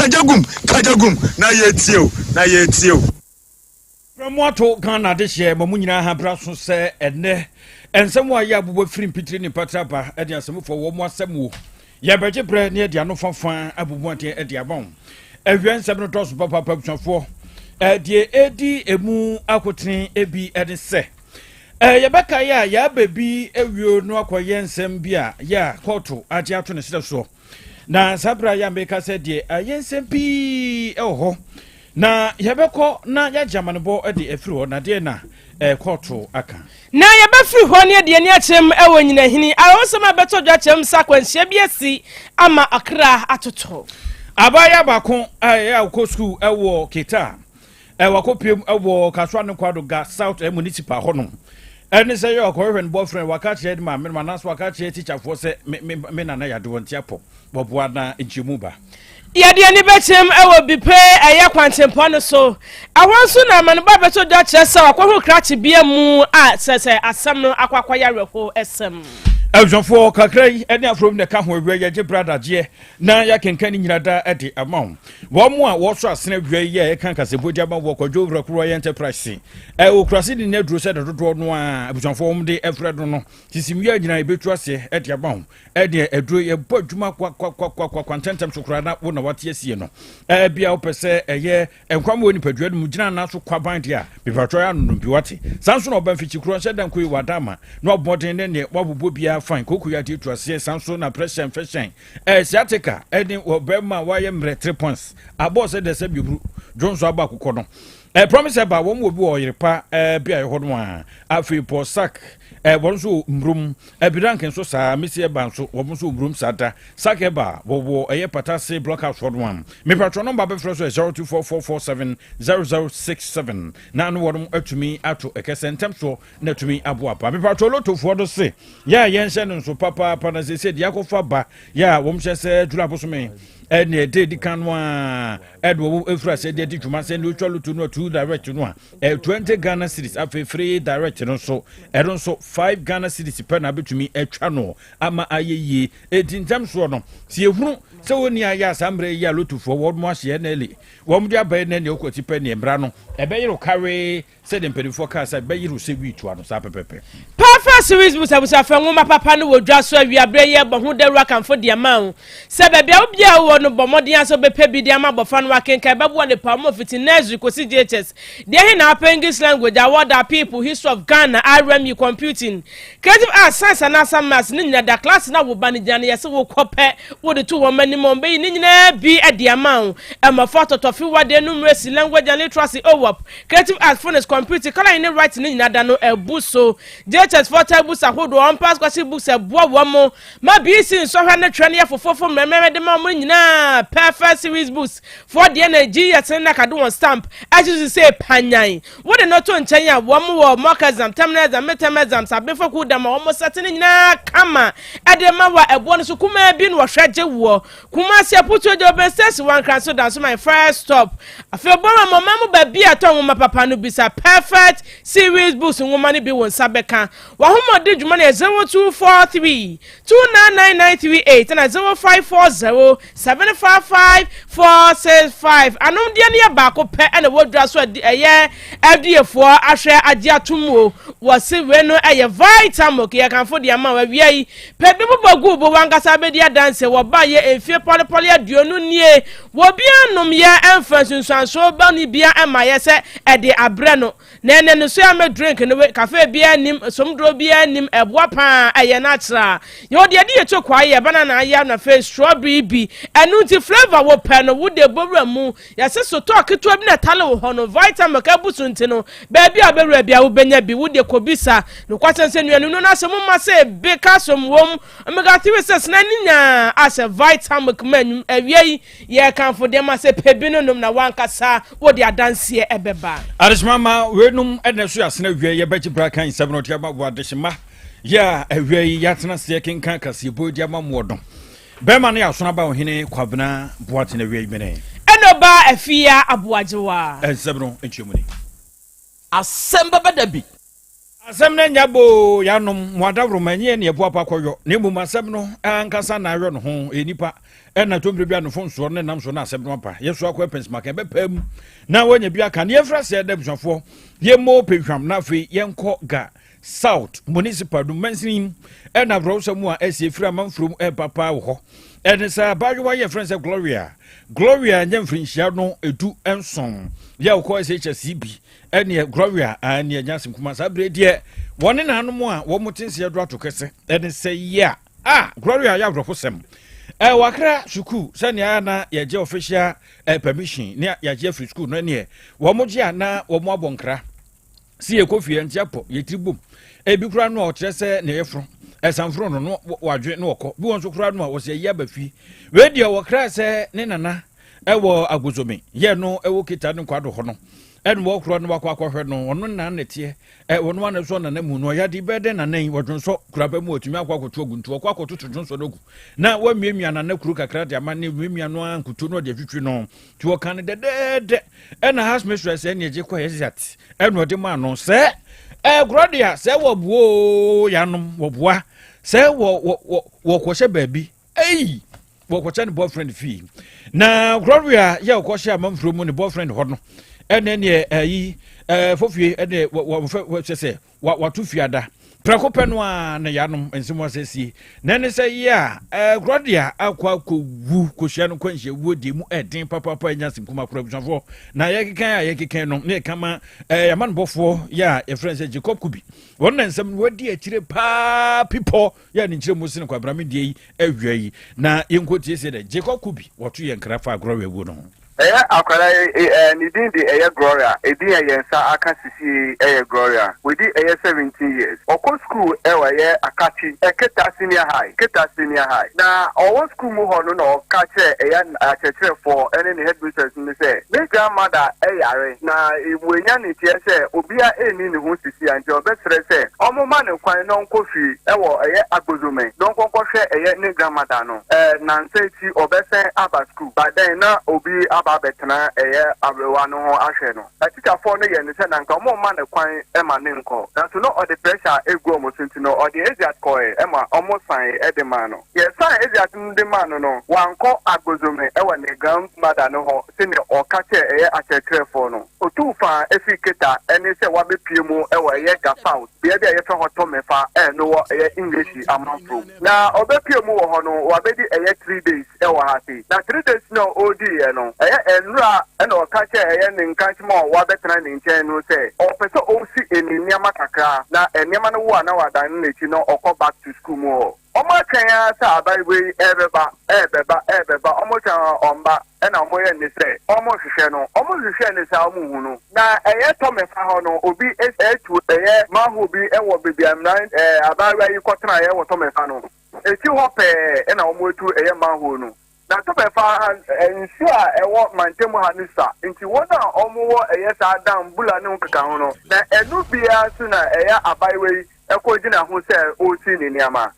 Kajagum, kajagum, na yɛtie o, na yɛtie o. Frɛ mo ato Ghana adehyeɛ ma mo nyinaa ha bra so sɛ ɛnnɛ nsɛm a yɛ abobɔ firi mpitire ne mpatra ba de asɛmfoɔ wɔ mo asɛm wo yɛbɛgye berɛ ne ɛde ano fafa abubu adeɛ de ama wo. Awia nsɛm no dɔso papaapa abusuafoɔ. Deɛ ɛdi emu akotene bi ne sɛ yɛbɛkae a yɛaba bi awio no akɔyɛ nsɛm bi a yɛ a kɔɔto agye ato ne serɛ soɔ. Na saa berɛ a yɛ a meka sɛ deɛ ayɛ nsɛm pii wɔ hɔ na yɛbɛkɔ na yɛagye amanebɔ de afiri hɔ na deɛ na kɔɔto aka. Na yɛbɛfiri hɔ ne yɛde ani akyerɛ mu wɔ nyinahini awerɛhosɛm a ɛbɛtɔ dwa kyerɛ mu sɛ akwanhyia bi asi ama ɔkra atotɔ. Abaayewa baako a ɛyɛ a ɔkɔ sukuu wɔ Keta a wakɔpiem wɔ Kasoa ne Kwado Ga South Municipal hɔnom ɛne sɛ yɛ ɔkɔhwehwɛ no boyfriend waka kyerɛ ne maame no anaasɛ waka kyerɛ tikyafoɔ sɛ me me me nana yɛ adeɛ nti apɔ wɔboa na nkyɛmu ba. Yɛde ani bɛkyerɛm wɔ Bipe ɛyɛ kwantempɔn no so. Ɛhɔ nso na amanebɔ a ɛbɛtɔ dwa kyerɛ sɛ wakɔhu krakye bea mu a kyerɛ sɛ asɛm no akɔ akɔyɛ awerɛhosɛm. Abusuafoɔ, kakra yi ne aforɔ bi na ɛka ho awia yi, yɛgye berɛ adagyeɛ na yɛakenkan ne nyina daa de ama wo. Wɔn a wɔsɔ asene awia yi a yɛka kasabuo de ama wɔ Kwadwo Owura Kuruwa yɛ Enterprise ɔkurase de ne aduro sɛ de dodoɔ no a abusuafoɔ wɔn de frɛ no no sisi wia nyinaa yɛbɛtu aseɛ de ama wo. Ɛdeɛ aduro yɛbɔ adwuma kwakwakwakwa ntɛntɛm so koraa na wo na wate asie no. Ɛbia wopɛ sɛ ɛyɛ nkwa ma wɔ nipadua no mu gyina anaa so kwaban deɛ a mepatwɔ yɛ anonom bi wate. Saa nso na ɔba mfikyi korɔ nhyɛ da nkoyi wada ama na wabɔden ne neɛ wabobɔ biara fine koko yɛ adeɛ tu aseɛ saa nso na pressure infection ɛɛ sciatica ɛne wɔ bɛrima a wayɛ mmerɛ 3 points abɔɔ sɛ deɛ sɛ bioburu dwonso abɔ akokɔ no. Eh, promise ɛba wɔn wɔ bi wɔ ɔyerepa eh, beaeɛ hɔ no a afei Paul Sack eh, wɔn nso wɔ Mmurom eh, Bidank nso saa Missy ɛba nso wɔn nso wɔ Mmurom saa da Sack ɛba wɔwɔ ɛyɛ Patase Block House hɔ no a mepatwɔ nɔmba bɛfrɛ so ɛ 0244470067 na ano wɔn atumi ato ɛkɛsɛ ntɛm soɔ na atumi aboa pa mepatwɔ lotofoɔ no se yɛ a yɛnhyɛ no nso papaapa na sɛ sɛ deɛ akɔfa ba yɛ a wɔn hyɛ sɛ July bosome ɛne ɛde edi kan no a ɛde wɔn efiri ase de adi dwuma sɛ ne otwa loto no a two direct no a ɛyɛ 20 Ghana cedis afei free direct no nso ɛno nso 5 Ghana cedis pɛ na abɛtumi atwa no ama ayɛ yie. Eti ntɛm soɔ no sɛ yɛhunu sɛ wɔn ni ayɛ a saa mmerɛ yi a lotofoɔ wɔn mo ahyɛ ɛna ɛli wɔn de aba ɛna ɛne ɔkɔ ti pɛ ne mmara no ɛbɛyere kawee. Sɛdeɛ mpanimfoɔ kaa sɛ, Bɛyere wo sɛ wii toa no, saa pɛpɛpɛ. Perfect Series Books Abusuafo nwoma papa no wɔ dwa so awia berɛ yi ɛbɔ ho dawuro akamfo de ama wo sɛ baabi a wobiara wowɔ no bɔ mmɔden ara sɛ wobɛpɛ bi de ama abɔfra no wakenkan ɛbɛboa no paa mu fiti nursery kɔsi JHS deɛ he na wapɛ English language award our people history of Ghana RME computing creative arts science anaasɛ maths ne nyina da class na wo ba no gyina no yɛse wokɔ pɛ wode to wɔn anim a wɔbɛyi ne nyinaa bi de ama wo mmɔfra tɔtɔfewa deɛ numeracy language and literacy OWOP Creative Arts, Phonics, Computing, Colouring ne Writing ne nyinaa da no abu so. JHS foɔ taa books ahodoɔ, wɔn scholarship books ɛboa wɔn ma BC nsɔhwɛ ne twerɛ no yɛ fofoofo mmerɛmmerɛ de ma wɔn nyinaa. Perfect Series Books foɔ deɛ na GES ne NACA de wɔn stamp ɛhye so sɛ panyan. Wode no to nkyɛn a, wɔn wɔ mock exam, terminal exam, midterm exams, abenfo kuw da ma wɔn sɛte ne nyinaa kama ɛde ma wɔ ɛboɔ no so kumaa bi na wɔhwɛ gye woɔ. Kumasi Aputuo de Oben Station wɔ Nkran so da nso my first stop. Afei Obama ma ɔman mu baabi a ɛtɔ nwoma papa no bisa Perfect Series Books nwoma no bi wo nsa bɛka. W'ahomɔde dwuma no yɛ 0243 299938 ɛna 0540 755 465. Anomdeɛ no yɛ baako pɛ ɛna ɛwɔ dwa so a ɛyɛ FDA foɔ ahwɛ agye atom o. Wɔse wei no ɛyɛ Vitamilk yɛkamfo de ama wo awia yi. Pɛ bi bobɔ gu wo bo w'ankasa bɛdi adanse wɔ ba yɛ mfie pɔlepɔle 20 nie wɔ obiara nnom yɛ ɛmfa nsunsuansoɔ bɔne bia ɛma yɛ sɛ ɛde abrɛ no na ɛnɛ no soya milk drink no we cafe biara nnim somduro biara nnim ɛboa paa ɛyɛ natural yɛwɔ deɛ ɛde yɛ choco ayɛ banana ayɛ na afei strawberry bi ɛno nti flavour wo pɛ no wo de bɔwura mu Yɛse sotɔɔ ketewa bi na ɛtale wo hɔ no, Vitamilk abu so nti no, baabi a wobɛwura biara wobɛnya bi. Wo deɛ kɔbisa. Nokwasɛm sɛ nnuaninu no asɛ mu ma sɛ ebe, calcium wom, omega 3, 6 na ne nyinaa ahyɛ Vitamilk ma anwum. Awia yi, yɛrekamfo de ama sɛ pɛ bi no nom na w'ankasa wode adanseɛ ɛbɛba. Adehyema ma weinom na ɛso yɛasena awia yi yɛbɛgye bra kan nsɛm no de ama wo adehyema yɛ a awia yi yɛatena aseɛ kenkan kaseɛbɔ de ama moɔ no. Bɛrima no yɛ asono aba ɔhene Kwabena Boateng awiei mene. Ɛna ɔbaa Afia Aboagyewa. Nsɛm no nkyerɛmu ni. Asɛm bɛba da bi. Asɛm no anya boo yanom mo adaworoma ɛnyɛ yɛn na yɛboapa kɔyɔ na mmom asɛm no ankasa na ayɔ ne ho ɛyɛ nipa ɛna tɔmmerɛ bi anofo nsoɔ no nam so na asɛm no aba yɛso akɔ ɛpɛnsimaka ɛbɛpaa mu na wɔanya bi aka ne yɛmfiri aseɛ da abusuafoɔ yɛmmɔ pɛhwam na afei yɛnkɔ ga South Municipal no mansini ɛna awerɛwosɛm mu a ɛsi efiri amanforo mu ɛba paa wɔ hɔ ɛne sɛ abaayewa yɛ frɛ sɛ Gloria Gloria nyɛ mfirinhyia no 17 yɛ ɔkɔ SHS bi ɛneɛ Gloria ɛneɛ nya asɛm kuma saa bere deɛ wɔne nanom a wɔn te nseɛ do ato kɛse ɛne sɛ yɛ a Gloria yɛ awerɛhosɛm wakra sukuu sɛnea na yɛgye official permission ne yɛagye afiri sukuu no ɛneɛ wɔn gye a na wɔn abɔ nkra si yɛkɔ fie nti apɔ yɛtiri bom ebi koraa no a ɔkyerɛ sɛ ne yɛforo ɛsanforo no no wadwe no ɔkɔ bi wɔn nso koraa no a wɔsɛ ayi aba fie wei deɛ wɔkra sɛ ne nana ɛwɔ agozome yɛ no ɛwɔ kita ne nkwado hɔ no ɛna wɔkorɔ no wakɔ akɔhwɛ no ɔno nana ne teɛ ɛ wɔn ano so nana mu no ɔyɛ de bɛɛ dɛ nana yi wɔdwonsɔ kuraba mu wɔtumi akɔ akɔto agu nti wɔkɔ akɔtoto dwonsɔ no agu na wɔamiamia nana kuro kakra de ama ne miamia no ara nkuto no ɔde atwitwi no nti wɔka no dɛdɛɛdɛ ɛna house mistress ɛne ɛgye kɔ ɛzat ɛna ɔde maa no sɛ ɛkorɔ deɛ sɛ wɔbuo yanom wɔboa sɛ wɔ wɔ wɔkɔhyɛ baabi ei wɔkɔhyɛ ne boyfriend fie na Gloria yɛ ɔkɔhyɛ amanfuro mu ne boyfriend hɔ no ɛne neɛ ɛyi ɛɛ fofie ɛne wɔfɛ wɔhyɛ sɛ Wa wato fiada. Prɛko pɛ no ara na yɛanom nsɛm asɛsie. Na ɛne sɛ yɛ a ɛɛ Claudia akɔ akɔwu kɔhyia no nkwanhyia wuo deɛ mu ɛden papaapa ɛnya asɛm kuma kora abusuafoɔ. Na yɛkekan a yɛkekan no ne yɛka ma ɛɛ amanbɔfoɔ yɛ a yɛfrɛ no sɛ Jacob Kubi. Wɔn na nsɛm no wɔadi akyire paa pipɔ yɛ a ne nkyerɛ mu sene kwabrame deɛ yi awia yi. Na yɛnkɔ tie sɛ dɛ Jacob Kubi wɔto yɛn nkra fa Gloria wuo no ho. Ɛyɛ akwadaa yi eh, ne din de ɛyɛ Gloria, edin a yɛn nsa aka sisi yi ɛyɛ Gloria, wadi ɛyɛ 17 years, ɔkɔ sukuu ɛwɔ ɛyɛ Akatsi, Keta Senior High, Keta Senior High, na ɔwɔ sukuu mu hɔ no na ɔka kyerɛɛ ɛyɛ akyerɛkyerɛfoɔ ɛne ne headmistress no sɛ ne grandmother ɛyare na wanya ne teɛ sɛ obia ɛnni ne ho sisi a nti ɔbɛsrɛ sɛ ɔmo ma no kwan na ɔnkɔ fie ɛwɔ ɛyɛ Agbozome na ɔnkɔ nkɔhwɛ ɛyɛ ne grandmother no ɛɛ nansa akyi ɔbɛsɛn aba sukuu. By then na obi aba abɛtena ɛyɛ aberewa no ho ahwɛ no. Atikyafoɔ no yɛ no sɛ na nka wɔn mma no kwan ma no nkɔ. Nanso na ɔde pressure gu wɔn so nti no ɔde Eziat kɔɛ ma wɔn san de maa no. Yɛ san Eziat no de maa no no, wankɔ Agbozome wɔ ne grandmother no hɔ sɛdeɛ ɔka kyerɛɛ ɛyɛ akyerɛkyerɛfoɔ no. Otuu faa firi Keta ne sɛ wabɛpue mu wɔ ɛyɛ Ga South, bea bi a yɛfrɛ hɔ Tomefa a ɛno wɔ ɛyɛ Englehyi amanfrom. Na ɔbɛpue mu wɔ hɔ no, wabɛdi ɛyɛ 3 days wɔ ha sei. Na 3 days no a ɔrediiɛ no, ɛyɛ nnora na ɔka kyerɛɛ ɛyɛ ne nkankyema a wabɛtena ne nkyɛn no sɛ ɔpɛ sɛ ɔsi ne nneɛma kakra, na nneɛma no wo a na wadane n'akyi na ɔkɔ back to school mu hɔ. Wɔatwɛn ara sɛ abayewa yi ɛrebɛba, ɛrebɛba, ɛrebɛba, wɔtwɛn ara ɔmba, ɛna wɔyɛ ne sɛ wɔrehwehwɛ no. Wɔhwehwɛɛ no saa wɔnhu no. Na ɛyɛ Tɔmɛfa hɔ no, obi atu ɛyɛ manhole bi wɔ baabi a mmeran ɛɛ abaayewa yi kɔtenaeɛ wɔ Tɔmɛfa no. Akyi hɔ pɛɛ na wɔatu ɛyɛ manhole no. Na Tɔmɛfa ha nsuo a ɛwɔ mantam ha no sua, nti wɔn a wɔwɔ ɛyɛ saa dam, bula ne ho keka ho no, na ɛno biara nso na ɛyɛ abaayewa yi kɔgyina ho sɛ ɔresi ne nneɛma.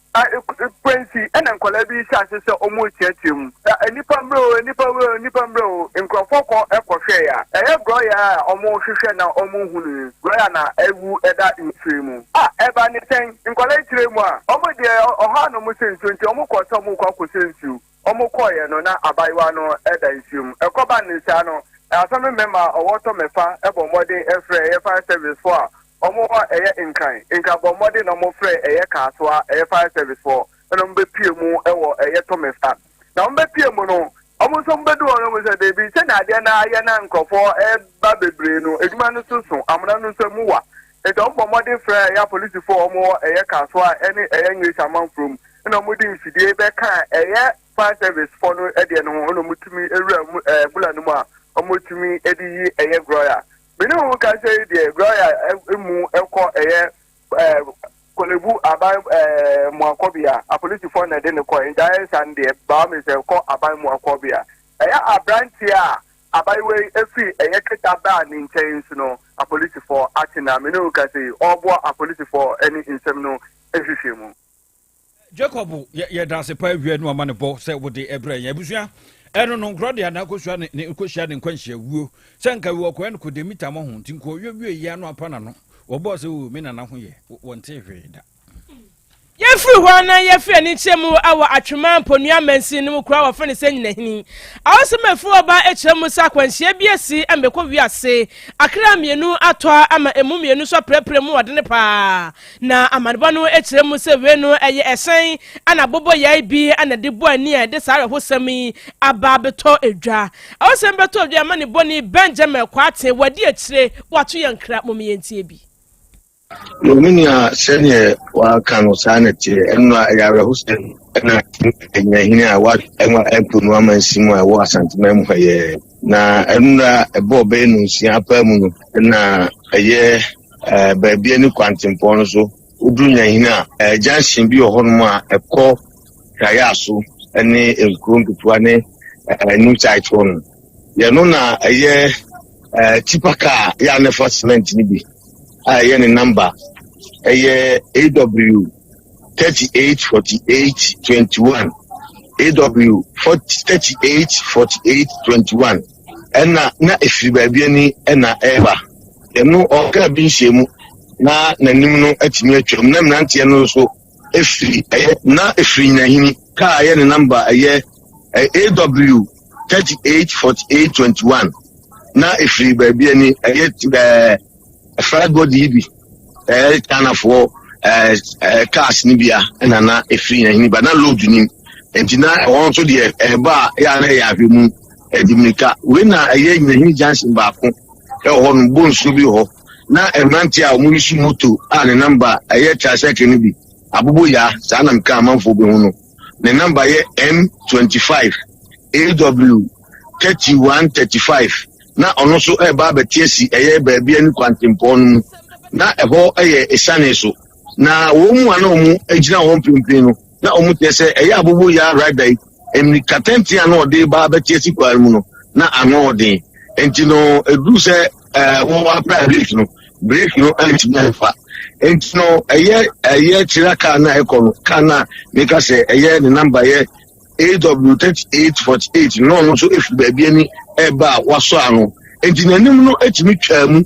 Kwansi na nkwadaa bi hyɛ ase sɛ wɔreteatea mu. Nnipa mmerɛ o, nnipa mmerɛ o, nnipa mmerɛ o. Nkurɔfoɔ kɔ kɔhwɛeɛ a, ɛyɛ gorɔyɛ a wɔrehwehwɛ na wɔnhunu yi. Gorɔyɛ na awu da nsuo yi mu. A ɛba ne sɛn? Nkwadaa yi kyerɛ mu a, wɔn deɛ ɔhaw na wɔsɛ nsuo nti wɔkɔɔ sɛ wɔrekɔ akɔsɛ nsuo. Wɔkɔeɛ no na abaayewa no da nsuo mu. Ɛkɔba ne saa no, asɛm mmarima a wɔwɔ Tɔmɛfa bɔ mmɔden frɛ ɛyɛ fire service foɔ a wɔwɔ ɛyɛ Nkran. Nkran bɔ mmɔden na wɔfrɛ ɛyɛ Kasoa ɛyɛ fire service foɔ ɛna wɔbɛpue mu wɔ ɛyɛ Tɔmɛfa. Na wɔbɛpue mu no, wɔn nso wɔbɛdu hɔ no wɔn sɛ deebi sɛnea adeɛ no ayɛ na nkurɔfoɔ ɛreba bebree no, adwuma no so so, amena no nso mu wa. Nti wɔn bɔ mmɔden frɛ ɛyɛ apolisifoɔ a wɔwɔ ɛyɛ Kasoa ɛne ɛyɛ English amanfurom ɛna wɔde mfidie bɛka ɛyɛ fire service foɔ no deɛ no ho ɛna wɔtumi awura mu ɛɛ bula no mu a wɔtumi de yi ɛyɛ Gloria. Mene wo ka sɛ yi deɛ Gloria mu ɛkɔ ɛyɛ Korle Bu aban mmuakɔbea apolisifoɔ na ɛde ne kɔ nti ayɛ nsa no deɛ baa mi sɛ kɔ aban mmuakɔbea. Ɛyɛ aberanteɛ a abayewa yi efiri ɛyɛ Keta baa ne nkyɛn nso no apolisifoɔ akye na mene wo ka sɛ yi ɔreboa apolisifoɔ ɛne nsɛm no ehwehwɛ mu. Jacob, yɛda ase paa awia no ama ne bɔ sɛ wode ɛbrɛ yɛn abusua ɛno no nkorɔ de anaa kɔsua ne ne kɔhyia ne nkwanhyia wuo sɛ nka wɔ kɔɛ no kɔde mita mɔ ho nti nkɔ wie wie yɛ ano apa n'ano. Wɔbɔɔ sɛ o me nana ho yɛ, wɔntee hwee da. Yɛfiri hɔ na yɛfiri anikyerɛ mu wɔ Atwema Mponua mansin no mu kuro a wɔfrɛ no sɛ Nyinahini. Awosɛm a ɛfiri hɔ ba kyerɛ mu sɛ akwanhyia bi asi ama ɛkɔ wiase akra mmienu atɔ ama ɛmu mmienu nso aprɛprɛ mu ɔdene paa. Na amanebɔ no kyerɛ mu sɛ wei no ɛyɛ ɛhyɛn na aboboyae bi na ɛde bɔ ani a ɛde saa awerɛhosɛm yi aba abɛtɔ dwa. Awosɛm bɛtɔ dwa ama ne bɔni Benjamin Kwarteng wadi akyire wato yɛn nkra mom yɛntie bi. Yo, me nua, sɛdeɛ waka no saa na ɛteɛ. Ɛno a ɛyɛ awerɛhosɛm na anyinahini a ɛma mpo no ama nsi mu a ɛwɔ Asanteman mu ha yɛ. Na ɛno na ɛbɔɔ bɛyɛ nonsia apaa mu no na ɛyɛ baabi ne kwantempɔn no so. Woduru Nyahini a, junction bi wɔ hɔnom a ɛkɔ Krayaso ne nkuro nketewa ne new site hɔ no. Yɛno na ɛyɛ tipa kaa yɛ a na ɛfa cement no bi. a ɛyɛ ne namba ɛyɛ AW 384821 AW 384821 ɛna na efiri baabi ani ɛna ɛreba ɛno ɔkaa bi nhyɛ mu na n'anim no atumi atwam na mmeranteɛ no nso efiri ɛyɛ na efiri nyinahini kaa ɛyɛ ne namba ɛyɛ AW 384821 na efiri baabi ani ɛyɛ ɛɛ flat body yi bi ɛyɛ Chinafoɔ ɛɛ ɛɛ cars ni bia ɛna na efiri yɛn hini ba na load nim nti na ɛhɔ nso deɛ ɛɛba a ɛyɛ a na ɛyɛ ahwɛ mu ɛdi mirika wei na ɛyɛ nyinahini junction baako ɛwɔ hɔ no bonsuo bi wɔ hɔ na mmeranteɛ a wɔn yi moto a ne namba ɛyɛ tricycle no bi abobo yaa saa na mka amanfoɔ bi ho no ne namba yɛ M25 AW 3135 na ɔno nso reba abɛte asi ɛyɛ baabi ani kwantempɔn no mu na ɛhɔ yɛ esiane so na wɔn mu a na wɔn gyina hɔ mprempren no na wɔn kyerɛ sɛ ɛyɛ abobo yaa rider yi mmirika tenten a na ɔde ba abɛte asi kwan mu no na ano ɔden nti no eduru sɛ ɛɛ wɔn apra brake no brake no antumi anfa nti no ɛyɛ ɛyɛ kyerɛ kaa na ɛkɔ no kaa na meka sɛ ɛyɛ ne namba yɛ AW 3848 no ɔno nso efi baabi ani ɛreba a wasɔ ano nti n'anim no etumi twaa mu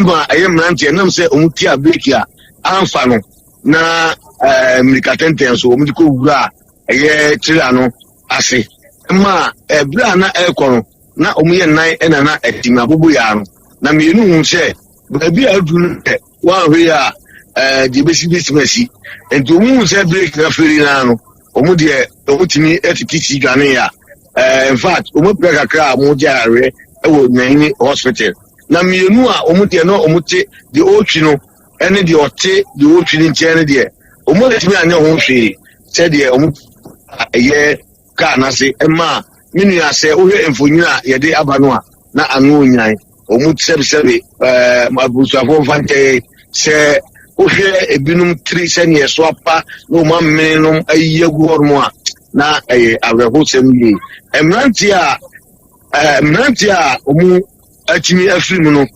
ma ɛyɛ mmeranteɛ nam sɛ wɔn tia breki a amfa no na ɛɛ mmirika tɛntɛn so wɔn de kɔ wura a ɛyɛ trailer no ase ma ɛberɛ a na ɛrekɔ no na wɔn yɛ nnan ɛna na ɛtumi aboboyaa no na mmienu hu sɛ baabi a aduru no sɛ wɔanhwɛ yi a ɛɛ deɛ ebesi betumi asi nti wɔn hu sɛ breki na afiri naa no wɔn deɛ wɔn tumi tete si dwane a ɛɛ in fact wɔn apira kakra a wɔn gye ayareɛ wɔ Nyanyini hospital na mmienu a wɔn deɛ na wɔn te deɛ ɔretwi no ɛne deɛ ɔte deɛ ɔretwi no nkyɛn no deɛ wɔn antumi anyɛ ho hwee sɛdeɛ wɔn ɛyɛ kaa n'ase ɛmaa me nua sɛ wohwɛ mfonyin a yɛde aba no a na ano onyan wɔn sɛbesɛbe ɛɛ abusuafoɔ mfa nkyɛn sɛ wohwɛ ebinom tiri sɛnea ɛso apa na wɔn amene nom ayi agu hɔnom a na ɛyɛ awerɛhosɛm yie mmeranteɛ a ɛɛ mmeranteɛ a wɔn atumi afiri mu no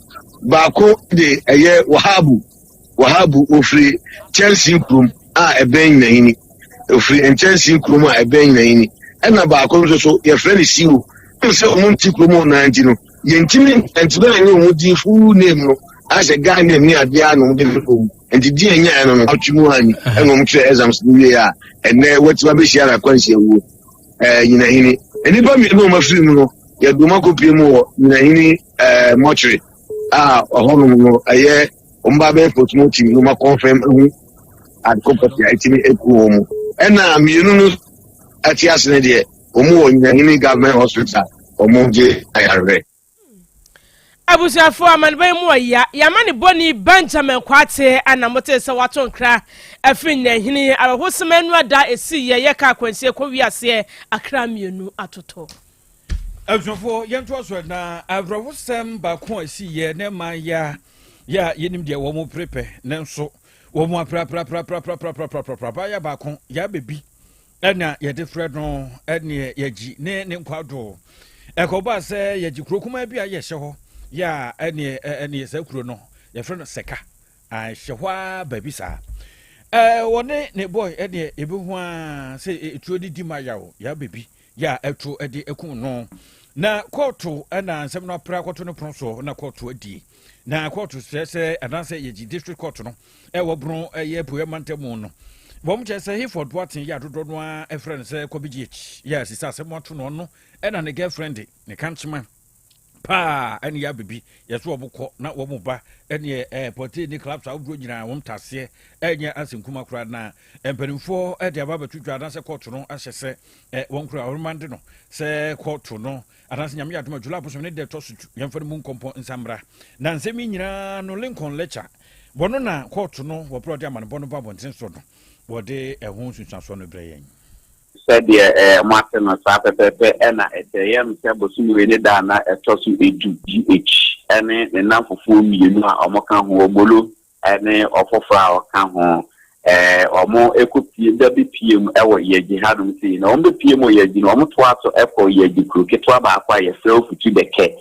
baako de ɛyɛ wahabu Wahabu, ofiri Kyɛnsee kurom a ɛbɛn Nyinahini. Ofiri Nkyɛnsee kurom a ɛbɛn Nyinahini. Ɛna baako nso so, yɛfrɛ no Siwo. Ɛm sɛ wɔn nte kurom hɔ naa nti no, yɛntumi ntumi anyɛ wɔn din full name no, asɛ guy name ne adeɛ a na wɔn de frɛ wɔn. Nti din a ɛnyaeɛ no no, atwe mu anyi. Ɛna wɔn twerɛ exams no wie a, ɛnɛ wɔatumi abɛhyia no akwanhyia wuo. Ɛɛ Nyinahini. Nnipa mmienu a wɔn afiri mu no, yɛde wɔn akɔpie mu wɔ Nyinahini ɛɛ mɔkyere a ɛhɔnom no ɛyɛ wɔn ba bɛyɛ postmortem na wɔn akɔnfɛm ehu adeko pɔte a etimi eku wɔn mu ɛna mmienu no ɛte ase no deɛ wɔn wɔ nyinahini government hospital wɔn gye ayarehwɛ. Abusuafoɔ amanebɔ yi mu ɔya yɛama ne bɔni Benjamin Kwate ana motee sɛ wato nkra afiri Nyinahini awerɛhosɛm anu ada ɛsi yɛ yɛ kaa kwansie kɔ wiaseɛ akra mmienu atotɔ. Abusuafoɔ yɛntoa so na awerɛhosɛm baako a ɛsi yɛ ne man yɛ yɛ a yɛnim deɛ wɔn pere pɛ nanso wɔn aprapiraprapiraprapiraprapra baayɛ baako yɛ abɛbi ɛna yɛde frɛ no ɛneɛ yɛgyi ne ne nkwadoo ɛkɔba sɛ yɛgye kuro kumaa bi a yɛhyɛ hɔ yɛ a ɛneɛ ɛneɛ saa kuro no yɛfrɛ no sɛka Ahyɛ hɔ ara baabi saa. Ɛɛ wɔne ne boy ɛdeɛ ebehu ara sɛ etuo de di ma yaw ya bebi ya ɛto ɛde ɛkum no. Na kɔɔto na nsɛm no apra akɔto no pono soɔ na kɔɔto adie. Na kɔɔto kyerɛ sɛ anaasɛ yɛgye district court no ɛwɔ Bono ɛyɛ Apueɛ mantam mu no. Wɔn kyerɛ sɛ Hayford Boateng yɛ adodoɔ no ara ɛfrɛ no sɛ Kɔbi GH yɛ asisa asɛm ato no ɔno ɛna ne girlfriend ne kankyema paa ɛne yɛ abebi yɛso wɔn kɔ na wɔn ba ɛne ɛɛ pɔtee ne clubs ahodoɔ nyinaa wɔn taseɛ ɛnyɛ asɛnkuma koraa na mpanimfoɔ ɛde aba abɛto dwa anaasɛ kɔɔto no ahyɛ sɛ ɛ wɔn kura ɔremande no sɛ kɔɔto no anaasɛ Nyame yɛ adom a July bosome ne da ɛtɔ so du yɛmfa no mu nkɔmpɔ nsa mmra. Na nsɛm yi nyinaa no Lincoln Lecture wɔno na kɔɔto no wɔ berɛ a ɔde amanebɔ no ba abɔnten soɔ no wɔde ɛho nsunsuansoɔ no brɛ yɛn. Sɛdeɛ moate no, saa pɛpɛɛpɛ na ɛte. Ɛyɛɛ me sɛ bosome wei ne da a na ɛtɔ so edu, GH ne ne nnamfofoɔ mmienu a wɔka ho, Obolo ne ɔfoforɔ a ɔka ho, wɔkɔpue, da bi pue mu wɔ Yagyi hanom sei. Na wɔbɛpue mu wɔ Yagyi no, wɔtoa so kɔ Yagyi kuro ketewa baako a yɛfrɛ hɔ Futudɛkɛ.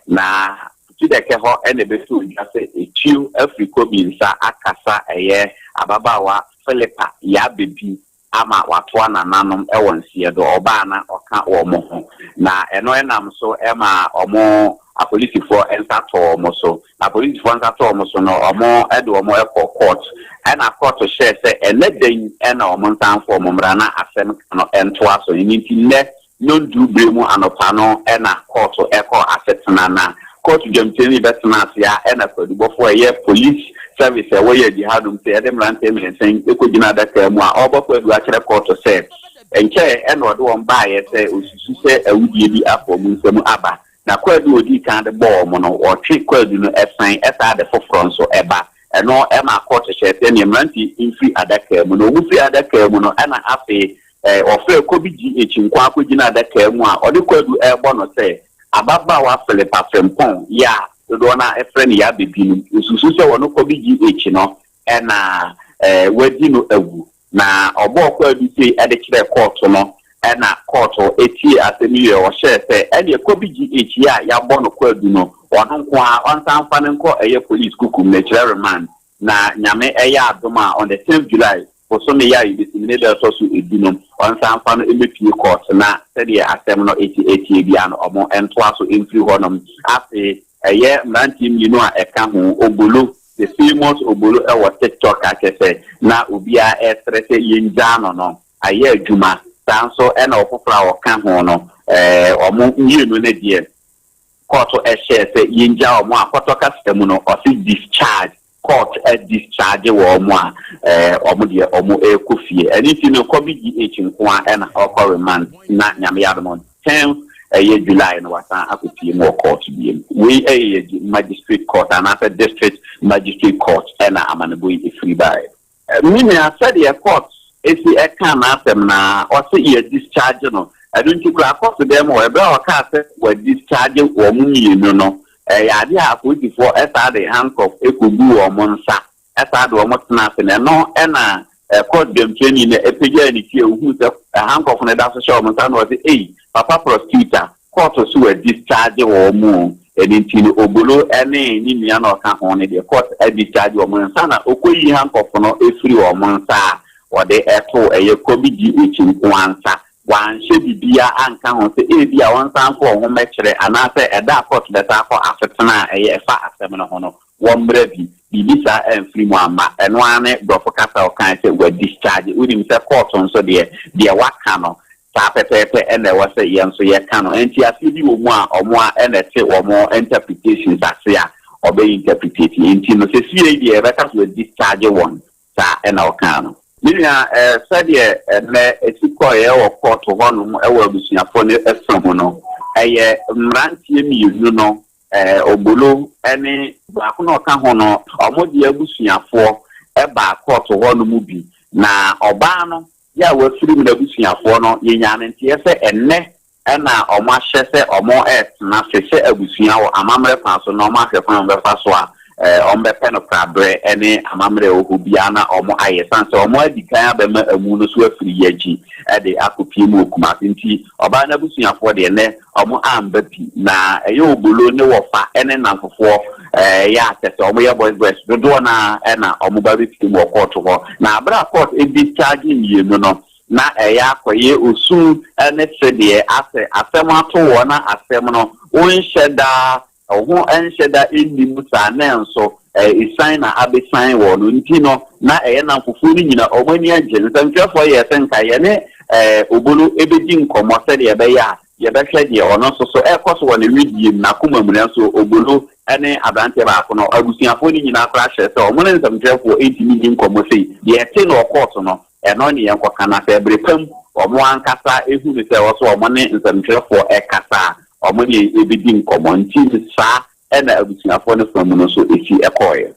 Na Futudɛkɛ hɔ na ɛbɛtoo dwa sɛ etuo afiri Kobi nsa akasa ɛyɛ ababaawa Philippa Yabebi ama wɔatoa nananom wɔ nseɛ do, ɔba a na ɔka wɔn ho, na ɛno nam so ma wɔn apolisifoɔ nsa tɔ wɔn so. Na apolisifoɔ nsa tɔ wɔn so no, wɔde wɔn kɔɔ court, ɛna court hyɛɛ sɛ ɛnnɛ da yi na wɔn nsan mfa wɔn mmra na asɛm ka no ntoa so. Ɛno nti nnɛ Nnɔndu bere mu anɔpa no na kɔɔto kɔɔ asetena, na kɔɔto dwamtenani bɛtenaa ase a ɛna kwaadubɔfo a ɛyɛ Police Service a ɛwɔ Yadi hanom sɛ yɛde mmeranteɛ mmiɛnsa yi kɔgyina adaka mu a ɔrebɔ kwaadu akyerɛ kɔɔto sɛ ɛnkyɛe na ɔde wɔn baeɛ sɛ ɔsusu sɛ awudie bi afa wɔn nsam aba, na kwaadu a ɔdii kan de bɔɔ wɔn no, wɔtwe kwaadu no san san de foforɔ nso ba. Ɛno maa kɔɔto hyɛɛ sɛ ɛneɛ mmeranteɛ yi mfiri adaka mu, na wɔfiri adaka mu no na afei Wɔfrɛɛ Kobe GH. nko ara kɔgyinaa adaka mu a ɔde kwaadu rebɔ no sɛ ababaawa Philippa Frimpong yi a dodoɔ no ara frɛ no Yaa Baby no. Ɔsusu sɛ ɔno Kobe GH. no na wadi no awu. Na ɔbɔɔ kwaadu sei de kyerɛɛ kɔɔto no na kɔɔto tiee asɛm yi wieɛ ɔhyɛɛ sɛ ɛneɛ Kobe GH. yi a yɛabɔ no kwaadu no ɔno nko ara ɔnsan mfa no nkɔ ɛyɛ police kukum, mekyerɛ remand, na Nyame yɛ adom a on the tenth July bosome yi a yɛbɛsi mu ne da ɛtɔ so edu no, ɔnsan mfa no mmɛpue court na sɛdeɛ asɛm no ɛti ɛteɛ biara no ɔmo ntoa so mfiri hɔ nom. Afei ɛyɛ mmeranteɛ mmienu a ɛka ho, Obolo, the famous Obolo ɛwɔ TikTok a kyerɛ sɛ na obiara ɛresrɛ sɛ yɛngyaa no no ayɛ adwuma, saa nso ɛna ɔfoforɔ a ɔka ho no, ɛɛ ɔmo mmienu no deɛ kɔɔto hyɛɛ sɛ yɛngyaa wɔn a kɔtɔ kasa mu no ɔse discharge, court discharge wɔn a wɔn deɛ wɔn rekɔ fie. Ɛno nti no Kobe GH nko ara na ɔrekɔ remand na Nyame yɛ adom on 10th ɛyɛ July no wasan akɔpie mu wɔ court biom. Wei ɛyɛ yɛ magistrate court anaasɛ district magistrate court ɛna amanebɔ yi ɛfiri baeɛ. Me nua, sɛdeɛ court si kaa n'asɛm no ara, ɔse yɛ discharge no. Ɛno nti koraa court dan mu hɔ, ɛberɛ a ɔkaa sɛ wa discharge wɔn mmienu no, ɛyɛ adeɛ a apolisifoɔ saa de handcuff kɔguu wɔn nsa, saa de wɔn tenaa ase. Na ɛno na court dwamkyerɛni no pagyaa ne ti a ɔhuu sɛ handcuff no da so hyɛ wɔn nsa na ɔse, Ei, papa prosecutor, Kɔɔto so wa discharge wɔn o, ɛno nti no Obolo ne ne nua no a ɔka ho no deɛ court a discharge wɔn ansa na ɔkɔyi handcuff no firi wɔn nsa a wɔde too ɛyɛ Kobe GH nko ara nsa, wanhyɛ biribiara anka ho sɛ ebia wɔnsan mfa wɔn ho mmɛkyerɛ anaasɛ ɛda a court bɛsan akɔ asetena a ɛyɛ ɛfa asɛm no ho no wɔmmra bi, biribi saa amfiri mu amma, ɛno ara ne brɔfo kasa a ɔkae sɛ wa discharge, wonim sɛ kɔɔto nso deɛ, deɛ waka no saa pɛpɛɛpɛ na ɛwɔ sɛ yɛn nso yɛka no, nteaseɛ bi wɔ mu a wɔn ara na ɛte wɔn interpretations ase a wɔbɛ interpretate, enti no sɛsiei deɛ yɛbɛka sɛ wa discharge wɔn, saa na ɔkaa no. Me nua, sɛdeɛ ɛnnɛ ɛsi kɔeɛ wɔ kɔɔto hɔnom wɔ abusuafoɔ no fa mu no, ɛyɛ mmeranteɛ mmienu no Obolo ne baako no a ɔka ho no, wɔde abusuafoɔ baa kɔɔto hɔ no mu bi. Na ɔbaa no yɛ a wafiri mu no abusuafoɔ no, yɛnyaa no nteɛ sɛ ɛnnɛ na wɔahyɛ sɛ wɔretena ase sɛ abusua wɔ amammerɛ kwan so na wɔahwɛ kwan a wɔbɛfa so a wɔbɛpɛ no koraberɛ ne amammerɛ a ɛwɔ hɔ biara na wɔayɛ. Ɛsiane sɛ wɔadi kan abɛma amu no so afiri yɛn akyi de akɔpue mu wɔ Kumasi nti, ɔbaa no abusuafoɔ deɛ, nnɛ Ɔmo amba bi. Na ɛyɛ Obolo ne wɔfa ne nnamfofoɔ yɛ a kyɛsɛ ɔmo yɛ boys boys dodoɔ no ara na ɔmo ba bɛpie mu wɔ kɔɔto hɔ. Na aberɛ a kɔɔt discharge mmienu no, Na ɛyɛ akɔyɛ osu ne sedeɛ asɛ asɛm ato wɔ na asɛm no wonhyɛ daa wo ho nhyɛ da nni mu saa nanso esian na abesan wɔ no nti no na ɛyɛ nnamfofoɔ no nyina wɔn ani agye. Nsɛmtwerɛfoɔ yɛɛ sɛ nka yɛne Obolo bɛdi nkɔmmɔ sɛdeɛ ɛbɛyɛ a yɛbɛhwɛ deɛ ɔno nso so ɛrekɔ so wɔ ne wedeɛ mu, n'akoma mu nanso Obolo ne aberanteɛ baako no abusuafoɔ no nyinaa koraa hyɛɛ sɛ wɔn ne nsɛmtwerɛfoɔ ntumi nni nkɔmmɔ sei. Deɛ ɛte no wɔ kɔɔto no ɛno ne yɛnkɔka na sɛ bere pa mu wɔn ankasa hu no sɛ ɛwɔ sɛ wɔn ne nsɛmtwerɛfoɔ kasa a, wɔn ne yɛn bɛdi nkɔmmɔ. Nti saa na abusuafoɔ no fa mu no nso si kɔeɛ.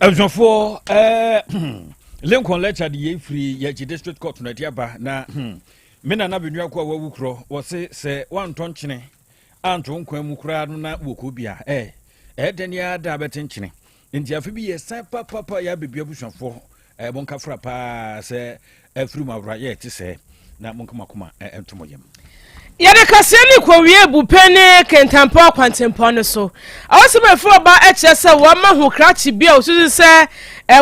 Abusuafoɔ ɛɛ hmm, Lincoln lecture de yei firi yɛkyi district court na ɛde aba na hmm, me nana benua ko a wawu korɔ wɔse sɛ woantɔ nkyene anto nkwan mu koraa no na wɔ bi a ɛɛ ɛyɛ dɛn ara da bɛte nkyene nti afe bi yɛ san papapa yɛ abɛbi abusuafoɔ Eh, monka fra paa sɛ afiri mu awora yɛ te sɛɛ, na monka mo akoma nto mo yam. Yɛde kaseɛ no kɔwie Bupɛ ne Kintampo kwantempɔn no so. Awosɛm a ɛfiri ɔba kyerɛ sɛ wɔama ho krakye bi a wɔsusu sɛ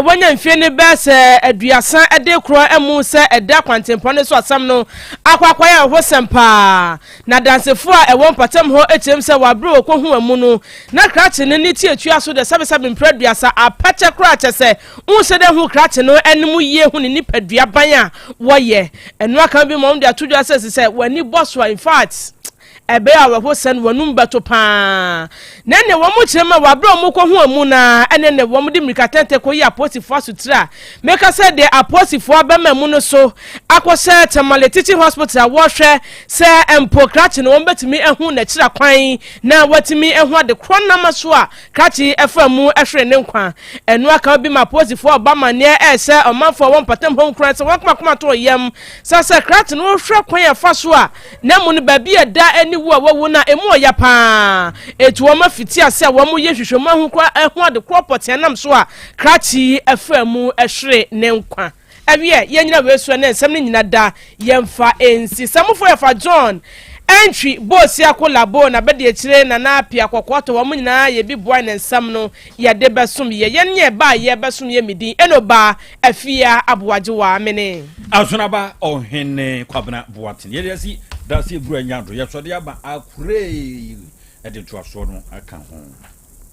wanya mfie no bɛyɛ sɛ 30 de korɔ mu sɛ ɛda kwantempɔn no so asɛm no akɔ akɔyɛ awerɛhosɛm paa. Na adansefo a ɛwɔ mpɔtam hɔ kyerɛm sɛ wɔ bere a wɔkɔhuu amu no, na krakye no ne ti atua so de sɛbesɛbe mprɛ 30 apɛkyɛ koraa kyɛ sɛ Wohu sɛ dɛ hu krakye no anim yie hu ne nipadua ban a wɔyɛ. Ɛno aka bi ma wɔde ato dwa sɛ sɛ w'ani bɔ so a in fact ɛbɛyɛ awerɛhosɛm no w'anum bɛto paa. Na ɛnna wɔn kyerɛ ma wɔ abere a wɔkɔ ho amu no ara ɛne ne wɔn de mmirika tɛntɛ kɔyi apolisifoɔ asotire a meka sɛ deɛ apolisifoɔ abɛma mu no so akɔhyɛ Tamale Teaching Hospital a wɔrehwɛ sɛ mpo krakye no wɔn bɛtumi ahu n'akyira kwan na wɔatumi ahu ade korɔ nam so a Krakye yi faa mu hweree ne nkwa. Ɛno aka bi ma apolisifoɔ a wɔbɔ amanneɛ rehyɛ ɔmanfoɔ a wɔwɔ mpɔtam hɔ nkuran sɛ wɔn akoma to wɔn yam sɛ sɛ krakye no wohwɛ kwan a ɛfa so a na mu no baabi a ɛda ne wu a wawu no a emu ɔya paa. Eti wɔn afiti ase a wɔyɛ nhwehwɛmu ahu ahu ade korɔ pɔtee nam so a krakye yi faa mu hweree ne nkwa. Ɛwiɛ, yɛnyina wei so ɛnɛ nsɛm no nyina da yɛmfa nsi. Samufo yɛfa John, Antwi, Boosiako, Labo, na bɛde akyire Nana Apia, Kɔkɔɔtɔ, wɔn nyinaa yɛ bi boae na nsɛm no yɛde bɛsom yɛ. Yɛn ne ɛbaa yɛ bɛsom yɛ me din Eno Ba Afia Aboagyewaa mene. Asonaba Ɔhene Kwabena Boateng. Yɛde asi dase abura nyado yɛsɔde ama akoree de ntoasoɔ no aka ho.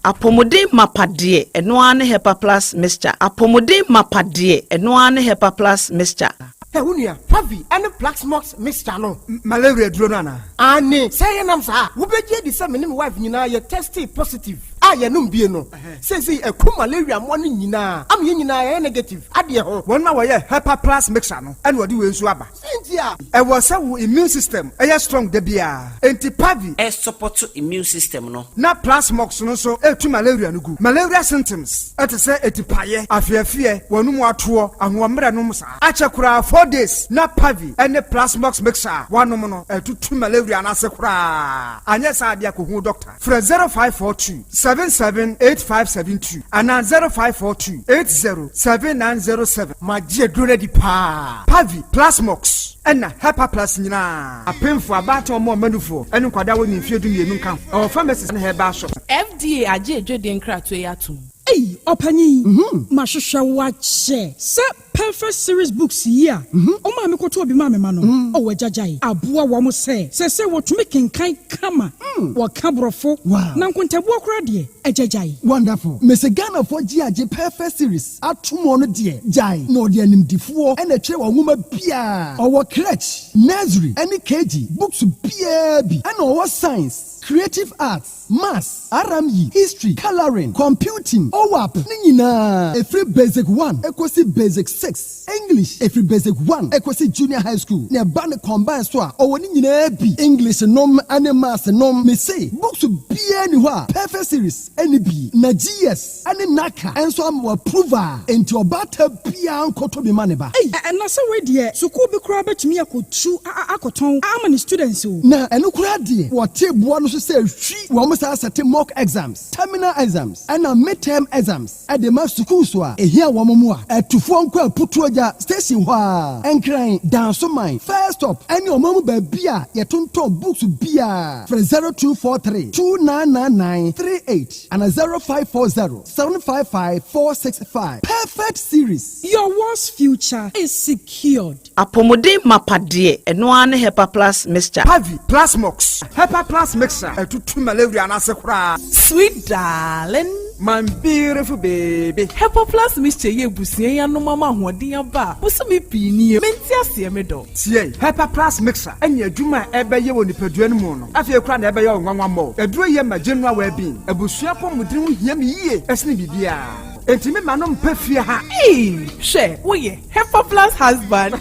Apɔmuden mapa deɛ, ɛno ara ne Hepa Plus Mixture. Apɔmuden mapa deɛ, ɛno ara ne Hepa Plus Mixture. Hɛ wo nua, Pavi ne Plaxmox mixture no. Malaria aduro no anaa? Aane, sɛ ɛyɛ nam saa a, wobɛgye adi sɛ me ne me wife nyinaa yɛ testee positive a yɛnom bie no. Seesei aku malaria mmoa no nyinaa ama yɛn nyinaa yɛayɛ negative adeɛ ho. Wɔn a wɔyɛ Hepa Plus mixture no na wɔde wei nso aba. Sɛ nti a. Ɛwɔ sɛ wo immune system yɛ strong da biara. Enti Pavi. Ɛsupɔto immune system no. Na Plasmox no nso ɛtu malaria no gu. Malaria symptoms te sɛ atipaeɛ, afeɛfeɛ, w'anum atoɔ, ahoɔmmerɛ nom saa. Akyɛ koraa 4 days na Pavi ne Plasmox mixture a woanom no atutu malaria no ase koraa. Anyɛ saa deɛ kɔhu doctor. Frɛ 0542 77 8572 anaa 0542 80 7907. Magye aduro no adi paa. Pavi, Plasmox, ɛna Hepa Plus nyinaa. Apemfoɔ, abaatan, ɔmo ɔmanufoɔ, ɛne nkwadaa a wɔnni mfeɛ 12 nka ho. Ɛwɔ pharmacies ne herbal shops. FDA agye adwadie nkratoɔ yi atom. Ei ɔpanyin, mahwehwɛ wo akyɛ sɛ Perfect Series Books yi a wo maame kɔtɔɔ bi maa me ma no. Oh agyagyae aboa wɔn sɛ seesei wɔtumi kenkan kama, wɔka Borɔfo, na nkontabuo koraa deɛ, agyagyae. Wonderful. Mese Ghanafoɔ gye agye Perfect Series ato mu ɔno deɛ gyae na ɔde animdifoɔ ɛna ɛtwerɛ wɔn nwoma biaa. Ɔwɔ crèche, nursery ɛne KG books biaa bi ɛna ɔwɔ science, creative arts, maths, RME, history, colouring, computing, OAP ne nyinaa ɛfiri basic 1 ɛkɔsi basic 6, English ɛfiri basic 1 ɛkɔsi junior high school na ɛba ne combine so a ɔwɔ ne nyinaa bi, English nom ne maths nom. Mese books biaa ni hɔ a Perfect Series ɛne bi na GS ɛne NaCCA ɛnso ama wɔ approval, enti ɔbaata biaa nkɔtɔ bi ma ne ba. Ei, ɛna sɛ wei deɛ, sukuu bi koraa bɛtumi akɔtu akɔtɔn ama ne students o. Na ɛno koraa deɛ wɔte boa no so. so sɛ hwi. Wɔn san sɛte mock exams, terminal exams ɛna mid-term exams de ma sukuus a ehia wɔn mmoa. Atufoɔ nkɔ Aputuogya station hɔ ara, Nkran, Dansoman, First Stop ɛne ɔman mu baabi a yɛtontɔn books biara. Frɛ 0243 2999 38 anaa 0540 755 465. Perfect Series. Your world's future is secured. Apɔmuden mapa deɛ, ɛno ara ne Hepa Plus Mixture. Pavi, Plasmox, Hepa Plus Mixture, ɛtutu malaria no ase koraa. Sweet darling. My beautiful baby. Hepa Plus Mixture yi abusua yi anom ama ahoɔden aba a bosome pii nie. Mente aseɛ me dɔ. Tie, Hepa Plus Mixture ɛne adwuma a ɛbɛyɛ wɔ nipadua no mu no, afei koraa na ɛbɛyɛ wo nwanwa mmɔ. Aduro yi ma general well-being. Abusua apɔmuden ho hia me yie ɛsene biribiara. Enti me ma no mpɛ fie ha. Eii hwɛ woyɛ Hepa Plus husband.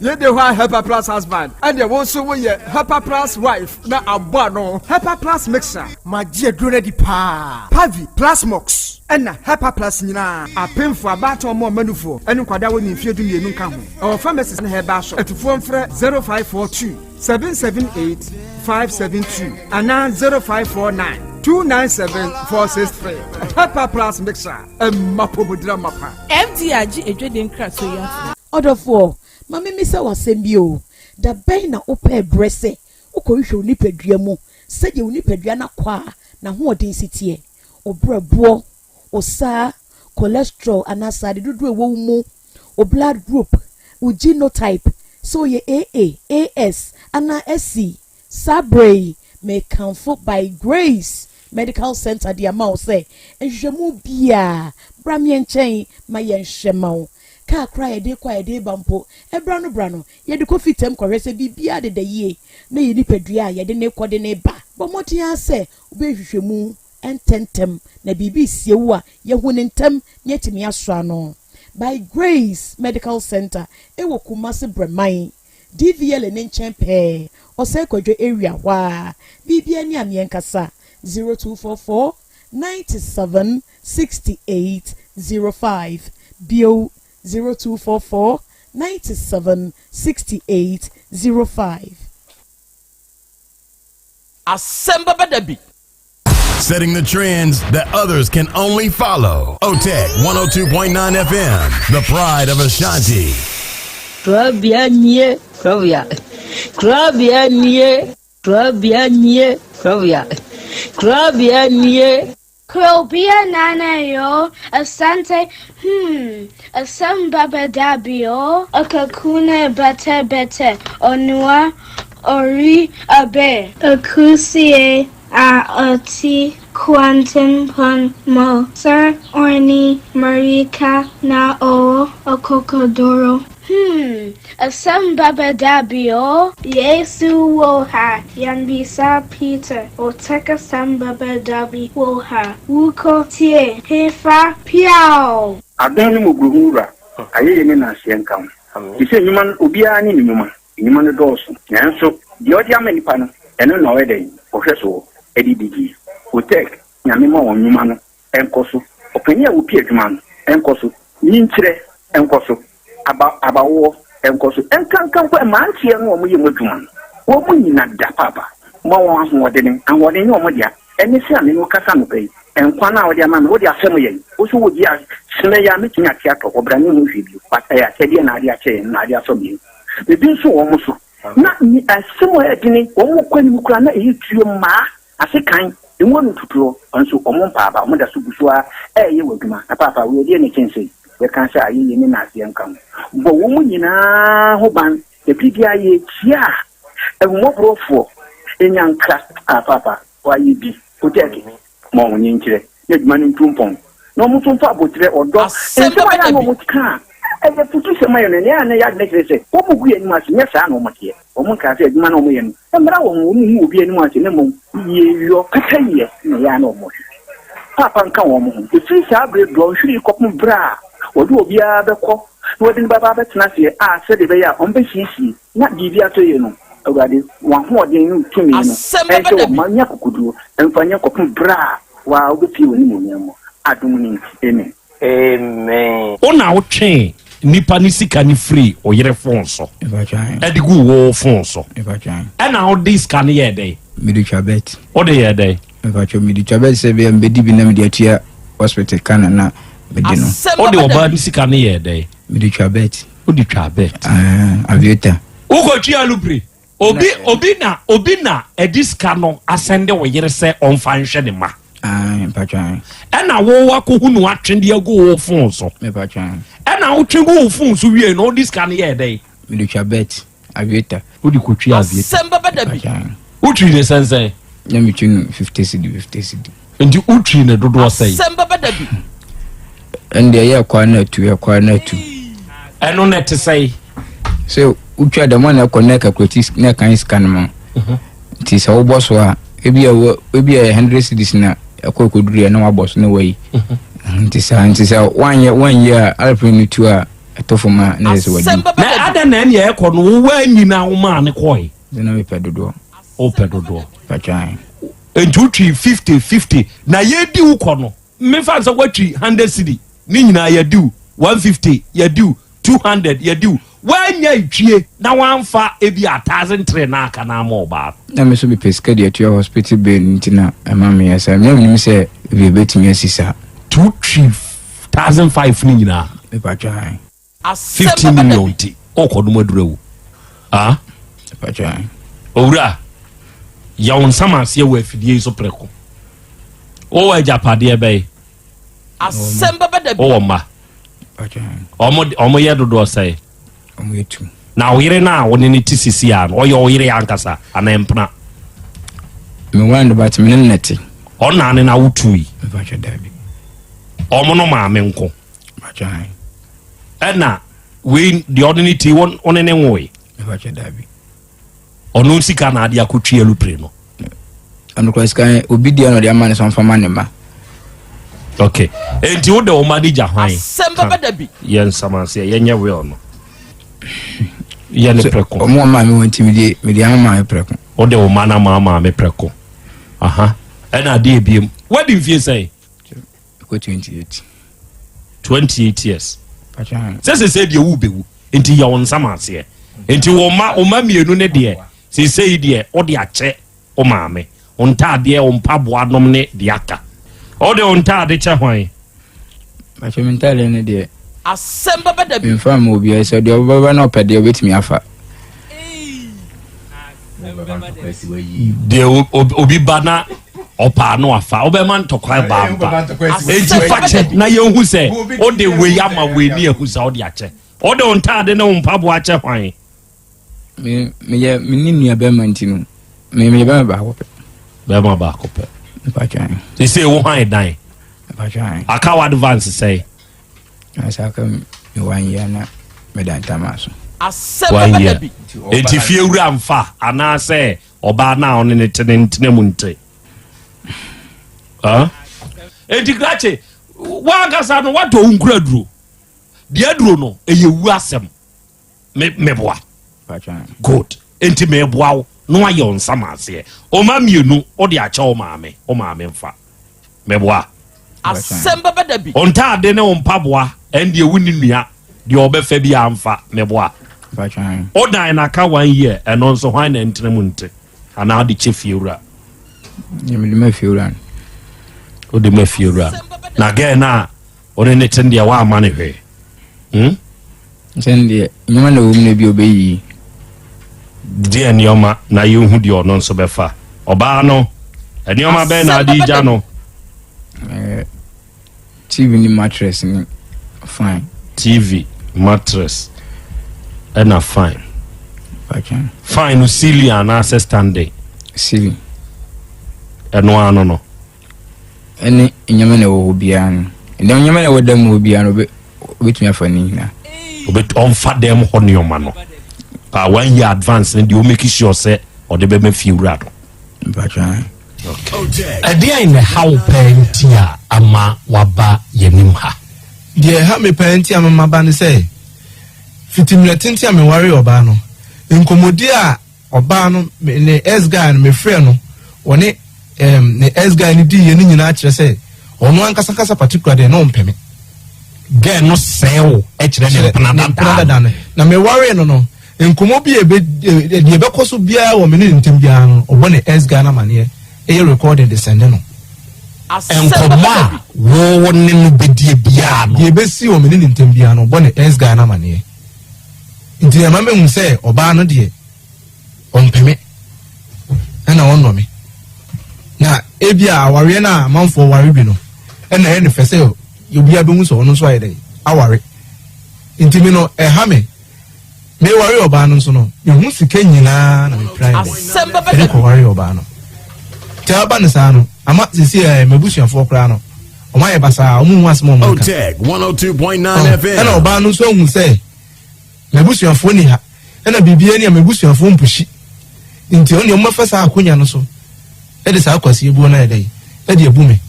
Yɛde hɔ a Hepa Plus husband ɛdeɛ wo nso woyɛ Hepa Plus wife na abɔ ano. Hepa Plus mixer. Magye aduro no adi paa. Pavi, Plasmox ɛna Hepa Plus nyinaa. Apemfo, abaatan, ɔmo ɔmanufoɔ ɛne nkwadaa wɔ ne mfeɛ 12 nka ho. Ɛwɔ pharmacies ne herbal shop. Atufoɔ mfrɛ 0542 778 572 anaa 0549 297 463. Hepa Plus mixer ɛmma pomodira mapa. FDA agye adwadie nkratoɔ yi atom. Ɔdɔfoɔ, ma memmisa wo asɛm bi o, da bɛn na wopɛɛ berɛ sɛ wokɔhwehwɛ wo nipadua mu sɛdeɛ wo nipadua no akwaa n'ahoɔden si teɛ, wo berɛboɔ, wo saa, cholesterol anaa sradeɛ dodoɔ a ɛwɔ wo mu, wo blood group, wo genotype, sɛ woyɛ AA, AS anaa SC? Saa berɛ yi, mekamfo By Grace Medical Center de ama wo sɛ nhwehwɛmu biara, bra me nkyɛn ma yɛnhwɛ ma wo. Kaa koraa a yɛde kɔ a yɛde reba mpo, ɛberɛ ano berɛ ano, yɛde kɔ fitam kɔhwɛ sɛ biribiara deda yie na yɛn nipadua a yɛde no rekɔ de no reba. Bɔ mmɔden ara sɛ wobɛyɛ nhwehwɛmu ntɛmntɛm na biribi resie wo a, yɛahu no ntɛm na yɛatumi asɔ ano. By Grace Medical Center wɔ Kumasi Brɛman, DVLA no nkyɛn pɛɛ, Ɔsɛe Kwadwo area hɔ ara. Biribiara ni a meɛnkasa, 0244 97 68 05, bio 0244 97 68 05. Asɛm bɛba da bi. Setting the trends that others can only follow. OTEC 102.9 FM, the pride of Ashanti. Kurabea nie, kurabea. Kurabea nie, kurabea nie, kurabea. Kurabea nie. Krobea nana yo, asante, hmm, asɛm baba dabi o, akakune bete bete, onua, ori abe. Akusie a ɔte kwantempɔn mu sɛ ɔne mmirika na ɔwɔ akokoduru. Hmm, asɛm baba dabi o. Yesu wɔ ha, yɛmmisa Peter, ɔtɛk asɛm baba dabi wɔ ha, wokɔ tie, hefa, piaw! Adom ne mmɔborɔhunu Wura, ayɛyie ne nnanseɛ nka wo. Te sɛ nnwuma no, obiara ne ne nnwuma. Nnwuma no dɔɔso, nanso deɛ ɔde ama nnipa no, ɛno na ɔyɛ dɛn? Ɔhwɛ soɔ de didie. Otec, Nyame ma wɔn nnwuma no nkɔ so. Ɔpanin a ɔpi adwuma no nkɔ so. Nyinkyerɛ nkɔ so. Aba, abawoɔ nkɔ so. Ɛnkanka mpo mmeranteɛ no a wɔyɛ mu adwuma no, wɔn nyina da paapa. Ma wɔn ahoɔdene. Ahoɔden nyɛ wɔn dea. Ɛne sɛ a me ne wo kasa anɔpa yi, nkwa no a wode ama me, wode afɛm yɛn. Wo nso wogye a, sene yɛ a mɛtumi ate atɔ hɔ, bra ne ho hwee bio. But ɛyɛ akyɛdeɛ na ade akyɛ yɛn, na ade asɔ yɛn. Ebi nso wɔ wɔn so. Na ne asɛm a ɛyɛ dene, wɔn kɔ anim koraa na ɛyɛ tuo mmaa ase kan, emu ano tutuo, nso wɔn mpa aba, wɔn da so gu so ara ɛreyɛ wɔ adwuma. Na paapa, wei ɛdeɛ na ɛkyɛn sei? Yɛka sɛ ayɛyie ne naaseɛ nka ho. Bɔ wɔn nyinaa ho ban, na biribiara yɛkyia a, ahummɔborɔfoɔ, ɛnyankra, ah paapa, Wɔayɛ bi, Kotɛɛke, ma wɔn nkyerɛ na adwuma no ntu mpɔn, na wɔn nso mfa aboterɛ, ɔdɔ, Asɛm nsɛm a bɛba ɛyɛ a da na bi. wɔka a ɛyɛ afutusɛm ayɛ no, nea ɛyɛ a na ɛyɛ adwene kyerɛ sɛ wɔgu yɛn anim ase, nyɛ saa na wɔteɛ. Wɔnkaa sɛ adwuma no a wɔyɛ no mmra wɔn ho, wɔnhu obi anim ase, na mmom yieyɔ, pɛpɛyɛ na ɛyɛ a na wɔhwehwɛ. Paapa nka wɔn ho. Ɛfiri saa berɛ dɔnhwere yi kɔpem berɛ a wɔde obiara bɛkɔ na wɔde no bɛba abɛtena aseɛ a sɛdeɛ ɛbɛyɛ a wɔbɛsiesie na biribi atɔ yie no, Awurade, w'ahoɔden ne wo tumi no Asɛm bɛba nhyɛ da wɔn bi. ma nya akokoduro mfa nyɛ kɔpem berɛ a wo ara wobɛpue w'animuonyam mu. Adom no nti, amen. Amen. Wo na wotwee nipa ne sika no firi wo yere fon so ɛde gu wo fon so. Ɛna wode sika no yɛɛ dɛn? Mede twa bet. Wode yɛɛ dɛn? Mpakyɛ mede twa bet sɛ bɛyɛ mebɛdi bi na mede atua hospital ka na na mede no. Wode ɔbaa no sika no yɛɛ dɛn? Mede twa bet. Wode twa bet. Ah, aviator. Wokɔtwi alupre. Obi obi na obi na ɛde sika no asɛnde wo yere sɛ ɔmfa nhwɛ ne ma. Ɛna wo wakɔhu no atwe de agu wo fon so. Ɛna wotwe gu wo fon so wie no wode sika no yɛɛ dɛn? Mede twa bet aviator. Wode kɔtwi aviator. Asɛm bɛba da bi. Wotwi ne sɛnsɛn? Na metwi no 50 cedi 50 cedi. Nti wotwi ne dodoɔ sɛn? Asɛm bɛba da bi. Ɛnde ɛyɛ ɛkɔ na atu ɛkɔ na atu. Ɛno na ɛte sɛn? Sɛ wotwa dɛm a na ɛkɔ na ɛkakulati na ɛkan sika no ma. Mhm. Nti sɛ wobɔ so a ebi a ebi a 100 cedis na ɛkɔ ɛkɔduru yɛ na wabɔ so na wayi. Mhm. Nti saa nti sɛ wanyɛ wanyɛ a aeroplane no tu a ɛtɔ fam a na ɛsɛ sɛ wadi. Na adɛn na ɛne ɛkɔ no wo wanyi na womaa ne kɔe? Sɛ na mepɛ dodoɔ. Wopɛ dodoɔ. Patwan. Nti wotwi 50 50 na yɛdi wo kɔ no mefa sɛ woatwi 100 cedi ne nyinaa yɛdi wo 150 yɛdi wo 200 yɛdi wo woanya twie na woamfa ebi a 1003 na aka na ama ɔbaa no. Na me nso mepɛ sika de atua hospital bill nti na ɛma meyɛ saa. Na menim sɛ ebi ebetumi asi saa. Nti wotwi 1005 no nyinaa. Mepatwan. 15 million nti ɔkɔ nom aduru awu ah owura yɛ wo nsam aseɛ wɔ afidie yi so prɛko wowɔ agyapadeɛ bɛyi asɛm bɛbɛ da bi wowɔ mma ɔmo yɛ dodoɔ sɛe na wo yere no a wo ne ne te sisi a no ɔyɛ wo yere ankasa anaa mpena mewɔ no but me ne no te ɔna ne na wotui ɔmo no maame nko ɛna wei deɛ ɔde ne ti ɔne ne nwoe ɔno sika na ade akɔtwi alupere no ɔno kora sika obi deɛ na ɔde ama ne sɛ ɔmfa ma ne ma ok enti wode wo ma de gya hwan asɛm bɛba da bi yɛ nsɛm aseɛ yɛnyɛ will no yɛ ne prɛko ɔmo ɔma me wɔn ti mede mede ama maame prɛko wode wo ma no ama maame prɛko aha ɛna adeɛ ebiem wadi mfie sɛn Ɛkɔ 28. 28 years. Sɛ sɛ sɛ deɛ wo bɛwu nti yɛ wo nsam aseɛ nti wo ma wo ma mmienu ne deɛ sesei deɛ wode akyɛ wo maame wo ntaadeɛ wo mpaboa nom ne deɛ aka wode wo ntaade kyɛ hwan? Makyɛ me ntaadeɛ no deɛ Asɛm bɛba da bi. Memfa mma obiara sɛ deɛ ɔbɛba na ɔpɛ deɛ ɔbɛtumi afa. Deɛ obi ba na ɔpaa no afa wobɛma ntɔkwa ba mpa enti fa kyɛ na yɛhu sɛ wode wei ama wei ne ahu sɛ wode akyɛ wode wo ntaade ne wo mpaboa akyɛ hwan? Me meyɛ me ne nua bɛrima nti no me meyɛ bɛrima baako pɛ. Bɛrima baako pɛ. Mpatwan. Sese wo hwan dan. Mpatwan. Aka wo advance sɛe. Asa aka me one year na meda ntama so. Asɛm One bɛba year. da bi. Enti fie wura mfa anaasɛ ɔbaa no a ɔne ne te ne ntena mu nte. Ah? Enti krakye wankasa no watɔ wo nkura duro. Deɛ aduro no ɛyɛ wu asɛm. Me meboa. Good. Enti meboa wo na wayɛ wo nsa ma aseɛ. Ɔma mmienu wode akyɛ wo maame, wo maame mfa. Meboa. Asɛm bɛba da bi. Wo ntaade ne wo mpaboa ɛndeɛ wo ni nua deɛ ɔbɛfa bi amfa. Meboa. Wo dan na aka one year ɛno nso hwan na ɛntena mu nte anaa wode kyɛ fie wura. Mede ma fie wura no. Wode ma fie wura no. Na gɛɛ no a Ɔne ne ten deɛ woamma no hwee. Hmm? Sɛn deɛ nneɛma na ɛwɔ mu na ebi ɔbɛyi. Deɛ nneɛma na yɛnhu deɛ ɔno nso bɛfa. Ɔbaa no, nneɛma bɛn na ade gya no? Eh, TV ne mattress ne fine. TV, mattress, ɛna fine. Fine no ceiling anaasɛ standing? Ceiling. Ɛno ano no. Ɛne nneɛma na ɛwɔ hɔ biara no nneɛma na ɛwɔ dɛm hɔ biara no obetumi afa ne nyinaa. Ɔmfa dɛm hɔ nneɛma no a one year advance no deɛ ɔmake sure sɛ ɔde bɛma fie wura no. Mpatwa. Ɛdeɛn na ɛha wo paa nti a ama waba yɛnim ha? Deɛ ɛha me paa nti a ama maba ne sɛ, fiti mmerɛ tenten a mewaree ɔbaa no, nkɔmmɔdie a Ɔbaa no, me ne ex guy no, mefrɛɛ no, ɔne um, ne ex guy no diiɛ no nyinaa kyerɛ sɛ ɔno ankasa ankasa particular deɛ na ɔmpɛ me. Girl no sɛɛ wo kyerɛ ne mpena dada no. Na mewaree no no, nkɔmmɔ bi a ɛbɛ deɛ ɛbɛkɔ so biara wɔ me ne ne ntam biara no, ɔbɔ ne ex guy no amaneɛ, ɛyɛ recording de sɛnde no. Nkɔmmɔ a wo ne no bɛdie biara no. Deɛ ɛbɛsi wɔ me ne ne ntam biara no, ɔbɔ ne ex guy no amaneɛ. Nti ɛma mehu sɛ ɔbaa no deɛ ɔmpɛ me ɛna ɔnnɔ me. Na ebi a awareɛ no a amanfoɔ ware bi no ɛna ɛyɛ no fɛ sɛ obiara bɛhu sɛ ɔno nso ayɛ dɛn aware. Nti me no ɛha me. Meware ɔbaa no nso no mehu sika nyinaa na mepira yɛ dɛn ɛde kɔware ɔbaa no. Nti aba no saa no ama sisi ɛ m'abusuafoɔ koraa no wɔn ayɛ basaa wɔn hu asɛm a wɔn nka. Otec 102.9 FM. Ɛna ɔbaa no nso ahu sɛ m'abusuafoɔ ni ha ɛna biribiara ni a m'abusuafoɔ mpushi nti ɔne wɔn afa saa akonya no so ɛde saa akwasi ebuo no ayɛ dɛ ɛde abu me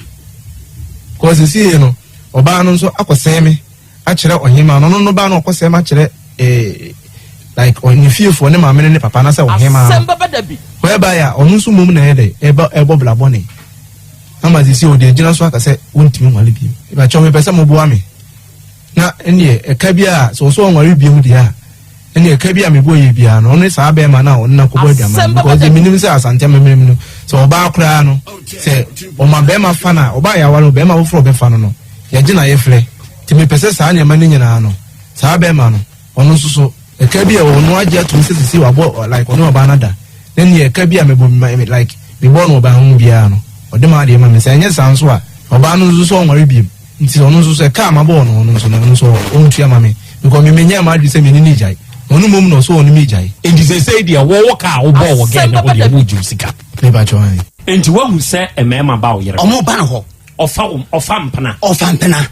kɔɔ sisi yɛ no ɔbaa no nso akɔsɛn me akyerɛ ɔhemaa no ɔno no baa no ɔkɔsɛn me akyerɛ ee like ɔne fiefoɔ ne maame ne ne papa anasɛ ɔhemaa no whereby a ɔno nso mmom na ɛyɛ dɛ ɛbɔ ɛbɔ bla bɔne ama sisi ɔde agyina so aka sɛ wɔntumi nwale bio ìbàkyɛw mepɛ sɛ moboa me na ɛneɛ ɛka bi a sɛ ɔsɛ ɔnware biom deɛ a ɛne ɛka bi a mebɔ yɛ biara no ɔne saa bɛrima no a ɔne no akɔbɔ adwaman because deɛ menim sɛ asante amammerɛ mu no sɛ ɔbaa koraa no sɛ ɔma bɛrima fa no a ɔbaa yɛ aware bɛrima foforɔ ɔbɛfa no no yɛgye na yɛfrɛ nti mepɛ sɛ saa nneɛma no nyinaa no saa bɛrima no ɔno nso so ɛka bi a ɔno agye atom sɛ sisi wabɔ like ɔne ɔbaa no ada na neɛ ɛka bi a mebɔ like mebɔ no ɔbaa ho biara no ɔde ma adeɛ ma me sɛ ɛnyɛ saa nso a ɔbaa no nso so ɔnware biem Nti ɔno nso sɛ kaa mabɔ ɔno ɔno nso no ɔno nso ɔntua ma me because me menyɛɛ m'adwene sɛ me ne no gyae na ɔno mmom na ɔsɛ ɔne me gyae. Nti seesei deɛ wo wo kaa wobɔɔ wɔ girl no ho deɛ wogye wo sika. Me pa kyɛw ae. Nti wahu sɛ mmarima ba wo yere hɔ. Ɔmo ba no hɔ. Ɔfa wo ɔfa mpena. Ɔfa mpena.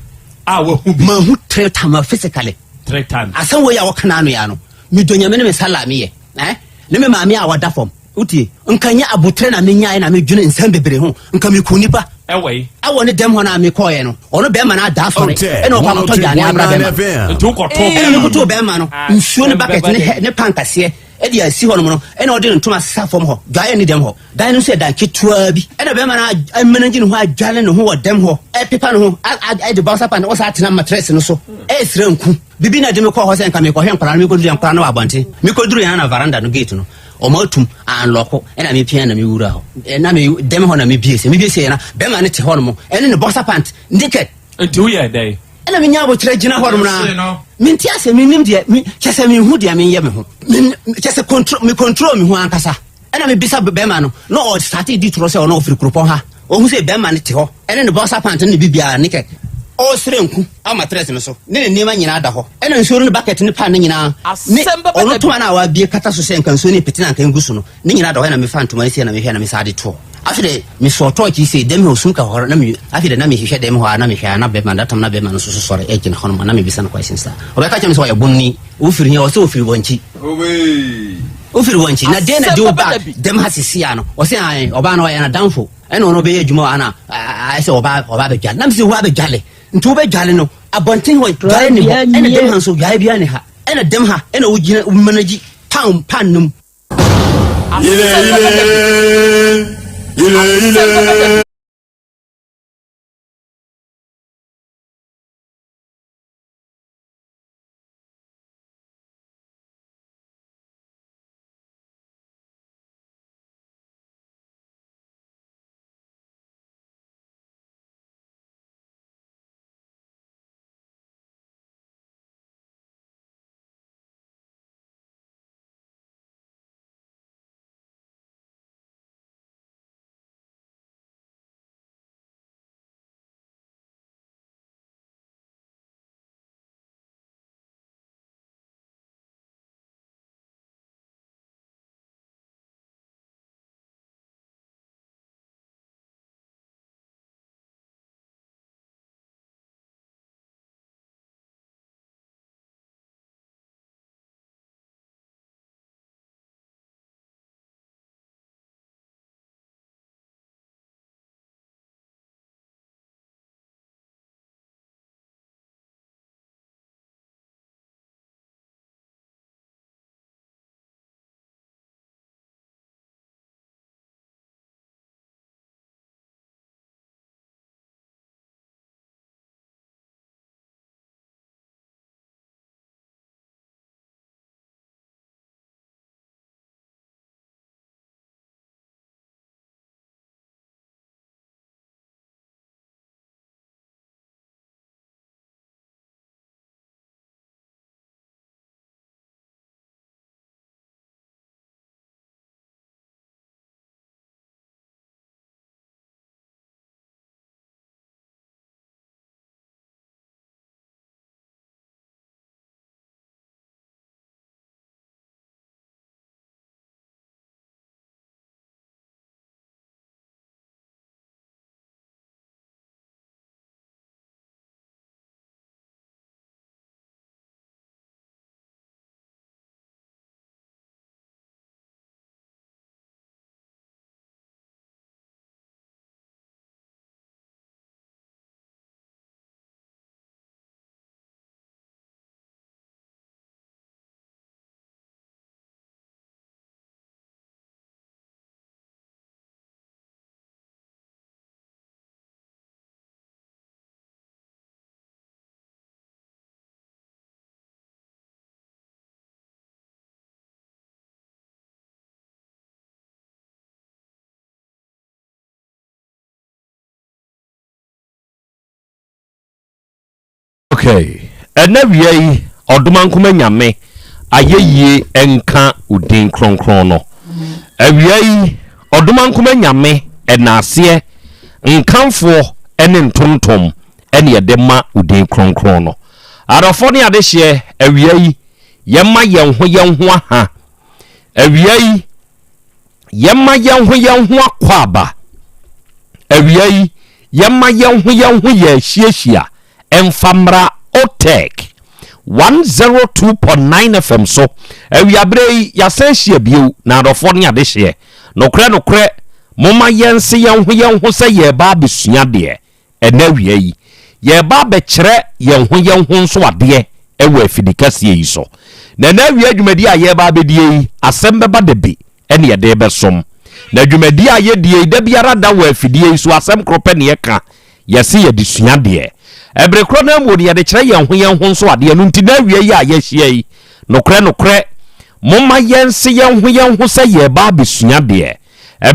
A wahu bi. Mahu three times physically. Three times. Asɛm wei a wɔka n'ano ya no, medɔ Nyame ne me sala meyɛ eh, ne me maame a wada fam. Wotie? Nka nyɛ aboterɛ na menyaeɛ na medwene nsɛm bebree ho. Nka meku nipa. Ɛwɔ yi. Ɛwɔ ne dɛm hɔ no a mekɔɔeɛ no, ɔno bɛrima no ada asɔre ɛna ɔkɔ akɔtɔ dwane abra bɛrima. Nti wokɔtoo Ɛna mekɔtoo bɛrima no nsuo ne bucket ne hɛ ne pan kaseɛ ɛde asi hɔ nom no ɛna ɔde ne ntoma sesa fam hɔ. Dwaeɛ ne dɛm hɔ. Dan no nso yɛ dan ketewa bi. Ɛna bɛrima no amanagye ne ho adwale ne ho wɔ dɛm hɔ ɛpepa ne ho ɛde boxer pant ɔsa atena matress no so ɛresrɛ nku. Bibi na ɛde me kɔɔ hɔ sɛ nka mekɔhwɛ nkwadaa no mekɔduru yɛ nkwadaa no wɔ abɔnten. Mekɔduru yɛn na veranda no gate no Ɔmo atum anlɔko ɛna me pia na me wura hɔ ɛna me dɛm hɔ na me bie sɛ me bie sɛ na bɛrima no te hɔ nom ɛne ne boxer pant naked. Nti wo yɛ dɛn? Ɛna me nya abokyerɛ gyina hɔ nom na me nti asɛ me nim deɛ me kyɛ sɛ me hu deɛ me yɛ me ho me kyɛ sɛ control me control me ho ankasa ɛna me bisa bɛrima no na ɔ starte di torɔ sɛ ɔno ɔfiri kuropɔn ha ɔhu sɛ bɛrima no te hɔ ɛne ne boxer pant ne bibiara naked ɔresrɛ nku awo matress no so ne ne nneɛma nyinaa da hɔ ɛna nsuo no ne bucket ne pan no nyinaa ne ɔno ntoma no a wabie kata so sɛ nka nsuo no pete na nka ngu so no ne nyinaa da hɔ ɛna mefa ntoma no sie na mehwɛ na mesa de toɔ afei de mesɔɔ tɔɔkye sei dɛm hɔ sum ka hɔ na me afei de na mehwehwɛ dɛm hɔ a na mehwɛ a na bɛrima datam na bɛrima no nso so sɔre gyina hɔ nom na mebisa no questions a ɔbɛka kyerɛ me sɛ ɔyɛ bonni wofiri hia ɔsɛ ofiri wɔn akyi wofiri wɔn akyi na den na de wo ba dɛm ha sisi a no ɔsɛ ɔbaa no ɔyɛ n'adamfo Ɛna ɔno ɔbɛyɛ adwuma wɔ ha na ayɛ sɛ ɔba ɔba abɛdwale nam sɛ wo abɛdwale nti wobɛdwale no abɔnten hɔ dwale ne hɔ ɛna dɛm ha nso dwale biara ne ha ɛna dɛm ha ɛna wogyina womanagyi pan pan no mu. Ile ile ile ile. Okay. Ɛnɛ wia yi, Ɔdomankoma Nyame ayɛyie nka wo din kronkron no. Awia yi, Ɔdomankoma Nyame ɛnaaseɛ, nkamfoɔ ne ntontom ɛne yɛde ma wo din kronkron no. Adɔfoɔ ne adehyeɛ, awia yi, yɛma yɛn ho yɛn ho aha. Awia yi, Yɛmma yɛn ho yɛn ho akwaaba. Awia yi, yɛmma yɛn ho yɛn ho yɛ ahyiahyia mfa mmra OTEC 102.9 FM so. Awiaberɛ yi, yɛasan ahyia bio, na adɔfoɔ ne adehyeɛ. Nokorɛ nokorɛ, momma yɛnse yɛn ho yɛn ho sɛ yɛreba abɛsua adeɛ. Ɛnnɛ awia yi, yɛreba abɛkyerɛ yɛn ho yɛn ho nso adeɛ wɔ afidikɛseɛ yi so. Na ɛnnɛ awia dwumadie a yɛreba abɛdie yi, asɛm bɛba da bi ne yɛde rebɛsom. Na dwumadie a yɛdie yi, da biara da wɔ afidie yi so, asɛm korɔ pɛ ne yɛka, yɛse yɛde sua adeɛ. Ɛbere korɔ no ara mu no, yɛde kyerɛ yɛn ho yɛn ho nso adeɛ. Ɛno nti, nnɛ awia yi a yɛahyia yi, nokorɛ nokorɛ, momma yɛnse yɛn ho yɛn ho sɛ yɛreba abɛsua adeɛ.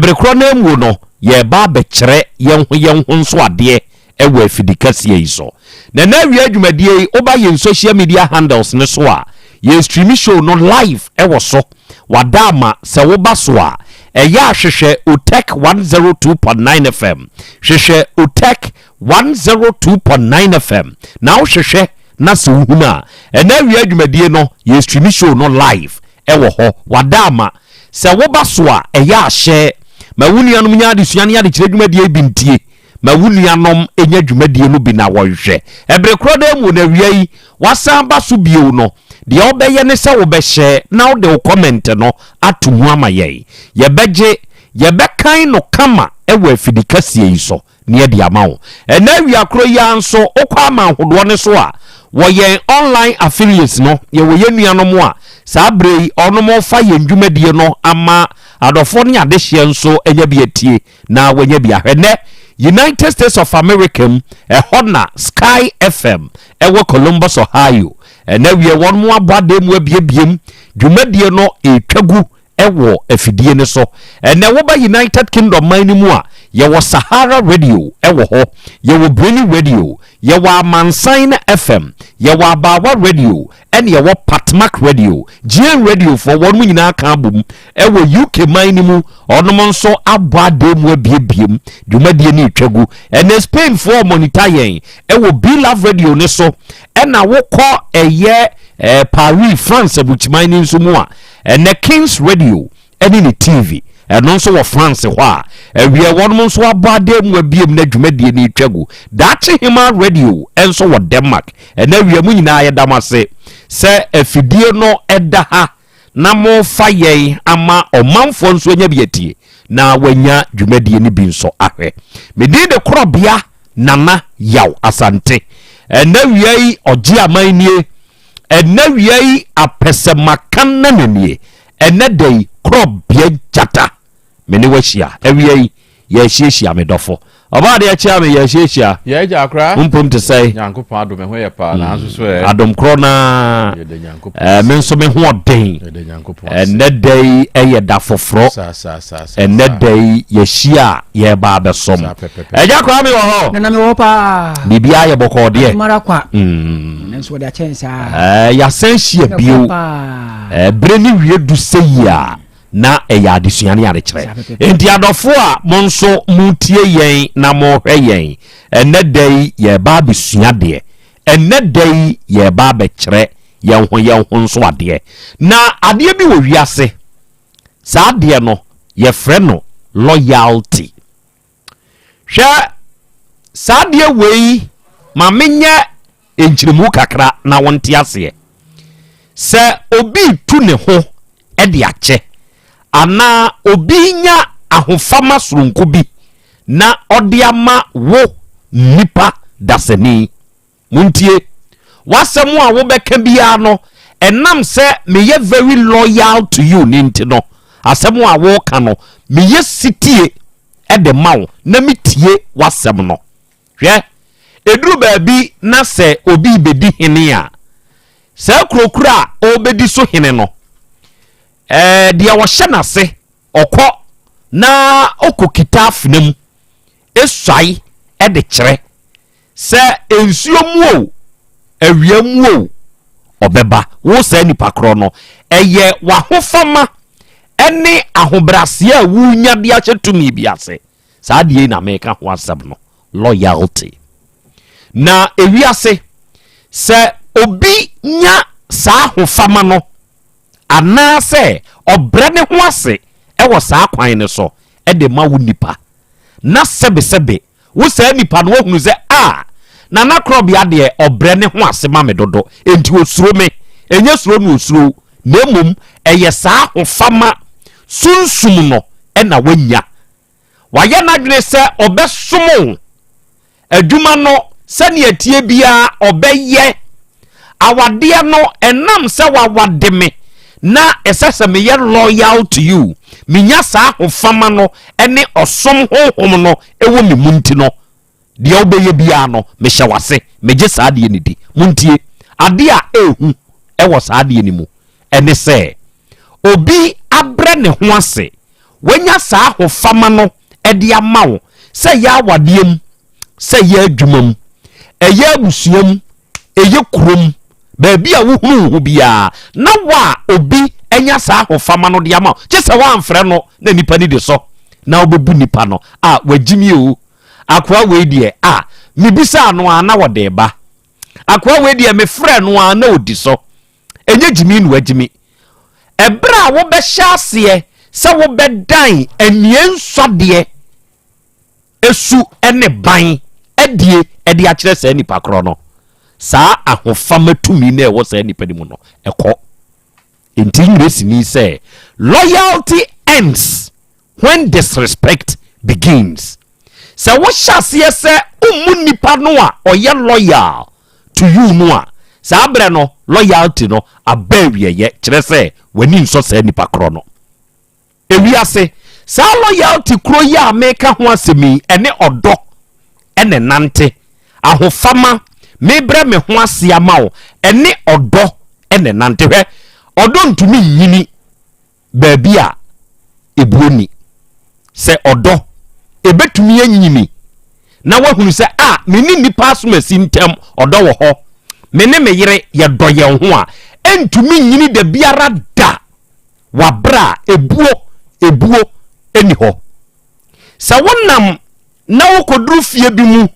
Bere korɔ no ara mu no, yɛreba abɛkyerɛ yɛn ho yɛn ho nso adeɛ wɔ afidikɛseɛ yi so. Na ɛnnɛ awia dwumadie yi, woba yɛn social media handles no so a, yɛn stream show no live wɔ so. Wada ama sɛ woba so a, ɛyɛ a hwehwɛ Otec 102.9 FM. Hwehwɛ Otec 102.9 FM na wohwehwɛ na sɛ wohunu a, ɛnnɛ awia dwumadie no, yɛn stream show no live wɔ hɔ. Wada ama Sɛ woba so a, ɛyɛ a hyɛ ma wo nuanom nya adesua ne adekyerɛ dwumadie yi bi ntie. Ma wo nuanom nya dwumadie no bi na wɔnhwɛ. Ɛbere korɔ no ara mu no, awia yi, woasan aba so bio no, deɛ wobɛyɛ ne sɛ wobɛhyɛ na wode wo kɔmɛnte no ato mu ama yɛn. Yɛbɛgye, yɛbɛkan no kama wɔ afidikɛseɛ yi so. na yɛde ama wo. Ɛnnɛ awia korɔ yi ara nso, wokɔ aman hodoɔ no so a, wɔ yɛn online affiliates no, yɛwɔ yɛn nuanom a saa berɛ yi wɔnom refa yɛn dwumadie no ama adɔfoɔ ne adehyeɛ nso anya bi atie na wɔanya bi ahwɛ. Nnɛ, United States of America mu, ɛhɔ na Sky FM ɛwɔ Columbus, Ohio. Ɛnnɛ awia wɔnom abɔ adan mu abiebiem, dwumadie no ɛretwa gu wɔ afidie no so. Ɛnnɛ woba United Kingdom man no mu a, yɛwɔ Sahara Radio wɔ hɔ, yɛwɔ Breni Radio, yɛwɔ Amansan FM, yɛwɔ Abaawa Radio, ɛne yɛwɔ Patmak Radio. GN Radio foɔ, wɔnom nyinaa ka abom wɔ UK man no mu, wɔnom nso abɔ adan mu abiebiem, dwumadie no retwa gu. Ɛnnɛ Spain foɔ monitor yɛn wɔ B-Love Radio no so, ɛna wokɔ ɛyɛ eh, Paris, France abukyiman no nso mu a, Ɛnnɛ Kings Radio ne ne TV, ɛno nso wɔ France hɔ a, awiɛ wɔnom nso abɔ adan mu abiem na dwumadie no retwa gu. Daakye Hemaa Radio nso wɔ Denmark. Ɛnnɛ awia mo nyinaa yɛda mo ase sɛ afidie no da ha na mofa yɛn ama ɔmanfoɔ nso anya bi atie na wanya dwumadie no bi nso ahwɛ. Me din de Korɔbea Nana Yaw Asante. Ɛnnɛ awia yi ɔgye aman nie. Ɛnnɛ wia yi apɛsɛmaka nana nie. Ɛnnɛ da yi korɔbea gyata me ne wo ahyia. Awia yi yɛahyiahyia me dɔfo. Ɔbaa deɛ kyea me yɛahyiahyia. Yɛ agya akora. Wo mpom te sɛe. Nyankopɔn adom ɛho yɛ paa nanso so ɛ. Adom korɔ naa. Yɛda Nyankopɔn ase. Me nso me ho ɔden. Yɛda Nyankopɔn ase. Ɛnnɛ da yi ɛyɛ da foforɔ. Saa saa saa saa. Ɛnnɛ da yi yɛahyia a yɛreba abɛsom. Saa pɛpɛpɛ. Agya Kwame wɔ hɔ. Nana mewɔ hɔ paa. Biribiara yɛ bɔkɔɔ deɛ. Adom ara kwa. Mm. Nanso wɔde akyɛn saa. Ɛɛ yɛasan hyia bio. Ɛɛ bere ne wie du sɛ yi a na ɛyɛ adesua ne adekyerɛ. Enti adɔfo a mo nso motie yɛn na mohwɛ yɛn ɛnnɛ da yi yɛreba abɛsua adeɛ. Ɛnnɛ da yi yɛreba abɛkyerɛ yɛn ho yɛn ho nso adeɛ. Na adeɛ bi wɔ wiase. Saa adeɛ no yɛfrɛ no loyalty. Hwɛ saa adeɛ wei ma menyɛ nkyerɛmu kakra na wonte aseɛ. Sɛ obi retu ne ho de akyɛ anaa obi nya ahofama soronko bi na ɔde ama wo nipa dasani. Montie. W'asɛm a wobɛka biara no, ɛnam sɛ meyɛ very loyal to you ne nti no, asɛm a woka no, meyɛ sitie de ma wo na metie w'asɛm no. Hwɛ, ɛduru baabi na sɛ obi rebɛdi hene a, saa kuro koro a ɔrebɛdi so hene no, ɛɛ deɛ ɔhyɛ n'ase, ɔkɔ na ɔkɔkita afena mu, ɛsuae de kyerɛ. Sɛ nsuo mu o, awia mu o, ɔbɛba. Wo saa nipa korɔ no, ɛyɛ w'ahofama ne ahobrɛaseɛ a wonya de ahyɛ tumi bi ase. Saa adeɛ yi na meka ho asɛm no, loyalty. Na ewiase, sɛ obi nya saa ahofama no anaasɛ ɔbrɛ ne ho ase wɔ saa kwan no so de ma wo nipa, na sɛbesɛbe wo saa nipa no wahunu sɛ a Nana Korɔbea deɛ ɔbrɛ ne ho ase ma me dodo, enti osuro me. Ɛnyɛ suro na osuro wo, na mmom ɛyɛ saa ahofama sunsum no na wanya. Wayɛ n'adwene sɛ ɔbɛsom wo. Adwuma no, sɛnea ɛteɛ biara ɔbɛyɛ. Awadeɛ no, ɛnam sɛ wawade me na ɛsɛ sɛ meyɛ loyal to you, menya saa ahofama no ne ɔsom honhom no wɔ me mu nti no, deɛ wobɛyɛ biara no, mehyɛ w'ase, megye saa adeɛ no di. Montie, adeɛ a ɛhu wɔ saa adeɛ no mu ɛne sɛ, obi abrɛ ne ho ase, wanya saa ahofama no de ama wo sɛ ɛyɛ awadeɛ mu, sɛ ɛyɛ adwuma mu, ɛyɛ abusua mu, ɛyɛ kurom, baabi a wohunu wo ho biara, na wo a obi anya saa ahofama no de ama wo, kye sɛ woamfrɛ no na nipa no di so na wobɛbu nipa no a wagyimi o, akoa wei deɛ a mebisaa no a na wɔde ba, akoa wei deɛ mefrɛ no a na ɔdi so. Ɛnyɛ gyimi na wagyimi. Ɛberɛ a wobɛhyɛ aseɛ sɛ wobɛdan aniɛnsɔdeɛ su ne ban adie de akyerɛ saa nipa korɔ no, saa ahofama tumi no a ɛwɔ saa nipa no mu no, ɛkɔ. Nti Ngiresini sɛ, loyalty ends when disrespect begins. Sɛ wohyɛ aseɛ sɛ wommu nipa no a ɔyɛ loyal to you no a, saa berɛ no loyalty no aba awieɛ, kyerɛ sɛ w'ani nsɔ saa nipa korɔ no. Ewiase, saa loyalty korɔ yi a meka ho asɛm yi, ɛne ɔdɔ ɛna ɛnante. Ahofama, mebrɛ me ho ase ama wo, ɛne ɔdɔ ɛna ɛnante. Hwɛ, ɔdɔ ntumi nyini baabi a ebuo nni. Sɛ ɔdɔ, ebetumi anyini na wahunu sɛ a me ne nnipa asomasi ntam ɔdɔ wɔ hɔ, me ne me yere yɛdɔ yɛn ho a, ɛntumi nyini da biara da wɔ abere a ebuo ebuo nni hɔ. Sɛ wonam na wokɔduru fie bi mu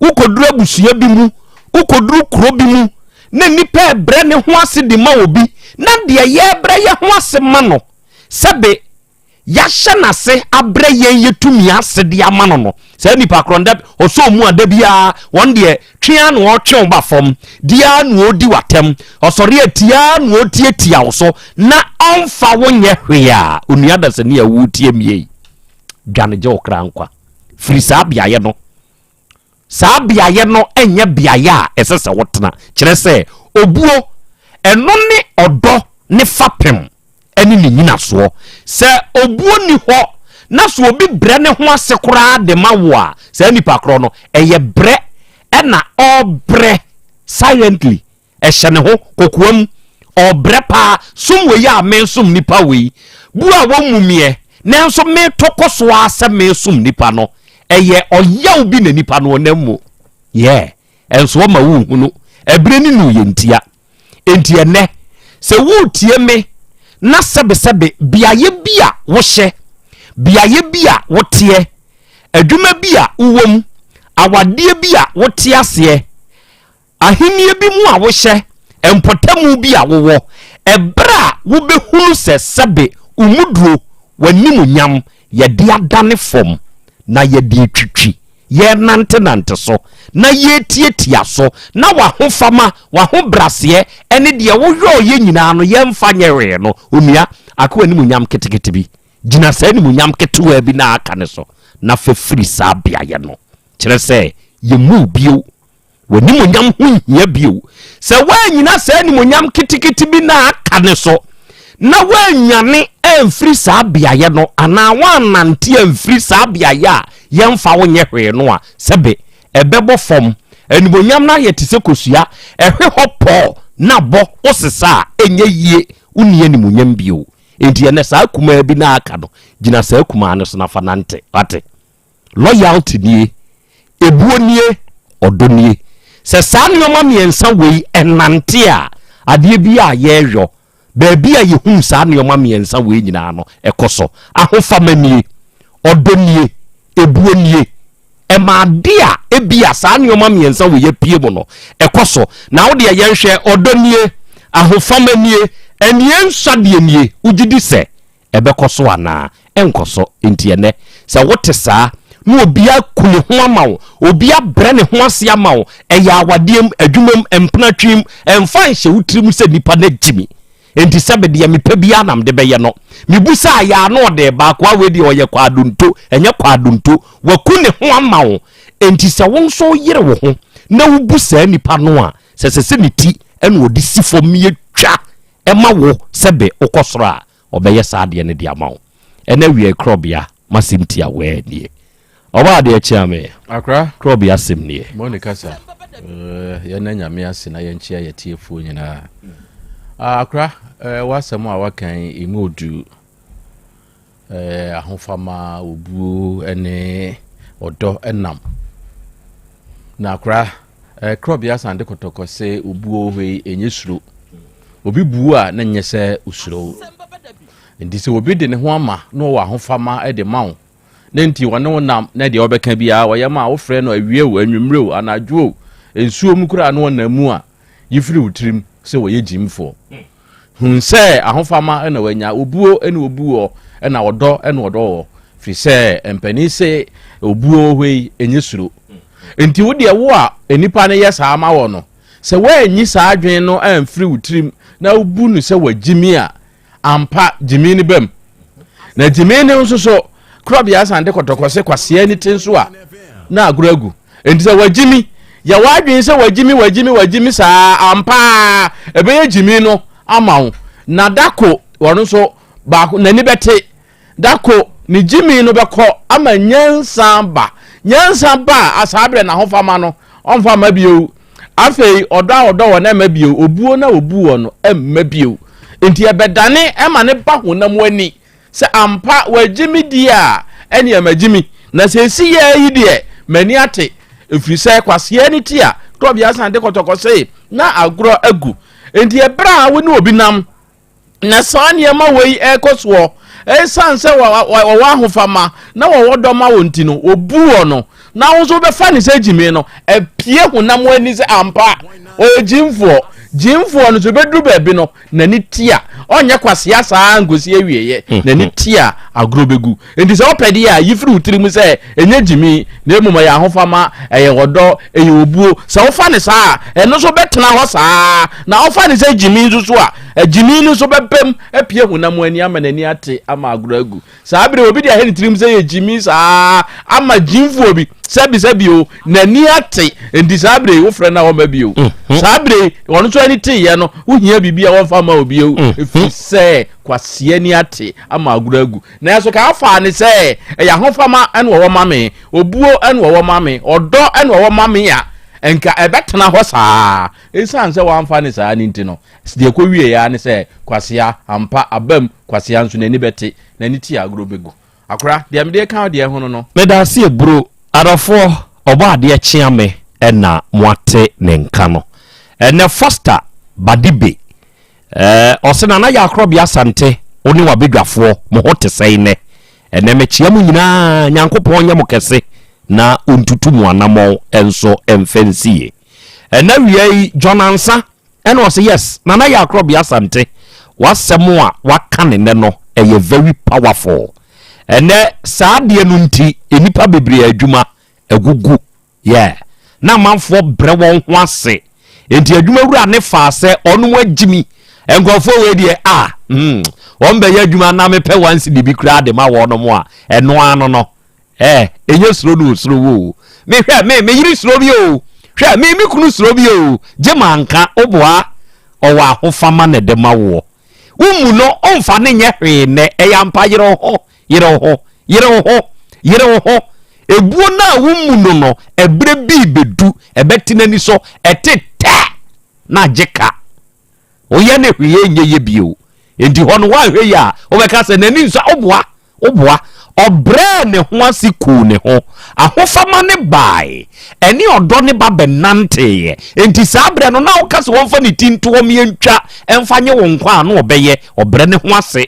Wokɔduru abusua bi mu, wokɔduru kuro bi mu na nnipa rebrɛ ne ho ase de ma obi na deɛ yɛrebrɛ yɛ ho ase ma no sɛbe yɛahyɛ n'ase abrɛ yɛn yɛtumi ase de ama no no saa nipa korɔ no ɔsɔ mu a da biara wɔn deɛ twea na ɔtwe wo ba fam diaa na ɔdi w'atɛm ɔsɔre atia na ɔtiatia wo so na ɔmfa wo nyɛ hwee a onua dasani a wotie mie yi dwane gye wo kra nkwa firi saa beaeɛ no Saa beaeɛ no nyɛ beaeɛ a ɛsɛ sɛ wotena, kyerɛ sɛ, obuo. Ɛno ne ɔdɔ ne fapem ne ne nyinasoɔ. Sɛ obuo nni hɔ na sɛ obi brɛ ne ho ase koraa de ma wo a, saa nipa korɔ no, ɛyɛ brɛ na ɔrebrɛ silently. Ɛhyɛ ne ho kokoam. Ɔrebrɛ paa. Som wei a meresom nipa wei. Bu a wɔmmu meɛ, nanso meretɔ kɔ so ara sɛ meresom nipa no. Ɛyɛ ɔyaw bi na nipa no ɔnam mu. Yeah. Ɛnso ɔma wonhunu. Ɛberɛ ne nu yɛ ntia. Enti ɛnnɛ, sɛ woretie me na sɛbesɛbe beaeɛ bi a wohyɛ, beaeɛ bi a woteɛ, adwuma bi a wowɔ mu, awadeɛ bi a wote aseɛ, Ahennie bi mu a wohyɛ, mpɔtamu bi a wowɔ, ɛberɛ a wobɛhunu sɛ sɛbe wo mu duro, w'animuonyam, yɛde adane fam, na yɛde retwitwi, yɛrenantenante so, na yɛretiatia so, na w'ahofama, w'ahobraseɛ, ne deɛ woyɔeɛ nyinaa no yɛmfa nyɛ hwee no, onua, aka w'animuonyam ketekete bi. Gyina saa animuonyam ketewaa bi no a aka no so, na fa firi saa beaeɛ no. Kyerɛ sɛ, yɛmmu wo bio. W'animuonyam ho nhia bio. Sɛ woannyina saa animuonyam ketekete bi no a aka no so, na woannwane amfiri saa beaeɛ no, anaa woannante amfiri saa beaeɛ a yɛmfa wo nyɛ hwee no a, sɛbe ɛbɛbɔ fam. Animuonyam no ayɛ te sɛ kosua, ɛhwe hɔ pɔɔ na bɔ, wosesa a, ɛnyɛ yie, wonni animuonyam bio. Enti ɛnnɛ, saa kumaa bi no a aka no, gyina saa kumaa no so na fa nante. Wate? Loyalty nie, ebuo nie, ɔdɔ nie. Sɛ saa nneɛma mmiɛnsa wei ɛnante a, adeɛ bi a yɛreyɔ, baabi a yɛhunu saa nneɛma mmiɛnsa wei nyinaa no, ɛkɔ so. Ahofama nie, ɔdɔ nie, ebuo nie. Ɛma ade a ebia saa nneɛma mmiɛnsa wei apue mu no, ɛkɔ so. Na wo deɛ yɛnhwɛ, ɔdɔ nie, ahofama nie, ɛneɛ nsadeɛ nie, wogye di sɛ Ɛbɛkɔ so anaa? Ɛnkɔ so. Enti ɛnnɛ, sɛ wote saa, na obi aku ne ho ama wo, obi abrɛ ne ho ase ama wo, ɛyɛ awadeɛ mu, adwuma mu, mpenatwe mu, ɛmfa nhyɛ wo tirim sɛ nipa no agyi me. Enti sɛ me deɛ mepɛ biara na mede bɛyɛ no. Mebusaa yɛ a na ɔde reba, akoa wei deɛ ɔyɛ kwaadonto, ɛnyɛ kwaadonto. Waku ne ho ama wo. Enti sɛ wo nso woyere wo ho na wobu saa nipa no a, sɛ ɛsɛ sɛ ne ti na ɔde si fam yɛ twa ma wo sɛ be wokɔ soro a, ɔbɛyɛ saa adeɛ no de ama wo. Ɛnɛ awia yi korɔbea m'asɛm tiawaa nie. Ɔbaa adeɛ kyea me. Akra. Korɔbea asɛm nie. Mo ne kasa. Eh, yɛn nyame ase na yɛnkyea yɛtiefoɔ nyinaa. Ah, akra, eh, w'asɛm a waka yi emu odu. Eh, ahofama, obuo ne ɔdɔ nam. Na akora, eh, korɔbea asante kɔtɔkɔ sɛ obuo hɔ yi ɛnyɛ suro. Obi buo a na nyɛ sɛ osuro. Nti sɛ obi de ne ho ama na ɔwɔ ahofama de ma wo na nti ɔne wo nam na deɛ ɔbɛka biara ɔyɛ ma a wofrɛ no awia o, anwummerɛ o, anadwo o, nsuo mu koraa na ɔnam mu a, yi firi wo tirim sɛ wɔyɛ gyimfoɔ. Hu sɛ ahofama na wanya, obuo na obu wɔ, na ɔdɔ na ɔdɔ wɔ, firi sɛ mpanin se obuo wɔ hɔ yi, ɛnyɛ suro. Nti wo deɛ wo a nnipa no yɛ saa ma wɔ no, sɛ woanyi saa adwene no amfiri wo tirim na wobu no sɛ wagyimi a, ampa gyimi no bam. Na gyimi no nso so, korɔbea asante kɔtɔkɔ se kwasea ni te nso a, na agorɔ agu. Enti sɛ wagyimi, yɛ w'adwene sɛ wagyimi, wagyimi, wagyimi saa ampa ara, ɛbɛyɛ gyimi no ama wo. Na dako, ɔno nso baako, n'ani bɛte. Dako, ne gyimi no bɛkɔ ama nyansa ba. Nyansa ba a, saa berɛ n'ahofama no, ɔmfa mma bio. Afei, ɔdɔ a ɔdɔ wɔ no ɛmma bio, obuo no a obu wɔ no ɛmma bio. Enti ɛbɛdane ɛma ne ba honam ani. Sɛ ampa wɔagye me di a, ɛnneɛ magye me, na sɛ ɛsi yɛɛ yi deɛ, m'ani ate, ɛfiri sɛ kwasea ani te a, torɔbea san de kɔtɔkɔsee na agorɔ agu. Enti ɛberɛ a wo ne obi nam na saa nneɛma wei ɛrekɔ soɔ, ɛsiane sɛ wɔwɔ ahofama na wɔwɔ dɔ ma wo nti no, wɔbu wɔ no, na wo nso wobɛfa ne sɛ gyimi no, apue honam ani sɛ ampa ɔyɛ gyimfoɔ. Gyimfoɔ no nso bɛduru baabi no, n'ani te a, ɔnyɛ kwasea saa nkosi awieɛ, hmm. n'ani te a agorɔ bɛgu. Nti sɛ wopɛ deɛ a, yi firi wo tiri mu sɛ ɛnyɛ gyimi, na mmom ɛyɛ ahofama, ɛyɛ ɔdɔ, ɛyɛ obuo. Sɛ wofa ne saa a, ɛno nso bɛtena hɔ saa. Na wofa ne sɛ gyimi nso so a, gyimi no nso bɛbam apue honam ani ama n'ani ate ama agorɔ agu. Saa bere obi de ahyɛ ne tirim sɛ yɛ gyimi saa ama gyimfoɔ bi sɛbisɛbi o n'ani ate nti saa bere wofrɛ no a wɔma bio mm-hmm. saa bere ɔno nso ani teeɛ no wohia biribi a wɔmfa ma obi o mm-hmm. ɛfiri sɛ kwaseɛ ani ate ama agorɔ agu nanso ka afa ne sɛ ɛyɛ ahofama ɛna wɔwɔ ma me obuo ɛna wɔwɔ ma me ɔdɔ ɛna wɔwɔ ma me a nka ɛbɛtena hɔ saa ɛsiane sɛ wɔamfa ne saa ne nti no Deɛ ɛkɔ wieɛ ara ne sɛ Kwasea, ampa, abam, Kwasea nso n'ani bɛte, n'ani te a agorɔ bɛgu. Akora, deɛ mede reka wo deɛ ho no no. Medaase aburo, adɔfoɔ, ɔbɔ adeɛ kyea me na moate ne nka no. Ɛnɛ Foster Badibe, eh, ɔse Nana Yaa Korɔbea Asante, wo ne w'abadwafoɔ, mo ho te sɛn nnɛ? Ɛnɛ mekyea mo nyinaa, Nyankopɔn nyɛ mo kɛse na ɔntutu mo anamɔn nso mfa nsie. Ɛnɛ awia yi, John Ansah, Ɛna ɔse yes Nana Yaa Krɔbea Asante w'asɛm a waka ne nɛ no ɛyɛ very powerful ɛnɛ saa adeɛ no nti nnipa bebree adwuma agugu yeah na amanfoɔ brɛ wɔn ho ase nti adwuma wura ne faa sɛ ɔnom agyimi nkurɔfoɔ wei deɛ ah hmm wɔn bɛyɛ adwuma na mepɛ one cedi bi koraa de ma wɔnom a ɛno ano no Eh, ɛnyɛ suro no osuro wo o. Me hwɛ, me, me yere suro bi o. Hwɛ, me, me kunu suro bi o. Gye manka, woboa, ɔwɔ ahofama na ɛde ma woɔ. Wommu no, ɔmfa ne nyɛ hwee nnɛ. Ɛyɛ ampa, yere wo ho, yere wo ho, yere wo ho, yere wo ho. Ebuo no a wommu no no, ɛberɛ bi rebɛdu, ɛbɛte n'ani so, ɛte tɛ, na agye ka. Woyɛ ne hwee nyɛ yɛ bio. Enti hɔ no, woanhwɛ yie a, wobɛka sɛ n'ani nsɔ, woboa. Woboa. Ɔbrɛɛ ne ho ase kuu ne ho. Ahofama no bae. Ɛne ɔdɔ no ba bɛnanteeɛ. Enti saa berɛ no, na woka sɛ wɔmfa ne ti nto hɔ ma yɛntwa mfa nye wo nkwa a, na ɔbɛyɛ. Ɔbrɛ ne ho ase.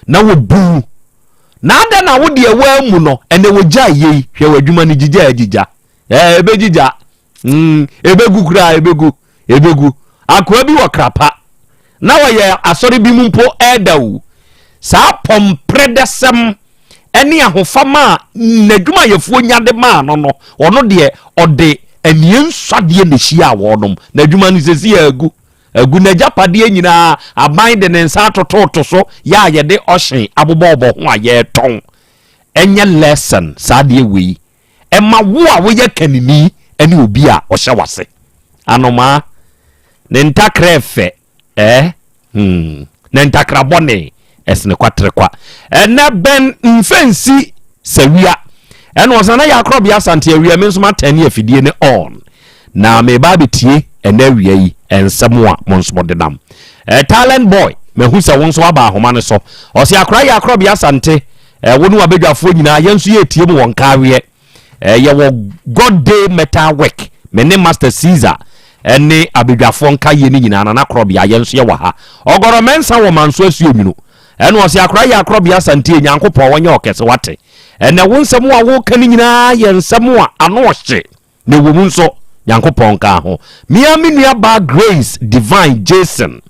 Na wɔbu wo. Na adɛn na wo deɛ woammu no? Ɛnɛ wɔgyae yei. Hwɛ w'adwuma no gyigya agyigya. Ɛɛ, ɛbɛgyigya. Mm, ɛbɛgu koraa, ɛbɛgu, ɛbɛgu. Akoa bi wɔ krapa, na ɔyɛ asɔre bi mu mpo ɛɛda o. Saa pɔmprɛdɛsɛm ɛne ahofama a n'adwumayɛfoɔ nya de maa no no, ɔno deɛ ɔde anie nsuadeɛ na ɛhyiaa wɔnom. N'adwuma no sɛsi yɛ agu. Agu n'agyapadeɛ nyinaa, aban de ne nsa atototo so yɛ a yɛde ɔhyen abobɔbɔ ho a yɛretɔn. Ɛnyɛ lesson saa adeɛ wei. Ɛma wo a woyɛ kanini ne obi a ɔhyɛ w'ase. Anomaa, ne ntakra ɛfɛ eh, hmm, ne ntakra bɔne ɛsene kwaterekwa. Ɛnɛ bɛn mfɛnsi sawia. Ɛna ɔsan na yɛ akorɔbea asante awia me nso matɛn ne afidie ne on. Na meba abɛtie ɛnɛ awia yi nsɛm a mo nso mode nam. Eh, talent boy, mahu sɛ wo nso aba ahoma no so. Ɔse akora yɛ akorɔbea asante. Eh, wo ne w'abadwafoɔ nyinaa, yɛn nso yɛretie mu wɔ Nkaweɛ. Eh, yɛwɔ God Day Metal Work, me ne Master Caesar ne abadwafoɔ nkayɛ no nyinaa, Nana Korɔbea, yɛn nso yɛwɔ ha. Ɔgɔrɔ Mɛnsa wɔ Manso Asuo Nwunu. Ɛna ɔse akora yɛ akorɔbea Asantie, Nyankopɔn ɔnyɛ ɔkɛse wate. Ɛnɛ wo nsɛm a woka no nyinaa yɛ nsɛm a ano ɔhye. Na ɛwɔ mu nso, Nyankopɔn nkaa ho. Me ara me nua baa Grace Divine Jason,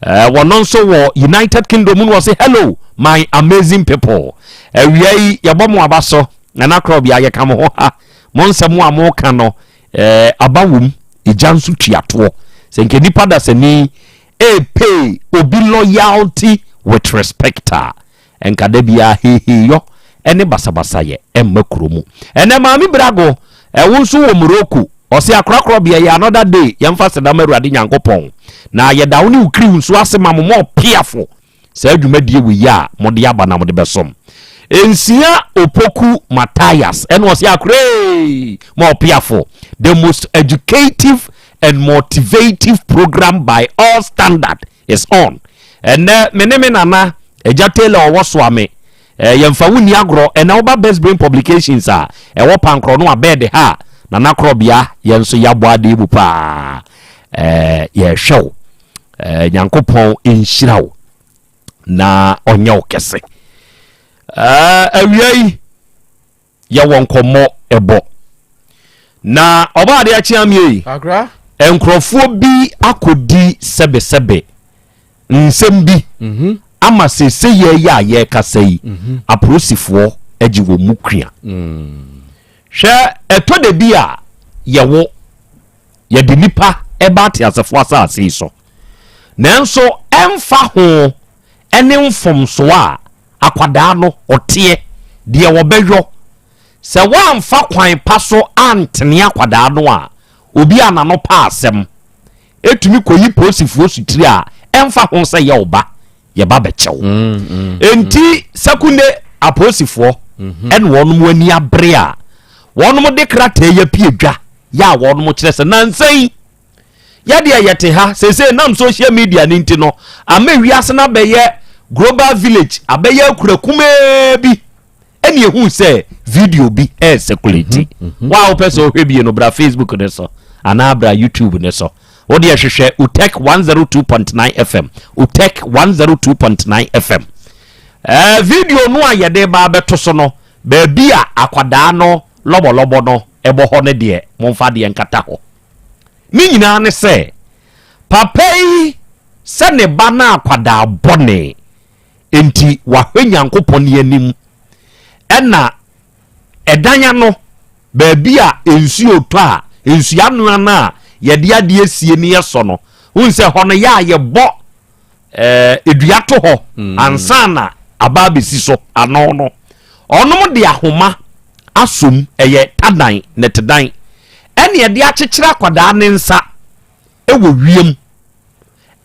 eh, wɔno nso wɔ United Kingdom mu no wɔse hello my amazing people. Awia yi yɛbɔ mo aba so, Nana Korɔbea yɛka mo ho ha. Mo nsɛm a moka no, eh, aba wom, egya nso tua toɔ. Sɛ nka nipa dasani ɛɛpay obi loyalty with respect a, Nka da biara heeheeyɔ ne basabasayɛ mma kuro mu. Ɛnɛ Maame Birago, wo nso wɔ Morocco, ɔse akorakorɔ bea yɛ another day, yɛmfa aseda ma Awurade Nyankopɔn. Na yɛda wo ne wo crew nso ase ma mo ma ɔpeafo saa dwumadie wei a mode aba na mode bɛsom. Nsia Opoku Matthias ɛna ɔse akoree ma ɔpeafo, the most educative and motivative program by all standard is on ɛnɛ me ne me nana agya Taylor ɔwɔ soa me eh, yɛmfa wo nni agorɔ ɛnɛ woba Best Brain Publications a ɛwɔ pankorɔ no abɛɛde ha a nana korɔbea yɛn nso yɛabɔ adeɛ mu paa eh, yɛhwɛ wo eh, Nyankopɔn nhyira wo na ɔnyɛ wo kɛse eh, awia yi yɛwɔ nkɔmmɔ ɛbɔ. Na ɔba adeɛ akye amie yi. Nkurɔfoɔ bi akɔdi sɛbesɛbe nsɛm bi mhm. ama seesei yɛ yɛ a yɛrekasa yi mhm. apolisifoɔ agye wɔn mu kua. Mm. Hwɛ ɛtɔ da bi a yɛwo yɛde nipa ɛba ateasefoɔ asase yi so nanso ɛmfa ho ɛne mfomsoɔ a akwadaa no ɔteɛ deɛ wɔbɛyɔ sɛ woamfa kwan pa so antene akwadaa no a obi a n'ano pa asɛm ɛtumi kɔyi polisifoɔ sutiri a ɛmfa ho sɛ yɛ wo ba yɛba bɛkyɛw mm, mm, enti mm. sekunde apolisifoɔ mhm. ɛne wɔnom ani abere a wɔnom de krataa yi apue dwa yɛ a wɔnom kyerɛ sɛ nansa yi Yɛdeɛ yɛte ha seesei nam social media no nti no ama wiase no abɛyɛ global village abɛyɛ akura kumaa bi ɛne ehu sɛ video bi ɛɛsɛkulati mhm, mhm. wa a wopɛ sɛ wohwɛ bie no bra facebook ne so anaa bra youtube ne so wodeɛ hwehwɛ utek 102.9 fm utek 102.9 fm ɛɛ video no a yɛde ba abɛto so no baabi a akwadaa no lɔbɔlɔbɔ no ɛbɔ hɔ no deɛ momfa deɛ nkata hɔ Ne nyinaa ne sɛ, papa yi sɛ ne ba no akwadaa bɔne nti wahwɛ Nyankopɔn anim ɛna ɛdan ano baabi a nsuo tɔ a nsuo anoa no a yɛde adeɛ sie ne yɛsɔ no wohu sɛ hɔ no yɛ a yɛbɔ ɛɛ dua to hɔ mm. ansa na aba abɛsi so ano no ɔnom de ahoma asom ɛyɛ tadan nɛtedan ɛne ɛde akyekyere akwadaa ne nsa ɛwɔ wiem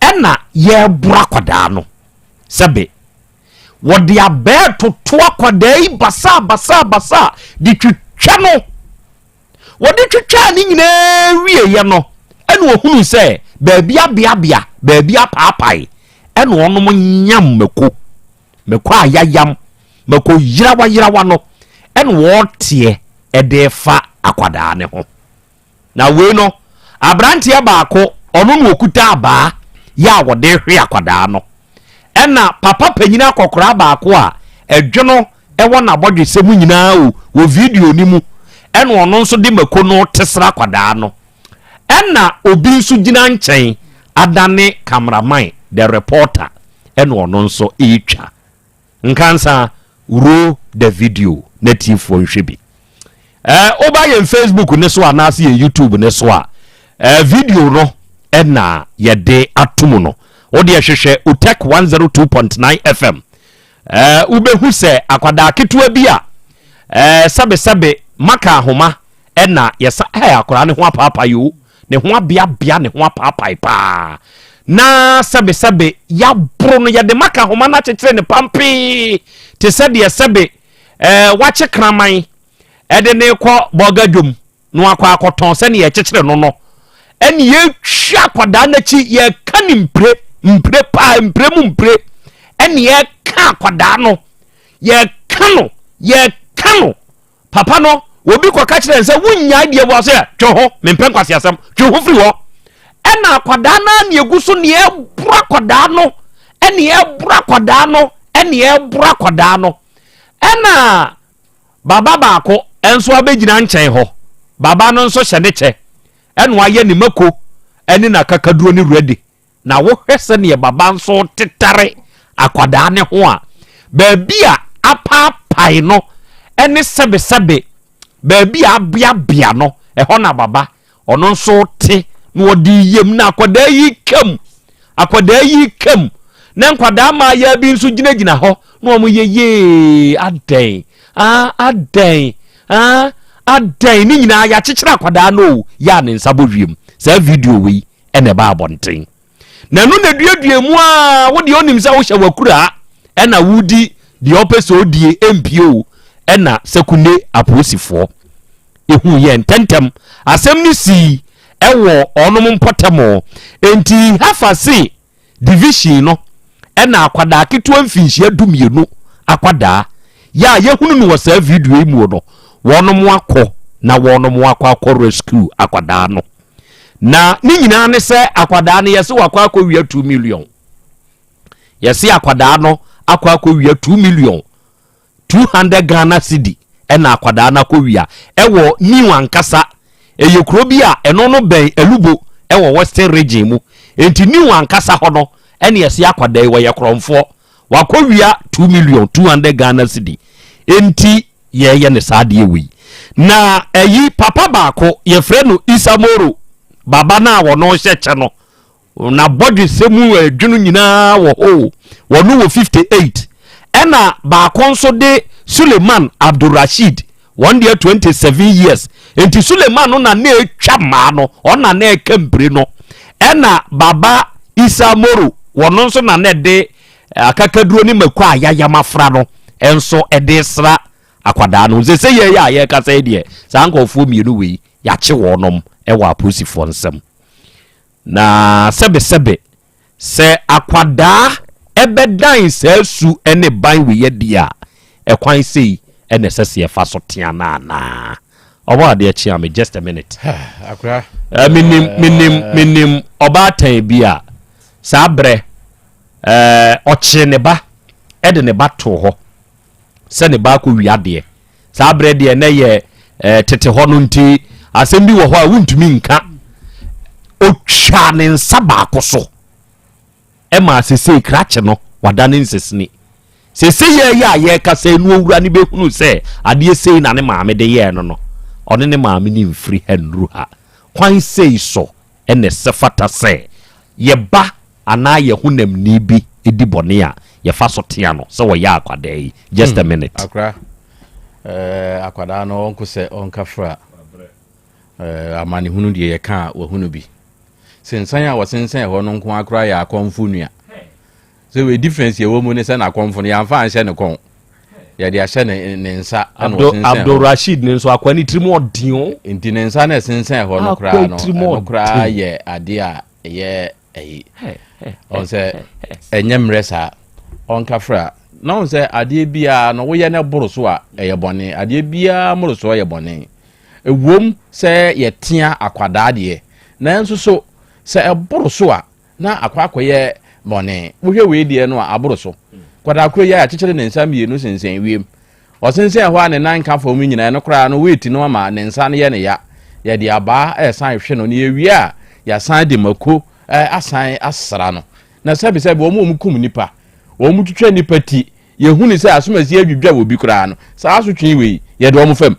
ɛna yɛreboro akwadaa no sɛbe wɔde abɛɛ toto akwadaa yi basaa basaa basaa de twitwa no Wɔde twitwaa ne nyinaa wieeɛ no, ɛna ɔhunuu sɛ baabi abeabea, baabi apaapae, ɛna ɔnom nyam mako, mako a yayam. Mako yerawa yerawa no ɛna wɔteɛ ɛde fa akwadaa ne ho. Na wei no, aberanteɛ baako, ɔno na ɔkuta abaa yɛ a wɔde hwe akwadaa no. Ɛna papa panyin akɔkoraa baako a ɛdwono ɛwɔ n'abɔdwesɛ mu nyinaa o wɔ video no mu, ɛna ɔno nso de mako no tesra akwadaa no. Ɛna obi nso gyina nkyɛn adane cameraman, the reporter, ɛna ɔno nso retwa. Nkansa roll the video na tiefoɔ nhwɛ bi. Eh, woba yɛn Facebook ne so anaasɛ yɛn YouTube ne so a, eh, video no ɛna yɛde ato mu no. Wode hwehwɛ Otec 102.9 FM. Eh, wobɛhu sɛ akwadaa ketewa bi a eh, sɛbesɛbe maka ahoma ɛna yɛsa ɛ akwadaa ne ho apaapae o ne ho abeabea ne ho apaapae paa na sɛbesɛbe yɛaboro no yɛde maka ahoma no akyekyere ne pampee te sɛ deɛ sɛbe ɛɛ wakye kraman ɛde ne kɔ bɔga dwom na wakɔ akɔtɔn sɛdeɛ yɛkyekyere no no ɛne yɛtwa akwadaa n'akyi yɛka ne mpire mpire paa mpire mu mpire ɛne yɛka akwadaa no yɛka no yɛka no Papa no, obi kɔka kyerɛ no sɛ wonnyae deɛ wɔ sɛ twe ho, mempɛ nkwaseasɛm, twe ho firi hɔ. Ɛna akwadaa no ara na egu so nea ɛboro akwadaa no, ɛna ɛboro akwadaa no, ɛna ɛboro akwadaa no. Ɛna baba baako nso abɛgyina nkyɛn hɔ. Baba no nso hyɛ ne kyɛ, ɛna wayɛ ne mako ɛne n'akakaduro ne ready. Na wohwɛ sɛdeɛ baba nso tetare akwadaa ne ho a, baabi a apaapae no ne sɛbesɛbe baabi a abeabea no, ɛhɔ na baba ɔno nso te na ɔde yam na akwadaa yi kam akwadaa yi kam na nkwadaa mmaayaa bi nso gyinagyina hɔ na wɔn yɛ yee adɛn ah adɛn ah adɛn ne nyinaa yɛakyekyere akwadaa no o yɛ a ne nsa bɔ wiem saa video wei ɛna ɛba abɔnten na ɛno na eduadua mu a wo deɛ onim sɛ wohyɛ w'akura ɛna wodi deɛ ɔpɛ sɛ odie mpie o ɛna sekunde apolisifoɔ ehu yɛ ntɛntɛm asɛm no sii ɛwɔ ɔnom mpɔtam enti hafa se Division no ɛna akwadaa ketewa mfinhyia dumienu akwadaa yɛ a yɛhunu no wɔ saa video yi mu no wɔnom akɔ na wɔnom akɔ akɔ rescue akwadaa no na ne nyinaa ne sɛ akwadaa no yɛse wakɔ akɔ wia 2 million yɛse akwadaa no akɔ akɔ wia 2 million 200 Ghana cedi ɛna akwadaa no akɔwia ɛwɔ New ankasa ɛyɛ kuro bi a ɛno no bɛn Alubo ɛwɔ Western region mu enti New ankasa hɔ no ɛne ɛse akwadaa yi wɔyɛ korɔmfoɔ wakɔwia 2 million 200 Ghana cedi enti yɛyɛ ne saa adeɛ wei na ɛyi papa baako yɛfrɛ no Isamoro baba no a wɔno hyɛ kyɛ no N'abɔdwesɛ mu adwene nyinaa wɔ hɔ o. Wɔno wɔ 58. Ɛna baako nso de Suleiman Abdulrasheed, wɔn deɛ 27 years. Nti Suleiman no na na ɛtwa mmaa no, ɔno na na ɛka mpire no. Ɛna Baba Isa Moro, wɔno nso na na ɛde akakaduro ne mako a yayam afra no nso ɛde sra akwadaa no. Sɛ sɛ yɛyɛ a yɛrekasa yi deɛ, saa nkurɔfoɔ mmienu wei, yɛakye wɔnom wɔ apolisifoɔ nsam. Na sɛbesɛbe, sɛ akwadaa bɛdan saa su ne ban wei adi a, ɛkwan sei na ɛsɛ sɛ yɛfa so tea no anaa? Ɔbɔ adeɛ kyea me just a minute. Akora. Eh, menim, menim, menim ɔbaatan bi a saa berɛ eh, ɔkyee ne ba de ne ba too hɔ sɛ ne ba akɔwia adeɛ. Saa berɛ deɛ na yɛ eh, tete hɔ no nti asɛm bi wɔ hɔ a wontumi nka. Ɔtwaa ne nsa baako so ɛma sesei krakye no wada ne nsesini. Sesei yɛ yɛ a yɛrekasa yi no owura no bɛhunu sɛ adeɛ sei na ne maame de yɛɛ no no, ɔne ne maame no mfiri ha nnuru ha. Kwan sei so na ɛsɛ fata sɛ yɛba anaa yɛ honamni bi di bɔne a, yɛfa so tea no sɛ ɔyɛ akwadaa yi. Just a minute. Akora, eh, akwadaa no ɔnko sɛ ɔnka fra. Eh, amanehunu deɛ yɛka a wahunu bi. Sensan a wɔsensɛn hɔ no nko ara koraa yɛ akɔmfo nua. So wei difference yɛwɔ mu ne sɛ n'akɔmfo no yɛamfa anhyɛ ne kɔn. Yɛde ahyɛ ne ne nsa ɛna Abdul, ɔsensɛn hɔ. Abdul Rashid ne nso akwa ne tirim ɔden o. Nti ne nsa na ɛsensɛn hɔ no Akwa koraa no, tirim ɛno koraa ɔden. yɛ adeɛ a ɛyɛ ɛyi. Ɔn sɛ ɛnyɛ mmerɛ saa. Ɔnka fra. Na wohu sɛ adeɛ biara no woyɛ no boro so a ɛyɛ bɔne. Adeɛ biara mmorosoɔ yɛ bɔne. Ɛwom sɛ yɛtea akwadaa deɛ, nanso so sɛ ɛboro so a na akɔ akɔyɛ bɔne. Wohwɛ wei deɛ no a aboro so. Kwadaa koro yi a yɛakyekyere ne nsa mmienu sensɛn wiem. Ɔsensɛn hɔ a ne nan nka fam nyinaa ɛno koraa no weight no ama ne nsa no yɛ ne ya. Yɛde abaa ɛresan hwe no na yɛwie a yɛasan de mako asan asra no. Na sɛbesɛbe wɔn a wɔkum nnipa, wɔn twitwa nnipa ti, yɛhu ne sɛ asomasi adwidwa wɔ bi koraa no, saa asotwe wei yɛde wɔn fam.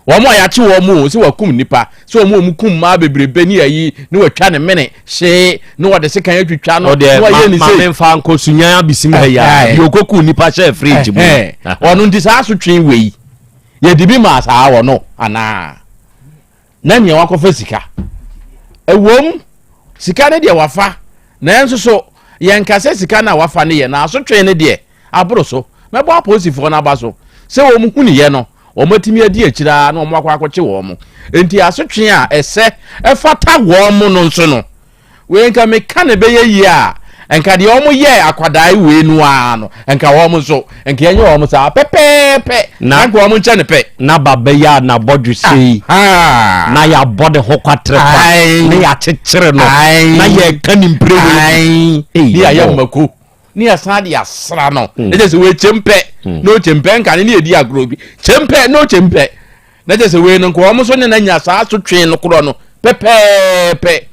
Wɔn a yɛakye wɔn o sɛ wɔakum nnipa, sɛ wɔn a wɔkum mmaa bebrebe ne ayi ne wɔatwa ne mene hyee ne wɔde sekan atwitwa no ne wɔayɛ ne sei. Maame nfa nkɔ sunyan abesim ha yi a, deɛ ɔkɔku nnipa hyɛɛ fridge mu. Ɔno nti saa asotwe wei yɛde bi maa saa wɔ no anaa? Na nea wakɔfa sika. Ɛwom, sika no deɛ wafa, nanso so yɛnka sɛ sika no a wafa no yɛ n'asotwe no deɛ aboro so. Mɛbɔ apolisifoɔ no aba so sɛ wɔn hunuyɛ no, wɔatumi adi akyire ara na wɔakɔ akɔkye wɔn. Enti asotwe a ɛsɛ ɛfata wɔn no nso no, Wei nka meka na ɛbɛyɛ yie a, nka deɛ wɔn yɛɛ akwadaa wei no ara no, nka wɔn nso, nka yɛnyɛ wɔn saa pɛpɛɛpɛ, na nka wɔn nkyɛ no pɛ. Na ba bɛyɛ a n'abɔdwe sei, na yɛabɔ ne ho kwaterekwa, na yɛakyekyere no, na yɛreka ne mpire wei. Ne yɛayɛ mako, ne yɛsan de asra no. Ɛkyɛ sɛ wei kyempɛ, na ɔkyempɛ nka ne ne yɛdi agorɔ bi. Kyempɛ na ɔkyempɛ. Na kyerɛ sɛ wei no nka wɔn nso ne no anya saa asotwe no korɔ no pɛpɛɛpɛ.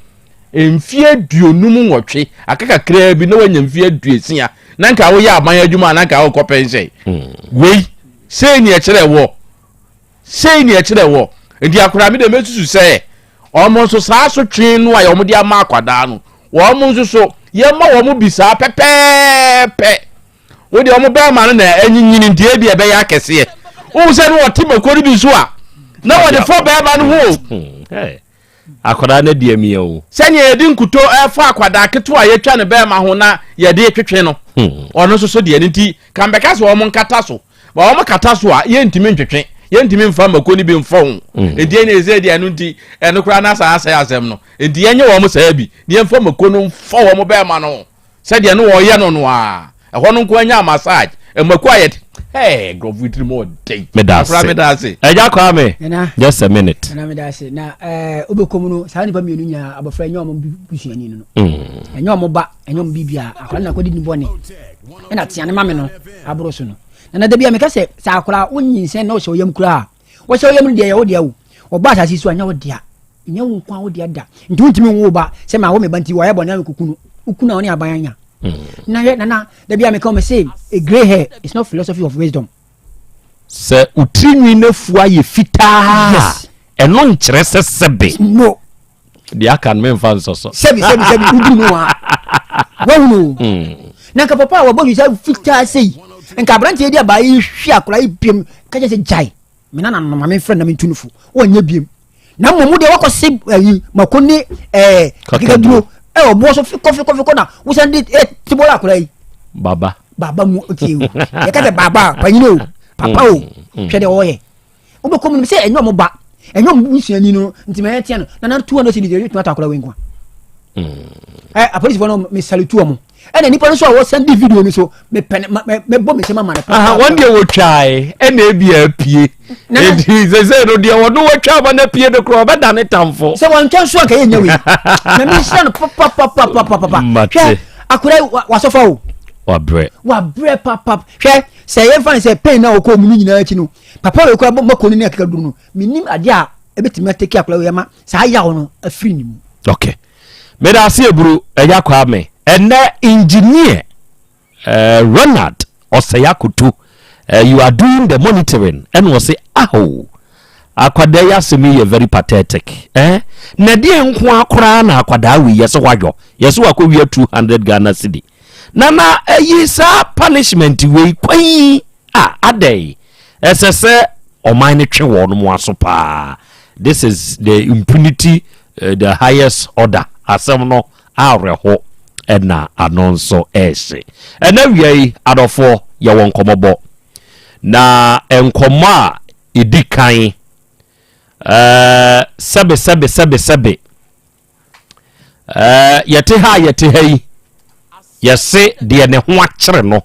Mfeɛ 58, aka kakraa bi na wanya mfeɛ 60, na nka woyɛ aban adwuma a na nka wokɔ pɛnhyɛn. Wei, sei ne ɛkyerɛ wɔ. Sei ne ɛkyerɛ wɔ. Nti akwadaa mi deɛ mɛsusu sɛ wɔn nso saa asotwe no a wɔn de ama akwadaa no, wɔn nso so yɛma wɔn bi saa pɛpɛɛpɛ. Wo deɛ wɔn bɛrima no na anyinyini nti ebi ɛbɛyɛ akɛseɛ. Wohu sɛ no wɔte mako no bi so a na wɔde fɔ bɛrima no ho o. Hmm, akwadaa no adi amia o. Sɛnea yɛde nkuto ɛfa akwadaa ketewa a yɛtwa ne bɛrima ho na yɛde twetwe no. Hmm. Ɔno nso so deɛ no nti ka mbɛka sɛ wɔn nkata so. Ba wɔn kata so a yɛntumi ntwetwe yɛntumi nfa mako no bi mfɔ ho. Hmm. Nti ɛna ɛsɛ deɛ ɛno nti ɛno koraa na saa asɛe asɛm no. Nti yɛnyɛ wɔn saa bi na yɛmfa mako no mfɔ wɔn bɛrima no ho. Sɛdeɛ ne wɔyɛ no no ara. Ɛhɔ no nko anya massage. Mako ayɛ te. Hey, nkurɔfo tirim ɔden. Meda ase. Meda ase. Ɛgya Kwame. Nana. Just a minute. Nana meda ase. Na ɛɛ wobɛkɔ mu no saa nipa mmienu nyinaa abɔfra ɛnyɛ wɔn busuani no no. Mm. Ɛnyɛ wɔn ba ɛnyɛ wɔn biribiara akwadaa na akɔdi ne bɔne ɛna tea ne mame no aboro so no. Nana dabi a meka sɛ sɛ akwadaa wonyinsɛn na ɔhyɛ ɔyam koraa wɔhyɛ ɔyam no deɛ yɛ wo deɛ o ɔba asase so a nyɛ wo dea. Nyɛ wo nko a wo dea da. Nti wontumi nwo wo ba sɛ ma wo me ba nti wayɛ bɔne a mekɔku no. Woku no a wo ne aban anya. Hmm. Na hwɛ nana da bi a meka me se a grey hair is not philosophy of wisdom. Sɛ wo tirinwi no afu ayɛ fitaa yes. ɛno nkyerɛ sɛ sɛbe. No. Deɛ aka no memfa nsɔ so. Sɛbi sɛbi sɛbi woduru no wa. Wahunu. Hmm. Na nka papa a wɔbɔ nwisa fitaa sei. Nka aberanteɛ di abaa yi hwe akora yi piem ka kyerɛ sɛ gyae. Me nana no ma memfrɛ na mentu no fo. Wɔnyɛ biem. Na mmom deɛ wakɔ se ayi mako ne ɛɛ akekaduro ɛwɔ boɔ so fikɔ fikɔ fikɔ na wosan de ɛ ti bɔla akora yi. Baba. Baba mu tie o yɛka sɛ baba panyin o papa o mm, mm. hwɛ deɛ ɔyɛ wobɛkɔ mu no sɛ ɛnyɛ ɔmo ba ɛnyɛ ɔmo busuani no nti ma yɛteɛ no na na 200 cedis yɛtumi atɔ akora wei nko a ɛ apolisifoɔ no mesalutu ɔmo ɛna nipa no nso a wɔsɛn di video no so mepɛ ne mɛbɔ me nsɛm ama no paa. wɔn deɛ wɔtwae ɛna ebi apue eti sese no deɛ wɔn wɔtwa ama no apue no koraa ɔbɛda ne tamfo. sɛ wɔn ntwa nso anka yɛ nya wei na mi nhyira no papapapapapa hwɛ akora wasɔfa o. wabrɛ wabrɛ papap hwɛ sɛ yɛn fa ne sɛ pain na ɔkɔ mu no nyinaa akyi no papa wei kora mako no ne akeka duro no menim adeɛ a ɛbɛtumi ateki akora wei ama saa yaw no afiri ne mu. okay Meda ase Eburu Agya Kwame. Ɛnɛ engineer eh, Ronald Osei Akoto eh, you are doing the monitoring ɛna ɔse aho akwadaa yi asɛm yi yɛ very pathetic eh? Na ɛdeɛ nko ara koraa na akwadaa wei yɛsɛ wayɔ yɛsɛ wakɔwia 200 Ghana cedi na na ɛyi saa punishment wei kwan yi a adɛn ɛsɛ sɛ ɔman no twe wɔn mo aso paa this is the impunity eh, the highest order asɛm no awerɛho ɛna ano nso ɛrehye ɛna wia yi adɔfoɔ yɛwɔ nkɔmmɔbɔ na nkɔmmɔ a ɛdi kan eh, sɛbe sɛbe sɛbe sɛbe eh, yɛte ha a yɛte ha yi yɛse deɛ ne ho akyere no.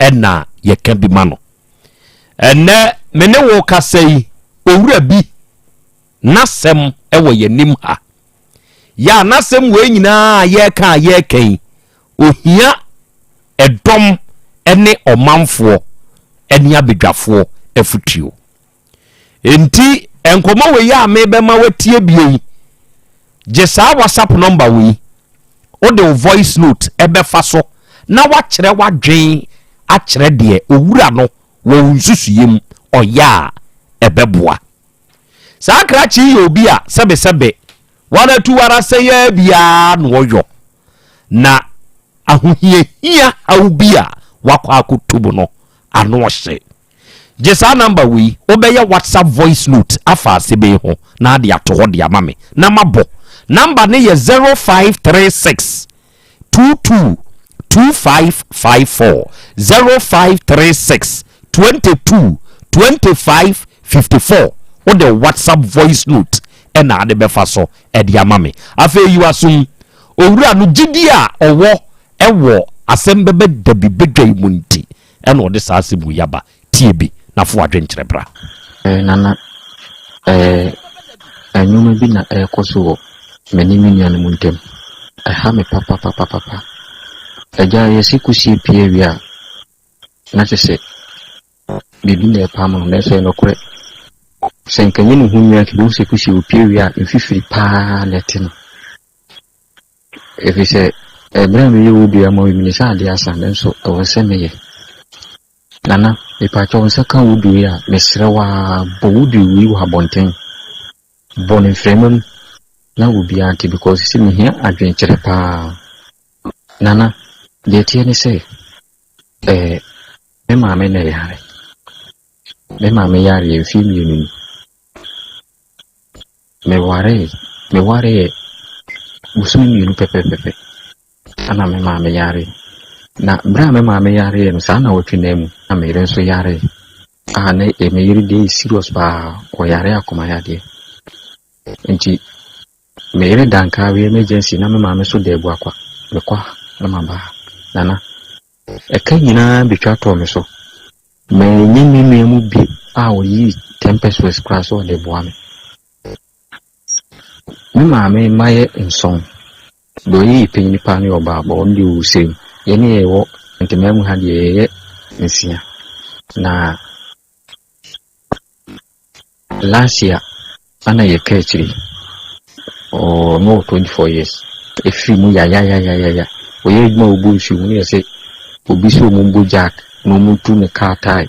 Ɛna yɛka bi ma no. Ɛnnɛ me ne wo kasa yi, owura bi n'asɛm wɔ yɛn anim ha. Yɛ a n'asɛm wei nyinaa a yɛreka a yɛreka yi, ohia ɛdɔm ne ɔmanfoɔ ne abadwafoɔ afutuo. Enti nkɔmmɔ wei a mebɛma watie bie yi, gye saa WhatsApp number wei, wode wo voice note ɛbɛfa so na wakyerɛ w'adwen akyerɛ deɛ owura no wɔ wo nsusuiɛ mu ɔyɛ a ɛbɛboa. Saa krakye yi yɛ obi a sɛbesɛbe waratu warasɛe biara na ɔyɔ na ahohiahia haw bi a wakɔ akɔto mu no ano ɔhye. Gye saa number wei, wobɛyɛ WhatsApp voice note afa asɛm yi ho na ade ato hɔ de ama me na mabɔ. Number no yɛ 0536 22 2554, 0536 22 25 54. Wode WhatsApp voice note ɛna ade bɛfa so ɛde ama me. Afei yi w'asom. Owura no gyidie a ɔwɔ ɛwɔ asɛm bɛbɛ dabi badwa yi mu nti ɛna ɔde saa asɛm wei aba. Tie bi na fa w'adwenkyerɛ bra. Eh, Nana, eh, nneɛma bi na ɛrekɔ so wɔ me ne me nuanom ntam. Ɛha me papapapapa. Agya, yɛse kusie pie awie a, na kyerɛ sɛ biribi na ɛpam no, nanso ɛyɛ nokorɛ. Sɛ nka nyɛ ne ho nwi a, nka ɛbɛhu sɛ kusie opie wie a, mfifiri paa na ɛte no. Ɛfiri sɛ, ɛberɛ a meyɛ wo dua ma wo yi, menim sɛ adeɛ asa, nanso ɛwɔ sɛ meyɛ. Nana, mepaakyɛw wo nsa ka wo dua yi a, mesrɛ wo ara, bɔ wo dua yi wɔ abɔnten. Bɔ no mframa mu na obiara nte because sɛ mehia adwenkyerɛ paa. Nana, deɛ ɛteɛ ne sɛ, ɛɛ, me maame na ɛyare. Me maame yareɛ mfeɛ mmienu ni. Mewaree, mewareeɛ bosome mmienu pɛpɛpɛpɛ ɛna me maame yaree. Na berɛ a me maame yareeɛ no, saa nnawɔtwe no ara mu na me yere nso yaree. A na me yere deɛ yɛ serious paa, ɔyare akoma yadeɛ. Nti me yere da Nkawie emergency na me maame nso da Abuakwa. Mekɔ ha na maba ha. Nana, ɛka nyinaa bɛtwa tɔɔ me so. Manyɛ me nua mu bi a ɔyii ten pesewas koraa sɛ ɔde boa me. Me maame mma yɛ nson. Deɛ ɔyɛ yɛ panyin paa no yɛ ɔbaa, but ɔno deɛ ɔwɔ sɛm. Yɛne yɛwɔ ntɛmaa mu ha deɛ yɛyɛ nsia. Na Last year ana yɛ ka akyire ɔno wɔ 24 years ɛfiri mu yayayayaya ɔyɛ adwuma a ɔbɔ nsuo mu no yɛ sɛ obi sɛ ɔmo mbɔ jack na ɔmo ntu ne car tie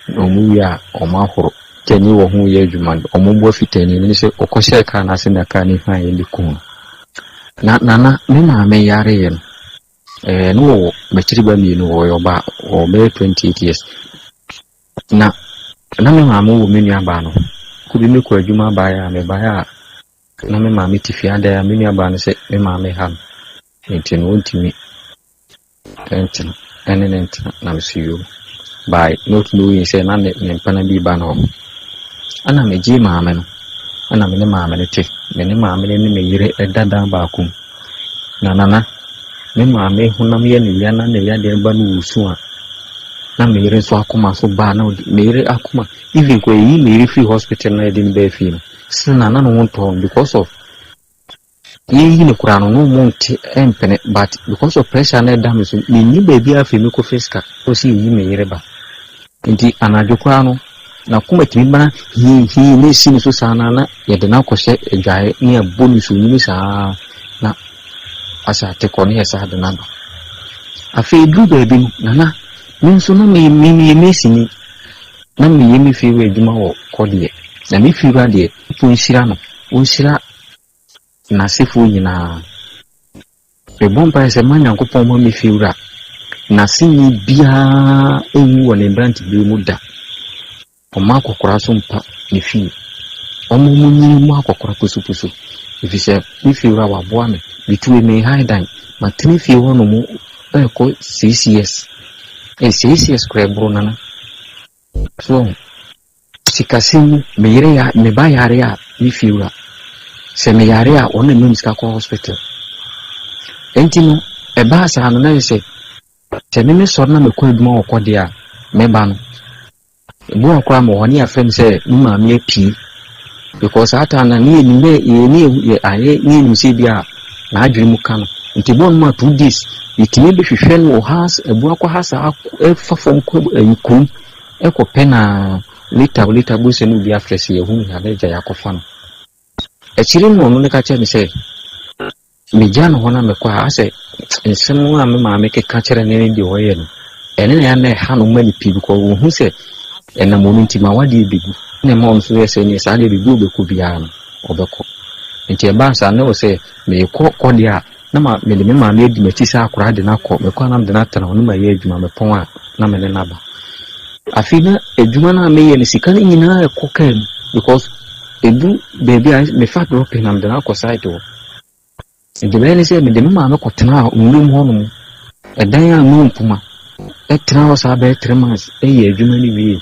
na ɔmo wie a ɔmo ahoro tani wɔ ho yɛ adwuma no ɔmo mbɔ afitani no ne sɛ ɔkɔhyɛɛ car no ase na car no hwan yɛ ne kun no na nana me maame yareɛ no ɛɛ no wɔwɔ m'akyiri ba mmienu wɔyɛ ɔbaa ɔbɛyɛ 28 years Na na me maame wɔ me nuabaa no ho. Ko bi mekɔ adwuma baeɛ a, mebaeɛ a na me maame te fie adɛn a me nuabaa no sɛ me maame ha no nti no ɔntumi ntena ɛne ne ntena na me so yoo. By not knowing sɛ na ne ne mpena bi ba no hɔ. Ɛna megyee maame no ɛna me ne maame no te. Me ne maame no ne me yere ɛda dan baako mu. Na nana me maame honam yɛ ne ya na ne yadeɛ ba no wɔ su a na me yere nso akoma so baa na ɔde me yere akoma even kɔ eyi me yere firi hospital na yɛde no bɛɛ fie no still na na ne ho ntɔ no because of yɛyi no koraa no na ɔmo nte ɛmpene but because of pressure na ɛda me so menni baabi afei mekɔ fɛ sika ɔsi yɛyi me yere ba nti anadwo koraa no n'akoma tumi bana hii hii na esi ne so saa na na yɛde no akɔhyɛ adwaeɛ ne yɛbɔ ne so nwunu saa na asɛ ate kɔ ne yɛ saa de no aba Afei eduru baabi no, Nana, me nso na me me meyɛ masonni. Na meyɛ me fiewura adwuma wɔ kɔdeɛ. Na me fiewura deɛ, ɔnhyira no, ɔnhyira n'asefoɔ nyinaa. Mebɔ mpaeɛ sɛ ma Nyankopɔn ma me fiewura n'aseni biara nwu wɔ ne mmeranteberɛ mu da. Ɔmma akɔkora so mpa ne fie. Ɔmma ɔmo nyini mmɔ akɔkora pusupusu. Efisɛ me fie wura waboa me. Metue me hae dan. Matena fie hɔ nom ɛɛkɔ 6 years. Ee 6 years koraa ɛboro nana. So wahu? Sikasɛm mu, me yere ya, me ba yare a, me fie wura. Sɛ me yare a, ɔno na ɛma me sika kɔ hospital. Enti no, ɛbaa saa no na yɛ sɛ. Sɛ me mesɔre na mekɔ adwuma wɔ kɔ deɛ a, mɛba no. Ebi wɔ hɔ koraa mewɔ hɔ ne yɛafrɛ me sɛ me maame apue because saa time no ne yɛnim dɛ yɛ ne yɛ ayɛ ne yɛnim sɛ bi a n'adwene mu ka no nti bɔɔl no ma 2 days yɛtumi bɛhwehwɛ no wɔ ha abu akɔ ha saa ɛfa fam kɔ ɛyi kurom ɛkɔpɛ na later later bu sɛ ne obi afrɛ sɛ yɛhu ne ha na agya yɛakɔfa no. Akyiri no ɔno ne ka kyerɛ me sɛ megya no hɔ na mekɔ a asɛ nsɛm a me maame keka kyerɛ ne ne deɛ ɔyɛ no ɛne na ɛna ɛha no ma ne pii because wɔhu sɛ ɛnam ɔno nti ma wadeɛ bɛgu na ɛma ɔno nso yɛ sɛ neɛ saa deɛ biribi ɔbɛkɔ biara no ɔbɛkɔ. Nti ɛbaa saa na wɔ sɛ meekɔ kɔ deɛ a na ma mede me maame adi m'akyi sɛ akwaraa de no akɔ mekɔ a na mede no atena hɔ na mayɛ adwuma mepɔn a na me ne no aba. Afei na adwuma no a meyɛ no sika no nyinaa ɛkɔ kaa mu because ɛdu baabi a mefa dropping na mede no akɔ site hɔ. Nti bɛyɛ ne sɛ mede me maame kɔtenaa nwuram hɔnom, ɛdan a no mpoma, ɛtena hɔ saa bɛyɛ 3 months ɛyɛ adwuma no wie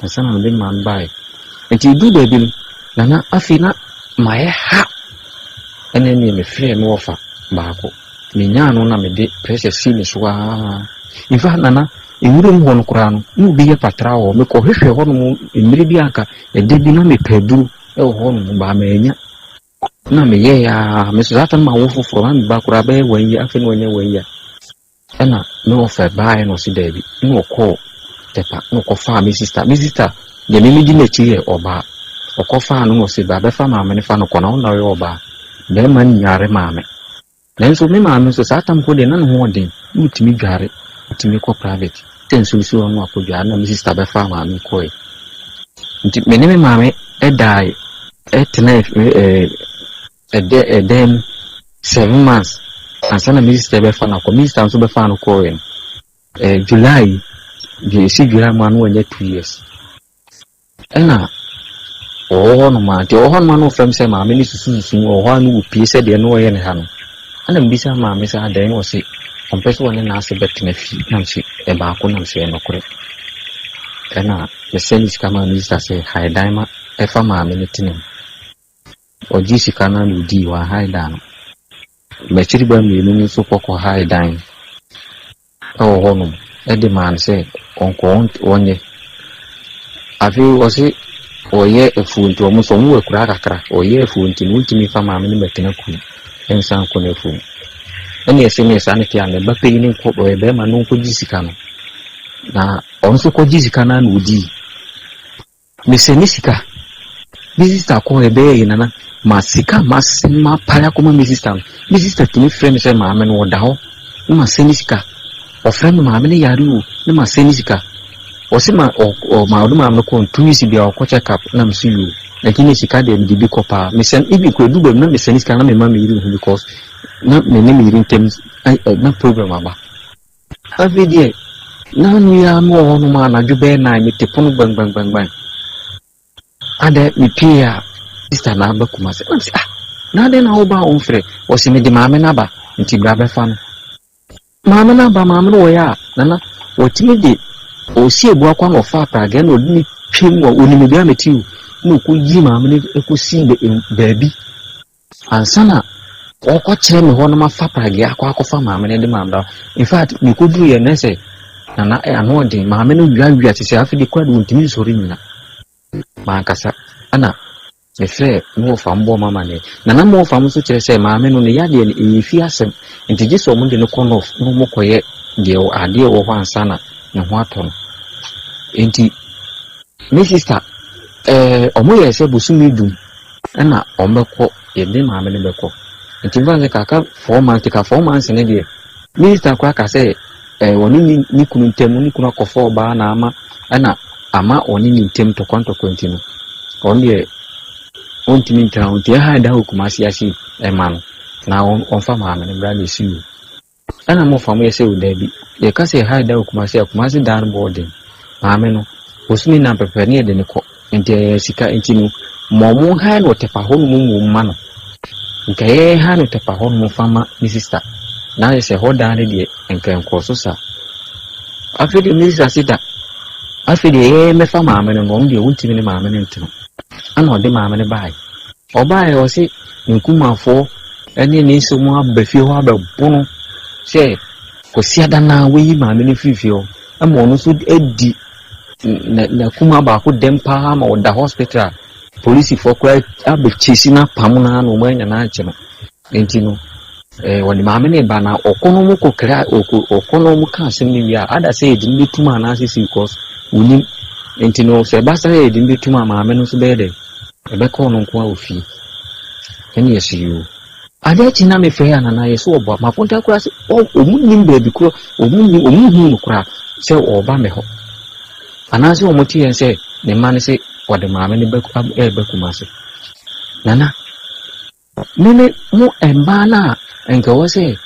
ansa na mede me maame baeɛ. Nti ɛdu baabi no, nana afei na mayɛ ha ɛna neɛ mefrɛɛ me wɔfa baako. Menyaa no na mede pressure sii ne so aa. In fact, nana, nwuram hɔ no koraa no, na obi yɛ patra wɔ hɔ. Mekɔhwehwɛ hɔnom mmerɛ bi anka ɛda bi na mepɛ aduro ɛwɔ hɔnom baa maanya. Na meyɛɛ a me so saa time mawo foforɔ na me ba koraa bɛyɛ 1 year afei na wanya 1 year ɛna me wɔfa baeɛ na ɔsi daabi na ɔkɔɔ Tɛpa na ɔkɔfaa me sister. Me sister deɛ me medi n'akyi yɛ ɔbaa. Ɔkɔfaa no na ɔsi ba bɛfa maame no fa no kɔ na ɔno na ɔyɛ ɔbaa bɛrima nyare maame. Nanso me maame nso saa tam hɔ deɛ na ne ho ɔden na ɔtumi dware, ɔtumi kɔ private sɛ nsuo si hɔ no akɔ dware na me sister bɛfa maame kɔɛ. Nti me ne me maame ɛdae ɛtena ɛdɛ ɛdan mu 7 months ansa na me sister bɛfa no akɔ. Me sister nso bɛfa no kɔɛ no July deɛ esi July mu a na wanya 2 years ɛna ɔwɔ hɔ nom a nti ɔwɔ hɔ nom a na ɔfrɛ me sɛ maame ne susususu wɔ hɔ a no wɔ pie sɛdeɛ na ɔyɛ ne ha no ɛna mbisa maame sɛ adan na ɔse ɔmpɛ sɛ ɔne n'ase bɛtena fie nam sɛ ɛbaako nam sɛ ɛnokorɛ ɛna mesɛ ne sika maa me sister sɛ hae dan ma ɛfa maame no tena mu. Ɔgye sika no na odii wahae dan no. M'akyiri ba mmienu no nso kɔkɔ hae dan ɛwɔ hɔnom ɛde maa no sɛ ɔnkɔ ɔnyɛ. Afei ɔse ɔyɛ afuo nti ɔmo nso ɔmo wɔ akura kakra ɔyɛ afuo nti no ɔntumi fa maame no mɛtena kurom ɛnsan kɔ n'afuom. Ɛna ɛsɛ ne saa ne te a ne ba panyin nkɔ ɔyɛ bɛrima no nkɔgye sika no na ɔno nso kɔgye sika no na odii. Mesɛ ne sika me sister kɔ ɛbɛyɛ yi nana ma sika ma se ma pae akɔma me sister no. Me sister tumi frɛ me sɛ maame no ɔda hɔ na ma sɛ ne sika. Ɔfrɛ me maame no yare o na ma sɛ ne sika. Ɔse ma ɔ ɔ ma ɔde maame no kɔ 2 weeks bia ɔkɔ check up na me so yi o nti ne sika deɛ mede bi kɔ paa. Mesɛ even kɔ edu baabi na mesɛ ne sika na mema me yere hu because na me ne me yere ntɛm na problem aba. Afei deɛ na nua no wɔ hɔnom a anadwo bɛyɛ 9 mete pono gbangbangbangban adɛ mepie a sister na aba Kumase na mesɛ ah na adɛn na woba a womfrɛ. Ɔse mede maame no aba nti bra bɛfa no. Maame no aba maame no wɔyɛ a nana wɔtumi de ɔsi ebu akɔ na ɔfa apragɛ na ɔde ne twam wɔ onim bi a mete o na ɔkɔyi maame no kɔsi baabi ansa na ɔkɔkyerɛ me hɔ na mafa pragea akɔ akɔfa maame no de maame no. In fact, mekɔduru yɛ nɛ sɛ nana ano ɔden maame no wiawia te sɛ afei de kora de wɔntumi nsɔre nyina mankasa ɛna mefrɛ me wɔfa mbɔ ma ma ne nana me wɔfa m nso kyerɛ sɛ maame no ne yadeɛ no ɛyɛ fi asɛm nti gye sɛ ɔmo de no kɔ north na ɔmo kɔyɛ deɛ adeɛ wɔ hɔ ansa na ne ho atɔ no. Nti me sister ɔmo yɛ sɛ bosome dum ɛna ɔmo bɛkɔ yɛde maame no bɛkɔ nti nfa sɛ kaka 4 months ka 4 months ne deɛ me sister koraa ka sɛ ɔne ne kunu ntam ne kunu akɔfa ɔbaa na ama ɛna ama ɔne ne ntam ntɔkwa ntɔkwa nti no ɔno deɛ ɔntumi ntena hɔ nti ɛha ɛda hɔ Kumasi ase ɛma no na ɔmfa maame no bra na esi o ɛna mo fa mo yɛ sɛ o daabi yɛka sɛ ɛha ɛda hɔ Kumasi a Kumasi dan no bɔ ɔden maame no bosome nam pɛpɛ ne yɛde ne kɔ nti ɛyɛ sika nti no ma ɔmo ha no Tɛpa hɔ nom mu ma no nka yɛ ha no Tɛpa hɔ nom fa ma ne sister na ayɛ sɛ hɔ dan no deɛ nka nkɔ so sa. Afei deɛ me sister se da afei deɛ yɛ mɛfa maame no no ɔno deɛ wontumi ne maame no ntena ɛna ɔde maame no baeɛ. Ɔbaeɛ ɔse ne nkumafoɔ ɛne ne nsɛm aba fie hɔ abɛbo no sɛ. Kwasiada no a wɔayi maame no firi fie hɔ ma ɔno nso adi n'akuma baako dɛm paa ma ɔda hospital a polisifoɔ koraa abɛkyesi no apam no ara na wɔn anya no ankye no. Nti no, eh, wɔde maame no ba na ɔkɔ no wɔn kɔ kra ɔkɔ ɔkɔ no wɔn ka asɛm no wie a ada sɛ yɛde no bɛtum anaasɛ si because wɔnim nti no sɛ ɛba sɛ yɛde no bɛtum a maame no nso bɛyɛ dɛ ɛbɛka ɔno nko a wɔ fie ɛne yɛsi yoo. Ade akyi na mefrɛ yɛ anana yɛ sɛ ɔboa makonta koraa sɛ ɔmo nim baabi korɔ ɔmo nim ɔmo hu no koraa sɛ ɔba me hɔ anaasɛ ɔmo te yɛn sɛ ne mma no sɛ ɔde maame no bɛ ɛɛba Kumase nana mene mo mmaa no a nka ɛwɔ sɛ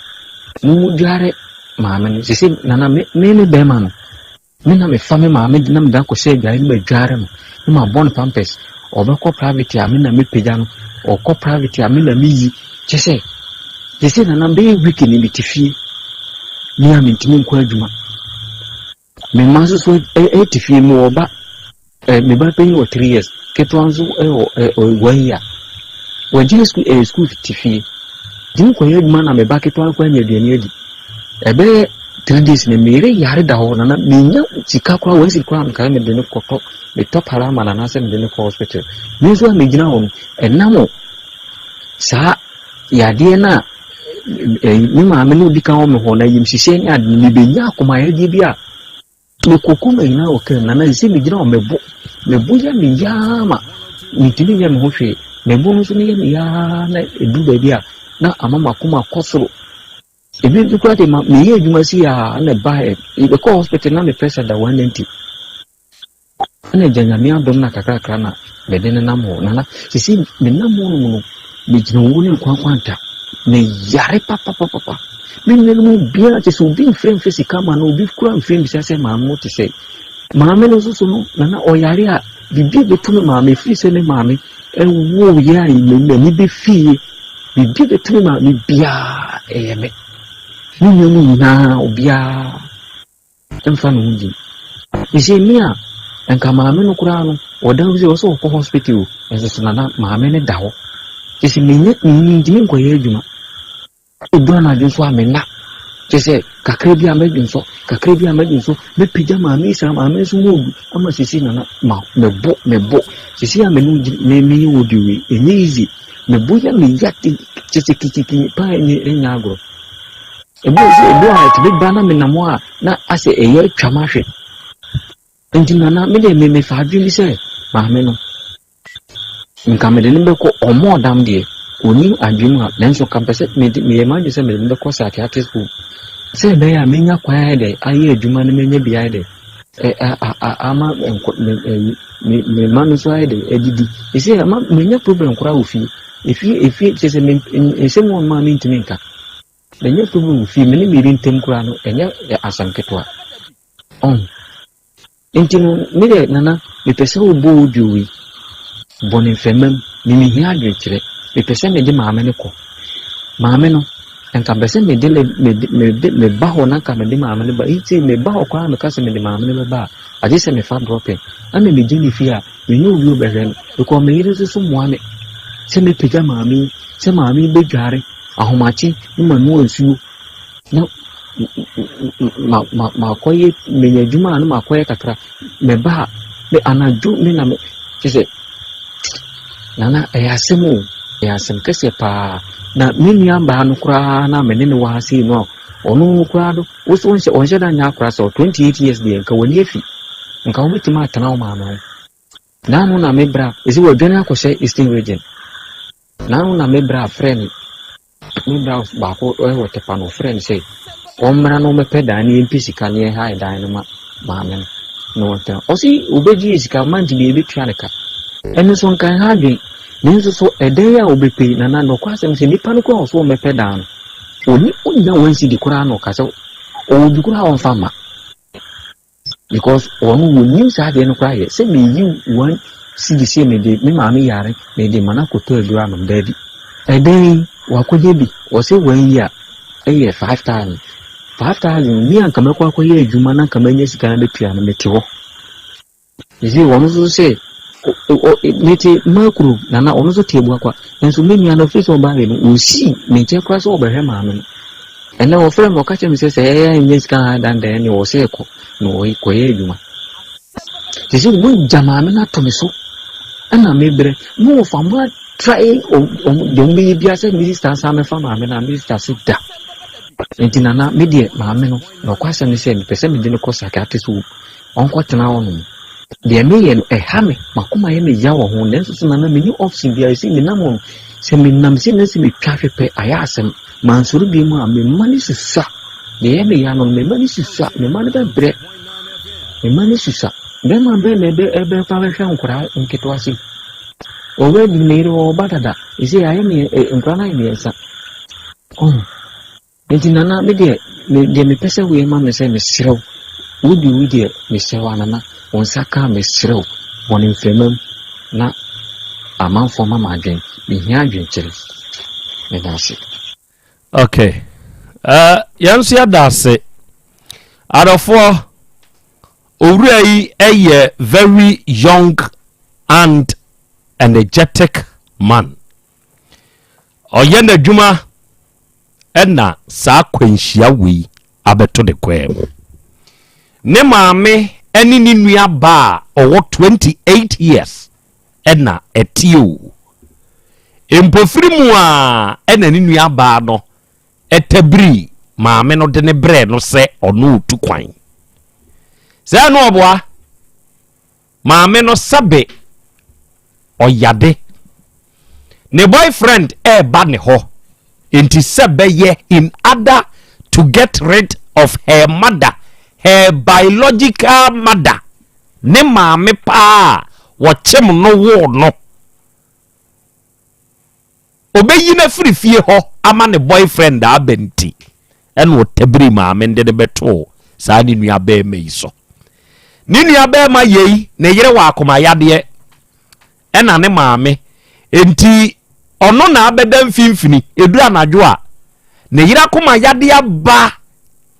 mo mo dware maame no sese nana me me ne bɛrima no Me na mefa me maame de na mede akɔhyɛ adwaeɛ no madware no na mabɔ no pampers. Ɔbɛkɔ private a me na mepagya no, ɔkɔ private a me na meyi. Kyɛ sɛ, sese nana bɛyɛ week ni mete fie. Me a mentumi nkɔ adwuma. Me mma nso so ɛte fie mewɔ ba. Eh, me ba panyin wɔ 3 years, ketewa nso wɔ eh, 1 year. Wɔagyae sukuu eh, sukuu te fie. Nti mekɔyɛ adwuma na me ba ketewa no koraa nya aduane adi. Ɛbɛyɛ 3 days na me yere yare da hɔ nana menya sika koraa wɔn sika koraa mekae mede no kɔtɔ metɔ para ama nana sɛ mede no kɔ hospital. Me nso a megyina hɔ no ɛnam saa yadeɛ no a eh, me maame no di kan wɔ me hɔ na yimhyehyɛ ne ade no mebɛnya akomayadeɛ bi a Mekɔ kɔma nyinaa wɔ kaa mu na na sɛ megyina hɔ mebo mebo yɛ me yaa ma mentumi nyɛ me ho hwee mebo no nso no yɛ me yaa na ɛduru baabi a na ama makoma kɔ soro ebi nso koraa de ma meyɛ adwuma si a na ɛbaeɛ mekɔ hospital na me pressure da 190 Ɛna agya Nyame adom na kakrakra na mede nenam hɔ. Nana, sisi menam hɔ nom no, megyina owuo ne nkwa nkwanta. Meyare papapapapa. Me nuanom obiara kyɛ sɛ obi mfrɛ mfrɛ sika ma no, obi kura mfrɛ mbisa sɛ maame mo te sɛ. Maame no nso so no, nana ɔyare a, biribi bɛto me maame, ɛfiri sɛ me maame ɛwoo yɛ a m'ani bɛfie. Biribi bɛto me maame biara ɛyɛ me. Me nuanom nyinaa obiara. mfa ne ho ngyim. Ese me a, nka maame no koraa no, ɔda hɔ sɛ ɔsɛ ɔkɔ hospital o, nso so nana maame no da hɔ. Kyɛ sɛ menyɛ mentumi nkɔyɛ adwuma. Edu anadwo nso a menna. Kyɛ sɛ kakra bi a mɛdwonsɔ, kakra bi a mɛdwonsɔ, mɛpagya maame yi saa, maame nso mu odu ama sisi nana ma mebo mebo. Sisi a me no me meyɛ wɔ di wei, ɛnyɛ easy. Mebo yɛ me ya kyɛ sɛ kikiki paa ɛnyɛ ɛnyɛ agorɔ. Ebi nso ebi a ɛtumi ba na menam hɔ a na asɛ ɛyɛ atwa m'ahwɛ. Nti nana me deɛ me mefa adwene bi sɛ maame no nka mede no bɛkɔ ɔmo ɔdam deɛ ɔnim adwene mu a nanso nka mpɛ sɛ mede meyɛ m'adwene sɛ mede no bɛkɔ psychiatric home sɛ ɛbɛyɛ a menya kwan ayɛ dɛ ayɛ adwuma no menya bi ayɛ dɛ ama nkɔ me me me mma no nso ayɛ dɛ adidi ɛsɛ ama menya problem koraa wɔ fie efie efie kyerɛ sɛ me nsɛm wɔn maa mentumi nka. Ɛnyɛ sɛ wɔ fie, me ne me yere ntam koraa no, ɛnyɛ asɛm ketewa. Ɔn. Nti no, me deɛ Nana, mepɛ sɛ wobɔ wo dwo yi, bɔ no mframa mu, me mehia adwenkyerɛ. Mepɛ sɛ mede maame no kɔ. Maame no, nka mepɛ sɛ mede ne, mede, mede, meba hɔ na nka mede maame no ba. Nti meba hɔ koraa meka sɛ mede maame no bɛba a, agye sɛ mefa drɔpin. Ɛna megye ne fie a, menni obi a ɔbɛhwɛ no. Because me yere nso so mmoa me sɛ mɛpagya maame yi, sɛ maame yi bɛdware. Ahomakye na manoa nsuo na ma ma makɔyɛ menya adwuma a na makɔyɛ kakra meba a me anadwo me na me kyerɛ sɛ nana ɛyɛ asɛm o ɛyɛ asɛm kɛseɛ paa na me nua baa no koraa na me ne no wɔ ha sei no a ɔno koraa no wo so ɔnhyɛ ɔnhyɛ da nyɛ akora sɛ 28 years deɛ nka w'ani afi nka wobɛtumi atena wo maame ho Naano na me bra, ɛsɛ wadwane akɔhyɛ Eastern Region. Naano na me bra frɛ me, me bra baako wɔ Tepa no, ɔfrɛ me sɛ ɔmmra na ɔmmɛpɛ dan na yɛmpɛ sika na yɛnhae dan no ma maame no na ɔntena. Ɔse ɔbɛgye yɛ sika, month bi yɛbɛtua ne ka. Ɛno nso nka ɛha adwen. Nanso so ɛdan a ɔbɛpɛ yi, nana nɔkwasɛm sɛ nipa no koraa ɔso ɔmmɛpɛ dan no, ɔni ɔnnya one cedi koraa na ɔka sɛ ɔwɔ bi koraa ɔmfa mma. Because wɔn wɔnnim saa adeɛ no koraa yɛ sɛ meyi one cedi sɛ mede me maame yare mede ma no akɔtɔ aduro anom daabi. Ɛdɛn yi wakɔgye bi wɔsɛ wɔayi a ɛyɛ 5000 5000 mi anka mɛkɔ akɔyɛ adwuma na anka manya sika na bɛtua no mete hɔ. Ɛsɛ wɔn nso sɛ mete makuro nana ɔno nso te abuakwa nso me nua no firi sɛ ɔbaeɛ no ɔsii me nkyɛn koraa sɛ ɔbɛhwɛ maame no. Ɛnɛ wɔfrɛ me ɔka kyerɛ me sɛ sɛ ɛyɛ nyɛ sika ha dandan ɛne wɔ sɛ ɛkɔ na ɔkɔyɛ adwuma. Te sɛ wɔagya maame no ato me so ɛna mebrɛ mo wɔfa mo atrae deɛ wɔbɛyɛ biara sɛ me sista nsa mɛfa maame no a me sista se da. Nti nana me deɛ maame no nɔkwasɛm ne sɛ mepɛ sɛ mede no kɔ psychiatrist home ɔnkɔtena hɔ nom. Deɛ meyɛ no ɛha me, m'akoma yɛ me ya wɔ ho, nanso so nana menni option biara, ɛsɛ menam hɔ no, sɛ menam sei na sɛ metwa hwe pɛ, ayɛ asɛm, mansɔre bio mu a, me mma no susua, deɛ ɛyɛ me ya no, me mma no susua, me mma no bɛbrɛ, me mma no susua, bɛrima bɛn na ɛbɛ ɛbɛfa bɛhwɛ nkwadaa nketewa sei, ɔwɔ anim ne yere ɔwɔ ba dada, ɛsɛ ayɛ me nkwadaa no ayɛ mmiɛnsa, ɔho. Nti Nana me deɛ me deɛ mepɛ sɛ woyɛ ma me sɛ mesrɛ wo wo de wo deɛ mesrɛ wo Nana wo nsa ka a mesrɛ wo bɔ no mframa mu na amanfoɔ ma m'adwen mehia adwenkyerɛ meda ase. Okay. Uh, yɛn nso yɛda ase. Adɔfoɔ, owura yi yɛ very young and energetic man. Ɔyɛ n'adwuma na saa kwanhyia wei abɛto ne kwaa mu. Ne maame ne ne nua baa a ɔwɔ 28 years na ɛte o. Mpofiri mu a ɛna ne nua baa no ɛtabiri maame no de ne brɛ no sɛ ɔno otu kwan. Sɛ ɛno ɔboa. Maame no sɛbe ɔyade. Ne boyfriend ɛɛba ne hɔ nti sɛ bɛyɛ in other to get rid of her mother, her biological mother, ne maame paa a wɔkyem no woo no. Ɔbɛyi no afiri fie hɔ ama ne boyfriend aba nti ɛna ɔtabiri maame no de no bɛtoo saa ne nua bɛrima yi so. Ne nua bɛrima yei ne yere wɔ akomayadeɛ ɛna ne maame nti ɔno na abɛda mfimfini ɛduru anadwo a ne yere akomayadeɛ aba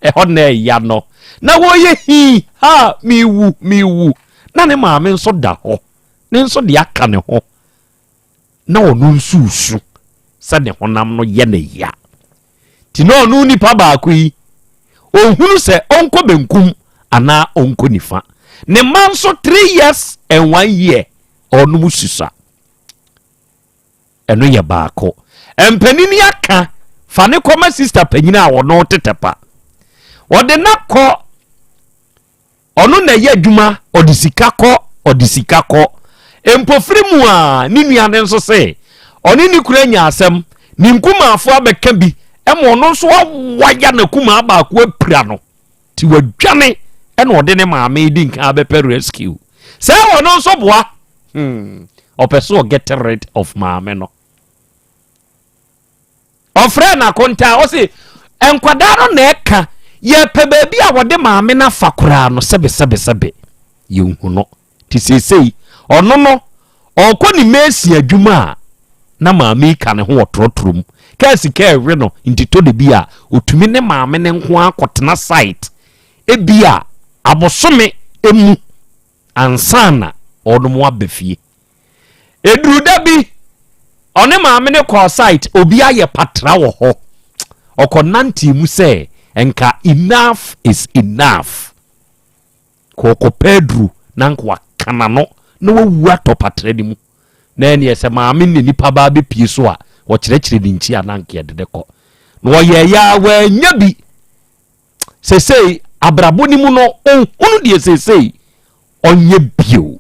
ɛhɔ na ɛya no na wɔyɛ hii ha mewu mewu na ne maame nso da hɔ ne nso de aka ne ho na ɔno nso resu sɛ ne honam no yɛ ne ya. Nti na ɔno nipa baako yi, ɔnhunu sɛ ɔnkɔ benkum anaa ɔnkɔ nifa. Ne mma nso 3 years and 1 year ɔnom susua. Ɛno yɛ baako. Mpanini aka fa ne kɔma sista panyin a ɔno tetɛpa. Ɔde no akɔ Ɔno na ɛyɛ adwuma, ɔde sika kɔ, ɔde sika kɔ. Mpofiri mu a, ne nua no nso se ɔne ne kunu anya asɛm, ne nkumaafo abɛka bi ma ɔno nso awaya n'akumaa baako apira no. Nti wadwane ɛna ɔde ne maame di nkan abɛpɛ rescue. Sɛ ɔno nso boa, hmm, ɔpɛ sɛ ɔget rid of maame no. Ɔfrɛɛ no akontaa, ɔse nkwadaa no na ɛka, yɛpɛ baabi a wɔde maame no afa koraa no sɛbesɛbesɛbe, yɛnhu no. Nti seesei ɔno no ɔrekɔ ne meesin adwuma a na maame yi ka ne ho wɔ trɔtrɔ mu. Kaa sika ɛwe no nti tɔ da bi a ɔtumi ne maame no nko ara kɔtena site ebi a abosome mu ansa na ɔnom aba fie. Ɛduru da bi, ɔne maame no kɔɔ site, obi ayɛ patra wɔ hɔ. Ɔkɔ nantee mu sɛ nka enough is enough. Kɔ ɔkɔpɛ aduru na nka waka n'ano na wawu atɔ patra no mu. Na ɛneɛ sɛ maame ne nipa baa bɛpie so a, wɔkyerɛkyerɛ ne nkyi a na nka yɛde ne kɔ. Na ɔyɛɛyɛ a wannya bi. Sesei abrabɔ no mu no, ɔnhunu deɛ sesei ɔnyɛ bio.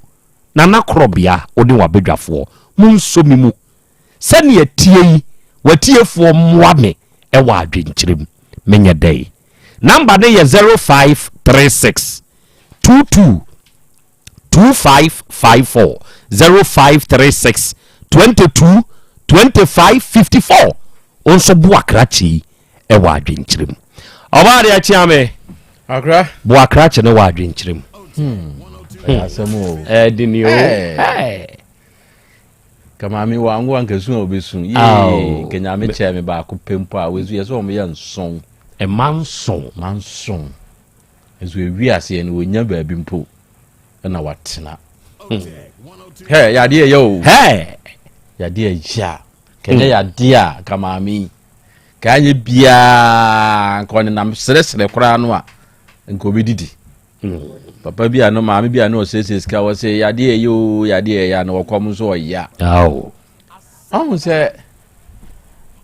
Nana Korɔbea, wo ne w'abadwafoɔ, monsɔ me mu. Sɛdeɛ ɛteɛ yi, w'atiefoɔ mmoa me wɔ adwenkyerɛ mu. Menyɛ dɛn? Number no yɛ 0536 22 2554 0536 22 25 54. Wo nso boa krakye yi wɔ adwenkyerɛ mu. Ɔbaa deɛ kyea me. Akra. Boa krakye no wɔ adwenkyerɛ mu. Hmm. Ɛyɛ asɛm o. Ɛdi ni o. Ka maame wɔ ango anka su a obesu. Yee, ka nyame kyɛɛ me baako pɛ mpo a wesu yɛ sɛ wɔn yɛ nson. Ɛma nson. Ma nson. Nso ewi aseɛ no wɔnya baabi mpo ɛna watena. Hmm. Hɛ, yadeɛ ɛyɛ o. Hɛ. Yadeɛ ɛyɛ a. Kɛnyɛ yadeɛ a ka maame yi. Ka anyɛ biaa nka ɔnenam seresere koraa no a nka ɔbɛdidi. Hmm. Papa bi a no maame bi a no ɔsiesie sika wɔ sɛ yadeɛ ɛyɛ o yadeɛ ɛyɛ a na wɔkɔm nso ɔya. Ɔhu sɛ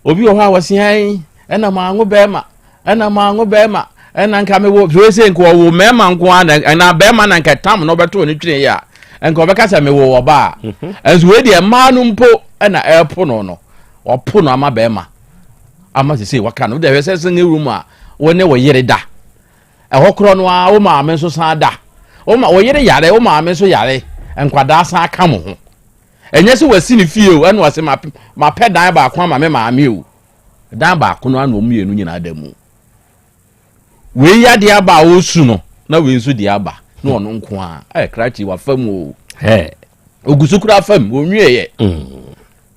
obi wɔ hɔ a wɔse ɛn ɛna manwo bɛrima ɛna manwo bɛrima ɛna nka mewɔ so ese nka ɔwo mmarima nko ara na ɛna bɛrima na nka tam na ɔbɛto ne twene yɛ a nka ɔbɛka sɛ mewɔ ɔbaa mhm. ɛnso wei deɛ mmaa no mpo ɛna ɛrepo no no ɔpo no ama bɛrima ama sese waka no wode hwɛ sɛ single room a wo ne wo yere da ɛhɔ korɔ no ara wo maame nso san da wo ma wo yere yare wo maame nso yare nkwadaa san ka mo ho Ɛnyɛ sɛ wasi ne fie o, ɛna ɔse mapɛ dan baako ama me maame o. Dan baako no ana wɔn mmienu nyinaa da mu. Wei yadeɛ aba a ɔresu no, na wei nso deɛ aba na ɔno nko a. Ɛ krakye wafa mu o. Ogu so kura fam, wɔnwieɛ.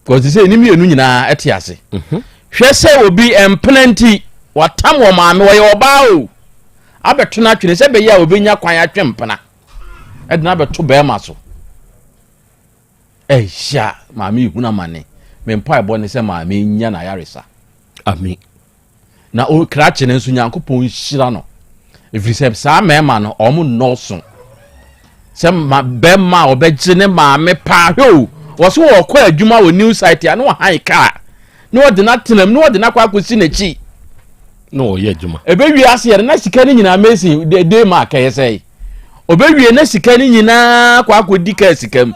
Kɔsi sɛ ne mmienu nyinaa ɛte ase. Mhm. Hwɛ sɛ obi mpena nti watam wɔ maame wɔyɛ ɔbaa o. Abɛto no atwene sɛ bɛyɛ a obɛnya kwan atwe mpena. Ɛde no abɛto bɛrima so. Ɛya maame yi hunu amane. Me mpaebɔ ne sɛ maame yi nya n'ayaresa. Amen. Na o krakye no nso Nyankopɔn nhyira no. Ɛfiri sɛ saa mmarima no wɔn nnɔɔso. Sɛ ma bɛrima a ɔbɛgye ne maame paa hwɛ o wɔso wɔkɔ adwuma wɔ new site a na wɔhan kaa na wɔde no atenam na wɔde no akɔ akɔsi n'akyi. Na ɔyɛ adwuma. Ɛbɛwie aseɛ no na sika no nyinaa mesi de de ma akɛyɛ sɛ ɔbɛwie na sika no nyinaa kɔ akɔdi kaa sika mu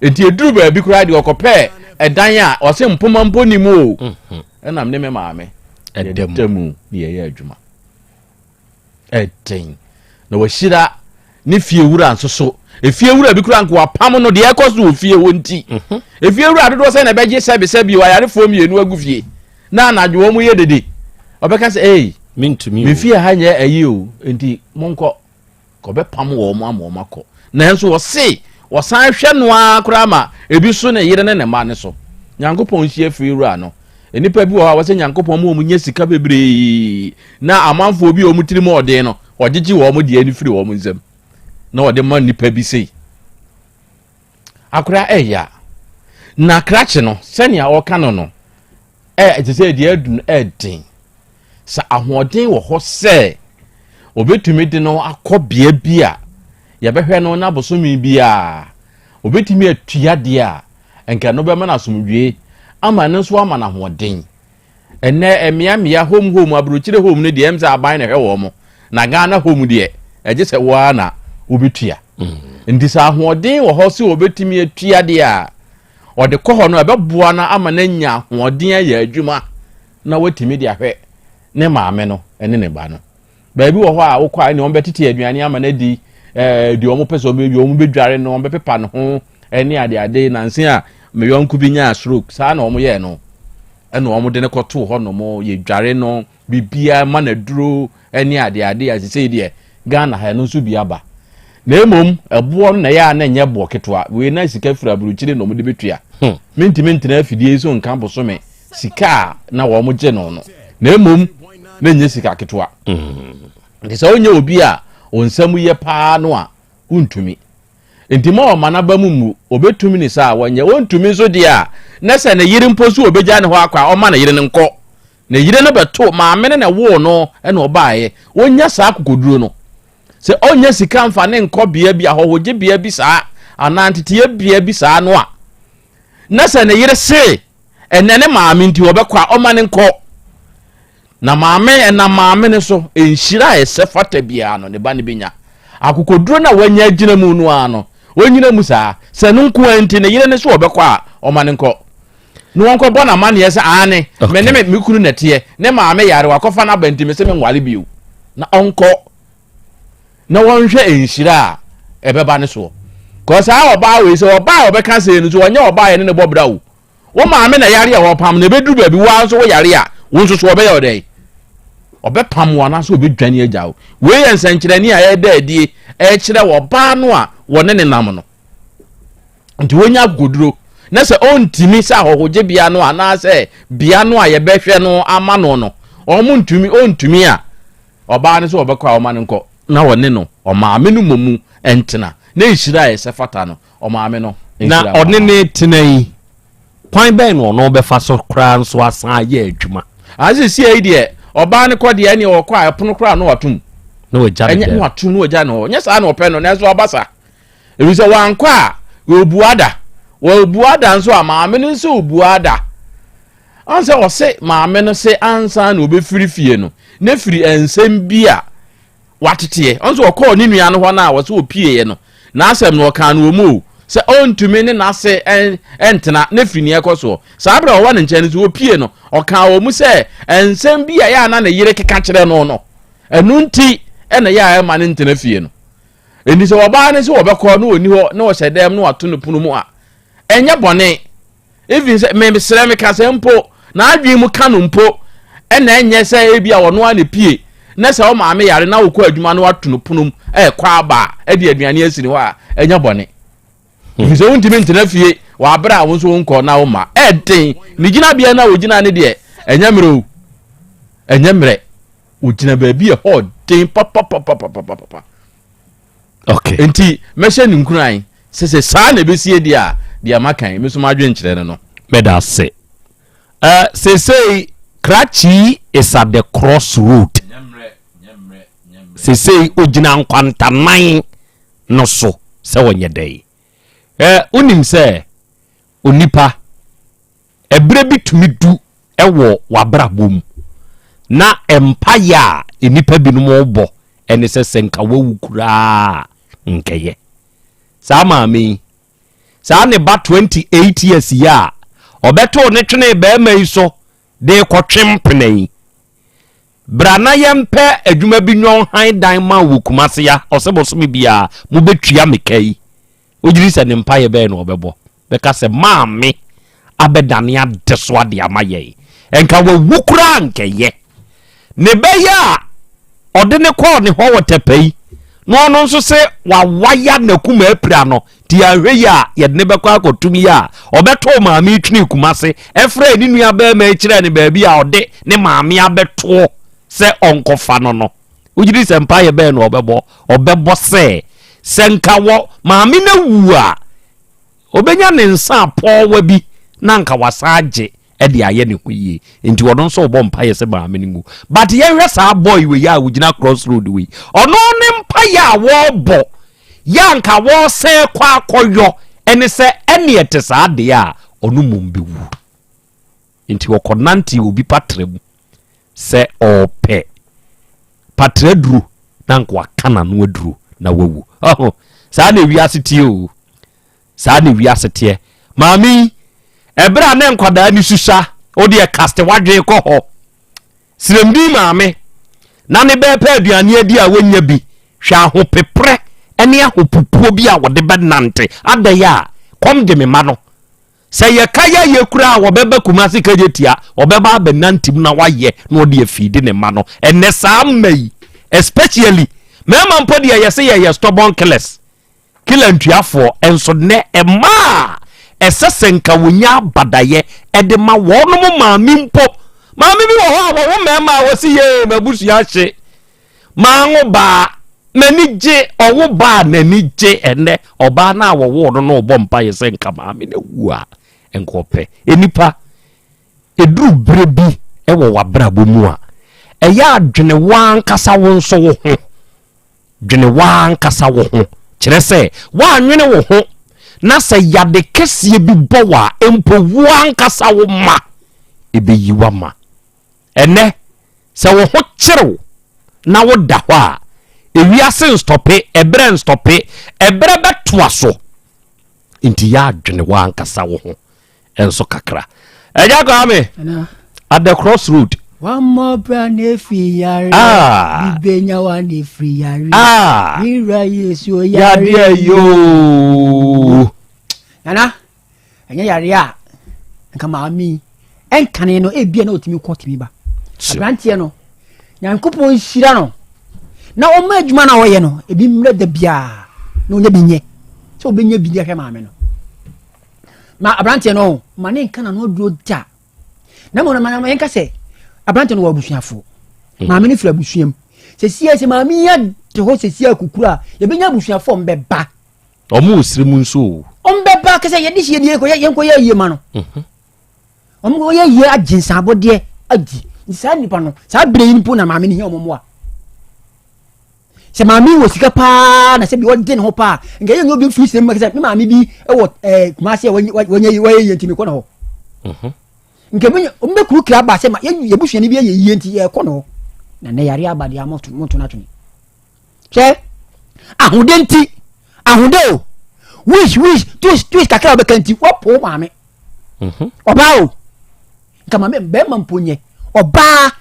nti ɛduru baabi koraa deɛ ɔkɔpɛɛ ɛdan a ɔse mpoma mpo ni mu o mhm. ɛnam ne me maame ɛda mu ne yɛyɛ adwuma ɛden na wahyira ne fie wura nso so efie wura bi koraa nka wapam no deɛ ɛkɔ so wɔ fie hɔ nti mhm. efie wura dodoɔ sɛ na ɛbɛgye sɛbisɛbi wɔ ayarefoɔ mmienu agu fie na anadwo wɔn yɛ dede ɔbɛka sɛ ei mentumi me fie ha nyɛ ayi o nti monkɔ kɔbɛpam wɔn ama wɔn akɔ nanso wɔse wɔsan hwɛ no ara koraa ma ebi so ne yere ne ne mma ne so nyankopɔn nhyia fie wura no nnipa bi wɔ hɔ a wɔsɛ nyankopɔn ma wɔn nya sika bebree na amanfoɔ bi a wɔn tirim ɔden no wɔgyegye wɔn deɛ no firi wɔn nsam na wɔde ma nnipa bi sei akora ɛya na krakye no sɛnea ɔka no no ɛ te sɛ deɛ adu no ɛden sɛ ahoɔden wɔ hɔ sɛ obetumi de no akɔ bea bi a yɛbɛhwɛ no na bosome bi a obetumi atua deɛ a nka no bɛma no asomdwoe ama no nso ama no ahoɔden ɛnɛ mmeammea home home aburokyire home no deɛ ɛm sɛ aban na ɛhwɛ wɔn mo na ghana home deɛ ɛgye sɛ wɔn na wobɛtua mm. nti sɛ ahoɔden wɔ hɔ sɛ wɔbɛtumi atua deɛ a ɔde kɔ hɔ no ɛbɛboa no ama no anya ahoɔden ayɛ adwuma na watumi de ahwɛ ne maame no ne ne ba no baabi wɔ hɔ a wokɔ a ɛne wɔn bɛtete aduane ama no adi ɛɛ deɛ wɔn pɛ sɛ wɔn bɛwi wɔn bɛdware no wɔn bɛpepa ne ho ɛne adeade nanse a me yɔnko bi nyaa stroke saa na wɔn yɛɛ no ɛna wɔn de no kɔtoo hɔ nom yɛdware no biribiara ma no aduro ne adeade a sesei deɛ Ghana ha ɛno nso bi aba na mmom ɛboɔ no na ɛyɛ a na ɛnyɛ boɔ ketewa wei na sika firi aburokyire na wɔde bɛtua hmm. mentumi ntena afidie yi so nka bosome sika a na wɔn gye no no na mmom na ɛnyɛ sika ketewa hmm. nti sɛ wonyɛ obi a wɔn nsam yɛ paa no a wontumi nti ma ɔma n'aba mu mmu obetumi ne saa wɔnyɛ wɔntumi nso deɛ a na sɛ ne yere mpo so obegya ne hɔ akɔ a ɔma ne yere no nkɔ Ne yere no bɛtoo maame no na ɛwoo no na ɔbaeɛ. Ɔnya saa akokoduro no. Sɛ ɔnya sika mfa ne nkɔ bea bi, ahɔhogyebea bi saa, anaa nteteeɛ bea bi saa no a, na sɛ ne yere se ɛnɛ ne maame nti ɔbɛkɔ a, ɔma ne nkɔ. Na maame, ɛnam maame no so, nhyira a ɛsɛ fata biara no, ne ba no bɛnya. Akokoduro no a wanya agyina mu no ara no, ɔnyina mu saa. Sɛ no nko ara nti ne yere no so ɔbɛkɔ a, ɔma ne nkɔ. na wɔnkɔbɔ no amanneɛ sɛ aane me ne me kunu na ɛteɛ ne maame yare wakɔfa no aba nti me se menware bio na ɔnkɔ na wɔnhwɛ nhyira a ɛbɛba ne soɔ kɔ saa ɔbaa wei sɛ ɔbaa a ɔbɛka sɛ no so ɔnyɛ ɔbaa yɛ ne ne bɔ bra o wo maame na yare a wɔpam na ɛbɛduru baabi woa nso wo yare a wo nso so ɔbɛyɛ ɔdɛn ɔbɛpam wo anaasɛ ɔbɛdwane agya wo wei yɛ nsɛnkyerɛnne a ɛda adie ɛkyerɛ ɔbaa no a wɔne ne nam no nti wɔnya akokoduro na sɛ ɔntumi sɛ ahɔhogyebea no anaasɛ bea no a yɛbɛhwɛ no ama no no wɔn ntumi ɔntumi a ɔbaa no sɛ ɔbɛkɔ a ɔma no nkɔ na ɔne no ɔmaame no mmom ntena na nhyira a ɛsɛ fata no ɔmaame no na ɔne ne tena yi kwan bɛn na ɔno bɛfa so koraa nso asan ayɛ adwuma. Ase sie yi deɛ ɔbaa no kɔ deɛ ɛne ɔkɔ a ɛpono koraa na watom. Na wagya no dɛm. Na watom na wagya no hɔ. Nyɛ saa na ɔpɛ no nanso aba sa. Ebi sɛ wankɔ a wɔbu ada. Wɔbu ada nso a maame no nso bu ada. Ɔn sɛ ɔse maame no se ansa na ɔbɛfiri fie no na firi nsɛm bi a wateteɛ. Ɔn sɛ ɔkɔɔ ne nua no hɔ no a wɔse ɔpieeɛ no n'asɛm no ɔkaa no wɔ mu o sɛ ɔntumi ne n'ase ntena na firi nea ɛkɔ soɔ. Saa berɛ a ɔwɔ ne nkyɛn no nso ɔpie no ɔkaa wɔ mu sɛ nsɛm bi a ɛyɛ a na ne yere keka kyerɛ no no ɛno nti ɛna ɛyɛ a ɛma no ntena fie no. Enti sɛ ɔbaa no sɛ ɔbɛkɔ na ɔni hɔ na ɔhyɛ dɛm na wato no pono mu a ɛnyɛ bɔne. Even sɛ mesrɛ meka sɛ mpo n'adwene mu ka no mpo ɛna ɛnyɛ sɛ ebi a ɔno ara na pie na sɛ ɔmaame yare na wokɔ adwuma na wato no pono mu ɛkɔ aba a ɛde aduane asi ne hɔ a ɛnyɛ bɔne. Ɛfiri sɛ wontumi ntena fie wɔ abere a wo nso wonkɔ na woma ɛden ne gyinabea no a wɔgyina ne deɛ ɛnyɛ mmerɛ o ɛnyɛ mmerɛ wɔgyina baabi ɛhɔ den papapapapapapa. Okay. Nti mɛhyɛ no nkuran sɛ sɛ saa na ɛbɛsie deɛ a deɛ maka yi me nso m'adwenkyerɛ no no. Meda ase. Uh, seesei Krakye is at the cross road. Seesei ogyina nkwantanan no so sɛ ɔnyɛ dɛn. Uh, wonim sɛ onipa Ɛberɛ bi tumi du wɔ w'abrabɔ mu na mpaeɛ a nnipa binom rebɔ ne sɛ sɛ nka wawu koraa a nkɛyɛ. Saa maame yi, saa ne ba 28 years yi a ɔbɛtoo ne twenee barima yi so de rekɔtwe mpena yi, bra na yɛmpɛ adwuma bi nwɔn han dan ma wɔ Kumase ya, ɔsɛ bosome biara mobɛtua me ka yi. Wogye di sɛ ne mpaeɛ bɛyɛ na ɔbɛbɔ? Bɛka sɛ, Maame abɛdane adesoa de ama yɛn. Nka wawu koraa nkɛyɛ. Ne bɛyɛ a ɔde ne kɔɔ ne hɔ wɔ tɛpɛ yi, na ɔno nso sɛ wawaya n'akuma apira no, nti yɛanhwɛ yi a yɛde ne bɛkɔ akɔtum yi a, ɔbɛtoo maame yi twene Kumase, ɛfrɛɛ ne nua barima yi kyerɛɛ ne baabi a ɔde ne maame abɛtoɔ sɛ ɔnkɔfa no no. Wogye di sɛ mpaeɛ bɛn na ɔbɛbɔ? Ɔbɛbɔ sɛ, sɛ nka wɔ maame no awu a, ɔbɛnya ne nsa apɔɔwa bi na nka wasan agye de ayɛ ne ho yie. Nti ɔno nso ɔbɔ mpaeɛ sɛ maame no nwu. But yɛnhwɛ saa boy wei a ɔgyina cross road wei. Ɔno ne mpaeɛ a wɔrebɔ yɛ a nka wɔresɛn kɔ akɔyɔ ɛne sɛ ɛne ɛte saa deɛ a ɔno mmom bɛwu. Nti ɔkɔnantee obi patra mu sɛ ɔɔpɛ patra aduro na anka waka n'ano aduro na wawu. Ɔho, saa na ewiase teɛ o. Saa na ewiase teɛ. Maame yi, ɛberɛ a na nkwadaa ni susua, wo deɛ kaste wadwene kɔ hɔ. Sremdi maame, na ne bɛɛpɛ aduane adi a wɔnya bi, hwɛ ahopeprɛ ne ahopopuo bi a wɔde bɛnante adɛn a kɔm de me ma no. Sɛ yɛka yɛyɛ koraa a wɔbɛba Kumasi Kejetia, wɔbɛba abɛnante mu na wayɛ na ɔde afiidi ne mma no. Ɛnɛ saa mma yi, especially mmarima mpo deɛ yɛse yɛyɛ stubborn killers, killer ntuafoɔ, nso nnɛ mmaa a ɛsɛ sɛ nka wɔnya abadayɛ de ma wɔnom maame mpo. Maame bi wɔ hɔ a wɔwo mmarima a wɔse yee m'abusua ahye. Manwo baa, m'ani gye, ɔwo baa n'ani gye ɛnɛ ɔbaa no a wɔwoo no no ɔbɔ mpaeɛ sɛ nka maame no awu a nka ɔpɛ. Nnipa, ɛduru berɛ bi wɔ w'abrabɔ mu a, ɛyɛ a dwene w'ankasa wo nso wo ho. Dwene w'ankasa wo ho. Kyerɛ sɛ, woannwene wo ho na sɛ yade kɛseɛ bi bɔ wo a, mpo wo ankasa wo mma ɛbɛyi wo ama. Ɛnnɛ, sɛ wo ho kyere wo na woda hɔ a, ewiase nstɔpe, ɛberɛ nstɔpe, ɛberɛ bɛtoa so. Nti yɛ adwene w'ankasa wo ho nso kakra. Agya Kwame, at the cross road. Wammɔ bra na efi yare. Ah. Bibenya wa na efiri yare. Ah. Wira Yesu yare. Yadeɛ yoo. Nana. Ɛnyɛ yareɛ a nka maame yi ɛnkane no ebia na ɔtumi kɔ tumi ba. Aberanteɛ no Nyankopɔn nhyira no na ɔma adwuma no a ɔyɛ no ebi mmerɛ da biara na ɔnya bi nyɛ sɛ ɔbɛnya bi de ahwɛ maame no. Ma aberanteɛ no ma ne nka n'ano aduro da na mmom na yɛnka sɛ aberanteɛ no wɔ abusuafoɔ hmm. maame no firi abusua mu sɛsi sɛ maame yi ade hɔ sɛsi akukuru a yɛbɛnya abusuafoɔ mbɛba Ɔmo wɔ siri mu nso o. Ɔmo bɛba kɛsɛ yɛde hyɛ die yɛnkɔ yɛ ayie ma no. Mhm. Ɔmo kɔ yɛ ayie agye nsaabɔdeɛ adi. Nti saa nipa no, saa berɛ yi mpo na maame no hia wɔn mmoa. Sɛ maame wɔ sika paa na sɛ bi ɔde ne ho paa, nka yɛ nyɛ obi mfiri sɛm sɛ me maame bi wɔ ɛɛ Kumasi a wɔnyɛ yi wɔyɛ yie nti mekɔ ne hɔ. Mhm. Nka bi wɔn bɛ kuru kura ba sɛ ma yɛ yɛ busuani bi yɛ yie nti yɛkɔ ne hɔ. Na nɛ yare aba deɛ mo to mo to n'atwene. Hwɛ ahode nti ahode o wish wish twist twist kakra a wɔbɛka nti wɔpo maame. Mhm. Ɔbaa o nka maame bɛrima mpo nyɛ ɔbaa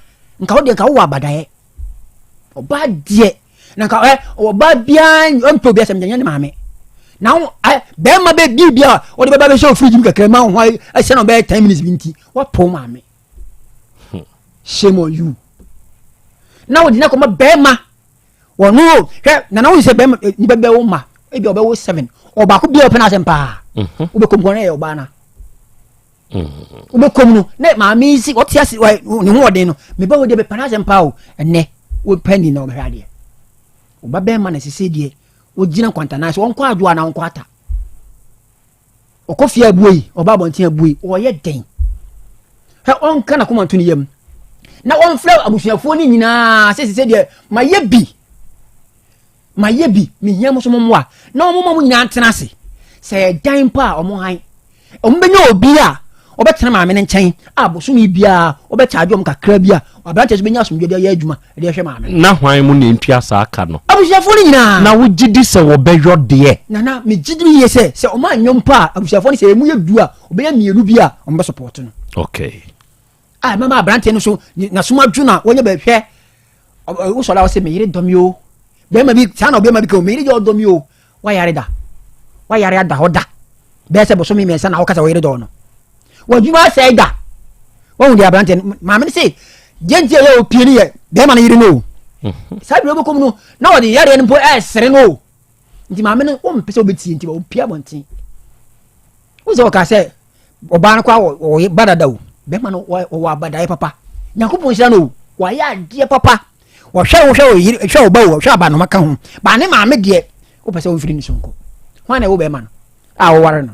nka wo deɛ nka wowɔ abadaeɛ. Ɔbaa deɛ na nka ɛ ɔbaa biara ɔmpɛ obi asɛm nyɛ ne maame na wo ɛ bɛrima bɛ bi bi a ɔde bɛba bɛhyɛ ofiriji mu kakra ma wo ho ɛhyɛ na ɔbɛyɛ ten minutes bi nti wapo maame hmm. shame on you na wɔde na kɔma bɛrima wɔn o hwɛ nana wo sɛ bɛrima eh, nipa bɛwo ma ebi ɔbɛwo seven ɔbaako bi a ɔpɛ n'asɛm paa mhm. wobɛkɔm kɔn na ɛyɛ ɔbaa na. wobɛkɔ mu no na maame yi si ɔte ase ne ho ɔden no meba wo deɛ bɛpɛ n'asɛm paa o ɛnɛ wopɛ ni na ɔbɛhwɛ adeɛ ɔba bɛrima na sese deɛ wogyina nkwantanan so ɔnkɔ adwo anaa ɔnkɔ ata ɔkɔ fie abue yi ɔba abɔnten abue yi ɔyɛ dɛn hɛ ɔnka n'akoma nto ne yam na ɔmfrɛ abusuafoɔ no nyinaa sɛ sese deɛ mayɛ bi mayɛ bi mehia mo so mo mmoa na wɔn ma mo nyinaa ntena ase sɛ ɛdan mpo a wɔn han wɔn bɛnya obi a ɔbɛtena maame no nkyɛn a bosome biara ɔbɛkyaagye wɔn kakra bi a aberanteɛ so bɛnya asomdwe de ayɛ adwuma de ahwɛ maame no. Na hwan mu na ntua saa ka no? Abusuafoɔ no nyinaa. Na wogye di sɛ wɔbɛyɔ deɛ? Nana megye di yie sɛ sɛ wɔn anyɔ mpo a abusuafoɔ no sɛ emu yɛ du a wɔbɛyɛ mmienu bi a wɔn bɛ sɔpɔɔto no. Okay. A mɛma aberanteɛ no so n'asom adwo na wɔnyɛ bɛhwɛ wosɔre a wɔsɛ meyere dɔ mi o bɛrima bi saa na ɔbɛrima bi ka o meyere deɛ ɔdɔ mi o wayare da wayare ada hɔ da bɛyɛ sɛ bosome mmiɛnsa na wɔkasa wɔyere dɔ no wɔadwuma asɛe da wɔhu deɛ aberanteɛ no maame no se deɛ nti a ɛyɛ opie no yɛ bɛrima no yere no o mhm. saa berɛ wobɛkɔ mu no na wɔde yareɛ no mpo ɛresere no o nti maame no wɔmpɛ sɛ wobɛtie nti wɔpie abɔnten wo sɛ wɔka sɛ ɔbaa no kɔ wɔyɛ ba dada o bɛrima no wɔwɔ abadaeɛ papa nyankopɔn nhyira no o wɔayɛ adeɛ papa wɔhwɛ wo hwɛ wo yere hwɛ wo ba o hwɛ abanoma ka ho ba ne maame deɛ wopɛ sɛ womfiri ne so nkɔ hwan na ɛwo bɛrima no a wɔware no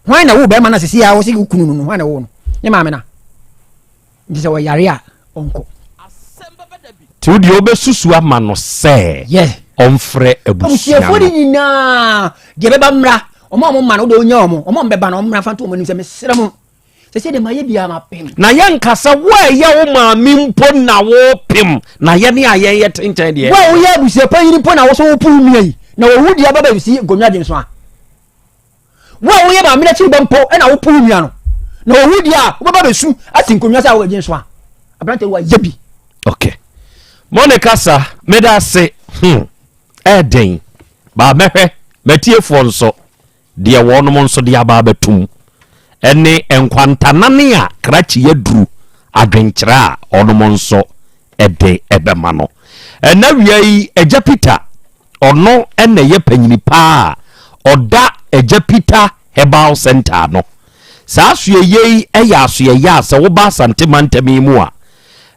hwan na ɛwo bɛrima no asisi a wɔsi wo kunu no no hwan na ɛwo no ne maame no nti sɛ wɔyare a ɔnkɔ nti wo deɛ wobɛsusu ama no sɛ ɔmfrɛ abusua abusuafoɔ no nyinaa deɛ bɛba mmra ɔmo a ɔmo ma no wode onya ɔmo ɔmo a ɔmo bɛba no ɔmo mmra fa nto ɔmo anim sɛ mesrɛ mo sɛ sɛ deɛ mayɛ biara mapem na yɛnka sɛ wo a ɛyɛ wo maame mpo na wopem na yɛne a yɛnyɛ tenkyɛn deɛ wo a woyɛ abusua panyin mpo na wo so wopo wo nua yi na wɔwu deɛ aba bɛsi nkonnwa dwen so a Wo a woyɛ maame n'akyiri ba mpo na wopo wo nua no, na owu deɛ a wobɛba bɛsu asi nkonnwa sɛ awogye nso a, aberante wayɛ bi. Okay. Mo ne kasa, meda ase. Hmm. Ɛden. Ba mɛhwɛ, matiefoɔ nso, deɛ wɔnom nso de aba abɛtum. Ɛne nkwantanane a krakye yɛduru adwenkyerɛ a ɔnom nso ɛde ɛbɛma no. Ɛna wia yi, Agya Peter, Ɔno na ɛyɛ panyini paa a ɔda Agya Peter Herbal Centre ano. Saa asoɛeɛ yi yɛ asoɛeɛ a sɛ woba Asante mantam yi mu a,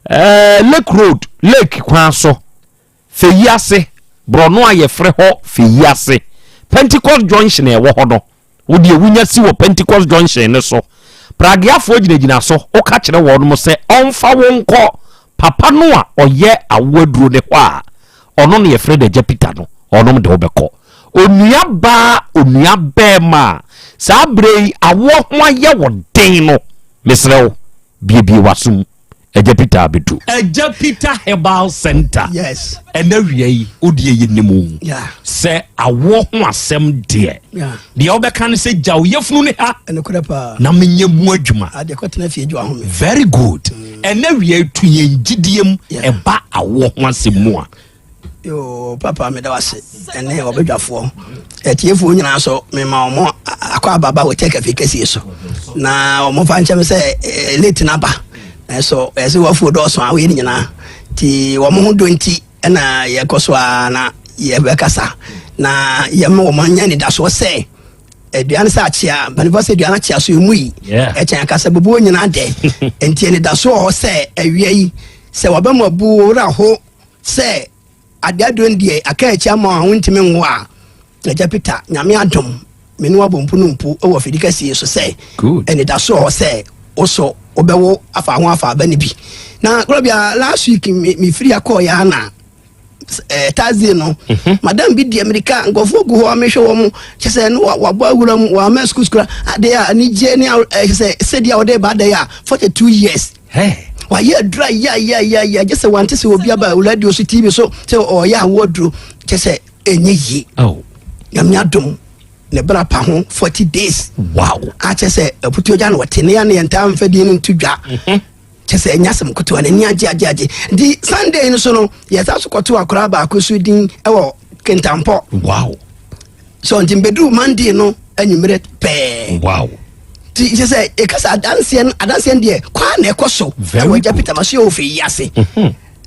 eh, Lake Road, Lake kwan so, Feyi ase, borɔno a yɛfrɛ hɔ Feyi ase, Pentecost Junction a ɛwɔ hɔ no, Wo deɛ wonya si wɔ Pentecost Junction no so. Prageafoɔ gyinagyina so, woka kyerɛ wɔnom sɛ ɔmfa wo nkɔ papa no a ɔyɛ awoɔ aduro no hɔ a, ɔno na yɛfrɛ no Agya Peter no, ɔnom de wo bɛkɔ. Onua baa, onua bɛɛma a saa berɛ yi awoɔ ho ayɛ wo den no, mesrɛ wo, biebie w'asom. Agya Peter abedu. Agya Peter Herbal Center. Yes. Ɛnɛ wia yi, wo deɛ yɛ nim o. Yeah. Sɛ awoɔ ho asɛm deɛ. Yeah. Deɛ wobɛka ne sɛ gya wo yafunu ne ha. Ɛnokorɛ paa. Na menyɛ mu adwuma. Adeɛ kɔtena fie gye wahome. Very good. Ɛnɛ wia yi to yɛn gyidie mu ɛba awoɔ ho asɛm mu a. Yoo papa meda wase ɛne ɔbadwafoɔ atiefoɔ nyinaa so mema wɔn akɔ ababa wɔ tech afi kɛseɛ so na wɔn fa nkyɛn sɛ eh, late na ba ɛso ɛsɛ wafuo dɔɔso a woyɛ ne nyinaa nti wɔn ho dɔ nti ɛna yɛkɔ so a na yɛbɛkasa na yɛma wɔn anya anidasoɔ sɛ aduane sɛ akyea mpanimfoɔ sɛ aduane akyea so emu yi ɛkyɛn akasa bubuo nyinaa dɛ nti anidasoɔ wɔ hɔ sɛ awia yi sɛ wɔbɛma bu wura ho Sɛ ade aduro no deɛ aka akyi ama a wontumi nwo a, Agya Peter, Nyame adom, me ne wo abɔ mpu no mpu wɔ afidi kɛseɛ so sɛ anidaso wɔ hɔ sɛ wosɔ wobɛwo afa ho afa aba no bi. Na korɔbea last week mefiri akɔɔ yɛ ana eh, Thursday no mhm. madam bi deɛ mirika nkurɔfoɔ gu hɔ a mehwɛ wɔn kyɛ sɛ no wabɔ awura mu wama sukuu sukuu adeɛ a anigyeɛ ne eh, kyɛ sɛ sɛdeɛ a wɔde ba adeɛ a 42 years wayɛ aduru ayayayaya gye sɛ wante sɛ obi aba radio so tv so sɛ ɔyɛ awoɔ aduro kyɛ sɛ ɛnyɛ yie oh. Nyame adom ne bra pa ho 40 days. Wow. Akyɛ sɛ aputuo gya na wɔte ne ya ne yɛntaa mfa din no nto dwa mhm. Kyɛ sɛ ɛnyɛ asɛm ketewa, n'ani agye agye agye. Nti Sunday no so no yɛsa so kɔto akwaraa baako so din wɔ Kentampɔ. Wow. So nti mbɛduru Monday no anwummerɛ pɛɛ. Wow. Nti kyɛ sɛ ɛka sɛ adanseɛ no, adanseɛ no deɛ kwaa na ɛkɔ so ɛwɔ Agya Peter ma so yɛ wɔ fɛ yi ase.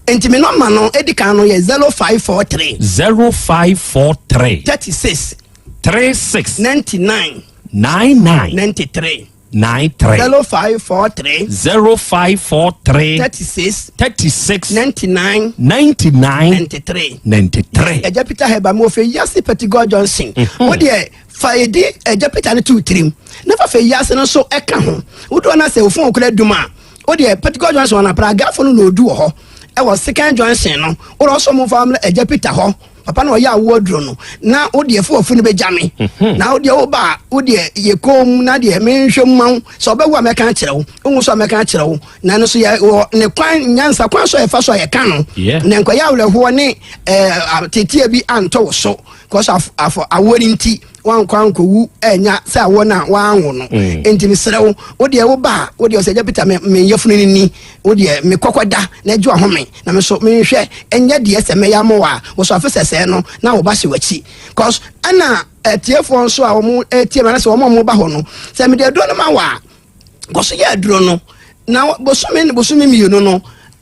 Nti me nɔma no edi kan no yɛ 0543. 0543. 36. 36. 99. 99. 93. 93. 0543. 0543. 36. 36. 99. 99. 93. 93. Ẹja Peter Heba mo fẹ yasi Petit Johnson. Wo deɛ fa edi Ẹja Peter ne tu tirim. Ne fa fẹ yasi no so ɛka ho. Wo do na sɛ ofun okura dum a. Wo deɛ Petit Johnson wana pra agafo no na odu wɔ hɔ. Ɛwɔ second junction no. Wo dɔ so mo fa mra Ẹja Peter hɔ. Papa na ɔyɛ awoɔ aduro no na wo deɛ fo afu no bɛgya me mhm. na wo deɛ wo ba wo deɛ yɛ koom na deɛ menhwɛ mu ma wo sɛ ɔbɛwo a mɛka akyerɛ wo wohu so a mɛka akyerɛ wo na ɛno so yɛ wɔ ne kwan nyansa kwan so a yɛfa so a yɛka no na nkɔyɛ awerɛhoɔ ne eh, teteɛ bi antɔ wo so kɔsɔ afɔ awoɔ no nti wankɔ ankɔwu ɛnya sɛ awoɔ no a wanwo no mm. nti mesrɛ wo wo deɛ wo ba a wo deɛ ɔsɛ agya Peter me yafunu no ni wo deɛ mekɔkɔ da na agye wahome na me so menhwɛ ɛnyɛ deɛ sɛ mɛyɛ ama wo a wo so afe sɛsɛɛ no na wo ba hyɛ w'akyi cause ɛna atiefoɔ nso a wɔn ɛtie ma na sɛ wɔn a wɔn ba hɔ no sɛ mede aduro no ma wo a kɔ so yɛ aduro no na bosome ne bosome mmienu no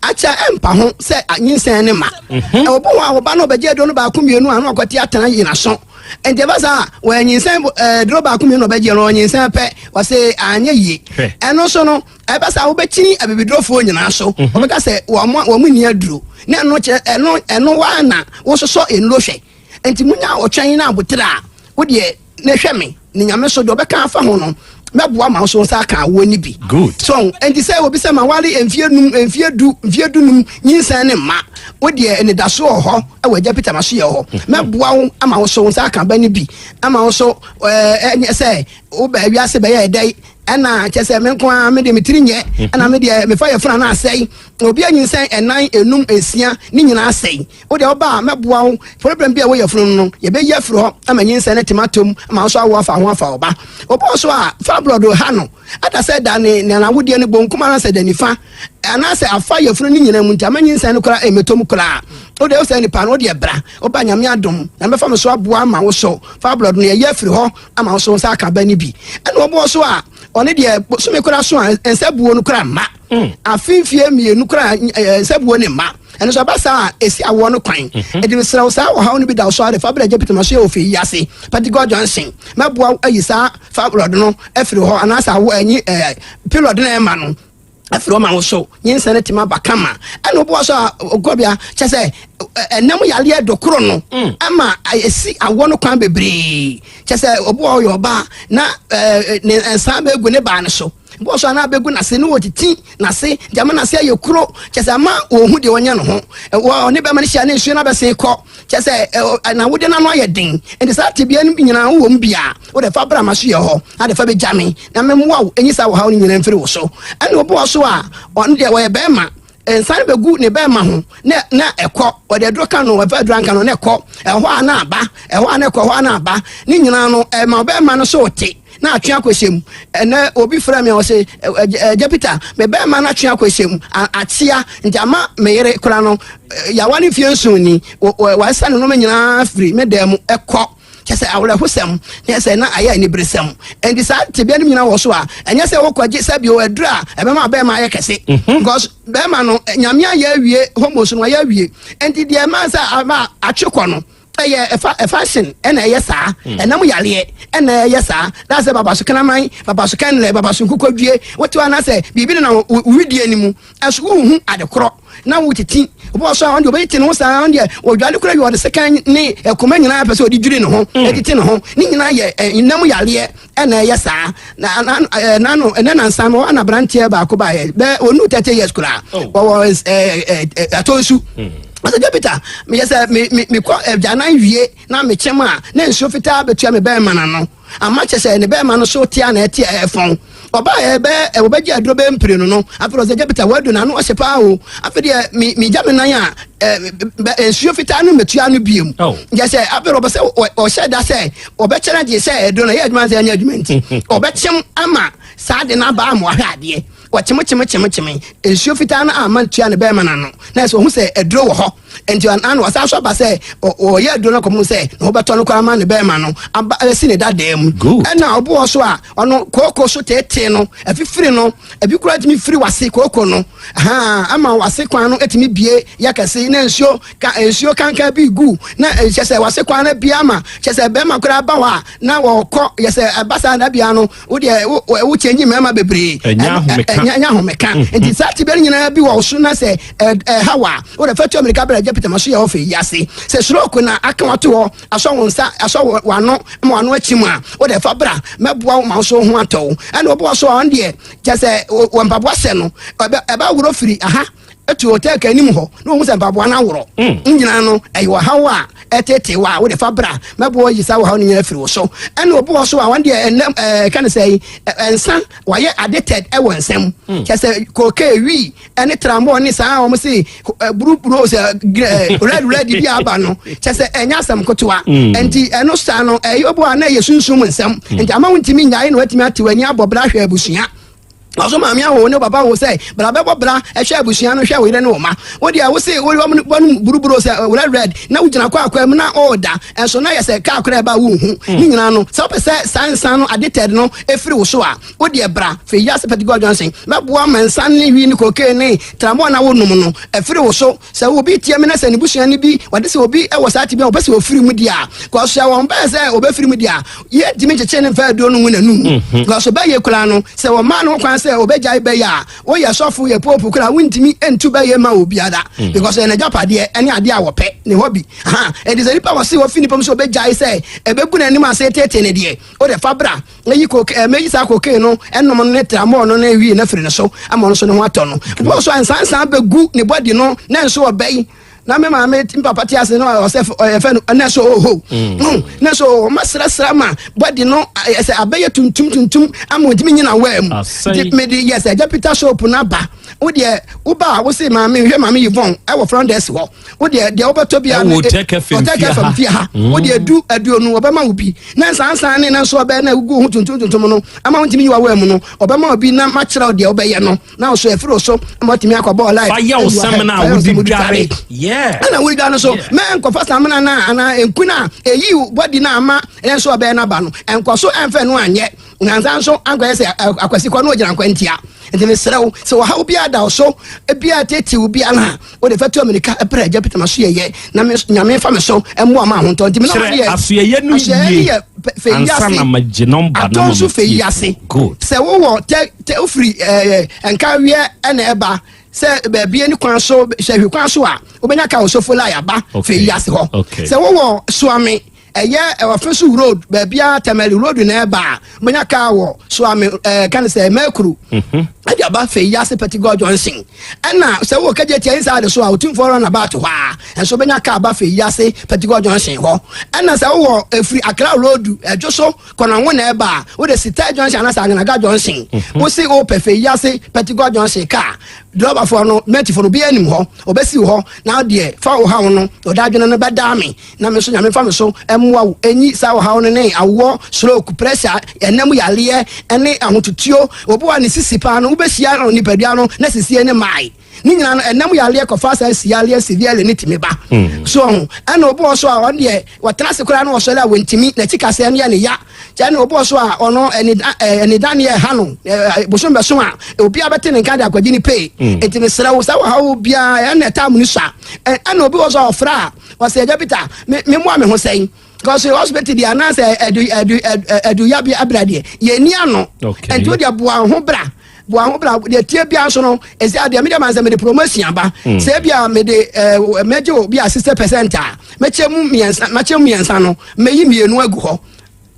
akyɛ ɛmpa ho sɛ nyinsɛn ne ma mhm. ɛwɔ bɔ hɔ a ɔba no ɔbɛgye aduro no baako mmienu a na ɔkɔte atena nyina so nti ɛba saa wɔyɛ nyinsɛn aduro baako mmienu ɔbɛgye no ɔnyinsɛn pɛ wɔse anyɛ yie ɛno nso no ɛba saa wobɛkyini abibidurofoɔ nyinaa so mhm. wɔbɛka sɛ wɔn wɔn nni aduro na ɛno kyerɛ ɛno ɛno waa na wososɔ nnuro hwɛ nti munya ɔtwɛn na abotere a wodeɛ na hwɛ me ne nyame so deɛ ɔbɛka afa ho no mɛboa ma so nsa aka awoɔ no bi. Good. So nti sɛ obi sɛ ma wale mfie num mfie du mfie du num nyinsɛn ne mma wo deɛ anidaso wɔ hɔ ɛwɔ agya Peter ma so yɛ hɔ mhm. mɛboa wo ama wo so nsa aka ba no bi ama wo so ɛɛ ɛnyɛ sɛ wobɛ wiase bɛyɛ ɛdɛ ɛna kyɛ sɛ me nko ara me deɛ me tiri nyɛ mhm. ɛna me deɛ mefa yɛ funu ana asɛe obi anyinsɛn ɛnan enum nsia ne nyinaa asɛe Wo deɛ woba a mɛboa wo. Problem bi a ɛwɔ yafunu no, yɛbɛyi afiri hɔ ama nyinsɛn no atim atom ama wo nso awo afa ho afa wo ba. Obi wɔ so a fibroid ha no, ɛda sɛ da ne n'awodeɛ no bonkum anaasɛ da nifa anaasɛ afa yafunu no nyinaa mu nti ama nyinsɛn no koraa ɛmmɛtɔ mu koraa. Wo deɛ wo saa nipa no, wo deɛ bra, woba Nyame adom, Nyame bɛfa me so aboa ama wo so fibroid no yɛyi afiri hɔ ama wo so wo nsa aka ba no bi. Ɛna obi wɔ so a ɔne deɛ bosome koraa so a nsa buo no koraa mma. Mm. Afe mfie mmienu koraa nsa buo ne mma. Ɛno nso ɛba saa a, ɛsi awoɔ no kwan. Mhm. Ɛnti mesrɛ wo saa ɔhaw no bi da wo so a, de fa brɛ Agya Peter ma so yɛ wɔ fie yi ase, Patigɔ Junction. Mɛboa wo ayi saa fibroid no afiri hɔ anaasɛ awo anyi ɛɛ period no ɛma no afiri hɔ ma wo so nyinsɛn no tumi aba kama. Ɛna woboa so a ɔkɔbea kyɛ sɛ ɛnam yareɛ dokoro no mm. ɛma ɛsi awoɔ no kwan bebree. Kyɛ sɛ ɔboa ɔyɛ ɔbaa na ɛɛ ne nsa bɛgu ne baa no so. Bɔɔ so anaa bɛgu n'ase ne wɔtiti n'ase nti ama n'ase ayɛ kuro kyɛ sɛ ama wɔhu deɛ ɔnyɛ no ho wɔ ɔne bɛma no hyia ne nsuo no abɛsen kɔ kyɛ sɛ na wode n'ano ayɛ den nti saa tebea no nyinaa wowɔ mu bia wode fa bra ma so yɛ hɔ na de fa bɛgya me na memmoa wo ɛnyi saa wɔhaw no nyinaa mfiri wo so ɛne obi so a ɔno deɛ wɔyɛ bɛrima nsa no bɛgu ne bɛrima ho na na ɛkɔ ɔde aduro ka no ɛfɛ aduro anka no na ɛkɔ ɛhɔ a na aba ɛhɔ a na ɛkɔ ɛhɔ a na aba ne nyinaa no ɛma bɛrima no so te na atwe akɔhyɛ mu ɛnɛ obi frɛ me ɔse ɛgya Peter me bɛrima no atwe akɔhyɛ mu akyea nti ama me yere kora no yawa ne fie nson ni wɔasa ne nneɛma nyinaa firi me dan mu ɛkɔ kyɛ sɛ awerɛhosɛm na sɛ na ayɛ aniberesɛm nti saa tebea no nyinaa wɔ so a ɛnyɛ sɛ wokɔgye sɛ bio aduru a ɛbɛma bɛrima ayɛ kɛse mhm. because bɛrima no nyame ayɛ awie homos no ayɛ awie nti deɛ ɛma sɛ ama atwe kɔ no ɛyɛ ɛfa ɛfashion ɛna ɛyɛ saa hmm. ɛnam yareɛ ɛna ɛyɛ saa na sɛ babaso kraman babaso kɛnlɛ babaso nkokɔdwie wote hɔ anasɛ biribi no na widie no mu ɛso wohu adekorɔ. na wotete. Obi wɔ so a ɔno deɛ ɔbɛtete ne ho saa, ɔno deɛ ɔdwale koraa wie ɔde sekan ne ɛkoma nyinaa pɛ sɛ ɔde dwiri ne ho, ɛtete ne ho. Ne nyinaa yɛ nnam yareɛ ɛna ɛyɛ saa. Na na nano ɛnɛ nansa no ana aberanteɛ baako baeɛ bɛ ɔnu 30 years koraa, ɔwɔ atɔ nsu. Ɔsɛ gya Peter, meyɛ sɛ mekɔ agyanan wie na mekyɛm a na nsuo fitaa bɛtua me bɛrima no ano ama kyɛ sɛ ne bɛrima no so tea na ɛte ɛfɔn. Ɔbaa ɛbɛ wɔbɛgye aduro bɛyɛ mpire no no afei ɔsɛ gya Peter wadu n'ano ɔhyɛ paa o. Afei deɛ megya me nan a nsuo fitaa no mɛtua no biem. Yɛ sɛ afei ɔbɛ sɛ ɔhyɛ da sɛ ɔbɛkyerɛ gye sɛ aduro no ɛyɛ adwuma sɛ ɛnyɛ adwuma nti ɔbɛkyem ama saa de no aba ama wahwɛ adeɛ. Wɔkyemkyemkyemkyeme nsuo fitaa no amma ntua ne bɛrima no ano, na ɛsɛ ɔhu sɛ aduro wɔ hɔ. Nti ano ɔsan so aba sɛ ɔyɛ aduro no kɔm sɛ na wɔbɛtɔ no koraa ama ne bɛrima no aba asi ne dadaa mu. Ɛna ɔboɔ so a ɔno kooko so teetee no afifiri no, ebi koraa tumi firi wase kooko no haa ama wase kwan no tumi bie yɛ kɛse na nsuo ka nsuo kankan bi gu na kyɛ sɛ wase kwan no bie ama kyɛ sɛ bɛrima koraa ba hɔ a na wɔkɔ yɛ sɛ ɛba saa na bia no wo deɛ wo wo kyɛnyi mmarima bebree. Ɛnyɛ ahomeka. Ɛnyɛ ahomeka. Nti saa tibia no nyinaa bi wɔ so na sɛ ɛha wa wo de fɛtu amirika bɛrɛ gye pitama so yɛ ɔfɛ yi ase sɛ stroke na aka wato hɔ asɔ wo nsa asɔ wano ma wano akyi mu a wo de fa bra mɛboa wo ma wo so ho atɔ wo. Ɛna ɔboa so a ɔno deɛ kyɛ sɛ wɔ mpaboa hyɛ no ɛbɛ worɔ firi aha etu hotel ka anim hɔ na wɔn sɛ mpaboa no aworɔ nyinaa no ɛyɛ ɔhaw a ɛtete wa a wode fa bra mɛboa yi saa ɔhaw no nyinaa firi wo so. Ɛna obi wɔ so a wɔn deɛ ɛnɛ ɛɛ ka ne sɛ yi nsa wɔayɛ addicted ɛwɔ nsam kyɛ sɛ kookee wii ɛne tramɔ ne saa wɔn se buruburo sɛ red red bi aba no kyɛ sɛ ɛnyɛ asɛm kotoa. Nti ɛno saa no ɛyɛ obi a na ɛyɛ sunsum nsɛm nti ama wɔn ntumi nyae na wɔatumi ate wɔn ani abɔ bra hwɛ abusua. Ɔso maame awo ne papa wo sɛ bra bɛbɔ bra ɛhwɛ abusua no hwɛ wo yere ne wo ma wo deɛ wo se wo wɔn buruburo sɛ red red na wogyina kɔ akwa mu na ɔɔda ɛnso na yɛ sɛ kaa koraa ɛba wo hu ne nyinaa no sɛ wopɛ sɛ saa nsa no addicted no ɛfiri wo so a wo deɛ bra fɛ yi ase Pentecost Johnson mɛboa ma nsa ne wi ne cocaine ne tramɔ na wonom no ɛfiri wo so. Sɛ obi tia me na sɛ ne busuani bi wɔde sɛ obi wɔ saa tebea a wɔpɛ sɛ ofiri mu di a, kɔsoa wɔn bɛyɛ sɛ obefiri mu di a, yɛntumi nkyekyere no mfa aduro no ngu n'anum. Kɔso bɛyɛ koraa no, sɛ wɔmaa no ho kwan sɛ obegyae bɛyɛ a, woyɛ sɔfo, yɛ pope koraa, wontumi ntu bɛyɛ ma obiara. Because ɛyɛ n'agyapadeɛ ɛne adeɛ a wɔpɛ, ne hobby. Aha, enti sɛ nipa wɔse wɔfi nipa mu sɛ obegyae sɛ ebegu n'anim ase tete ne deɛ, wode fa bra. Mɛyi koke eh, mɛyi saa cocaine no ɛnom no ne tramol no ne wii no afiri ne so ama ɔno nso ne ho atɔ no. Bɔɔ so a nsansan bɛgu ne body no na nso ɔbɛyi na me maame me papa te ase na ɔsɛ ɛfɛ no ɛna so oho mm. na so ɔma srasra ma body no ɛsɛ abɛyɛ tuntum tuntum ama ɔntumi nyina waa mu nti mede yɛ sɛ agya Peter soap no aba wo deɛ woba a wo se maame hwɛ maame Yvonne ɛwɔ front desk hɔ wo deɛ deɛ wobɛtɔ biara no ɔtɛkɛ fam fie ha wo deɛ du aduonu ɔbɛma wo bi na nsansan ne na nso ɔbɛyɛ na egugu ho tuntum tuntum no ama wontumi yi wawa mu no ɔbɛma wo bi na makyerɛ wo deɛ wobɛyɛ no na wo so ɛfiri wo so ama watumi akɔ bɔɔl life. Fa yɛ wo samina a wode dware. Ɛna wode dware no so mɛ nkɔfa samina no anaa nku no a ɛyi bɔdi no ama ɛyɛ nso ɔbɛyɛ no aba no ɛnkɔ so ɛmfɛ no anyɛ nansa nso ankɔyɛ sɛ akwasi kɔ no ɔgyina nkwantia. Nti mesrɛ wo sɛ ɔhaw biara da wo so biara tetew biara a wode fɛto amirika brɛ agya Peter masoyɛyɛ na me nyame fa me so mmoa ma ahontɔ nti me na Kyerɛ yɛ asoɛyɛ no asoɛyɛ yie yɛ fɛ yi ansa ase na magye nɔmba no atɔ ma nso fɛ yi matie. ase Good. sɛ wowɔ tɛ tɛ wofiri ɛɛ nkaweɛ ɛna ɛba sɛ baabi ani kwan so sɛ hwi kwan so a wobɛnya ka osofo lai aba fɛ yi ase hɔ sɛ wowɔ soame Ɛyɛ Ɔfeso road baabiara Tamale road na ɛba a wobɛnya kaa wɔ Soame ɛɛ kan sɛ Mɛkuru ɛde aba fɛ yi ase Pɛtigɔ Johnson ɛna sɛ wowɔ Kagyetia inside so a Otumfoɔ run about hɔ a ɛnso wobɛnya kaa ba fɛ yi ase Pɛtigɔ Johnson hɔ ɛna sɛ wowɔ ɛfiri Accra road ɛdwo so Kɔnɔngo na ɛba a wode Sitai Junction anaasɛ Angenaga Junction wose wopɛ fɛ yi ase Pɛtigɔ Junction kaa drɔbafoɔ no mɛtifoɔ no obiara nim hɔ ɔbɛsiw hɔ na deɛ fa wo haw no ɔda adwene no bɛdaa me Na me nso Nyame mfa me so mmoa wo nyi saa ɔhaw no ne awoɔ, stroke, pressure, ɛna mu yareɛ ne ahotutuo. Obi wɔ a ne sisi paa no wobɛhyia no nipadua no na sisie ne mae. Ne nyinaa no ɛna mu yareɛ kɔfa saa si yareɛ severely ne tumi ba. So ɔho ɛna obi wɔ so a ɔno deɛ wɔtena ase koraa na ɔsɔre a wɔntumi n'akyi kaseɛ no yɛ ne ya. Kyɛ na obi wɔ so a ɔno anidaneɛ ɛha no bosom bɛso a obiara bɛte ne nka de akɔgye ne pay. Nti mesrɛ wo sɛ wɔhaw biara ɛna ɛtaa mu no sua. Ɛna obi wɔ so a ɔfrɛ a Ɔsɛ agya Peter, me me mmoa me ho sɛn? Because hospital deɛ anaasɛ ɛdu ɛdu ɛdu yabi abira deɛ yɛn ni ano. Nti o deɛ boa ho bra. Boa ho bra. Deɛ tie biara nso no, ɛsɛ adeɛ mede ma sɛ mede promotion aba. Sɛ ebia mede mɛgye wo bi a 60% a, mɛkyɛ mu mmiɛnsa, mɛkyɛ mu mmiɛnsa no, mɛyi mmienu agu hɔ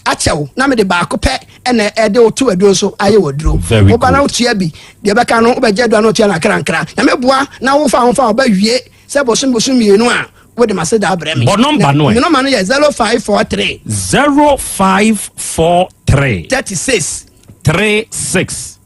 akyɛw na mede baako pɛ ɛna ɛde wo to aduro so ayɛ wɔ duro. Woba na wotua bi, deɛ bɛka no wobɛgye aduro na wotua no akrankra. Nyame boa na wofa ho fa wobɛwie sɛ bosom bosom mmienu a, wode ma se da abrɛ me. Bɔ nɔmba no ɛ. Me nɔmba no yɛ 0543. 0543. 36. 36.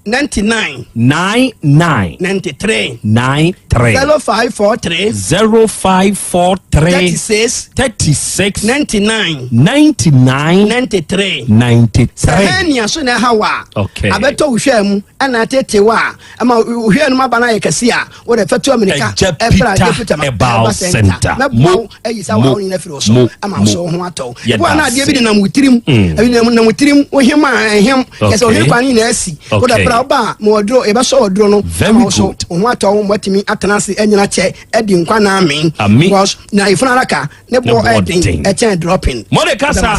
99. 99. 93. 93. 0543. 0543. 36. 36. 99. 99. 93. 93. Sɛ hernia so na ɛha wa. Okay. Abɛtɔ wo hwɛ mu ɛna atete wa ɛma wo hwɛ no mu aba no ayɛ kɛse a wode fɛto aminika ɛbra Agya Peter Herbal Center. Mɛboa wo ayi saa wɔhaw no nyina firi wo so ama wo so wo ho atɔ wo. Boa na adeɛ bi nenam wo tirim, ebi nenam wo tirim, wo hem a ɛhem, kyɛ sɛ ohene kwan no nyinaa asi. Wode bra wo ba a, ma ɔduro, yɛbɛsɔ ɔduro no ama wo so wo ho atɔ wo, watumi atena ase anyina kyɛ adi nkwa na amen. Because na efunu adaka ne boɔ ɛden ɛkyɛn dropping. Mode kasa.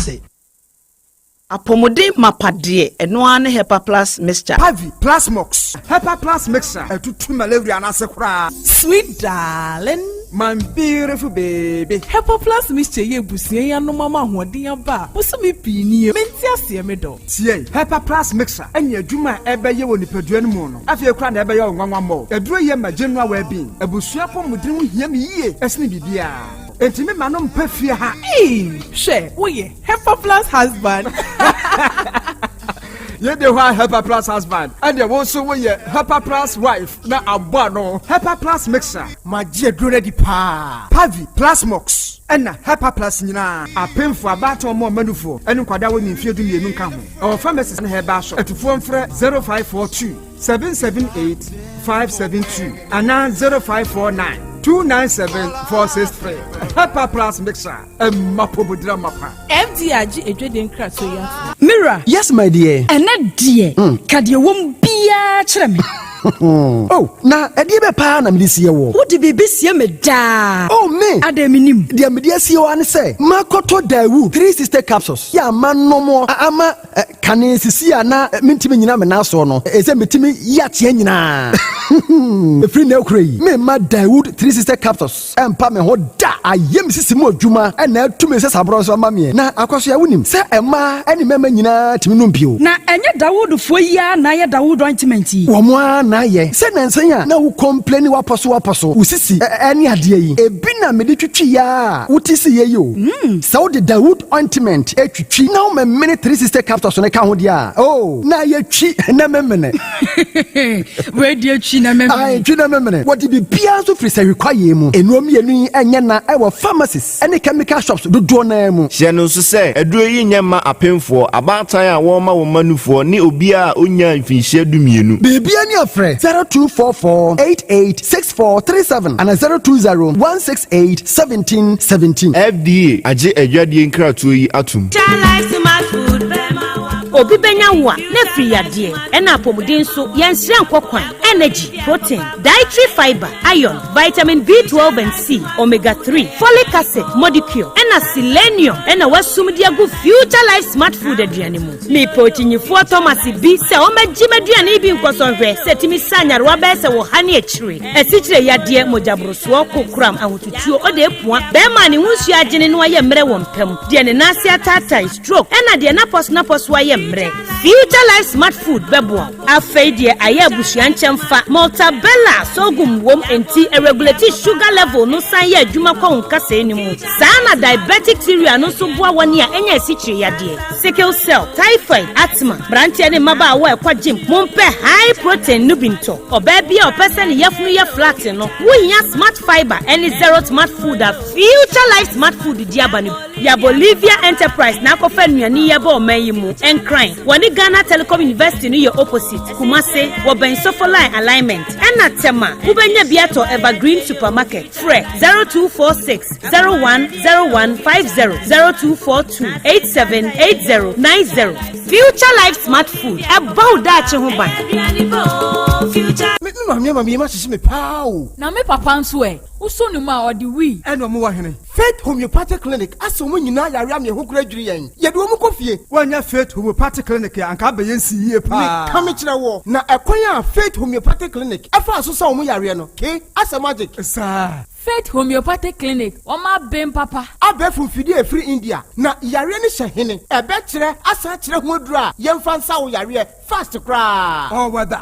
Apɔmuden mapa deɛ, ɛno ara ne Hepa Plus Mixture. Pavi, Plasmox, Hepa Plus Mixture ɛtutu malaria no ase koraa. Sweet darling. My beautiful baby. Hepa Plus Mixture yi abusua yi anom ama ahoɔden aba a bosome pii nie. Mente aseɛ me dɔ. Tie! Hepa Plus Mixture ne adwuma a ɛbɛyɛ wɔ nipadua no mu no, afei koraa na ɛbɛyɛ wo nwanwa mmɔ. Aduro yi yɛ ma general well-being. Abusua apɔmuden ho hia me yie sene biribiara. Enti me ma no mpa fie ha. Eii hwɛ woyɛ Hepa plus husband. Yɛ de hɔ a Hepa plus husband ɛdeɛ wo nso woyɛ Hepa plus wife na abɔ ano. Hepa plus mixer. Magye aduro no adi paa. Pavi, Plasmox ɛna Hepa plus nyinaa. Apemfo, abaatan, ɔmo ɔmanufoɔ ɛne nkwadaa a wɔnni mfeɛ 12 nka ho. Ɛwɔ pharmacies ne herbal shop. Atufoɔ mfrɛ 0542 778 572 anaa 0549 297 463. Hepa plus mixer. Ɛmma pomodira mapa. FDA agye adwadie nkratoɔ yi atom. Me wura. Yes my dear. Ɛnɛ deɛ, ka deɛ ɛwɔ mu biara kyerɛ me. Oh, na ɛdeɛ bɛ paa na mede sie woɔ? Wode biribi sie me daa. Oh, me! Adɛn mennim? Deɛ mede asie wo ara ne sɛ, makɔtɔ Daewoo 360 capsules yɛ a manom ama Kane sisi a na mentumi nnyina me nan soɔ no, ɛsɛ metumi yi ateɛ nyinaa. Ɛfiri nnɛ rekora yi, meremma Daewoo 360 Capsules mpa me ho da. Ayɛ me sisi mu adwuma na atu me nsasaborɔ nso ama meɛ. Na Akwasoa, wonim sɛ mmaa ne mmarima nyinaa tumi nom bio. Na ɛnyɛ Dawoodfoɔ yi ara na ayɛ Dawood ointment yi? Wɔn ara na ayɛ. Sɛ nnansa yi a na wo complaini wapɔso wapɔso, wo sisi ne adeɛ yi, ebi na mede twitwiiɛ ara a wote siiɛ yi o. Sɛ wode Dawood ointment twitwi na womemene 360 capsules no ka ho deɛ a, oh, na ayɛ twi na memene. Wei deɛ twi na memene. Ae, twi na memene. Wɔde biribiara nso firi sahwi kwaeɛ mu. Nnuro mmienu yi nyɛ na ɛwɔ pharmacies ne chemical shops dodoɔ no ara mu. Hyɛ no nso sɛ, aduro yi nyɛ mma apemfoɔ, abaatan a wɔrema wɔn mma nufoɔ ne obiara a ɔnnyaa mfinhyia 12. Biribiara ni a frɛ 0244 88 6437 anaa 020 168 1717. FDA agye adwadie nkratoɔ yi atom. Obi bɛnya wo a, na afiri yadeɛ, ɛna apɔmuden nso, yɛnsrɛ nkɔ kwan. Energy, protein, dietary fiber, iron, vitamin B12 and C, omega 3, folic acid, modicure, ɛna selenium ɛna wasum de agu Future Life Smart Food aduane mu. Mepɛ okyinyifoɔ Thomas bi sɛ ɔmmɛgye m'aduane yi bi nkɔsɔ nhwɛ sɛ ɛtumi sa nyarewa bɛyɛ sɛ wɔ ha ne akyire. Asikyire yadeɛ, mogyaborosoɔ, kokoram, ahotutuo, ɔda apua, bɛrima a ne ho nsuo agyene na wayɛ mmerɛ wɔ mpa mu, deɛ ne nan ase ataatae, stroke, ɛna deɛ n'apɔso-napɔso ayɛ mmerɛ. Future Life Smart Food bɛboa wo. Afei deɛ ayɛ abusua nkyɛmfa, Maltabella sorghum wom enti ɛregulate sugar level no san yɛ adwuma kɔ wo nkasɛɛ no mu. Saa na diabetic cereal no nso boa wɔn a anya asikyire yadeɛ, sickle cell, typhoid, asthma. Mmeranteɛ ne mmabaawa a ɛkɔ gym, mompɛ high protein no bi ntɔ. Ɔbaa bi a ɔpɛ sɛ ne yafunu yɛ flat no, wohia Smart Fiber ne Zero Smart Food a Future Life Smart Food de aba no bi. Ya Bolivia Enterprise na akɔfa nnuane yi aba ɔman yi mu. Nkran, wɔne Ghana Telecom University no yɛ opposite. Kumase, wɔbɛn Sofoline Alignment. Ɛna Tema, wobɛnya bi atɔ Evergreen Supermarket. Frɛ 0246 010150, 0242 878090. Future Life Smart Food, ɛbɔ wo daakye ho ban. Me maame ama me yam ahyehye me paa o. Na me papa nso ɛ? Wosɔ ne mu a, ɔde wii. Ɛna ɔmo wɔ hene? Faith Homeopathic Clinic asɛ ɔmo nyinaa yare ama ɛho koraa dwiri yɛn. Yɛde ɔmo kɔ fie. Woannya Faith Homeopathic Clinic a, anka abɛyɛ nsi yie paa. Meka mekyerɛ woɔ, na ɛkwan a Faith Homeopathic Clinic ɛfaa so sa ɔmo yareɛ no, ke, asɛ magic. Saa. Faith Homeopathic Clinic, wɔn aben papa. Abɛɛfo mfidie a ɛfiri India, na yareɛ no hyɛ hene? Ɛbɛkyerɛ asan akyerɛ ho aduro a yɛmfa nsa wo yareɛ fast koraa. All weather.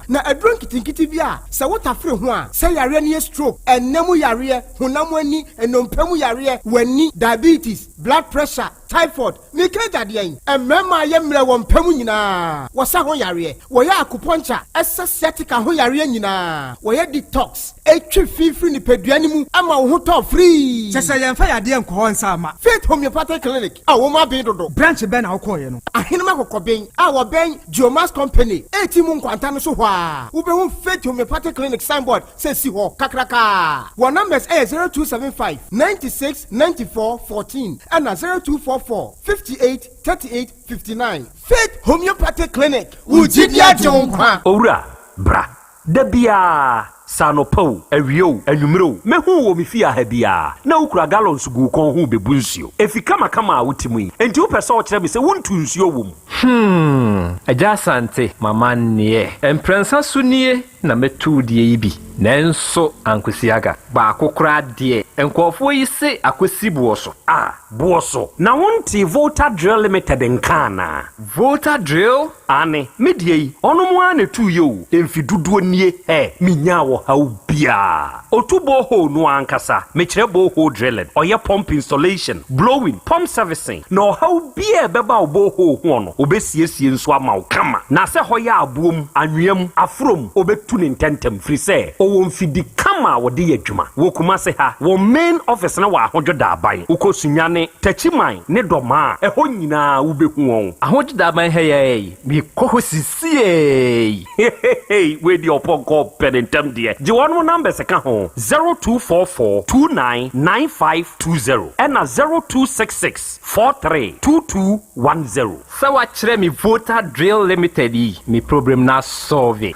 Na aduro nketenkete bi a sɛ wotafere ho a, sɛ yareɛ no yɛ stroke, ɛnna mu yareɛ, honam ani, nnompe mu yareɛ, w'ani, diabetes, blood pressure, typhoid, meka agya deɛn? Mmarima a yɛ mmerɛ wɔ mpa mu nyinaa, wɔsa ho yareɛ, wɔyɛ acupuncture, ɛsa sciatica ho yareɛ nyinaa, wɔyɛ detox, ɛtwe fi firi nipadua no mu ma wo ho tɔ firii. Kyɛ sɛ yɛmfa yadeɛ nkɔ hɔ nsa mma. Faith Homeopathic Clinic a wɔn aben dodo. Branch bɛn na wokɔeɛ no? Ahenem Akɔkɔben a wɔbɛn Geomax Company ɛreti mu nkwanta no so hɔ ara, wobɛhu Faith Homeopathic Clinic signboard sɛ si hɔ kakrakaa. Wɔn numbers yɛ 0275 96 94 14 ɛna 0244 58 38 59. Faith Homeopathic Clinic, wo gyidi agye wo nkwa. Owura, bra. Da biara, sɛ anɔpa o, awia o, anwummere o, mɛhu wo wɔ me fie ha biara, na wokura gallons gu wo kɔn ho rebebu nsuo. Efi kamakama a wote mu yi, enti wopɛ sɛ wokyerɛ me sɛ wontu nsuo wɔ mu? Hmm, Agya Asante, m'amanneɛ. Mprɛnsa so nie na mɛtu wo deɛ yi bi, nanso ankosi aga. Baako koraa deɛ, nkurɔfoɔ yi se akɔsi boɔ so. Ah, boɔ so. Na wontee Volta Drill Limited nka anaa? Volta Drill? Aane, me deɛ yi, ɔnom ara na ɛtuiɛ o, mfe dodoɔ nie, hɛ, menyaa ɔhaw biara. Ɔtu borehole no ara ankasa, mekyerɛ borehole drilling, ɔyɛ pump installation, blowing, pump servicing, na ɔhaw biara a ɛbɛba wo borehole hoɔ no, ɔbɛsiesie nso ama wo kama. Na sɛ hɔ yɛ aboɔ mu, anwea mu, aforɔ mu, ɔbɛtu no ntɛntɛm, firi sɛ ɔwɔ mfidi kama a wɔde yɛ adwuma. Wɔ Kumase ha, wɔn main office no wɔ Ahodwo Daaban. Wokɔ Sunyani, Techiman ne Dɔmaa a, ɛhɔ nyinaa wobɛhu wɔn. Ahodwo Daaban ha yi ara yi, mekɔ hɔ sisiei. Hehehe wei deɛ ɔpɔnkɔ pɛ ne ntɛm deɛ. Gye wɔnom numbers ka ho, 0244 29 9520 ɛna 0266 43 2210. Sɛ wakyerɛ me Volta Drill Limited yi, me problem no asɔlve.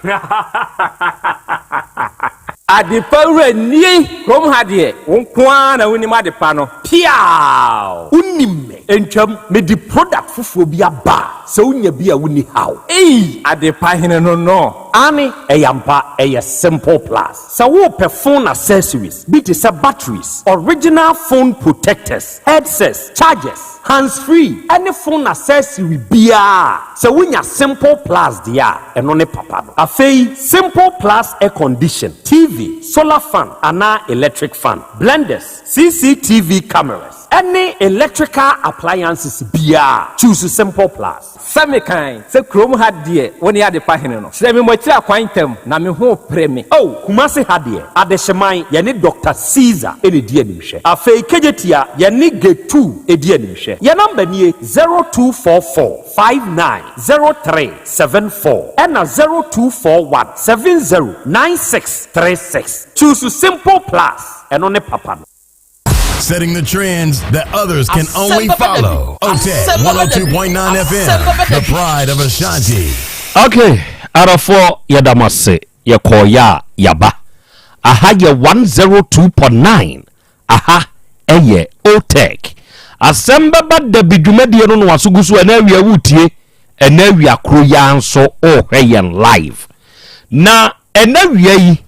Adepa wura nie! Kurom ha deɛ, wo nko ara na wonim adepa no. Piaaw! Wonim me. Ntwam, mede product foforɔ bi aba a, sɛ wonya bi a wonni haw. Ei! Adepa hene no no. Aane, ɛyɛ ampa, ɛyɛ Simple Plus. Sɛ worepɛ phone accessories bi te sɛ batteries, original phone protectors, headsets, chargers, hands free ne phone accessory biara a, sɛ wonya Simple Plus deɛ a, ɛno ne papa no. Afei, Simple Plus air condition, TV, solar fan anaa electric fan, blenders, CCTV cameras, ne electrical appliances biara a, choose Simple Plus. Sɛ mekan sɛ kurom ha deɛ wo ne adepa hene no. Kyerɛ me moakyiri akwan ntɛm na me ho repere me. Oh, Kumasi ha deɛ, Adehyeman, yɛne Doctor Caesar na ɛdi animhwɛ. Afei Kejetia, yɛne Getu di animhwɛ. Yɛn number nie, 0244 59 03 74 ɛna 0241 70 96 36. Choose Simple Plus, ɛno ne papa no. Setting the trends that others can only follow. OTEC 102.9 FM, the pride of Ashanti. Okay, adɔfoɔ yɛda mo ase yɛkɔɔ yɛ a yaba aha yɛ 102.9 aha ɛyɛ otec asɛm bɛba dabi dwumadie no na waso gu so ɛna awia wotie ɛna awia koro yi ara nso ɔrehwɛ yɛn live na ɛna awia yi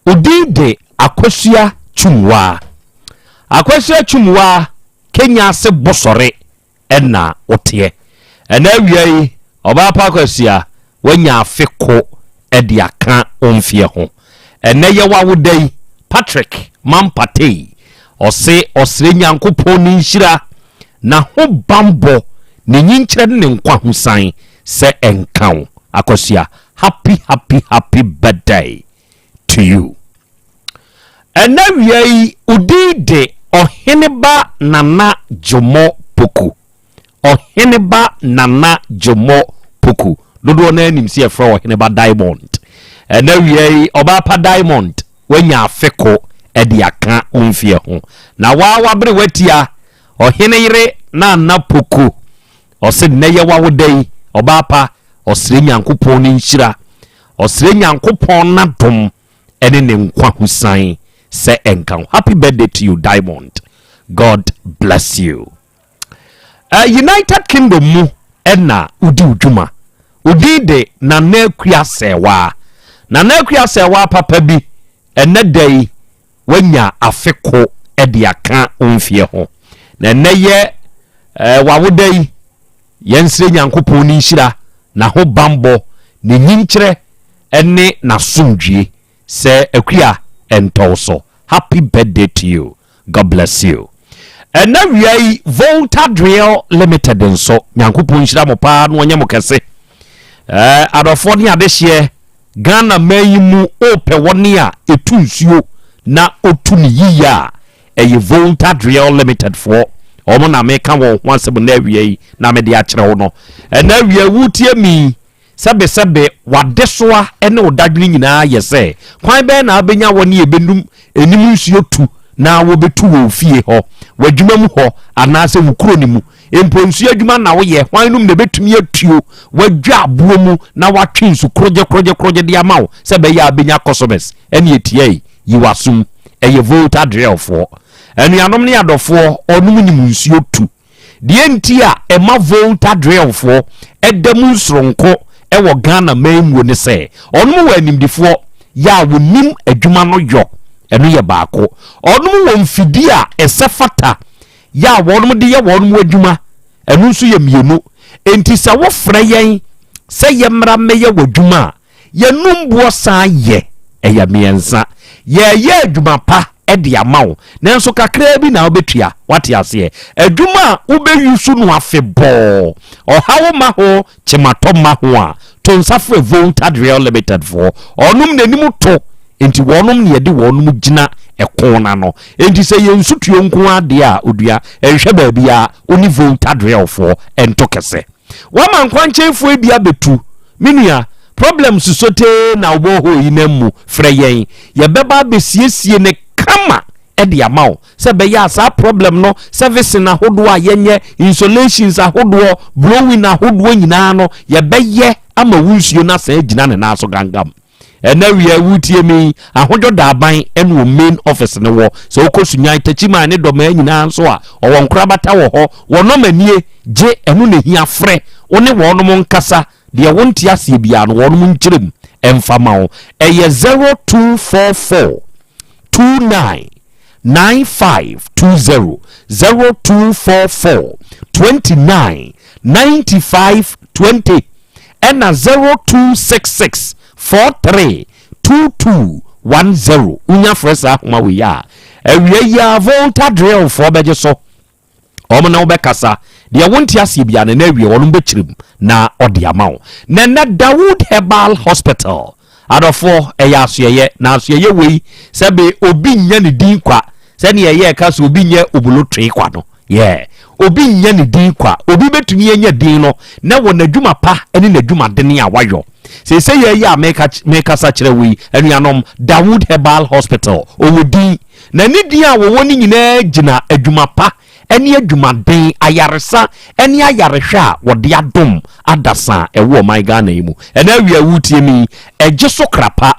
Wo din de Akosua Twumwaa. Akosua Twumwaa, Kenya ase Bosɔre na woteɛ. Ɛnɛ awia yi, Ɔbaa Pa Akosua, woanya afe ko de aka wo mfeɛ ho. Ɛnɛ yɛ w'awoda yi, Patrick Mampatei, ɔse ɔsrɛ Nyankopɔn ne nhyira, n'ahobanbɔ, ne nyinkyerɛ ne ne nkwahosan sɛ ɛnka wo. Akosua, happy happy happy birthday. to you. Ɛnɛ wia yi, odin de Ɔheneba Nana Dwomo Poku. Ɔheneba Nana Dwomo Poku. Dodoɔ no anim sɛ yɛfrɛ Ɔheneba Diamond. Ɛnɛ wia yi, Ɔbaapa Diamond wanya afe ko de aka wo mfeɛ ho. Na waa wabere watia Ɔhene yere Nana Poku. Ɔse nnɛ yɛ wawoda yi, Ɔbaapa ɔsrɛ Nyankopɔn ne nhyira. Ɔsrɛ Nyankopɔn n'adom ne ne nkwa husan sɛ ɛnka wo. Happy birthday to you Diamond. God bless you. Uh, United Kingdom mu ɛna wodi wo dwuma. Wodin de Nana Akua Sɛɛwaa. Nana Akua Sɛɛwaa papa bi ɛnɛ da yi wanya afe ko de aka wo mfeɛ ho. Na ɛnɛ yɛ eh, wawoda yi yɛnsrɛ Nyankopɔn ne nhyira, n'ahobanbɔ, ne nyinkyerɛ ne n'asomdwie sɛ Akua ɛntɔ wo so. Happy birthday to you. God bless you. Ɛnɛ wia yi Volta Drill Limited nso Nyankopɔn nhyira mo paa na ɔnyɛ mo kɛse. Eh, adɔfoɔ ne adehyeɛ Ghana man yi mu wopɛ wɔne a ɛtu nsuo na ɔtu no yiye a, ɛyɛ Volta Drill Limited foɔ. Wɔn na meka wɔn ho asɛm nnɛ awia yi na mede akyerɛ wo no. Ɛnnɛ awia yi woretie me yi, sɛbesɛbe w'adesoa ne wo dadwene nyinaa yɛ sɛ kwan bɛn na wobɛnya wɔne a ɛbɛnum anim nsuo tu na wɔbɛtu wɔ wo fie hɔ, w'adwuma mu hɔ anaasɛ wo kuro no mu. Mpo nsuo adwuma na woyɛ, hwan nom na ɛbɛtumi atuo w'adwaaboɔ mu na watwe nsu korogye korogye korogye de ama wo sɛ ɛbɛyɛ a bɛnya customers? Ɛne ɛtia yi, yi w'asom. Ɛyɛ Volta Drillfoɔ. Anuanom ne adɔfoɔ, ɔnom nim nsuo tu. Deɛ nti a ɛma Volta Drillfoɔ ɛda mu nsoronko ɛwɔ Ghana man muo ne sɛ, ɔnom wɔ animdifoɔ yɛ a wɔnim adwuma no yɔ, ɛno yɛ baako. Ɔnom wɔ mfidie a ɛsɛ fata yɛ a wɔnom de yɛ wɔnom adwuma, ɛno nso yɛ mmienu. Enti sɛ wofrɛ yɛn sɛ yɛmmra mmɛyɛ w'adwuma a, yɛnum boɔ san yɛ, ɛyɛ mmiɛnsa. Yɛreyɛ adwuma pa de ama wo, nanso kakraa bi na wobɛtua, wate aseɛ. Adwuma a wobɛyusu no afebɔɔ, ɔhaw mma ho, kyematɔ mma ho a, to nsa frɛ Voltad Rail Limited foɔ. Ɔnom n'anim to, enti wɔnom na yɛde wɔnom gyina ɛko no ano. Enti sɛ yɛ nsutuo nko ara deɛ a, odua, nhwɛ baabiara, wo ne Voltad Rail foɔ nto kɛsɛ. Wama nkwankyɛnfoɔ yi bi abɛtu. Me nua, problems sotee na wo borehole yi nam mu, frɛ yɛn. Yɛbɛba abɛsiesie no kama de ama wo sɛ ɛbɛyɛ a saa problem no, servicing ahodoɔ a yɛnyɛ, insolations ahodoɔ, blowing ahodoɔ nyinaa no, yɛbɛyɛ ama wo nsuo no asan agyina ne nan so gangam. Ɛnɛ awia yi woretie me yi, Ahodwo Daaban ɛna wɔ main office no wɔ. Sɛ wokɔ Sunyan, Takyiman ne Dɔmaa nyinaa nso a, ɔwɔ nkorabata wɔ hɔ. Wɔ nɔma nie, gye, ɛno na ɛhia, frɛ, wo ne wɔnom nkasa, deɛ wonte aseɛ biara no wɔnom nkyerɛ mu mfa ma wo. Ɛyɛ 0244 29 9520, 0244 29 95 20. ɛna 0266 43 22 10 wonya frɛ saa ahoma wei a awia yi a Volta Drill foɔ bɛgye so wɔn na wobɛkasa deɛ wonte aseɛ biara no na awie wɔn bɛkyerɛ mu na ɔde ama wo. Na ɛnɛ Dawood Herbal Hospital adɔfoɔ ɛyɛ asoɛyɛ na asoɛyɛ wei sɛbe obi nyɛ ne din kwa sɛdeɛ ɛyɛ ɛka sɛ obi nyɛ obolo twee kwa no. Yeah. Obi nnya ne din kwa. Obi bɛtumi anya din no na wɔ n'adwuma pa ne n'adwumadene a wayɔ. Seesei yɛ yi a meka mekasa kyerɛ wo yi, anuanom, Dawood Herbal Hospital, ɔwɔ din. Na ne din a wɔwɔ no nyinaa gyina adwuma pa ne adwumaden, ayaresa ne ayarehwɛ a wɔde adom adasa a ɛwɔ ɔman Ghana yi mu. Ɛnɛ awia woretie me yi, ɛgye so kra pa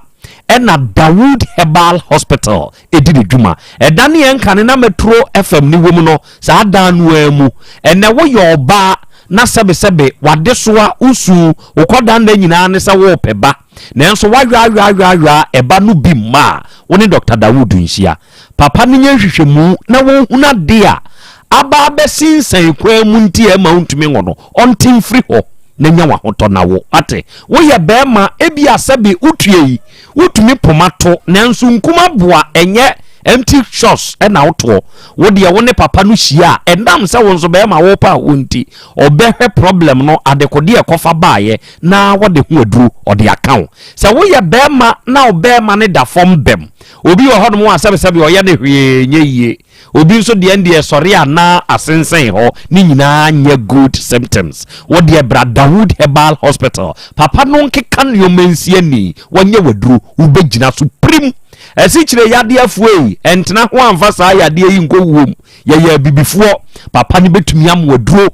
ɛna Dawood Herbal Hospital di ne dwuma. Ɛda ne yɛn kane na Metro FM ne wom no, saa dan no ara mu. Ɛnɛ woyɛ ɔbaa na sɛbesɛbe w'adesoa, wo su, wo kɔdanna nyinaa ne sɛ worepɛ ba. Nanso woaweaweaweawea ɛba no bi mma a, wo ne Dɔkta Dawood nhyia. Papa no nyɛ nhwehwɛmu na wɔnhunu ade a aba abɛsensɛn kwan mu nti a ɛmma wontumi nwo no, ɔnte mfiri hɔ na nya w'ahotɔ na wo. Wate? Woyɛ barima, ebia sɛbe wotua yi, Wotumi poma to nanso nkum aboa ɛnyɛ empty shots na wotoɔ. Wo deɛ wo ne papa no hyia a ɛnam sɛ wo nso bɛrima wo pa ho nti ɔbɛhwɛ problem no adekodeɛ ɛkɔfa baayɛ na wɔde ho aduro ɔde aka wo. Sɛ woyɛ bɛrima na wo bɛrima no da fam bɛm. Obi wɔ hɔnom a sɛbesɛbe ɔyɛ no hwee nyɛ yie. Obi nso deɛ ndeɛ sɔre a na asensɛn hɔ ne nyinaa nyɛ good symptoms. Wo deɛ bra Dawood Herbal Hospital papa no nkeka nnoɔma nsi ani wɔnyɛ waduro wobɛgyina so pirim. Asikyire yadeɛ afoɔ ei ɛntena ho amfa saa yadeɛ yi nkɔ wuom yɛyɛ abibifoɔ papa no bɛtumi ama waduro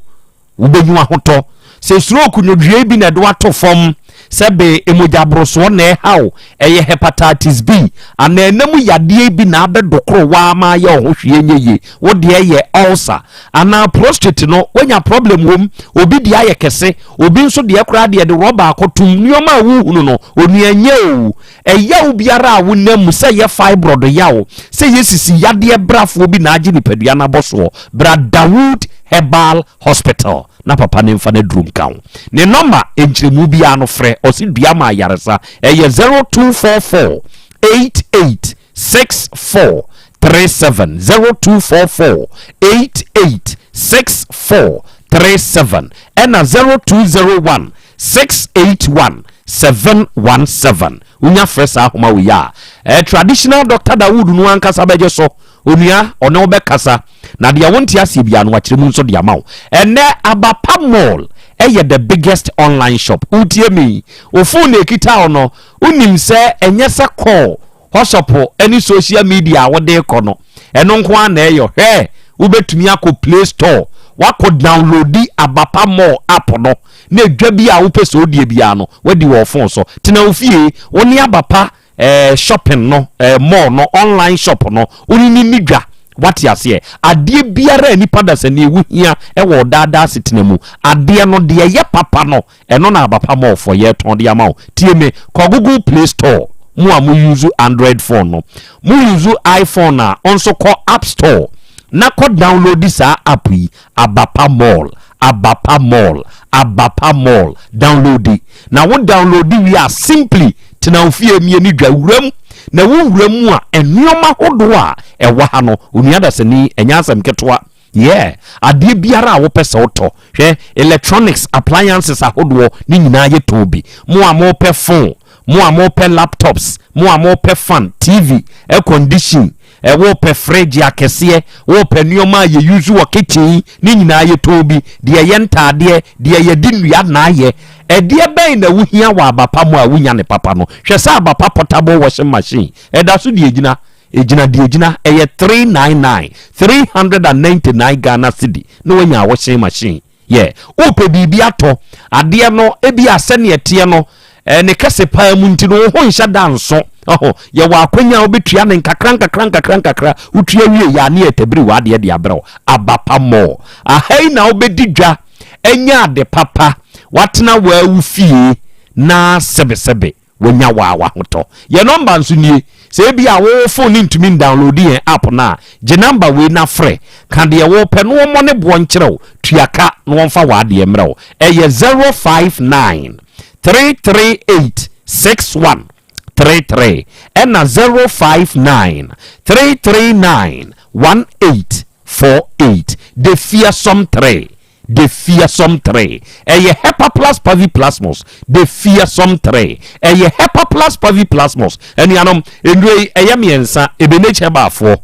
wobɛnya ahotɔ. Sɛ stroke nnwodwoeɛ bi na ɛde wo ato fam. Sɛbe mogyaborosoɔ na ɛha wo, ɛyɛ hepatitis B, anaa ɛna mu yadeɛ bi na abɛdokoro wo ara ma ayɛ wo ho hwee nyɛ yie, wo deɛ yɛ ulcer, anaa prostate no woanya problem wom, obi deɛ ayɛ kɛse, obi nso deɛ koraa deɛ de rɔba akɔtom, nneɛma a wohunu no, onua nyɛ o. Ɛyaw biara a wonam mu, sɛ ɛyɛ fibroid yaw, sɛ ɛyɛ sisi yadeɛ brafoɔ bi na agye nipadua no abɔ soɔ, bra Dawood Herbal Hospital na papa no mfa n'aduro nka ho. Ne nɔma, nkyerɛmu biara no frɛ, ɔse dua ma ayaresa, ɛyɛ 0244 88 64 37, 0244 88 64 37, ɛna 0201 681 717. Wonya frɛ saa ahoma wei a, eh, traditional Doctor Dawood no ankasa bɛgye so. Onua, ɔne wo bɛkasa, na deɛ wonte aseɛ biara no wakyerɛ mu nso de ama wo. Ɛnnɛ, Abapa Mall yɛ the biggest online shop. Wotie me yi, wo phone na ɛkita wo no, wonim sɛ ɛnyɛ sɛ call, WhatsApp ne social media a wode rekɔ no, ɛno nko ara na ɛyɔ. Hwɛ, wobɛtumi akɔ Play Store, woakɔ downloadi Abapa Mall app no, na edwa bi a wopɛ sɛ wodie biara no, woadi wɔ wo phone so. Tena wo fie, wo ne Abapa eh, shopping no, eh, mall no, online shop no, wo ne no nni dwa. Wate aseɛ? Adeɛ biara a nipa dasani wo hia wɔ ɔdaadaa asetena mu, adeɛ no, deɛ ɛyɛ papa no, ɛno na Abapa Mall foɔ yɛretɔn de ama wo. Tie me, kɔ Google Play Store, mo a mo use Android phone no, mo use iPhone a, nso kɔ App Store na kɔ download saa app yi, Abapa Mall, Abapa Mall, Abapa Mall, downloadi. Na wo downloadi wie a, simply tena wo fie mie ne dwa wuram. Na wo wura mu a, nneɛma hodoɔ a ɛwɔ ha no, onua dasani, ɛnyɛ asɛm ketewa. Yeah, adeɛ biara a wopɛ sɛ wotɔ, hwɛ, electronics, appliances ahodoɔ, ne nyinaa yɛtɔn bi. Mo a mopɛ phone, mo a mopɛ laptops, mo a mopɛ fan, TV, air condition, Ɛ wopɛ fridge akɛseɛ, wopɛ nneɛma a yɛ use wɔ kitchen yi, ne nyinaa yɛtɔn bi, deɛ ɛyɛ ntaadeɛ, deɛ yɛde nnua na ayɛ. Ɛdeɛ bɛn na wohia wɔ aba pa mu a wonya ne papa no? Hwɛ sɛ aba pa portable washing machine, ɛda so deɛ ɛgyina, ɛgyina deɛ ɛgyina, ɛyɛ 399, 399 Ghana cedi na woanya washing machine. Yɛ wopɛ biribi atɔ, adeɛ no ebia sɛdeɛ ɛteɛ no, eh, ne kɛse paa mu nti no wo ho nhyɛ da nso. Ɔho, yɛwɔ akwanya a wobɛtua no nkakra nkakra nkakra nkakra, wotua wie yɛ a ne yɛtabiri w'adeɛ de abrɛ wo. Aba pa mɔɔ. Aha yi na wobɛdi dwa anya ade papa, woatena waa wo fie na sɛbesɛbe. Wanya wo a w'ahotɔ. Yɛn nɔmba nso nie, Sɛ ebia wo wo fon no ntumi ndownloadi yɛn app no a, gye nɔmba wei na frɛ. Ka deɛ worepɛ na wɔmmɔ ne boɔ nkyerɛ wo, tua ka na wɔmfa w'adeɛ mmrɛ wo. Ɛyɛ 059 338 6133 ɛna 059 339 1848. The Fearsome 3. The Fearsome 3. Ɛyɛ Hepaplus paviplasmus. The Fearsome 3. Ɛyɛ Hepaplus paviplasmus. Anuanom, nnuro yi ɛyɛ mmiɛnsa, Ebenezer Herbal-foɔ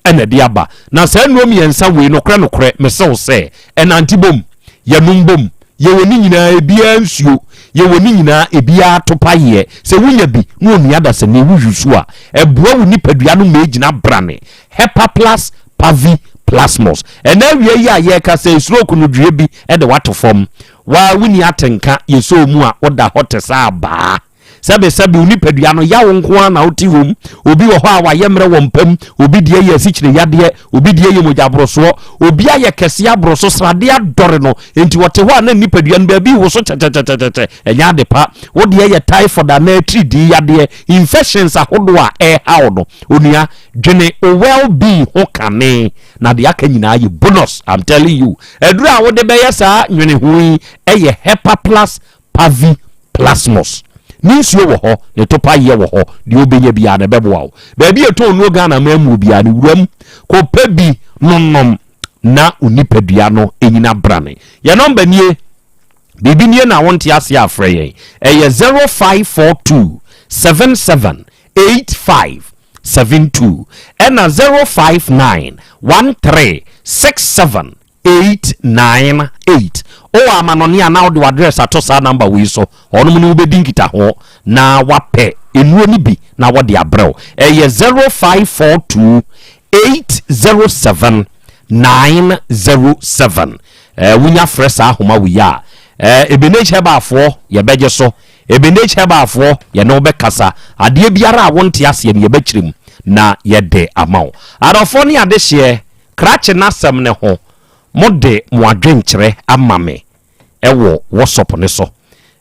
ɛna ɛde aba. Na saa nnuro mmiɛnsa wei, nokorɛ nokorɛ, mese wo sɛ, ɛnante bom, yɛnom bom, yɛwɔ ne nyinaa ebiara nsuo, yɛwɔ ne nyinaa ebiara topayeɛ. Sɛ wonya bi na onua dasani wo yusu a, ɛboa wo nipadua no ma egyina brane. Hepaplus paviplasmus. Ɛnnɛ awia yi a yɛrekasa yi, stroke no dua bi de wo ato fam. Waa wonni atenka, yɛsɔ wo mu a woda hɔ te sɛ abaa. Sɛbesɛbe wo nipadua no, yaw nko ara na wote wom. Obi wɔ hɔ a wayɛ mmerɛ wɔ mpa mu, obi deɛ yɛ asikyire yadeɛ, obi deɛ yɛ mogyaborosoɔ, obi ayɛ kɛseɛ aboro so, sradeɛ adɔre no, enti ɔte hɔ a na nipadua no baabi rewoso kyɛkyɛkyɛkyɛkyɛ, ɛnyɛ ade pa. Wo deɛ yɛ typhoid anaa atiridii yadeɛ, infections ahodoɔ a ɛrehaw no. Onua, Dwene wo well being ho kane na deɛ aka nyinaa yɛ bonus I'm telling you. Aduru a wode bɛyɛ saa nwene ho yi yɛ Hepaplus Pavi Plasmus. Ne nsuo wɔ hɔ, ne topa yɛ wɔ hɔ, deɛ wobɛnya biara no ɛbɛboa wo. Baabi a ɛtɔn nnuro Ghana man mu biara no wuram kɔpɛ bi nonom na wo nipadua no nyina brane. Yɛn nɔmba nie. Biribi nie na wonte aseɛ a frɛ yɛn. Ɛyɛ 0542 77 85 72 ɛna 059 13 67 898. Wowɔ amanɔne a na wode w'address ato saa number wei so, wɔnom ne wo bɛdi nkitaho na wapɛ nnuro no bi na wɔde abrɛ wo. Ɛyɛ 0542 807 907. Wonya frɛ saa ahoma wei a, Ebenezer Herbal foɔ yɛbɛgye so. Ebenezer Herbal-foɔ, yɛne wo bɛkasa. Adeɛ biara a wonte aseɛ no, yɛbɛkyerɛ mu na yɛde ama wo. Adɔfoɔ ne adehyeɛ, krakye no asɛm no ho, mode mo adwenkyerɛ ama me wɔ WhatsApp no so.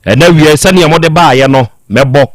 Ɛnɛ awia sɛdeɛ mode baeɛ no, mɛbɔ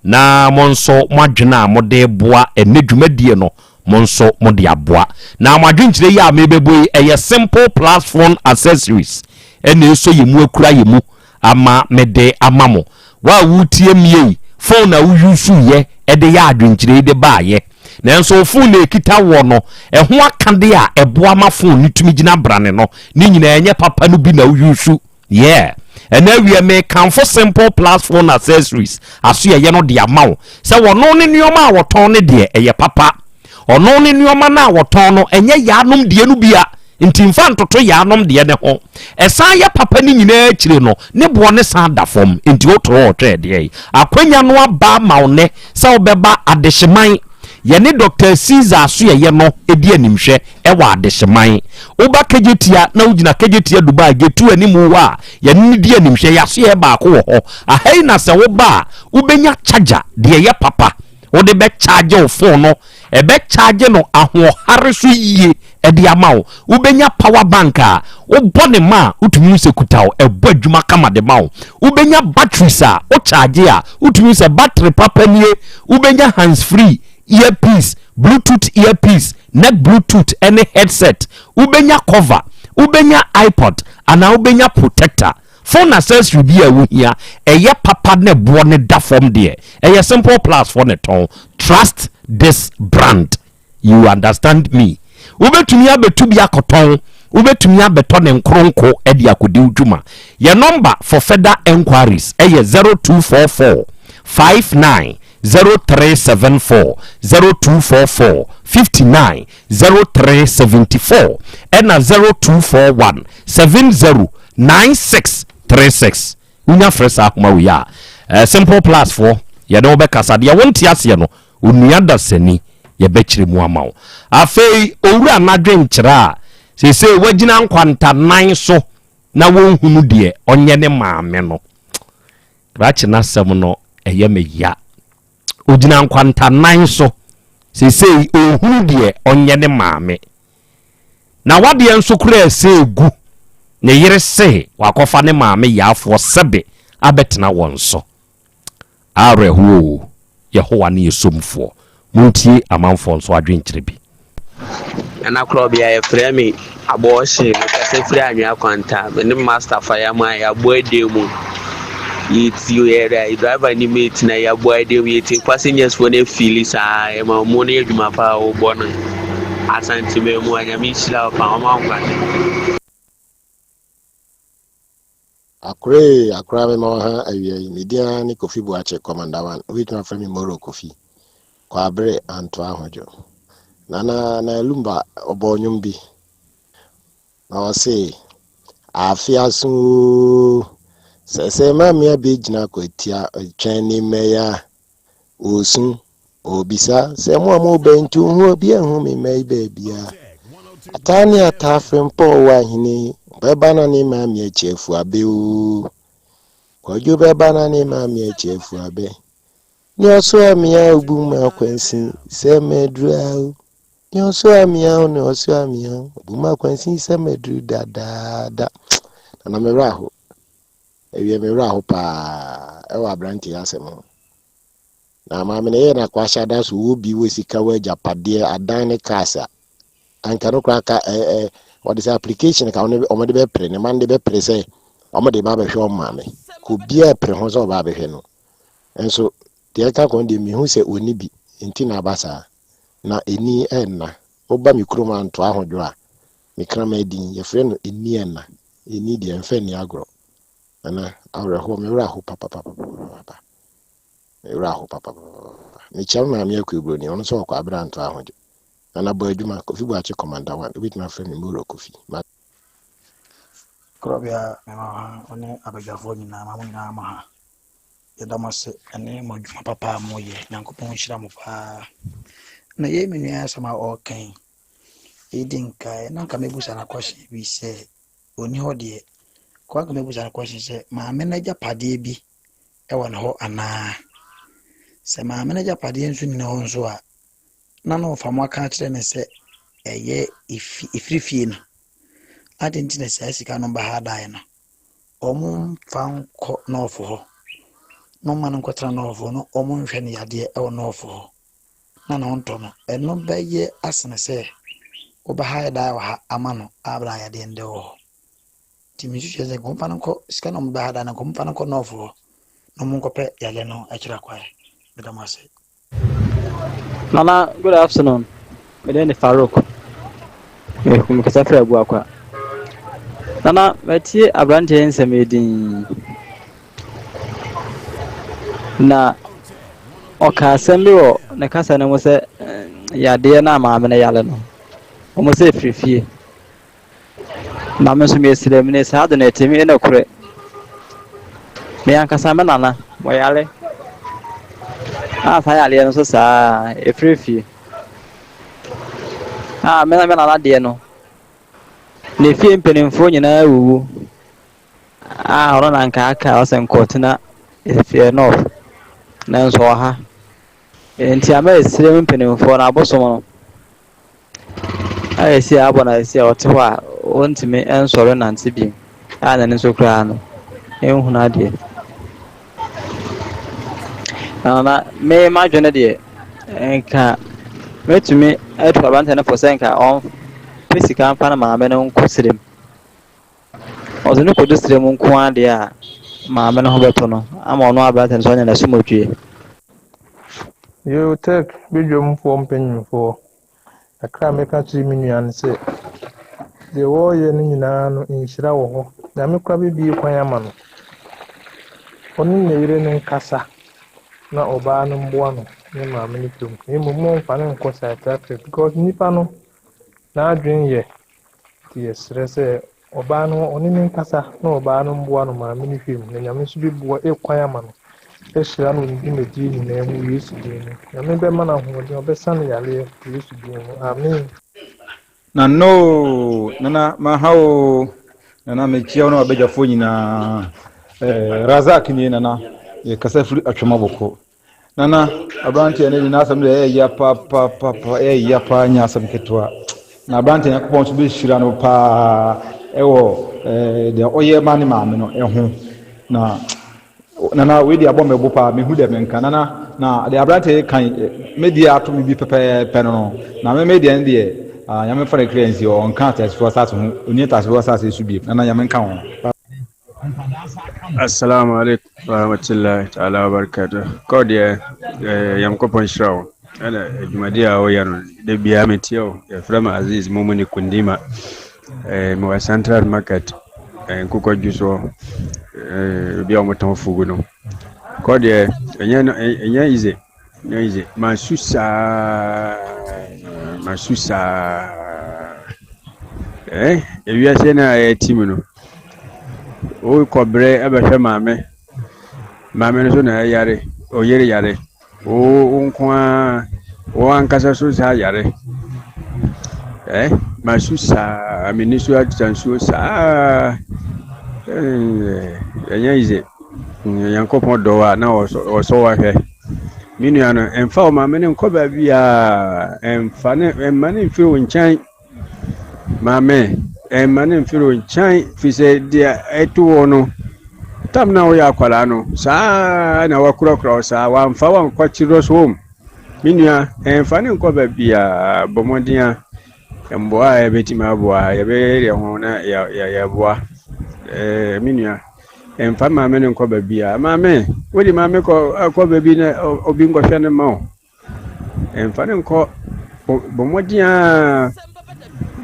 na mo nso mo adwene a mode reboa ɛnnɛ dwumadie no, mo nso mode aboa. Na mo adwenkyerɛ yi a merebɛbɔ yi, ɛyɛ Simple Plus Phone Accessories ɛna ɛsɔ yɛ mu akura yɛ mu ama mede ama mo. Wo a woretie me yi, phone a wo use yɛ de yɛ adwenkyerɛ yi de baayɛ. Nanso wo phone a ɛkita woɔ no, ɛho akadeɛ a ɛboa ma phone no tumi gyina brane no, ne nyinaa ɛnyɛ papa no bi na wo use. Yeah. Ɛnɛ awiɛ mekamfo Simple Plus Phone Accessories asoɛyɛ no de ama wo sɛ wɔno ne nneɛma a wɔtɔn no deɛ ɛyɛ papa. Ɔno ne nneɛma no a wɔtɔn no ɛnyɛ yaanom deɛ no bia nti mfa ntoto yaanom deɛ no ho. Ɛsan yɛ papa no nyinaa akyire no ne boɔ no san da fam nti wotoro ɔtwɛɛ deɛ. Akwanya no aba ama wo nnɛ sɛ wobɛba Adehyeman. Yɛne Dɔkta Caesar asoɛyɛ no di animhwɛ wɔ Adehyeman. Woba Kejetia na wogyina Kejetia Dubai Getu anim hɔ a, yɛne no di animhwɛ. Yɛn asoɛeɛ baako wɔ hɔ. Aha yi na sɛ woba a, wobɛnya charger, deɛ ɛyɛ papa. Wode bɛcharge wo phone no. Ɛbɛcharge no ahoɔhare so yie de ama wo. Wobɛnya power bank a wobɔ ne ma a, wotumi hu sɛ kuta wo, ɛbɔ adwuma kama de ma wo. Wobɛnya batteries a wo charge a, wotumi hu sɛ battery papa nie. Wobɛnya hands free, earpiece, bluetooth earpiece, neck bluetooth ne headset. Wobɛnya cover, wobɛnya iPod anaa wobɛnya protector. Phone accessory bi a wohia, ɛyɛ papa ne boɔ ne da fam deɛ, ɛyɛ Simple Plus foɔ ne tɔn. Trust this brand. You understand me? Wobɛtumi abɛtu bi akɔtɔn, wobɛtumi abɛtɔ ne nkoronko de akɔdi wo dwuma. Yɛ nɔmba for further enquiries ɛyɛ 0244 59 0374, 0244 59 0374 ɛna 0241 70 9636. Wonya frɛ saa ahoma wei a, eh, Simple Plus foɔ yɛne wo bɛkasa. Deɛ wonte aseɛ no, onua dasani yɛbɛkyerɛ mu ama wo. Afei owura n'adwenkyerɛ a seesei wagyina nkwantanan so na wɔnhunu deɛ ɔnyɛ ne maame no. Krakye n'asɛm no ɛyɛ me ya. Ogyina nkwantanan so seesei ɔnhunu deɛ ɔnyɛ ne maame. Na wadeɛ nso koraa ɛsɛ egu. Ne yere se wakɔfa ne maame yaafoɔ sɛbe abɛtena wɔn so. Awerɛhoɔ o, Yehowa ne yɛ somfoɔ. Montie amanfoɔ nso adwenkyerɛ bi. Nana Korɔbea yɛfrɛ me Abɔɔhye mekasa firi Anwea Kwanta me ne Master Fayama yɛabɔ adan mu yɛti yɛda driver ni mate na yɛabɔ adan mu yɛti passengers foɔ no afili saa yɛma ɔmo no yɛ adwuma paa wɔbɔ no Asante mu a Nyame nhyira wo paa ɔma wo nkwa. Akoree akora me ma wo ha awia yi. Me din ara ne Kofi Boakye, Commander One. Wobɛtumi afrɛ me Moro Kofi. Kwabere Antoa Ahodwo. Nana na Lumba ɔbɔɔ nnwom bi. Na ɔse, afe aso oo, sɛ sɛ maame abɛgyina kwatia twɛn ne mmɛya ɔresu, ɔrebisa sɛ mo a mobɛ nti ho obi ahu me mma yi baabia. Ataa ne ataa frempɔw wɔ ahene bɛba na ne maame akyi afuabe oo. Kwadwo bɛba na ne maame akyi afuabe. Ne ɔso amea obu ma akwansi sɛ maduru ao. Ne ɔso amea o ne ɔso amea o obu ma akwansi sɛ maduru dadaada. Nana me werɛ aho. Ɛwiɛ me werɛ aho paa ɛwɔ aberante yi asɛm ho. Na maame no yɛ na kwahyɛ ada so wɔ bi wɔ sika wɔ agyapadeɛ adan ne cars a anka no koraa ka ɛ ɛ wɔde sɛ application ka wɔn de bɛpere ne ma no de bɛpere sɛ wɔn de ba abɛhwɛ wɔn maame ka obiara pere ho sɛ ɔba abɛhwɛ no nso deɛ ɛka kɔn deɛ mehu sɛ ɔni bi nti na aba saa na ɛni ɛnna woba me kurom antoa ahodwo a me kraman din yɛfrɛ no ɛni ɛnna ɛni deɛ mfa nni agorɔ nana awerɛhoɔ me werɛ aho papapapapapa me werɛ aho papapapapa mekyia me maame akua buroni ɔno nso ɔkɔ abere antoa ahodwo nana bɔ adwuma kofi boakye commander one wobɛtumi afrɛ me moro kofi ma Korɔbea mema wo ha, wo ne abadwafoɔ nyinaa ma mo nyinaa mo ha. Yɛda mo ase ne mo adwuma papa a moyɛ. Nyankopɔn nhyira mo paa. Na yei me nua asɛm a ɔreka yi, ɛdi nkae na nka mɛbusa no question bi sɛ ɔni hɔ deɛ, kɔ anka mɛbusa no question sɛ maame no agyapadeɛ bi wɔ ne hɔ anaa? Sɛ maame no agyapadeɛ nso nni ne hɔ nso a, na na ɔfa mo aka akyerɛ no sɛ ɛyɛ efi efiri fie no. Adɛn nti na saa sika no ba ha daeɛ no? Wɔmfa nkɔ nɔɔfo hɔ na ɔma no nkɔtena nɔɔfo hɔ na wɔnhwɛ no yadeɛ wɔ nɔɔfo hɔ na ne ho ntɔ no. Ɛno bɛyɛ asene sɛ wobɛha dan wɔ ha ama no a berɛ a yadeɛ no de wɔ hɔ. Nti mesusu sɛ nka wɔmfa no nkɔ sika na wɔbɛha dan no nka wɔmfa no nkɔ nɔɔfo hɔ na wɔnkɔpɛ yadeɛ no akyiri akwan. Meda mo ase. Nana good afternoon me din de Farouk mekasa firi Abuakwa Nana matie aberanteɛ yi nsɛm yi din na ɔka asɛm bi wɔ ne kasa no mu sɛ eh, yadeɛ no a maame no yare no wɔn sɛ ɛfiri fie Na me nso meyɛ sremni, saa ade no ɛte me nokorɛ. Me ankasa me nana, ɔyare. A saa yareɛ no nso saa ɛfiri fie. A me me nana deɛ no, ne fie mpanimfoɔ nyinaa wuwu. A ɔno na nka aka ɔsɛ nkɔtena efie north. Nanso ɔha. Nti ama esrem mpanimfoɔ no abosom no. A esi a abɔ no esi a ɔte hɔ a ɔntumi nsɔre nnante bio a n'ani so koraa no nhunu adeɛ. Na na me m'adwene deɛ nka mɛtumi atu aberanteɛ no fo sɛ nka ɔmpɛ sika mfa ne maame no nkɔ serem. Ɔdze no kɔdu serem nko ara deɛ a maame no ho bɛtɔ no ama ɔno aberanteɛ no nso anya n'asomdwoeɛ. Yoo Tech badwamfoɔ mpanyinfoɔ, kakra a mɛka akyerɛ me nua ne sɛ, deɛ wɔreyɛ no nyinaa no nhyira wɔ hɔ. Nyame koraa bɛbue kwan ama no. Ɔne ne yere no nkasa na ɔbaa no mmoa no ne maame no pɛ mu. Na mmom mommfa no nkɔ psychiatric because nipa no n'adwene yɛ Nti yɛsrɛ sɛ ɔbaa no ɔne no nkasa na ɔbaa no mboa no maame no hwɛ mu na Nyame nso bɛbua kwan ama no ahyira no wɔ ne dwumadie nyinaa mu wɔ Yesu din mu. Nyame bɛma no ahoɔden ɔbɛsa no yareɛ wɔ Yesu din mu. Amen. Nana oo, nana maha oo, nana mekyia wo ne w'abadwafoɔ nyinaa. Eh, Razak nie nana, yɛkasa firi Atwom-Abɔkɔ. Nana, aberanteɛ no de n'asɛm deɛ ɛyɛ ya papapapa, ɛyɛ ya paa nyɛ asɛm ketewa. Na aberanteɛ Nyankopɔn nso bɛhyira no paa ɛwɔ ɛɛ deɛ ɔyɛ ma ne maame no ɛho. Na nana wei deɛ abɔ me bo paa, mehu deɛ menka. Nana, na deɛ aberanteɛ yi kan me deɛ ato me bi pɛpɛɛpɛ no no, na me me deɛ no deɛ, ah, Nyame mfa ne kra nsi hɔ, ɔnka ateasefoɔ asase ho, ɔnni ateasefoɔ asase so bio. Nana, Nyame nka wo ho. Assalamu alaikum warahmatullahi ta'ala wabarakatuh. Kɔ deɛ eh, Nyankopɔn nhyira wo ɛna adwumadi a woyɛ no da biara metie wo. Yɛfrɛ me Aziz Mumuni Kundima. Eh, mewɔ Central Market eh, Nkokɔdwu soɔ eh, obi a wɔtɔn fugu no. Kɔ deɛ ɛnyɛ ɛnyɛ easy. Na yi dze, masu saa, masu saa. Eh, ewiase no a yɛte mu no, wokɔ brɛ bɛhwɛ maame, maame no so na ɛyare, ɔyere yare, wo wo nko ara, wo ankasa so saa yare. Eh, masu saa, m'ani so atwa nsuo saa. Eh, ɛnyɛ easy. Nyankopɔn dɔ wo a na ɔsɔ wo ahwɛ. Me nua no, mfa wo maame no nkɔ baabiara. Mfa ne mma no mfiri wo nkyɛn. Maame, mma no mfiri wo nkyɛn firi sɛ deɛ ɛto wo no, tam na woyɛ akwadaa no, saa na wakurakura wo saa. Wamfa wo ankɔ children's home. Me nua, mfa no nkɔ baabiara. Bɔ mmɔden a. Mmoa a yɛbɛtumi aboa, yɛbɛyɛ yɛn ho na yɛaboa. Ɛɛ me nua. Mfa maame no nkɔ baabiara. Maame, wode maame kɔ kɔ baabi na obi nkɔhwɛ no ma wo. Mfa no nkɔ. Bɔ mmɔden ara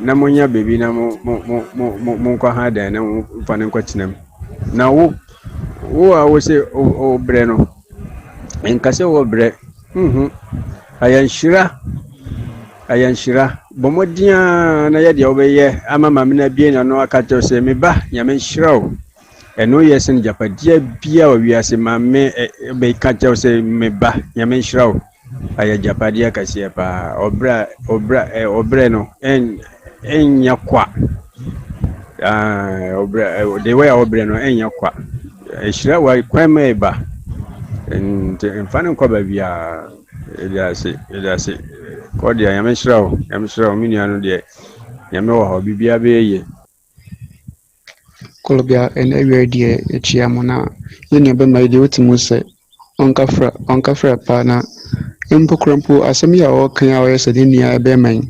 na monya baabi na mo mo mo mo mo monkɔ ha dan na momfa no nkɔtena mu. Na wo, wo a wose wobrɛ no, nka sɛ wɔbrɛ. Nhu. Ɛyɛ nhyira. Ɛyɛ nhyira. Bɔ mmɔden ara na yɛ deɛ wobɛyɛ ama maame no abue n'ano aka kyerɛ wo sɛ, me ba, Nyame nhyira wo. Ɛno yɛ sen agyapadeɛ biara wɔ wiase. Maame bɛka kyerɛ wo sɛ, me ba, Nyame nhyira wo. Ɛyɛ agyapadeɛ kɛseɛ paa. Ɔbrɛ ɔbrɛ ɔbrɛ no ɛnyɛ kwa. Ɔbrɛ the way a ɔbrɛ no ɛnyɛ kwa. Ɛhyira wɔ kwan mu ɛba. Nti mfa no nkɔ baabiara. Yɛda ase, yɛda ase. Kɔ deɛ, Nyame nhyira wo, Nyame nhyira wo. Me nua no deɛ, Nyame wɔ hɔ, biribiara bɛyɛ yie. Kolobia ɛnɛ awia yi deɛ yɛkyia mo na yɛn nua bɛma yi deɛ wote mu sɛ ɔnkafra ɔnkafra paa na mpo kora mpo asɛm yi a ɔreka yi a ɔyɛ sɛ ne nua bɛma yi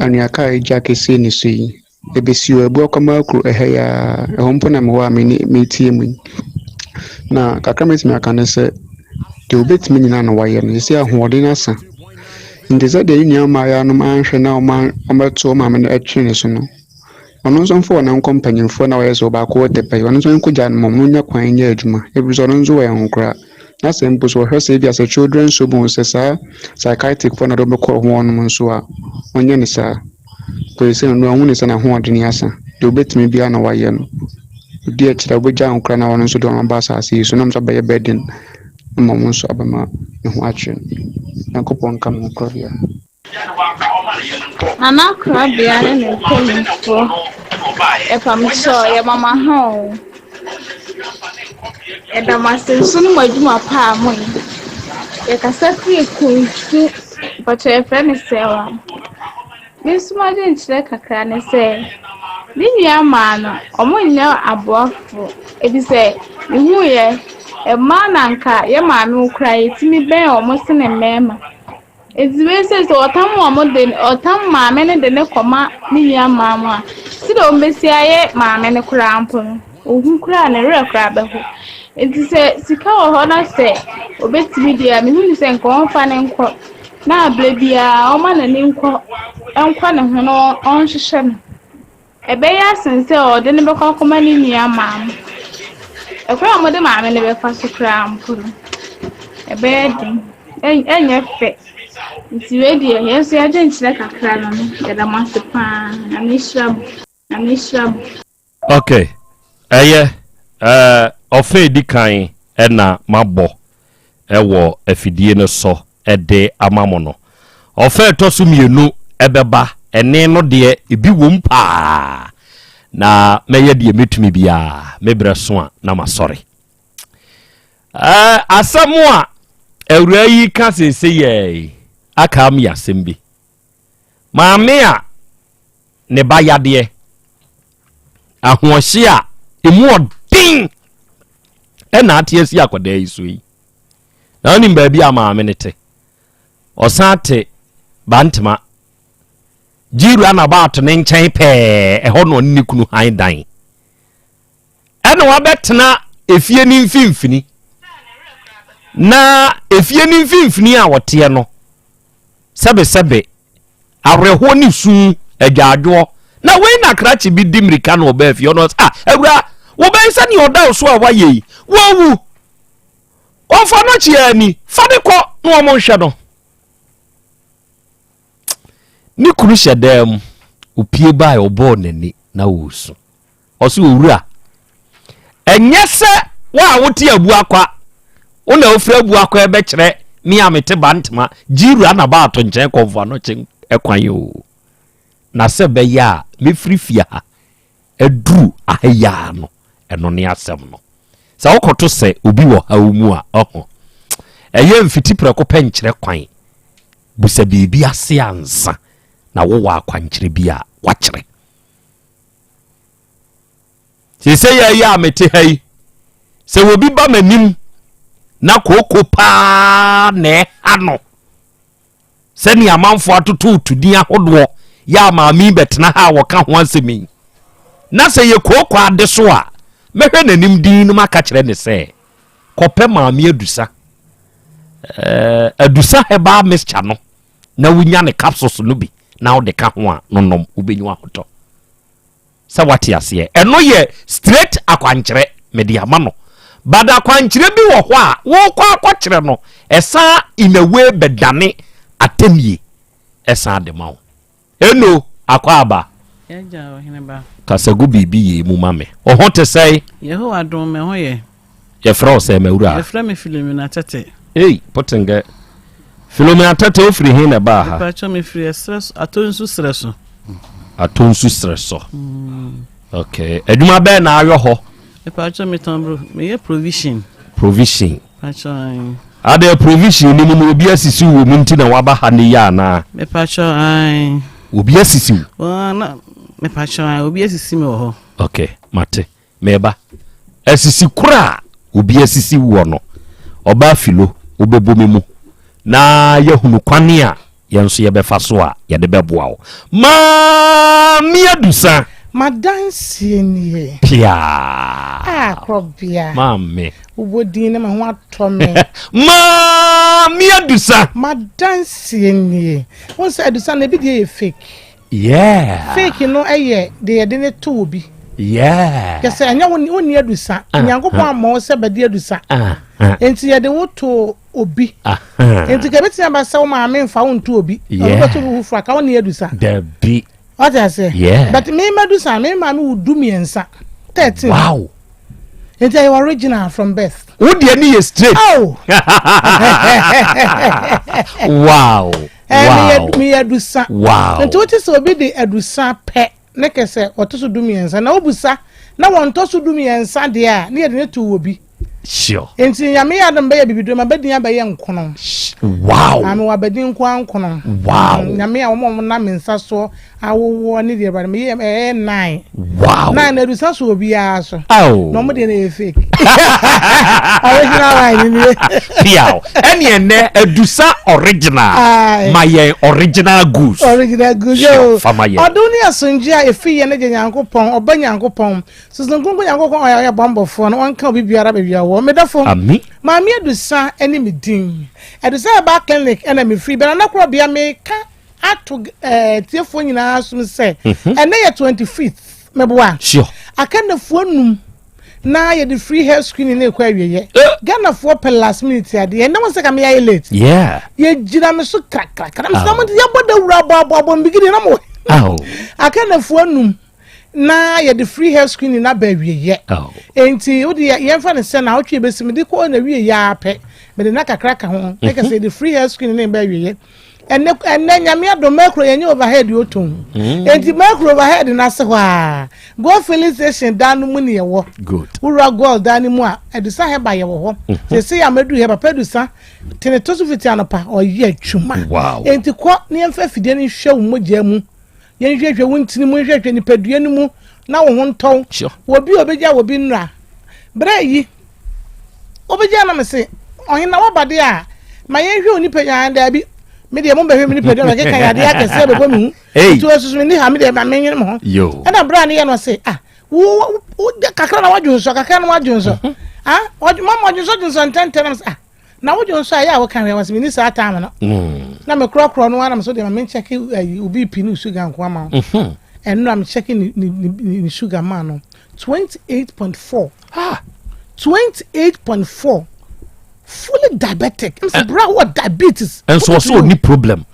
anwea kaa agya kɛseɛ ne so yi ɛbɛsi o abu akwama kuro ɛha yi ara ɛhɔ mpo na mewɔ a me ne metie mu yi na kakra mɛtumi aka ne sɛ deɛ wobɛtumi nyinaa na wayɛ no sɛ ahoɔden asa nti sɛ deɛ ne nua mmaayɛ nom anhwɛ na ɔma ɔbɛto ɔmaame no ɛtwe ne so no Ɔno nso mfa wɔn nkɔ mpanyimfoɔ na wɔyɛ sɛ ɔbaako wɔ tɛpɛ yi, ɔno nso nkɔgya no mmom na ɔnya kwan nyɛ adwuma. Ɛfiri sɛ ɔno nso wɔyɛ nkora. Na sɛ mpo sɛ ɔhwɛ sɛ ebia sɛ children's home o, sɛ saa psychiatric foɔ na ɔde wɔn bɛkɔ hɔ nom nso a, ɔnyɛ no saa. Kɔsi sɛ ɔno ahu ne sɛ n'ahoɔden asa. Deɛ ɔbɛtumi biara na wayɛ no. Ɔdi akyire a ɔbɛgya nkora na ɔno nso de wɔn aba asase yi so na wɔn nso abɛyɛ burden ama wɔn nso abɛma ne ho akyere no. Nyankopɔn nka mo ho korabea. Nana Korabea ne ne mpanyimfoɔ, yɛpamkyɛw yɛma mo aha o. Yɛda mo ase nso ne mo adwuma pa a moyɛ. Yɛkasa firi Kunsu, mpakyɛw yɛfrɛ me Sɛwa. Me nso m'adwenkyerɛ kakra ne sɛ, me nua mmaa no, wɔnyɛ aboafo efisɛ mehuiɛ, mmaa na anka yɛn maame koraa yɛtumi bɛn wɔn sene mmarima. Enti wei sei sɛ ɔtam wɔn de ɔtam maame no de no kɔma ne nua mmaa mu a, sɛdeɛ wɔbɛsi ayɛ maame no koraa mpo no, ohu koraa ne werɛ koraa bɛho. Enti sɛ sika wɔ hɔ na sɛ ɔbɛtumi deɛ a, mehu ne sɛ nka ɔmfa no nkɔ na berɛ biara ɔmma n'ani nkɔ nkɔ ne ho na ɔnhwehwɛ no. Ɛbɛyɛ asen sɛ ɔde no bɛkɔ akɔma ne nua maame. Ɛkwan a wɔde maame no bɛfa so koraa mpo no, ɛbɛyɛ den. Ɛnyɛ fɛ. Nti wei deɛ, yɛn nso yɛadwenkyerɛ kakra no no, yɛda mo ase paa. Nyame nhyira mo. Nyame nhyira mo. Ok, ɛyɛ eh, ɔfã edi kan na mabɔ wɔ afidie no so de ama mo no. Ɔfã a ɛtɔ so mmienu bɛba, ɛne no deɛ ebi wom paa, na mɛyɛ deɛ mɛtumi biara, me berɛ so a na masɔre. Eh, asɛm a awuraa yi ka seesei yɛ aka am yɛ asɛm bi. Maame a ne ba yadeɛ, ahoɔhye a emu ɔden ɛna ate asi akwadaa yi so yi. Na wonim baabi a maame no te. Ɔsan te Bantama. Gyira na baato ne nkyɛn pɛɛ, ɛhɔ na ɔne ne kunu han dan. Ɛna wabɛtena efie ne mfimfini. Na efie ne mfimfini a ɔteɛ no, sɛbesɛbe, awerɛhoɔ ne su, adwaadwoɔ. Na wei na krakye bi di mmirika na ɔbaa fie ɔno ɔsɛ, ah, awura, wobɛn sɛ nea ɔda wo so a wayɛ yi, wawu. Wɔmfa no kyeɛ ani, fa ne kɔ na wɔn nhwɛ no. Ne kunu hyɛ dan mu, opie bae ɔbɔɔ n'ani na ɔresu. Ɔse owura, ɛnyɛ sɛ wo a wote Abuakwa, wo na wofiri Abuakwa ɛbɛkyerɛ me a mete Bantama, Gyira na baato nkyɛn kɔmfo anɔkye ɛkwan o. Na sɛ bɛyɛ a mefiri fie ha aduru aha yi ara no, ɛno ne asɛm no. Sɛ wokɔto sɛ obi wɔ haw mu a, ɔho, ɛyɛ mfiti prɛko pɛ nkyerɛ kwan. Bisa biribi ase ansa na wowɔ akwankyerɛ bi a wakyerɛ. Seesei yɛ yi a mete ha yi, sɛ obi ba m'anim na kooko paa na ɛha no sɛnea amanfoɔ atoto tudin ahodoɔ yɛ a maame yi bɛtena ha a wɔka ho asɛm yi na sɛ yɛ kooko ade so a mɛhwɛ n'anim din no maka kyerɛ ne sɛ kɔpɛ maame adusa eh, adusa herbal mixture no na wonya ne capsules no bi na wode ka ho a nonom wobɛnya ahotɔ Sɛ wate aseɛ. Ɛno yɛ straight akwankyerɛ mede ama no. But akwankyerɛ bi wɔ hɔ a wokɔ akɔkyerɛ no ɛsan in a way bɛdane atɛmie ɛsan de ma wo. Eno akɔ aba. Yɛagya ɔhene ba. Kasa gu biribi yei mu ma me. Wo ho te sɛn? Yehowa dom me ho yɛ. Yɛfrɛ wo sɛn m'awura? Yɛfrɛ me Philomena Tete. Ei, Potengɛ. Philomena Tete, wofiri he na ɛbaa ha? Mepakyɛ mefiri ɛserɛ so, Atonsu serɛ so. Atonsu serɛ so. Okay. Adwuma bɛn na ayɔ hɔ? Mepakyɛ metɔn bro, meyɛ provision. Provision. Pakyɛ Adɛn provision no mu no obi asisi wo wɔ mu nti na waba ha ne yɛ anaa? Mepakyɛ ae. Obi asisi wo? Na mepakyɛ ae obi asisi me wɔ hɔ. Ok mate meba. Asisi koro a obi asisi woɔ no ɔbaa filo wobɛbɔ me mu na yɛahunu kwane a Yɛn nso yɛbɛfa so a yɛde bɛboa wo. Maame Adusa. M'adanseɛ nie. Piaa. Ah, korɔbea. Maame. Wobɔ din na me ho atɔ me. Maame Adusa. M'adanseɛ nie. Wohu sɛ Adusa no ebi deɛ yɛ fake. Yeah. Fake no yɛ deɛ yɛde ne to obi. Yeah. Kyɛ sɛ ɛnyɛ wo wonni Adusa. Ah, Nyankopɔn ah. ammɔ wo sɛ bɛde Adusa. Ah, ah. Enti yɛde wo to obi. Nti ka ebetumi aba sɛ wo maame nfa wo nto obi. Ɔno bɛto wo foforɔ aka wo ne adusa. Dabi. Wate aseɛ? Yeah. But me ma dusa me maame wo du mmiɛnsa. 13. Wow. Nti ɛyɛ original from birth. Wo deɛ ne yɛ straight. Oh. Wow. Eh, wow. Me yɛ adusa. Wow. Nti wote sɛ obi de adusa pɛ ne kɛ sɛ ɔto so du mmiɛnsa na wobusa na wɔntɔ so du mmiɛnsa deɛ a ne yɛde ne to wɔ bi. Sure. Nti nyame yɛ adom bɛyɛ bibiduro ma bɛdin abɛyɛ nkono. Wow. Maame wɔ abɛdin nko ara nkono. Wow. Nyame a wɔn a wɔn nam me nsa soɔ awowoɔ ne deɛ ɛbɛrɛ meyɛ ɛyɛ nine. Wow. Nine na adusa so obiara so. Oh. Na wɔn deɛ na ɛyɛ fake. Original wine nie. Piaw. Ɛne ɛnɛ adusa original. Aye. Ma yɛn original goods. Original goods. Sure, fa ma yɛn. Ɔdom ne asomdwe a efi yɛn agya Nyankopɔn, ɔba Nyankopɔn. Susan Kronkron Nyankopɔn ɔyɛ ɔyɛ bɔmbɔfoɔ no ɔnka obi biara baabi a ɔwɔ. Me dɔfo, Ami. Maame Adusa ne me din. Adusa Herbal Clinic ɛna me firi. Bɛnana Korɔbea meka ato eh, tiefoɔ nyinaa som sɛ mhm. ɛnɛ yɛ 25th meboa. Sure. Aka nnafoɔ num na yɛde free health screening ne ɛkɔ awieɛ. Eh. Ghanafoɔ pɛ last minute adeɛ ɛnɛ wɔn sɛ ka meyɛ late. Yeah. Yɛgyina me so krakrakra. Mesɛ mo yɛbɔ dawuro abɔ abɔ abɔ mbigidi na mo. Aka nnafoɔ num. na yɛde free health screening no aba awieɛ oh. enti wode yɛmfa no sɛ na wotwe bɛsi mede kɔ na wie yɛ ara pɛ mede na kakra ka ho mhm. ɛkɛ sɛ yɛde free health screening no ba awieɛ ɛnɛ ɛnɛ nyame adom mɛkuro yɛnyɛ overhead ɔtɔn mm. enti mɛkuro overhead no ase hɔ a gold filling station dan no mu ne yɛwɔ wowura gold dan no mu a adusa hɛba yɛwɔ hɔ mhm. sɛsɛ yɛ amadu hɛ papa adusa tene to so fiti anɔpa ɔyɛ adwuma enti kɔ ne yɛmfa afidie no nhwɛ wo mogya mu Yɛnhwehwɛ wo ntini mu, nhwehwɛ nipadua no mu na wo ho ntɔ wo. Wɔ bi a obegya wɔ bi nnura. Berɛ yi, wobegya na mese, ɔhene na waba deɛ a, ma yɛnhwɛ wo nipadua. Ah, daabi, me deɛ mombɛhwɛ me nipadua bɛkeka yadeɛ akɛseɛ bɛbɔ me hu. Nti wɔsusu me ni ha, me deɛ ma menwene me ho. Ɛna berɛ a ne yɛ no ɔse, ah, wo, wo, kakra na wadwonsɔ, kakra na wadwonsɔ. Mhm. Ah, mama wadwonsɔ dwonsɔ ntɛntɛm na mese, ah, na wodwo nso a ɛyɛ a woka hwɛ wɔsɛ menni saa time no mm. na mekorɔkorɔ no ara na mesɛ deɛ ma menkyɛke ayi wo bp ne wo sugar nko ama wo mhm. ɛno na mekyɛke ne ne ne sugar maa no 28.4 ah 28.4 fully diabetic ɛm sɛ eh. bra wɔ diabetes ɛnso ɔsɛ ɔni problem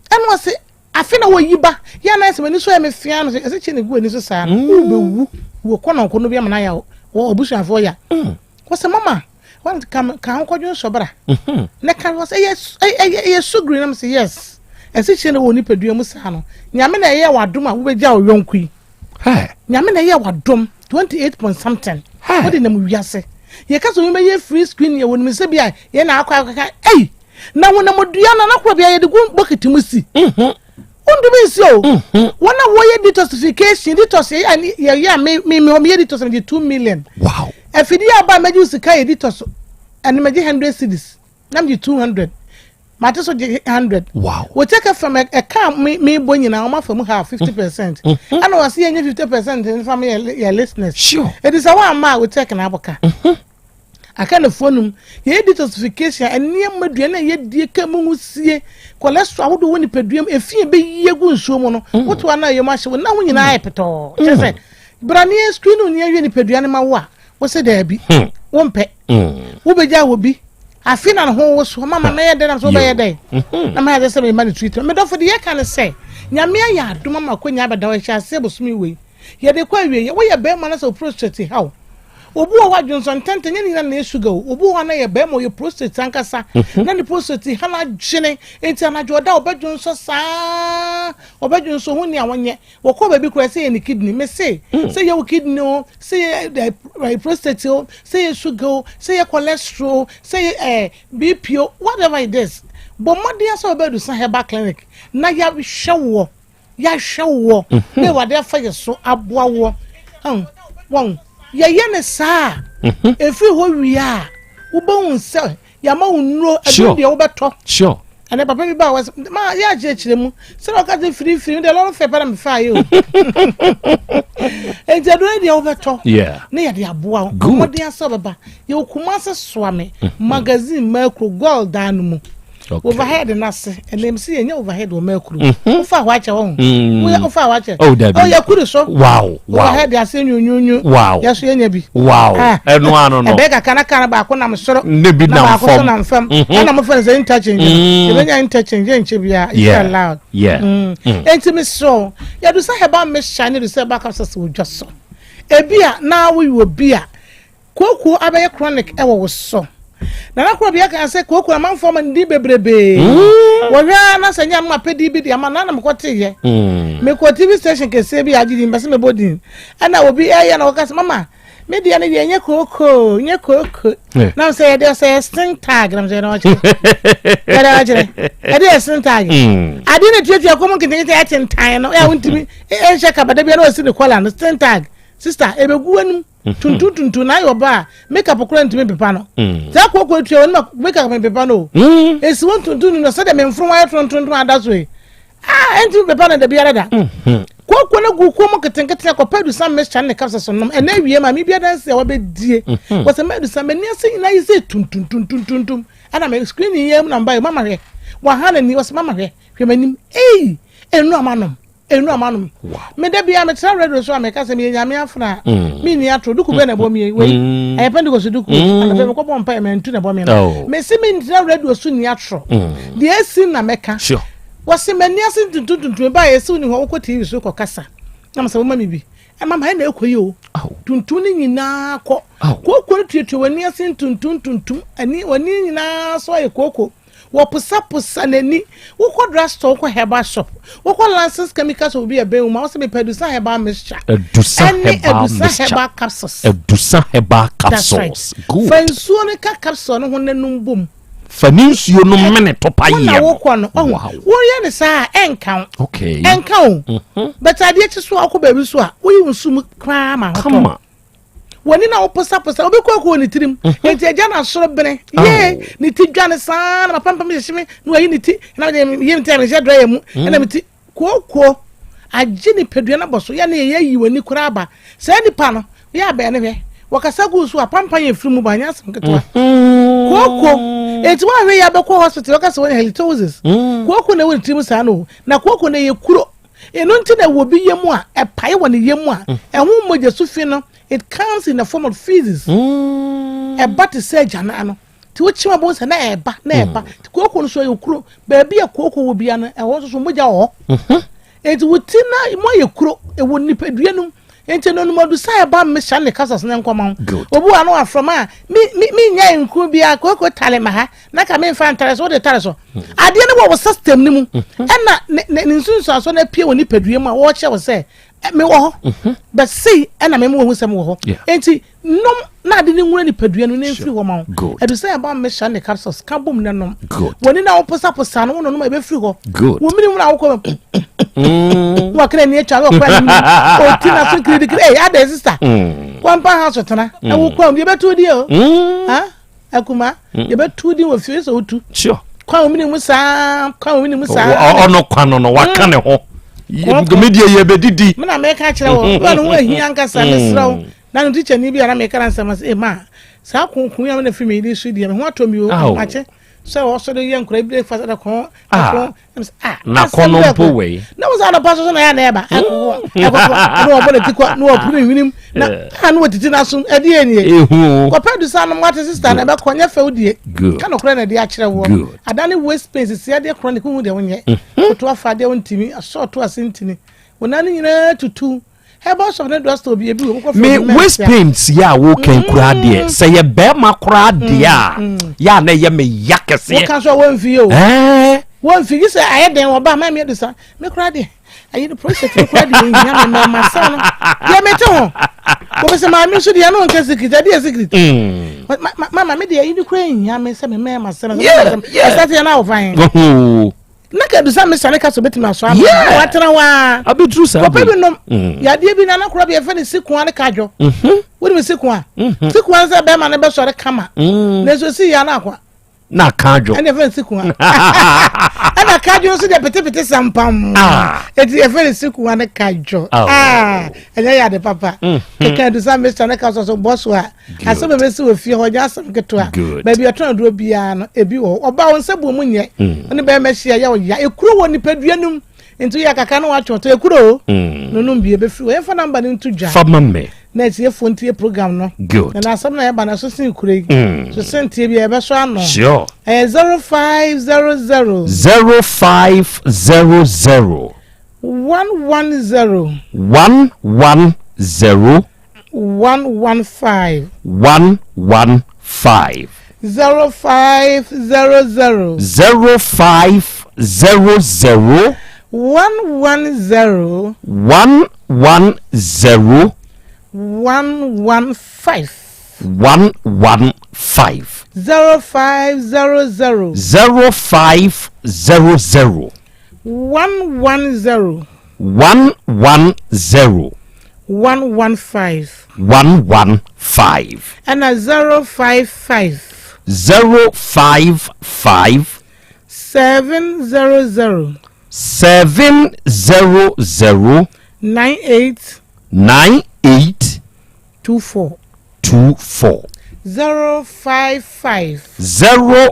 ɛno ɔsɛ afe na wɔyi ba yɛ anayɛ sɛ m'ani so yɛ me fea no sɛ ɛsɛ kyɛ ne gu ani so saa no mm. wobɛwu wɔ kɔnɔnkɔ no bi ama no ayɛ wɔ abusuafoɔ ya mm. wɔsɛ mama wɔn ka ka ho kɔdwo nsɔ bra mhm. na ka wɔ sɛ ɛyɛ ɛyɛ ɛyɛ sugri nam sɛ yes ɛsikyire na wɔ nipadua mu saa no nyame na ɛyɛ wadom a wobɛgya wo yɔnko yi nyame na ɛyɛ wadom 28 point something wode nam wiase yɛka sɛ obi bɛyɛ free screen yɛ wɔnim sɛ bi a yɛn na akɔ akɔka ei na honamdua no anakorɔ bia yɛde gu bokiti mu si mhm. Wontumi nsi o. Mhm. Wɔn a wɔyɛ detoxification, detox yɛ yɛ a me me me yɛ detox me gye 2 million. Wow. Afidie aba a mɛgye sika yɛ detox ɛno mɛgye 100 cedis na megye 200. Mate so gye 100. Wow. Wɔkyɛ fam ɛka me me bɔ nyinaa wɔn afa mu half 50%. Mhm. Ɛna wɔsi yɛn nye 50% nfa mi yɛ yɛ listeners. Sure. Edi sɛ wɔn ama a wɔkyɛ na abɔ ka. Mhm. Aka ne fo nom yɛyɛ detoxification a nneɛma aduane a yɛdie ka mu nwusie cholesterol ahodoɔ wɔ nipadua mu efi a ɛbɛyi agu nsuo mu no mm. woto ano a yɛm ahyɛ wo na ho nyinaa yɛ petɔɔ kyerɛ sɛ mm. bra ne yɛn screen ne yɛhwɛ nipadua no ma wo a wo sɛ daabi hmm. wompɛ hmm. wobɛgya wɔ bi afe na ne ho wo so mama mɛyɛ dɛn na so wobɛyɛ dɛn hmm. na mayɛ sɛ mema no treatment medɔfo de yɛka ne sɛ nyame ayɛ adom ama akwanya abɛda hɔ ɛhyɛ aseɛ bosome wei yɛde kɔ awie woyɛ bɛrima no sɛ wo prostate haw. Obi wɔ hɔ a dwonsɔ ntɛntɛn nyɛ ne nyinaa na ɛyɛ sugar o. Obi wɔ hɔ a na yɛ bɛrima ɔyɛ prostate ankasa. Mhm. Na ne prostate ha no adwene. Enti anadwo ɔda ɔbɛdwonsɔ saa. Ɔbɛdwonsɔ ho nea wɔnyɛ. Wɔkɔ baabi koraa sɛ yɛ ne kidney. Me se mm. sɛ yɛ wo kidney o, sɛ yɛ eh, prostate o, sɛ yɛ sugar o, sɛ yɛ cholesterol o, sɛ yɛ eh, BP o, whatever it is. Bɔ mmɔden sɛ wɔbɛdu herbal clinic na yɛahwɛ woɔ. Yɛahwɛ woɔ mhm. na Awurade afa yɛ so aboa woɔ. Wɔn yɛyɛ ne saa a mhm. ɛfiri hɔ wie a wobɛhu sɛ yɛama wo nnuro ɛduru deɛ wobɛtɔ ɛnɛ papa bi ba wɔ ma yɛ akyerɛkyerɛ mu sɛ ɔka sɛ firifiri deɛ lɔre fɛ pɛ na mefa yɛ o nti ɛduru deɛ wobɛtɔ ne yɛde aboa wo mmɔden asɛ wobɛba yɛwɔ Kumase Soame mhm. magazine Mercury gold dan no mu overhead no ase ɛnna ɛmu si yɛnyɛ overhead wɔ Mercury mhm. wofa hɔ akyɛ wɔn mm. wofa hɔ akyɛ oh dabi oh yɛkuri so wow wow overhead ase nyunyunyu wow yɛso yɛnyɛ bi wow ah. ɛno ano no ɛbɛyɛ kakra na kaa baako nam soro ne bi nam fam baako so nam fam mhm. ɛna mo fɛn sɛ interchange no mm. yɛbɛnya interchange yɛn nkyɛn bia it's allowed yeah mm. enti mi so yɛdu sɛ herbal mixture ne du sɛ herbal capsules wɔ dwa so ebi a na woyɛ obi a Kooko abɛyɛ chronic wɔ wo so. Nana Korɔbea kaa sɛ kooko amanfoɔ ama no din bebrebee. Mm. Wɔhwɛ ara na sɛ nyɛ ama pɛ din bi de ama na na mekɔteeɛ. Mm. Mekɔ TV station kɛseɛ bi a agye din bɛsɛ mebɔ din. Ɛna obi ɛyɛ na wɔka sɛ mama me deɛ no deɛ nyɛ kooko nyɛ kooko. Na sɛ yɛde sɛ yɛ sting tag na sɛ yɛde ɔkyerɛ. Yɛde ɔkyerɛ. Ɛde yɛ sting tag. Mm. Adeɛ na tuatua kɔm nketenkete ɛtentan no ɛa wontumi ɛnhyɛ kabada bi na wɔsi ne kɔla no sting tag. Sister ebegu w'anim. Mhm. Tuntum tuntum na ayɛ ɔba a makeup koraa ntumi mpepa no. Mm. Saa kooko etua wɔn ma makeup mpepa no o. Mm. Esi wɔn tuntum no sɛdeɛ memforo wɔn ayɛ tontonton ada so yi. Ah, ɛntumi mpepa no da biara da. Mm-hmm. Kooko no gu kɔn mu nketenkete akɔpɛ adusa mixture ne capsules nom. Ɛna awie ma mi bi adansi a wabɛdie. Mm-hmm. Wɔsɛ mɛ adusa mɛ ni ase nyinaa yi sɛ tuntum tuntum tuntum. Ɛna mɛ screen yi mu na mba yi mama hwɛ. Waha n'ani wɔsɛ mama hwɛ hwɛ m'anim. Ei, enu ama nom. Enu ama nom. Me da bia me tra radio so a me ka sɛ me nyame afra. Mm. Me ni atro duku bɛ na bɔ me wei. Mm. Ɛyɛ Pentecost duku. Mm. Ana bɛ kɔ bɔ mpa me ntu na bɔ me no. Oh. Me se me ntra radio so ni atro. Mm. De esi na me ka. Sure. Wɔse m'ani ase ntuntum ba yɛ sɛ woni hɔ wokɔ TV so kɔ kasa. Na me sɛ woma me bi. Ɛma ma na ɛkɔ yi o. Tuntum ne nyinaa kɔ. Kooko no tuatua w'ani ase ntuntum tuntum. Ani w'ani nyinaa so ayɛ kooko. Wɔposaposa n'ani. Wokɔ drug store, wokɔ herbal shop, wokɔ licensed chemical shop bi a ɛbɛn wo mu a, wosɛ mepɛ Adusa herbal mixture. Adusa Ɛne herbal Adusa mixture. herbal capsules. Adusa herbal That's right. capsules. Good. Fa nsuo no ka capsule no ho na num bom. Fa ne nsuo no mene topa Wo na yɛ no. wokɔ no, ɔho. Wow. Woyɛ no saa a, ɛnka wo. Okay. Ɛnka wo. Mhm. But adeɛ kye so a wokɔ baabi so a, woyi wo nsu mu koraa ma ahotɔ. Kama. W'ani na woposaposa obi kɔ kɔ ne tirim Mhm. enti agya na soro bene yee ne ti dwa ne saa na mapampam hyehye me na wayi ne ti na mede yɛ me ti a mehyɛ dryer mu Mm. ɛna me ti kooko agye nipadua no abɔ so yɛ ne yɛyɛ yi w'ani koraa ba saa nipa no yɛ abɛn ne hwɛ wɔkasa gu so a pampan yɛ firi mu ba nyɛ asɛm ketewa Mhm. kooko enti wɔahwɛ yɛ abɛkɔ hospital wɔka sɛ wɔnyɛ halitosis Mm. kooko na ɛwɔ ne tirim saa no na kooko na ɛyɛ kuro Ɛno nti na ɛwɔ bi yam a ɛpae wɔ ne yam a mm. ɛho mogya su fi no it comes in the form of feces. Mm. Ɛba te sɛ agyanan no nti wokyi ma bɔn sɛ na ɛba na ɛba mm. nti kooko no so ɛyɛ kuro baabi a kooko wɔ bia no ɛhɔ nso so mogya wɔ hɔ mm-hmm. nti wo ti na mo ayɛ kuro ɛwɔ nipadua no mu nti no numadu sa ɛba mmehyɛ ne kasa so ne nkɔma ho obi wa no afrɔm a mi mi mi nya nkuru bia kooko tale ma ha na ka memfa ntare so wode tare so hmm. adeɛ no wɔ wo system no mu mhm. ɛna ne ne nsunsuansoɔ no apue wɔ nipadua mu a wɔrekyerɛ wo sɛ mewɔ hɔ mhm. but sei ɛna mema wɔhu sɛ mewɔ hɔ enti nom na ade no nwura nipadua no na mfiri hɔ ma wo ɛdu sɛ ɛba mmehyɛ ne capsules ka bom na nom wɔni na woposaposa no wononom a ɛbɛfiri hɔ wo mene mu na wokɔ mm. wakra ni atwa wɔ kora ne mu ɔti na so kirikiri ɛyɛ adɛ sista wɔmpa ha so tena ɛwo kɔ mu yɛbɛtu di o akuma mm. yɛbɛtu din wɔ fie sɛ wotu sure kwan omi ne mu saa kwan omi ne mu saa ɔno kwan no no waka ne ho me deɛ yɛbɛdidi me na meka kyerɛ wɔ wɔ ne ho ahia ankasa mm. mesrɛ wo na no tikyani bi a na meka na nsɛm sɛ ɛma saa konkon yi a mena firi me yere so deɛ me ho atɔ mi o makye sɛ ɔsɔre yɛ nkora bi breakfast ɛdɛ kɔn ɛkɔn Ah, na kɔnɔ mpo wei. Na wɔn sɛ anɔpa soso na yɛ na ɛba ɛkɔkɔ ɛkɔkɔ ɛna wɔbɔ ne ti kɔ na wɔpuru ne hwenem na a na wɔtiti n'aso ɛde yɛ nie. Kɔpɛ dusa no mo ate sista na ɛbɛkɔ nyɛ fɛw die. Ka nokorɛ na ɛde akyerɛ woɔ. Adane waist pain sisi adeɛ chronic wohu deɛ wonyɛ. Woto afa adeɛ wontimi asɔɔto ase ntini. Wo nan no nyinaa tutu. Herbal shop ne drugstore bi ebi wɔ mu kɔ Me waist pains yɛ a wokan koraa deɛ sɛ yɛ bɛrima koraa deɛ a yɛ a na ɛyɛ me ya kɛseɛ. Woka so a wɔmfi yɛ o. Ɛɛ. Wɔmfi gye sɛ ayɛ dɛn wɔba ama mi adusa me koraa deɛ ayi no prostate no koraa deɛ ehia me mɛma sɛn no deɛ mete ho wɔbɛ sɛ maame nso deɛ ɛno nka secret ɛde yɛ secret. Mama me deɛ ayi no koraa ehia me sɛ me mɛma sɛn no ɛsɛ teɛ na awɔfa he. na ka bisa me sane ka sɛ obɛtumi asɔ ama na watena hɔ a abɛduru saa kɔpɛ bi nom mm. yadeɛ bi nana korɔ bi yɛfɛ ne sikoa ne kadwo mhm. wonim sikoa mhm. sikoa sɛ bɛrima no bɛsɔre kama mm. nanso si yɛ no akwa na kadwo ɛne yɛfɛ ne sikoa ɛna kadwo nso deɛ petepete sampam ah. ɛti yɛfɛ ne sikoa ne kadwo oh. ah, ɛnyɛ yɛ ade papa mhm. keka adusa mesa ne ka sɔ so bɔ so a Asɛm a ɛbɛsi wɔ fie hɔ nyɛ asɛm ketewa. Baabi a ɛtɔn aduro biara no, ebi wɔ hɔ. Ɔbaa wo nsa bu mu nyɛ. Mm. Wo ne bɛrima hyia yɛ ɔya. Ekuro wɔ nipadua no mu. Nti woyɛ kakra na watwe ɔtɔ ekuro o. Mm. No nom bi ebɛfiri hɔ. Yɛmfa namba no nto dwa. Fa ma me. Na atiefoɔ ntie program no. Good. Na n'asɛm na yɛba no ɛso sen kuro yi. Mm. So sen tie bi a yɛbɛsɔ ano. Sure. Ɛyɛ 0500. 0500. 110. 110. 115. 115. 0500. 0500. 110. 110. 115. 115. 0500. 0500. 110. 110. 115. 115. Ɛna 055. 055. 700. 700. 98. 98. 24. 24. 055.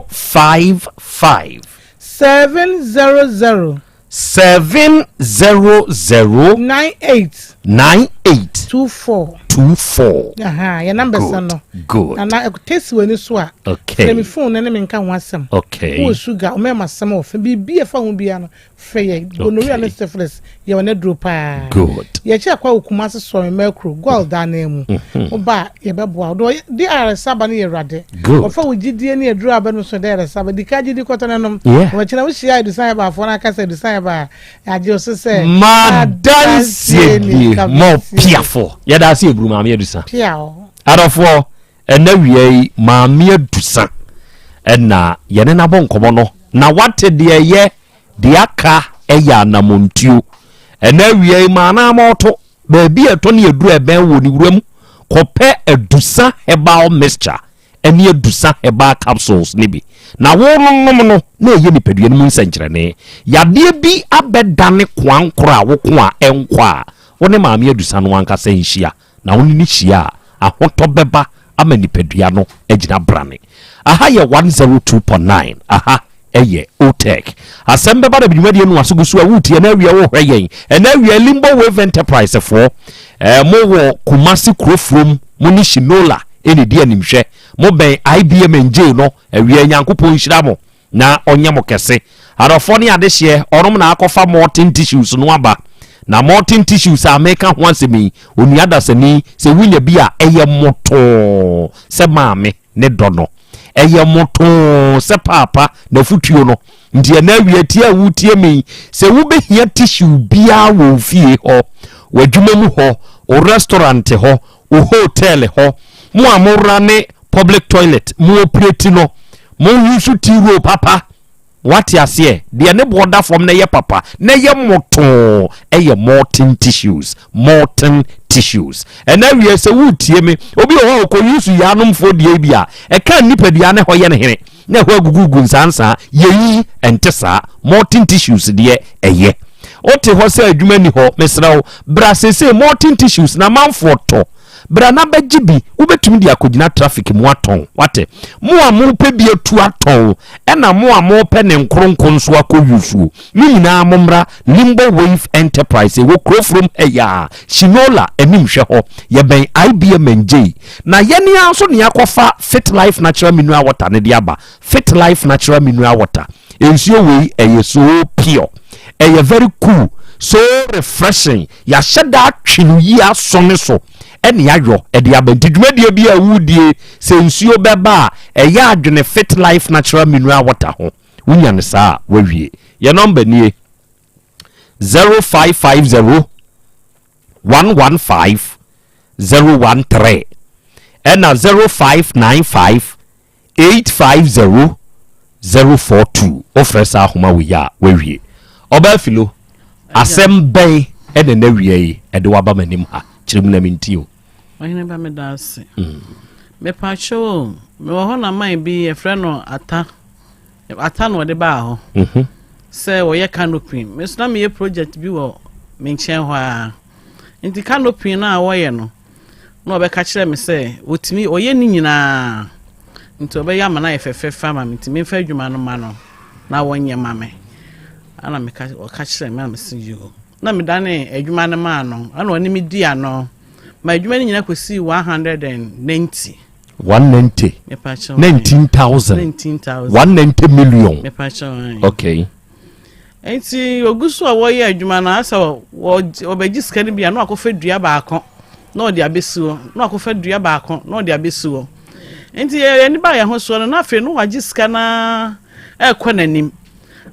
055. 700. 700. 98. 98. 24. 24. Aha, yɛ numbers no. Good. Nana tesi w'ani so a. Okay. Frɛ me phone ne me nka ho asɛm. Okay. Wowɔ sugar, ɔmɛma asɛm wɔ fɛ biribi a ɛfa ho biara no. Frɛ yɛn. Gonorrhea ne syphilis yɛ wɔn aduro paa. Good. Yɛkyɛ akɔ wɔ Kumasi sɔre Mɛkuro Gold anan mu. Mhm. Woba a yɛbɛboa wo. Deɛ ɔyɛ de ayaresaba no yɛ Awurade. Good. Wɔfa wo gyidie ne aduro a bɛnom so de ayaresaba. Di ka gyidi kɔtɔ no nom. Yeah. Wɔkyena wohyia adusan herbal no aka sɛ adusan herbal a agye wo so sɛ. Madansie nie mɔ piafo. Yɛda ase eburu maame adusa. Pia o. Adɔfoɔ Ɛnnɛ awia yi, Maame Adusa na yɛne no abɔ nkɔmmɔ no, na wate deɛ ɛyɛ, deɛ aka yɛ anammɔntuo. Ɛnnɛ awia yi, maa no amɔɔto baabi a ɛtɔ ne aduru a ɛbɛn wɔ ne wuram kɔpɛ Adusa Herbal Mixture ne Adusa Herbal Capsules no bi, na wononom no na ɛyɛ nipadua no mu nsɛnkyerɛnne. Yadeɛ bi abɛdane koankorɔ a woko a ɛnkɔ a, wo ne Maame Adusa no ankasa nhyia. na wo ne no hyia a, ahotɔ bɛba ama nipadua no agyina brane. Aha yɛ 102.9, aha yɛ OTEC. Asɛm bɛba na dwumadie no aso gu so a woretie na awia worehwɛ yɛn. Ɛna awia Limbo Wave Enterprise foɔ, eh, mo wɔ Kumasi Kurofurom, mo ne Shinola ɛna ɛdi animhwɛ. Mo bɛn IBM NJ no, awia Nyankopɔn nhyira mo. Na ɔnyɛ mo kɛse. Adɔfoɔ ne adehyeɛ, ɔnom na akɔfa molten tissues no aba. Na molten tissues a meka ho asɛm yi, onua dasani, sɛ wonya bi a, ɛyɛ motoo sɛ maame ne dɔ no. Ɛyɛ motoo sɛ paapa n'afotuo no. Nti ɛnɛ awia tie a wotie me yi, sɛ wobɛhia tissue biara wɔ wo fie hɔ, w'adwuma mu hɔ, wo restaurant hɔ, wo hotel hɔ, mo a mo rane public toilet, mo operate no, mo use tea roll papa. Wate aseɛ? Deɛ ne boɔ da fam na ɛyɛ papa na ɛyɛ motoo ɛyɛ molten tissues, molten tissues. Ɛna awie sɛ woretie me, obi wɔ hɔ a ɔkɔ use yaanomfoɔ deɛ bi a ɛka nipadua ne hɔ yɛ ne hene na ɛhɔ agugugu nsansaa. Yei ɛnte saa. Molten tissues deɛ ɛyɛ. Wote hɔ sɛ adwuma ni hɔ, mesrɛ wo, bra seesei molten tissues na amanfoɔ tɔ. Bra na bɛgye bi, wobɛtumi de akɔgyina traffic mu atɔn, wate. Mo a mopɛ bi atu atɔn, ɛna mo a mopɛ ne nkoronko nso akɔ yusuo, mo nyinaa mommra Limbo Wave Enterprise, ɛwɔ Kurofurom ha yi ara, Shinola anim hwɛ hɔ, yɛbɛn IBM Ngyei. Na yɛn ara nso na yɛakɔfa Fit Life Natural Mineral Water no de aba, Fit Life Natural Mineral Water, nsuo wei ɛyɛ so pure, ɛyɛ very cool. So refreshing. Yɛahyɛ da atwe no yie asɔ ne so ɛne ayɔ ɛde aba. Nti dwumadie bi a wodie sɛ nsuo bɛba a ɛyɛ adwene Fit Life Natural Mineral Water ho. Wonya no saa a wawie. Yɛ nɔmba nie 0550 115 013 ɛna 0595 850 042. Wofrɛ saa ahoma wei a wawie. Ɔbaa Filo, asɛm bɛn ɛna na wia yi ɛde waba m'anim ha? Kyerɛ mu na mentie o. Ɔhene ba, meda ase. Mepakyɛw o, mewɔ hɔ na man bi yɛfrɛ no Ata. Ata na ɔde baa hɔ sɛ wɔyɛ canopy. Me nso na meyɛ project bi wɔ me nkyɛn hɔ ara. Nti canopy no a wɔyɛ no, na ɔbɛka kyerɛ me sɛ wɔtumi ɔyɛ ne nyinaa. Nti ɔbɛyɛ ama no ayɛ fɛfɛɛfɛ ama me. Nti memfa adwuma no ma no na wɔnyɛ ma me. Ana meka ɔka kyerɛ me na mese yoo. Na medane adwuma no maa no. Ana ɔne me di ano. Ma adwuma no nyinaa kɔsii 190. 190. Mepakyɛw. 19,000. 19,000. 190 million. Mepakyɛw. Okay. Nti ogu so a wɔyɛ adwuma no asɛ wɔbɛgye sika no bi a na wakɔfa dua baako na ɔde abɛsi hɔ na wakɔfa dua baako na ɔde abɛsi hɔ. Nti yɛn ani baa yɛn ho soɔ no na afei no wagye sika no ɛrekɔ n'anim.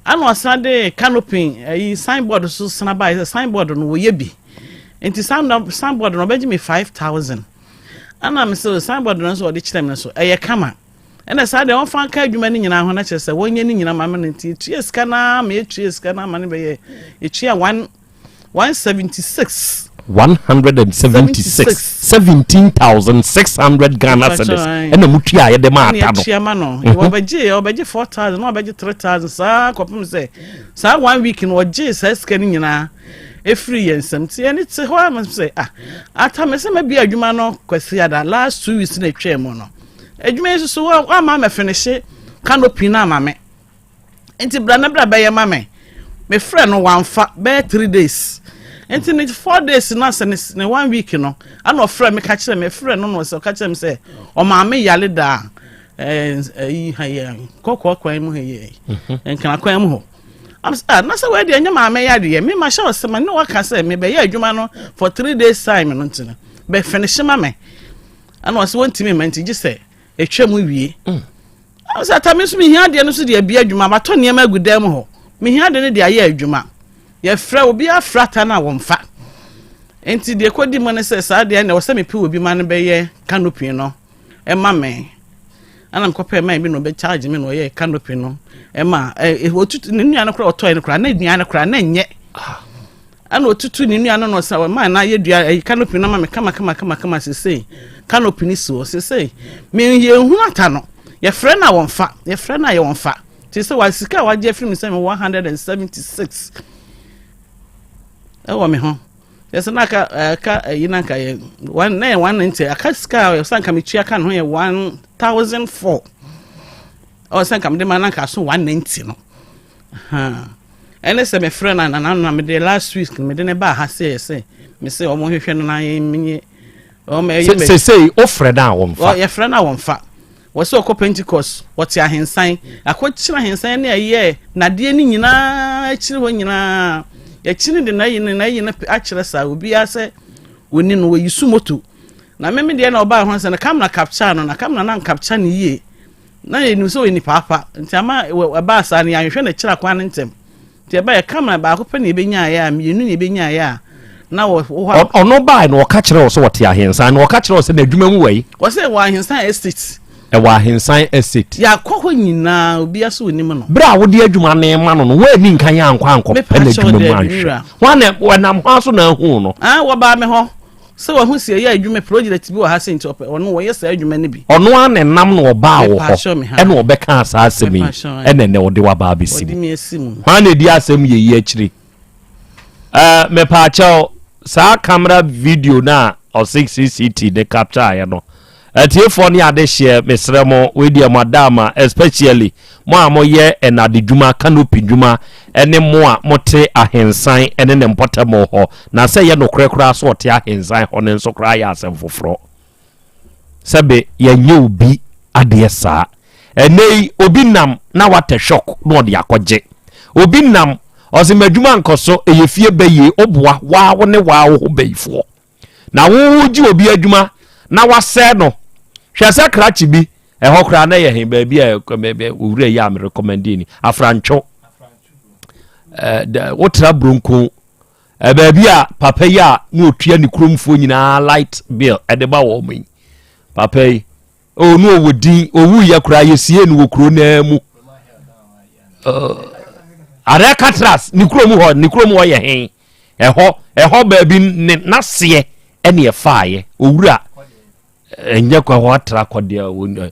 Ana ɔsan de canopy ayi signboard so san baa sɛ signboard no wɔyɛ bi. Nti signboard no ɔbɛgye me 5,000. Ana me sɛ signboard no nso ɔde kyerɛ me no so ɛyɛ kama. Ɛna saa deɛ wɔmfa nka adwuma no nyinaa ho na kyerɛ sɛ wɔnyɛ no nyinaa ma me no. Nti yɛtua sika no ara ma yɛtua sika no ama no bɛyɛ yɛtua 176. 176, 17,600 Ghana cedis ɛna mu tua yɛde ma Ata no. Yɛtua ma no. Wɔbɛgye 4,000 na wɔbɛgye 3,000 saa kɔpem sɛ saa one week no wɔgye saa sika no nyinaa ɛfiri yɛn nsam. Nti yɛne te hɔ a sɛ ah Ata me sɛ mabia adwuma no Kwasi Ada last 2 weeks na ɛtwaa mu no. Adwuma yi nso so wama mɛfinihye canopy no ama me. Nti bra na bra bɛyɛ ma me. Mefrɛ no wamfa bɛyɛ 3 days. Nti ne 4 days no asɛ ne one week no ana ɔfrɛ me ka kyerɛ me frɛ no no sɛ ɔka kyerɛ me sɛ ɔmaame yale daa ɛyi ha yɛ kɔkɔɔ kwan mu ha yɛ nkran kwan mu hɔ. Am sɛ ah na sɛ wɔyɛ deɛ ɛnyɛ maame yadeɛ me ma hyɛ ɔsɛ ma ne waka sɛ mebɛyɛ adwuma no for 3 days time no nti no bɛ finish ma me. Ɛna ɔsɛ wɔntumi ma nti gye sɛ etwa mu wie. Ɛna sɛ ata me nso mehia adeɛ no so de abia adwuma, matɔ nneɛma agu dan mu hɔ, mehia adeɛ no de ayɛ adwuma. Yɛfrɛ obi afrɛ Ata no a wɔmfa. Nti deɛ kɔdi mu ne sɛ saa deɛ na ɛwɔ sɛ mepɛ obi ma no bɛyɛ canopy no ɛma me. Ɛna mekɔpɛ man bi na ɔbɛ charge me na ɔyɛ canopy no ɛma ɛ ɔtutu ne nua no koraa ɔtɔɛ no koraa na nua no koraa na nyɛ. Ɛna ɔtutu ne nua no na ɔsa ɔma na ayɛ dua ɛyi canopy no ama me kama kama kama kama. Sesei canopy no si hɔ. Sesei me yɛnhunu Ata no. Yɛfrɛ no a wɔmfa, yɛfrɛ no a yɛwɔmfa. Nti sɛ wa sika a wagye afiri me sɛ me 176 ɛwɔ me ho. Yɛsɛ na aka ɛka ɛyi na nka yɛ one na yɛ 190 aka sika a yɛsɛ nka metua ka ne ho yɛ 1,004 ɔwɔ sɛ nka mede ma na nka so 190 no. Ɛne sɛ mefrɛ no nana na mede last week mede ne baa ha sɛ sɛ mese ɔmo hwehwɛ no na yɛmenye ɔmo ɛyɛ Sesei wofrɛ no a wɔmfa? Yɛfrɛ no a wɔmfa. Wɔ sɛ ɔkɔ Pentecost, wɔte ahensan akɔkyerɛ ahensan ne ɛyɛ nadeɛ no nyinaa akyiri hɔ nyinaa yɛkyini de n'ayi no n'ayi no akyerɛ saa obiara sɛ wɔni no wɔyi su moto na meme deɛ na ɔbaa ho sɛ no camera capture no na camera na capture no yie na yɛnim sɛ ɔyɛ nipa apa nti ama ɛbaa saa no yɛanhwehwɛ no kyerɛ kwan no ntɛm. Nti ɛbɛyɛ camera baako pɛ na yɛbɛnyaeɛ a mmienu na yɛbɛnyaeɛ a na wɔ hɔ a. Ɔno baa na ɔka kyerɛ wɔ sɛ wɔte ahensan na ɔka kyerɛ wɔ sɛ n'adwuma mu wɔ yi? Wɔsɛ wɔ Ahensan Estate. Ɛwɔ Ahensan Estate. Yɛakɔ hɔ nyinaa obiara so onim no. Berɛ a wode adwuma no ma no no woanni nkan yɛ ankɔ ankɔpɛ n'adwuma mu anhwɛ? Hwan na wɔnam hwan so na ahu no? Ah, wɔbaa me hɔ sɛ wɔho si ɛyɛ adwuma project bi wɔ ha sɛ nti ɔpɛ ɔno wɔyɛ saa adwuma no bi. Ɔno ara na ɛnam na ɔbaa wɔ hɔ ɛna ɔbɛkaa saa asɛm yi ɛna ɛnɛ ɔde waba abɛsi mu. Hwan na ɛdi asɛm yɛ yi akyiri? Ɛɛ mepaakyɛw, saa camera video no a ɔse CCT ne capture ayɛ no, atiefoɔ ne adehyeɛ, mesrɛ mo, wei deɛ mo adaama, especially mo a moyɛ ɛnade dwuma, canopy dwuma, ɛne mo a mote Ahensan ɛne ne mpɔtam hɔ. Na sɛ yɛ nokorɛ koraa so ɔte Ahensan hɔ no nso koraa yɛ asɛm foforɔ. Sɛbe yɛnyɛ obi adeɛ saa. Ɛnɛ yi obi nam na watɛ shock na ɔde akɔgye. Obi nam Ɔse m'adwuma nkɔ so, ɛyɛ fie bɛyie, woboa waa wo ne waa wo ho bɛyifoɔ. Na wo wogye obi adwuma na wasɛe no. Hwɛ sɛ krakye bi, ɛhɔ koraa na ɛyɛ he baabi a owura yi a merekɔmɛnde ni, Afrantwo. Wotra Bronko, baabi a papa yi a na ɔtua ne kuromfoɔ nyinaa light bill ɛde ba wɔn yi. Papa yi, Oh, no ɔwɔ din, ɔwuiɛ koraa yɛsiee no wɔ kuro naa mu. Uh, Katras, ne kurom hɔ, ne kurom hɔ yɛ he? Ɛhɔ, ɛhɔ baabi ne n'aseɛ ɛne ɛfaeɛ. Owura, ɛnyɛ kɔ hɔ atra kɔ deɛ,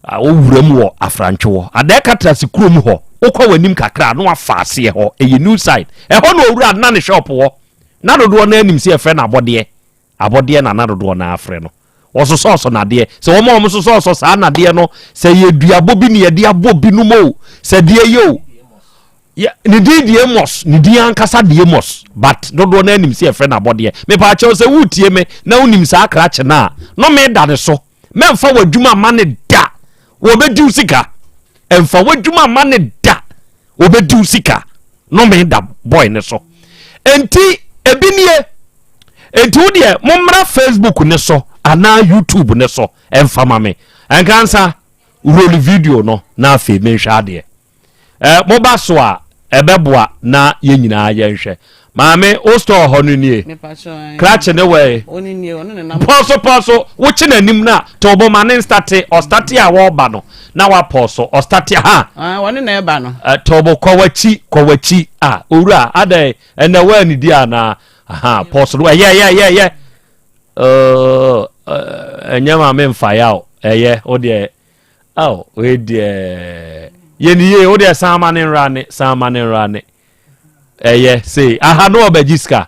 owura mu wɔ afrantwe hɔ. Adɛ Katras kurom hɔ, wokɔ w'anim kakra na wafa aseɛ hɔ, ɛyɛ new side. Ɛhɔ na owura na ne shop wɔ. Na dodoɔ no anim sɛ yɛfrɛ no abɔdeɛ. Abɔdeɛ na na dodoɔ no ara frɛ no. Wɔsosɔɔsɔ nnadeɛ. Sɛ wɔn a wɔsosɔɔsɔ saa nnadeɛ no, sɛ yɛ duabɔ bi na yɛde abɔ binom o, sɛ deɛ yɛ o. Yɛ, ne din deɛ Amos, ne din ankasa deɛ Amos, but dodoɔ no anim sɛ yɛfrɛ no abɔdeɛ. Mepaakyɛw sɛ woretie me na wonim saa krakye no a, nome da ne so. Mɛmfa w'adwuma mma no da. Wɔbɛdi wo sika. Ɛmfa w'adwuma mma no da. Wɔbɛdi wo sika. Nome da boy no so. Enti ebi nie. Enti wo deɛ mommra Facebook ne so anaa YouTube ne so ɛmfa ma me. Ɛnkansa roll video no na afei menhwɛ adeɛ. Eh, moba so a ɛbɛboa na yɛn nyinaa yɛnhwɛ. Maame, wo store hɔ no nie. Krakye ne wɛe. Pɔso pɔso, wokye n'anim na to bo ma ne nstate, ɔstate a wɔreba no na wapɔso, ɔstate ha. Ah, wɔne na ɛba no. Eh, to bo kɔ w'akyi, kɔ w'akyi. Ah, owura, adɛn, ɛnɛ woanidi anaa? Aha, pɔso no, ɛyɛ, ɛyɛ, ɛyɛ, ɛyɛ. Ɛnyɛ maame mfa yaw, ɛyɛ, wo deɛ. Ao, wei deɛ yɛ ne yie, wo deɛ san ma ne nwura ne, san ma ne nwura ne. Ɛyɛ sei, aha no ɔbɛgye sika.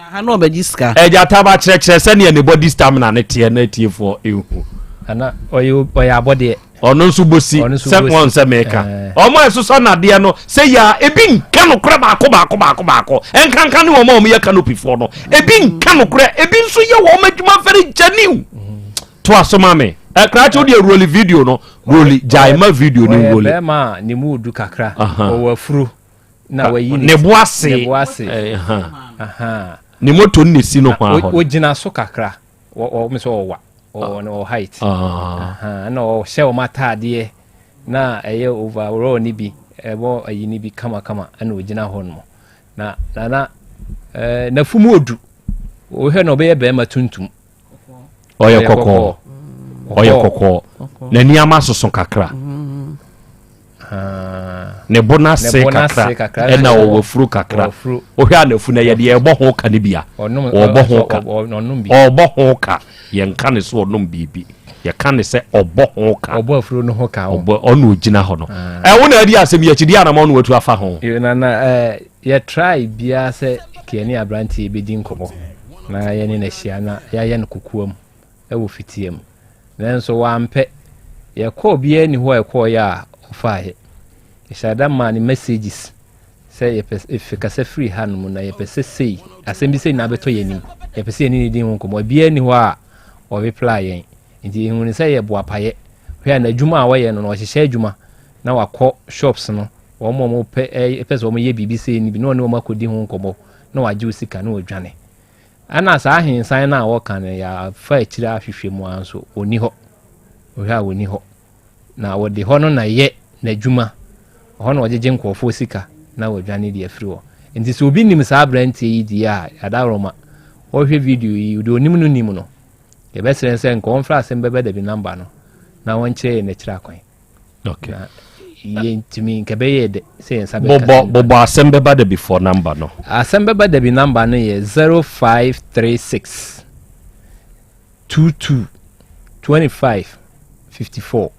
Aha no ɔbɛgye sika. Ɛgya taba kyerɛkyerɛ sɛdeɛ ne body stamina ne teɛ na atiefoɔ ehu. Ana ɔyɛ ɔyɛ abɔdeɛ. Ɔno nso bosi sɛ wɔn sɛ meka. Wɔn a ɛsosɔ nadeɛ no sɛ yɛ ebi nka nokorɛ baako baako baako baako. Nkanka ne wɔn a wɔyɛ kanopifoɔ no. Ebi nka nokorɛ, ebi nso yɛ wɔn adwuma very genuine. To aso ma me. Ɛ krakye wo deɛ roli video no roli gyae ma video no roli. Ɔyɛ bɛrima a ne mu du kakra. Ɔwɔ afuro na wayi ne bo ase. Ne bo ase. Ne moto no na esi no ho ahɔ. Ogyina so kakra. Wɔ wɔ sɛ ɔwa. Ɔwɔ ne wɔ height. Na ɔhyɛ wɔn ataadeɛ na ɛyɛ overall ne bi ɛbɔ ayi ne bi kamakama ɛna ogyina hɔ nom. Na na na ɛɛ n'afumu odu. Wohwɛ na ɔbɛyɛ bɛrima tuntum. ɔyɛ kɔkɔɔ ɔyɛ kɔkɔɔ n'ani ama soso kakra ne bo n'ase kakra ɛna ɔwɔ furu kakra wohwɛ a n'afu na yɛde ɛbɔ ho ka ne bia ɔbɔ ho ka ɔbɔ ho ka yɛnka ne so ɔnom biribi yɛka ne sɛ ɔbɔ ho ka ɔbɔ afuro no ho ka ɔbɔ ɔno ogyina hɔ no ɛwo na adi asɛm yɛ akyi di anam ɔno atu afa ho nana ɛɛ yɛ try biara sɛ kɛne aberanteɛ bɛdi nkɔmɔ na yɛne no ahyia na yɛayɛ no kokoam wɔ fitia mu. Nanso wampɛ. Yɛkɔɔ biara nni hɔ a ɛkɔeɛ a ɔfaeɛ. Yɛhyɛɛ da maa no messages sɛ yɛpɛ sɛ kasa firi hanom na yɛpɛ sɛ sei, asɛm bi sei na abɛtɔ yɛn anim. Yɛpɛ sɛ yɛne no di ho nkɔmmɔ. Biara nni hɔ a ɔreply yɛn. Nti yɛhuu no sɛ yɛ boapayɛ. Hwɛ a n'adwuma a ɔyɛ no no, ɔhyehyɛ adwuma na wakɔ shops no, wɔn a wɔpɛ pɛ sɛ wɔyɛ biribi sei no bi na ɔne wɔn akɔdi ho nkɔmmɔ. na wagye wo sika na wadwane. Ɛna saa ahensan no a wɔka no yɛafa akyire ahwehwɛ mu ara nso ɔnni hɔ. Wohwɛ a ɔnni hɔ. Na wɔde hɔ no na yɛ n'adwuma. Ɛhɔ na ɔgyegye nkurɔfoɔ sika na wadwane de afiri hɔ. Nti sɛ obi nim saa aberanteɛ yi deɛ a, adaworoma, ɔhwɛ video yi, deɛ ɔnim no nim no. Yɛbɛsrɛ sɛ nka ɔmfrɛ asɛm bɛbɛ dabi namba no na wɔnkyerɛ yɛn n'akyiri akwan. Okay. Na yɛntumi nka bɛyɛ dɛ sɛ yɛn nsa bɛka. Bobɔ bobɔ asɛm bɛba da before number no. Asɛm bɛba da bi number no yɛ 0536 22 25 54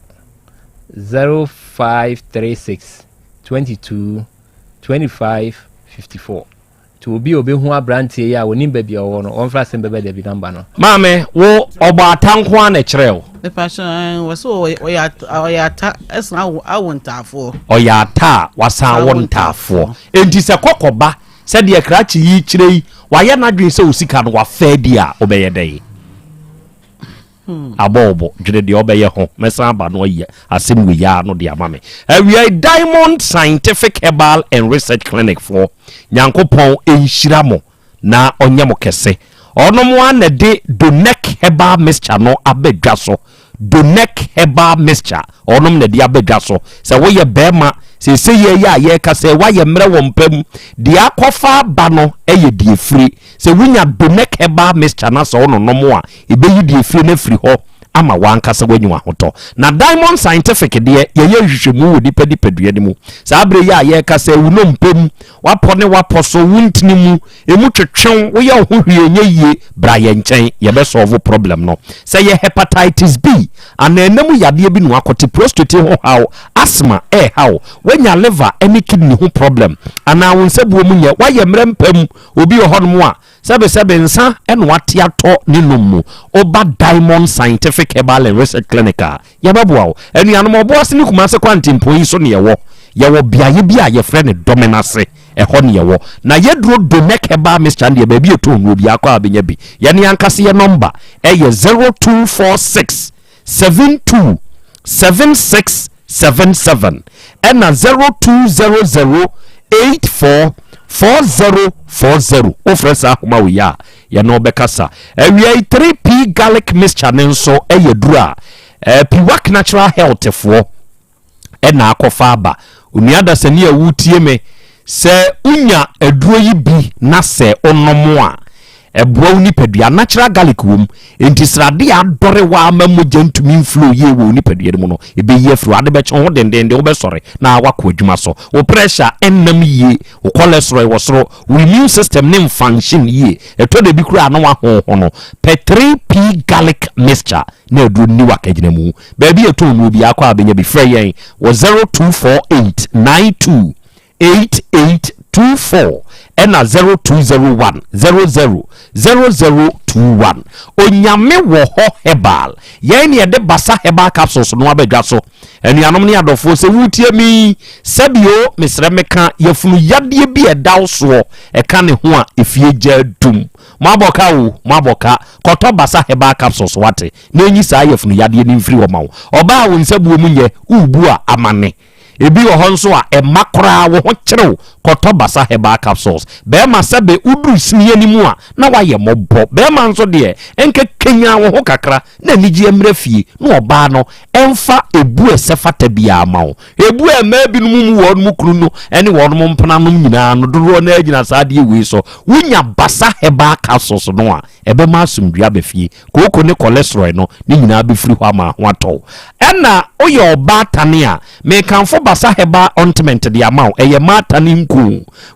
0536 22 25 54. Nti obi a obehu abranteɛ yi a onim baabi a ɔwɔ no, ɔmfrɛ asɛm bɛbɛ dabi number no. Maame, wo ɔbɔ ata nko ara na ɛkyerɛɛ wo? Mepakyɛ ɛn, wɔ sɛ ɔyɛ ɔyɛ ɔyɛ ata ɛsan awo awo ntaafoɔ. Ɔyɛ ata a wasan awo ntaafoɔ. Enti sɛ kɔkɔ ba sɛ deɛ krakye yi kyerɛ yi, wayɛ n'adwene sɛ wo sika no wafa adi a, wobɛyɛ dɛn? Abɔ wo bo, dwene deɛ ɔbɛyɛ ho. Mɛsan aba no ayi asɛm wei ara no de ama me. Awiai Diamond Scientific Herbal and Research Clinic foɔ, Nyankopɔn nhyira mo na ɔnyɛ mo kɛse. Ɔnom ara na ɛde Donec Herbal Mixture no aba dwa so. Donec Herbal Mixture, ɔnom na ɛde aba dwa so. Sɛ woyɛ bɛrima, seesei yɛ yɛ a yɛreka sɛ woayɛ mmerɛ wɔ mpa mu, deɛ akɔfa aba no yɛ deɛ firi. Sɛ wonya Donec Herbal Mixture na sɛ wononom a, Ebeyi deɛ efire no afiri hɔ ama w'ankasa woanya w'ahotɔ. Na Diamond Scientific deɛ, yɛyɛ nhwehwɛmu wɔ nipa nipadua no mu. Saa berɛ yi a yɛrekasa yi, wo nnompe mu, w'apɔ ne w'apɔ so, wo ntini mu, emu twetwe wo, woyɛ wo ho hwee ɛnyɛ yie, bra yɛn nkyɛn, yɛbɛ solve problem no. Sɛ ɛyɛ Hepatitis B anaa ɛna mu yadeɛ bi na woakɔte, prostate ho haw, asthma ɛreha wo, woanya liver ne kidney ho problem, anaa wo nsabuo mu nyɛ, woayɛ mmerɛ mpa mu, obi wɔ hɔnom a, Sɛbesɛbe nsa na wate atɔ ne nom mu. Woba Diamond Scientific Herbal and Research Clinic a, yɛbɛboa wo. Anuanom, Ɔboase ne Kumase kwantempɔn yi so na yɛwɔ. Yɛwɔ beaeɛ bi a yɛfrɛ no Dɔmenase. Ɛhɔ na yɛwɔ. Na yɛduro Domec Herbal Mixture no deɛ, baabi a ɛtɔn nnuro biara kɔ a wobɛnya bi. Yɛn ankasa yɛn nɔmba yɛ 0246 72 76 77 ɛna 0200 84 40 40. Wofrɛ saa ahoma wei a, yɛne wo bɛkasa. Awia yi 3P garlic mixture no nso yɛ duro a eh, Piwak Natural Health foɔ ɛna akɔfa aba. Onua dasani a woretie me, sɛ wonya aduro yi bi na sɛ wonom a, ɛboa wo nipadua. Natural garlic wom, enti srade a adɔre wɔ ama mogya ntumi mflow yie wɔ wo nipadua no mu no, ɛbɛyi afiri hɔ. Ade bɛkye ho dendenden, wobɛsɔre na wakɔ adwuma so. Wo pressure ɛnnam yie, wo cholesterol wɔ soro, wo immune system ne mfunction yie. Ɛtɔ da bi koraa na wahonhono. Pɛ 3P garlic mixture na aduro nni w'akagyina mu. Baabi a yɛtɔn nnuro biara kɔ a bɛnya bi. Frɛ yɛn wɔ 0248 92 8824 ɛna 0201 00 0021. Onyame wɔ hɔ herbal. Yɛn ne yɛde Basa herbal capsules no aba dwa so. Anuanom ne adɔfoɔ sɛ woretie me yi, sɛbio mesrɛ meka yafunu yadeɛ bi a ɛda wo soɔ ɛka ne ho a efie gya dum. Moabɔ ka o, moabɔ ka. Kɔtɔ Basa herbal capsules wate. na enyi saa yafunu yadeɛ no mfiri hɔ ma wo. Ɔbaa a wo nsabuo mu nyɛ, worebu a, amane. Ebi wɔ hɔ nso a, ɛmma koraa, wo ho kyere wo. Kɔtɔ Basa Herbal Capsules. Barima, sɛbe woduru sini anim a, na woayɛ mmɔbɔ. Barima nso deɛ, ɛnka kanyan wo ho kakra na anigyeɛ mmra fie, na ɔbaa no mfa ebu a ɛsɛ fata biara mma wo. Ebu a mmaa binom mu wɔn kunu no ne wɔn mpenanom nyinaa no, dodoɔ no ara gyina saa adeɛ wei so. Wonya Basa Herbal Capsules no a, ɛbɛma asomdwoeɛ aba fie. Kooko ne kɔlɛstrɔl no, ne nyinaa bɛfiri hɔ ama ho atɔ wo. Ɛna woyɛ ɔbaatane a, mekamfo Basa Herbal Ointment de ama wo. Ɛyɛ maatane nku.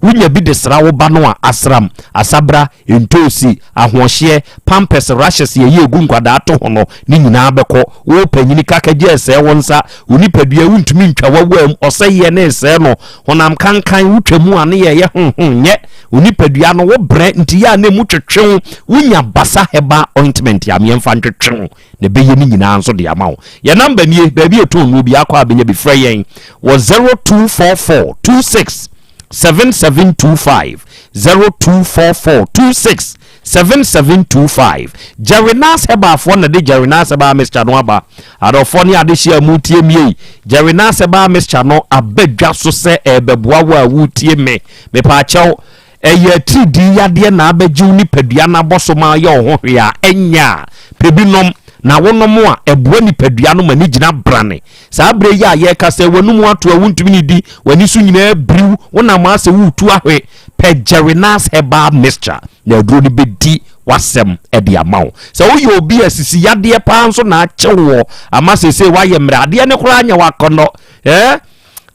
Wonya bi de sra wo ba no a, asram, asabra, ntoosi, ahoɔhyeɛ, pampers, rashes yɛyɛ ɛgu nkwadaa to ho no, ne nyinaa bɛkɔ. Wo panyini kakagye ɛsɛe wo nsa, wo nipadua wontumi ntwa w'awam, ɔsɛeɛ ne resɛe no, honam kankan wotwa mu a ne yɛyɛ honhon nyɛ wo nipadua no, wo brɛ nti yɛ a na emu twetwe wo, wonya Basa Herbal Ointment a meɛmfa ntwetwe wo na ɛbɛyɛ ne nyinaa nso de ama wo. Yɛn namba nie, baabi a ɛtɔn nnuro biara kɔ a bɛnya bi, frɛ yɛn wɔ 0244 26 7725, 0244 26 7725. Jerrynas Herbal-foɔ na ɛde Jerrynas Herbal Mixture no aba. Adɔfoɔ ne adehyeɛ a moretie me yi, Jerrynas Herbal Mixture no aba dwa so sɛ ɛrebɛboa wo a woretie me. Mepaakyɛw, ɛyɛ atiridii yadeɛ na abɛgye wo nipadua no abɔ so ma ayɛ wo ho hwee a, ɛnyɛ a, pɛ bi nom. Na wonom a, ɛboa nipadua no ma ne gyina brane. Saa berɛ yi a yɛrekasa yi, w'anomu ato a wontumi nnidi, w'ani so nyinaa biriw, wonam ara sɛ woretu ahwe. Pɛ Jerrynas Herbal Mixture na aduro no bɛdi w'asɛm de ama wo. Sɛ woyɛ obi a sisi yadeɛ paa nso na akye woɔ ama seesei woayɛ mmerɛ, adeɛ no koraa nyɛ w'akɔnnɔ. Eh,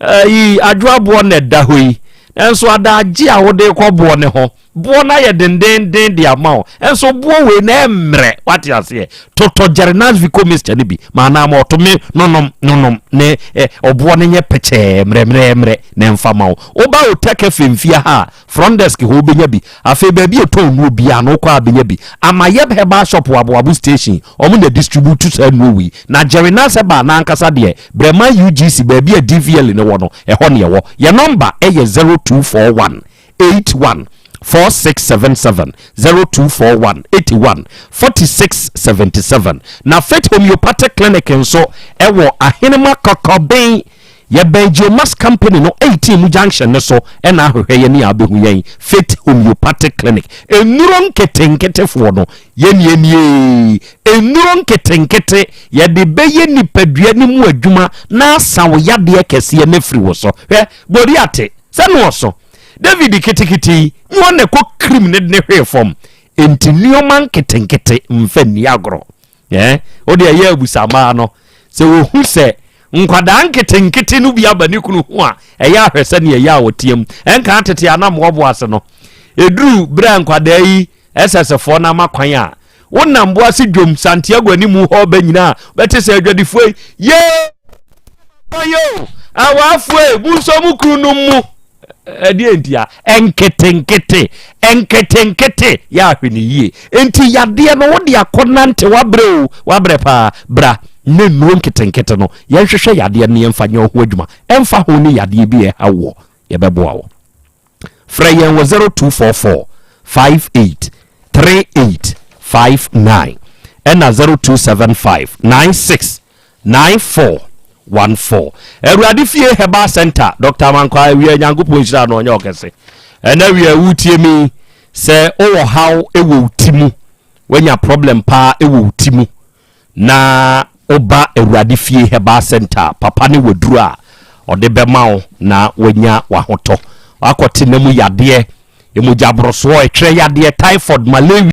ayi, adwoaboɔ na ɛda hɔ yi, nanso adaagye a wode rekɔ boɔ no ho, boɔ no ayɛ dendenden de ama wo, nso boɔ wei na ɛmmerɛ, wate aseɛ. Totɔ Jerrynas Vico Mixture no bi ma anaa ma ɔto me nonom nonom ne eh, ɔboɔ no nyɛ pɛkyɛɛ mmerɛmmerɛmmerɛ na ɛmfa ma wo. Woba Hotel Cafe mfie ha a, front desk hɔ wobɛnya bi. Afei baabi a ɛtɔn nnuro biara no wokɔ a bɛnya bi. Amayɛb Herbal Shop wɔ Aboabo Station, wɔn na distribute saa nnuro wei. Na Jerrynas Herbal no ankasa deɛ, Brɛman UGC baabi a DVLA no wɔ no, ɛhɔ na ɛwɔ. Yɛn nɔmba yɛ 0241 81. 4677, 0241 81 46 77. Na Faith Homeopathic Clinic nso ɛwɔ Ahenema Kɔkɔben, yɛbɛn Geomas Company no 18 mu junction no so ɛna ahwehwɛ yɛn ne abɛhu yɛn. Faith Homeopathic Clinic, nnuro nketenketefoɔ no yɛnie nie. Nnuro nketenkete yɛde bɛyɛ nipadua no mu adwuma na asa wo yadeɛ kɛseɛ no afiri wo so. Hwɛ Goliate sɛ no ɔso David ketekete yi ne ɔna ɛkɔ kirim ne ne hwee fam. Enti nneɛma nketenkete mfa nni agorɔ. Ɛɛ wode ɛyɛ abusamaa no sɛ wɔhu sɛ nkwadaa nketenkete no bi aba ne kunu ho a, ɛyɛ ahwɛ sɛnea ɛyɛ a wɔteam. Ɛnka tete anam wɔbo ase no, ɛduru berɛ a nkwadaa yi ɛsɛsɛfoɔ no ama kwan a wonam boase dwom Santiago animu hɔ bɛ nyinaa bɛte sɛ adwadifoɔ yi yee yo awaafoɔ mu nso mu kunu no mu. Ɛdeɛ nti a ɛnketenkete ɛnketenkete yɛ ahwɛ ne yie. Nti yadeɛ no wode akɔ nante, wabrɛ o, wabrɛ paa. Bra ne nnuro nketenkete no yɛnhwehwɛ yadeɛ no, yɛmfa nyɛ ho adwuma. Ɛmfa ho ne yadeɛ bi ɛha wɔ, yɛbɛboa wo. Frɛ yɛn wɔ 0244 58 38 59 ɛna 0275 96 94 14. Awurade Fie Herbal Center, Dr Amankwa awia, Nyankopɔn nhyira no, ɔnyɛ ɔkɛse. Ɛna awia wotie mi sɛ wowɔ haw wɔ wo ti mu, woanya problem paa wɔ wo ti mu na woba Awurade Fie Herbal Center, papa ne waduru a ɔde bɛma wo na wanya wahotɔ. Wakɔte na mu yadeɛ, emogya borosoɔ, ɛtwerɛ yadeɛ, typhoid, malaria.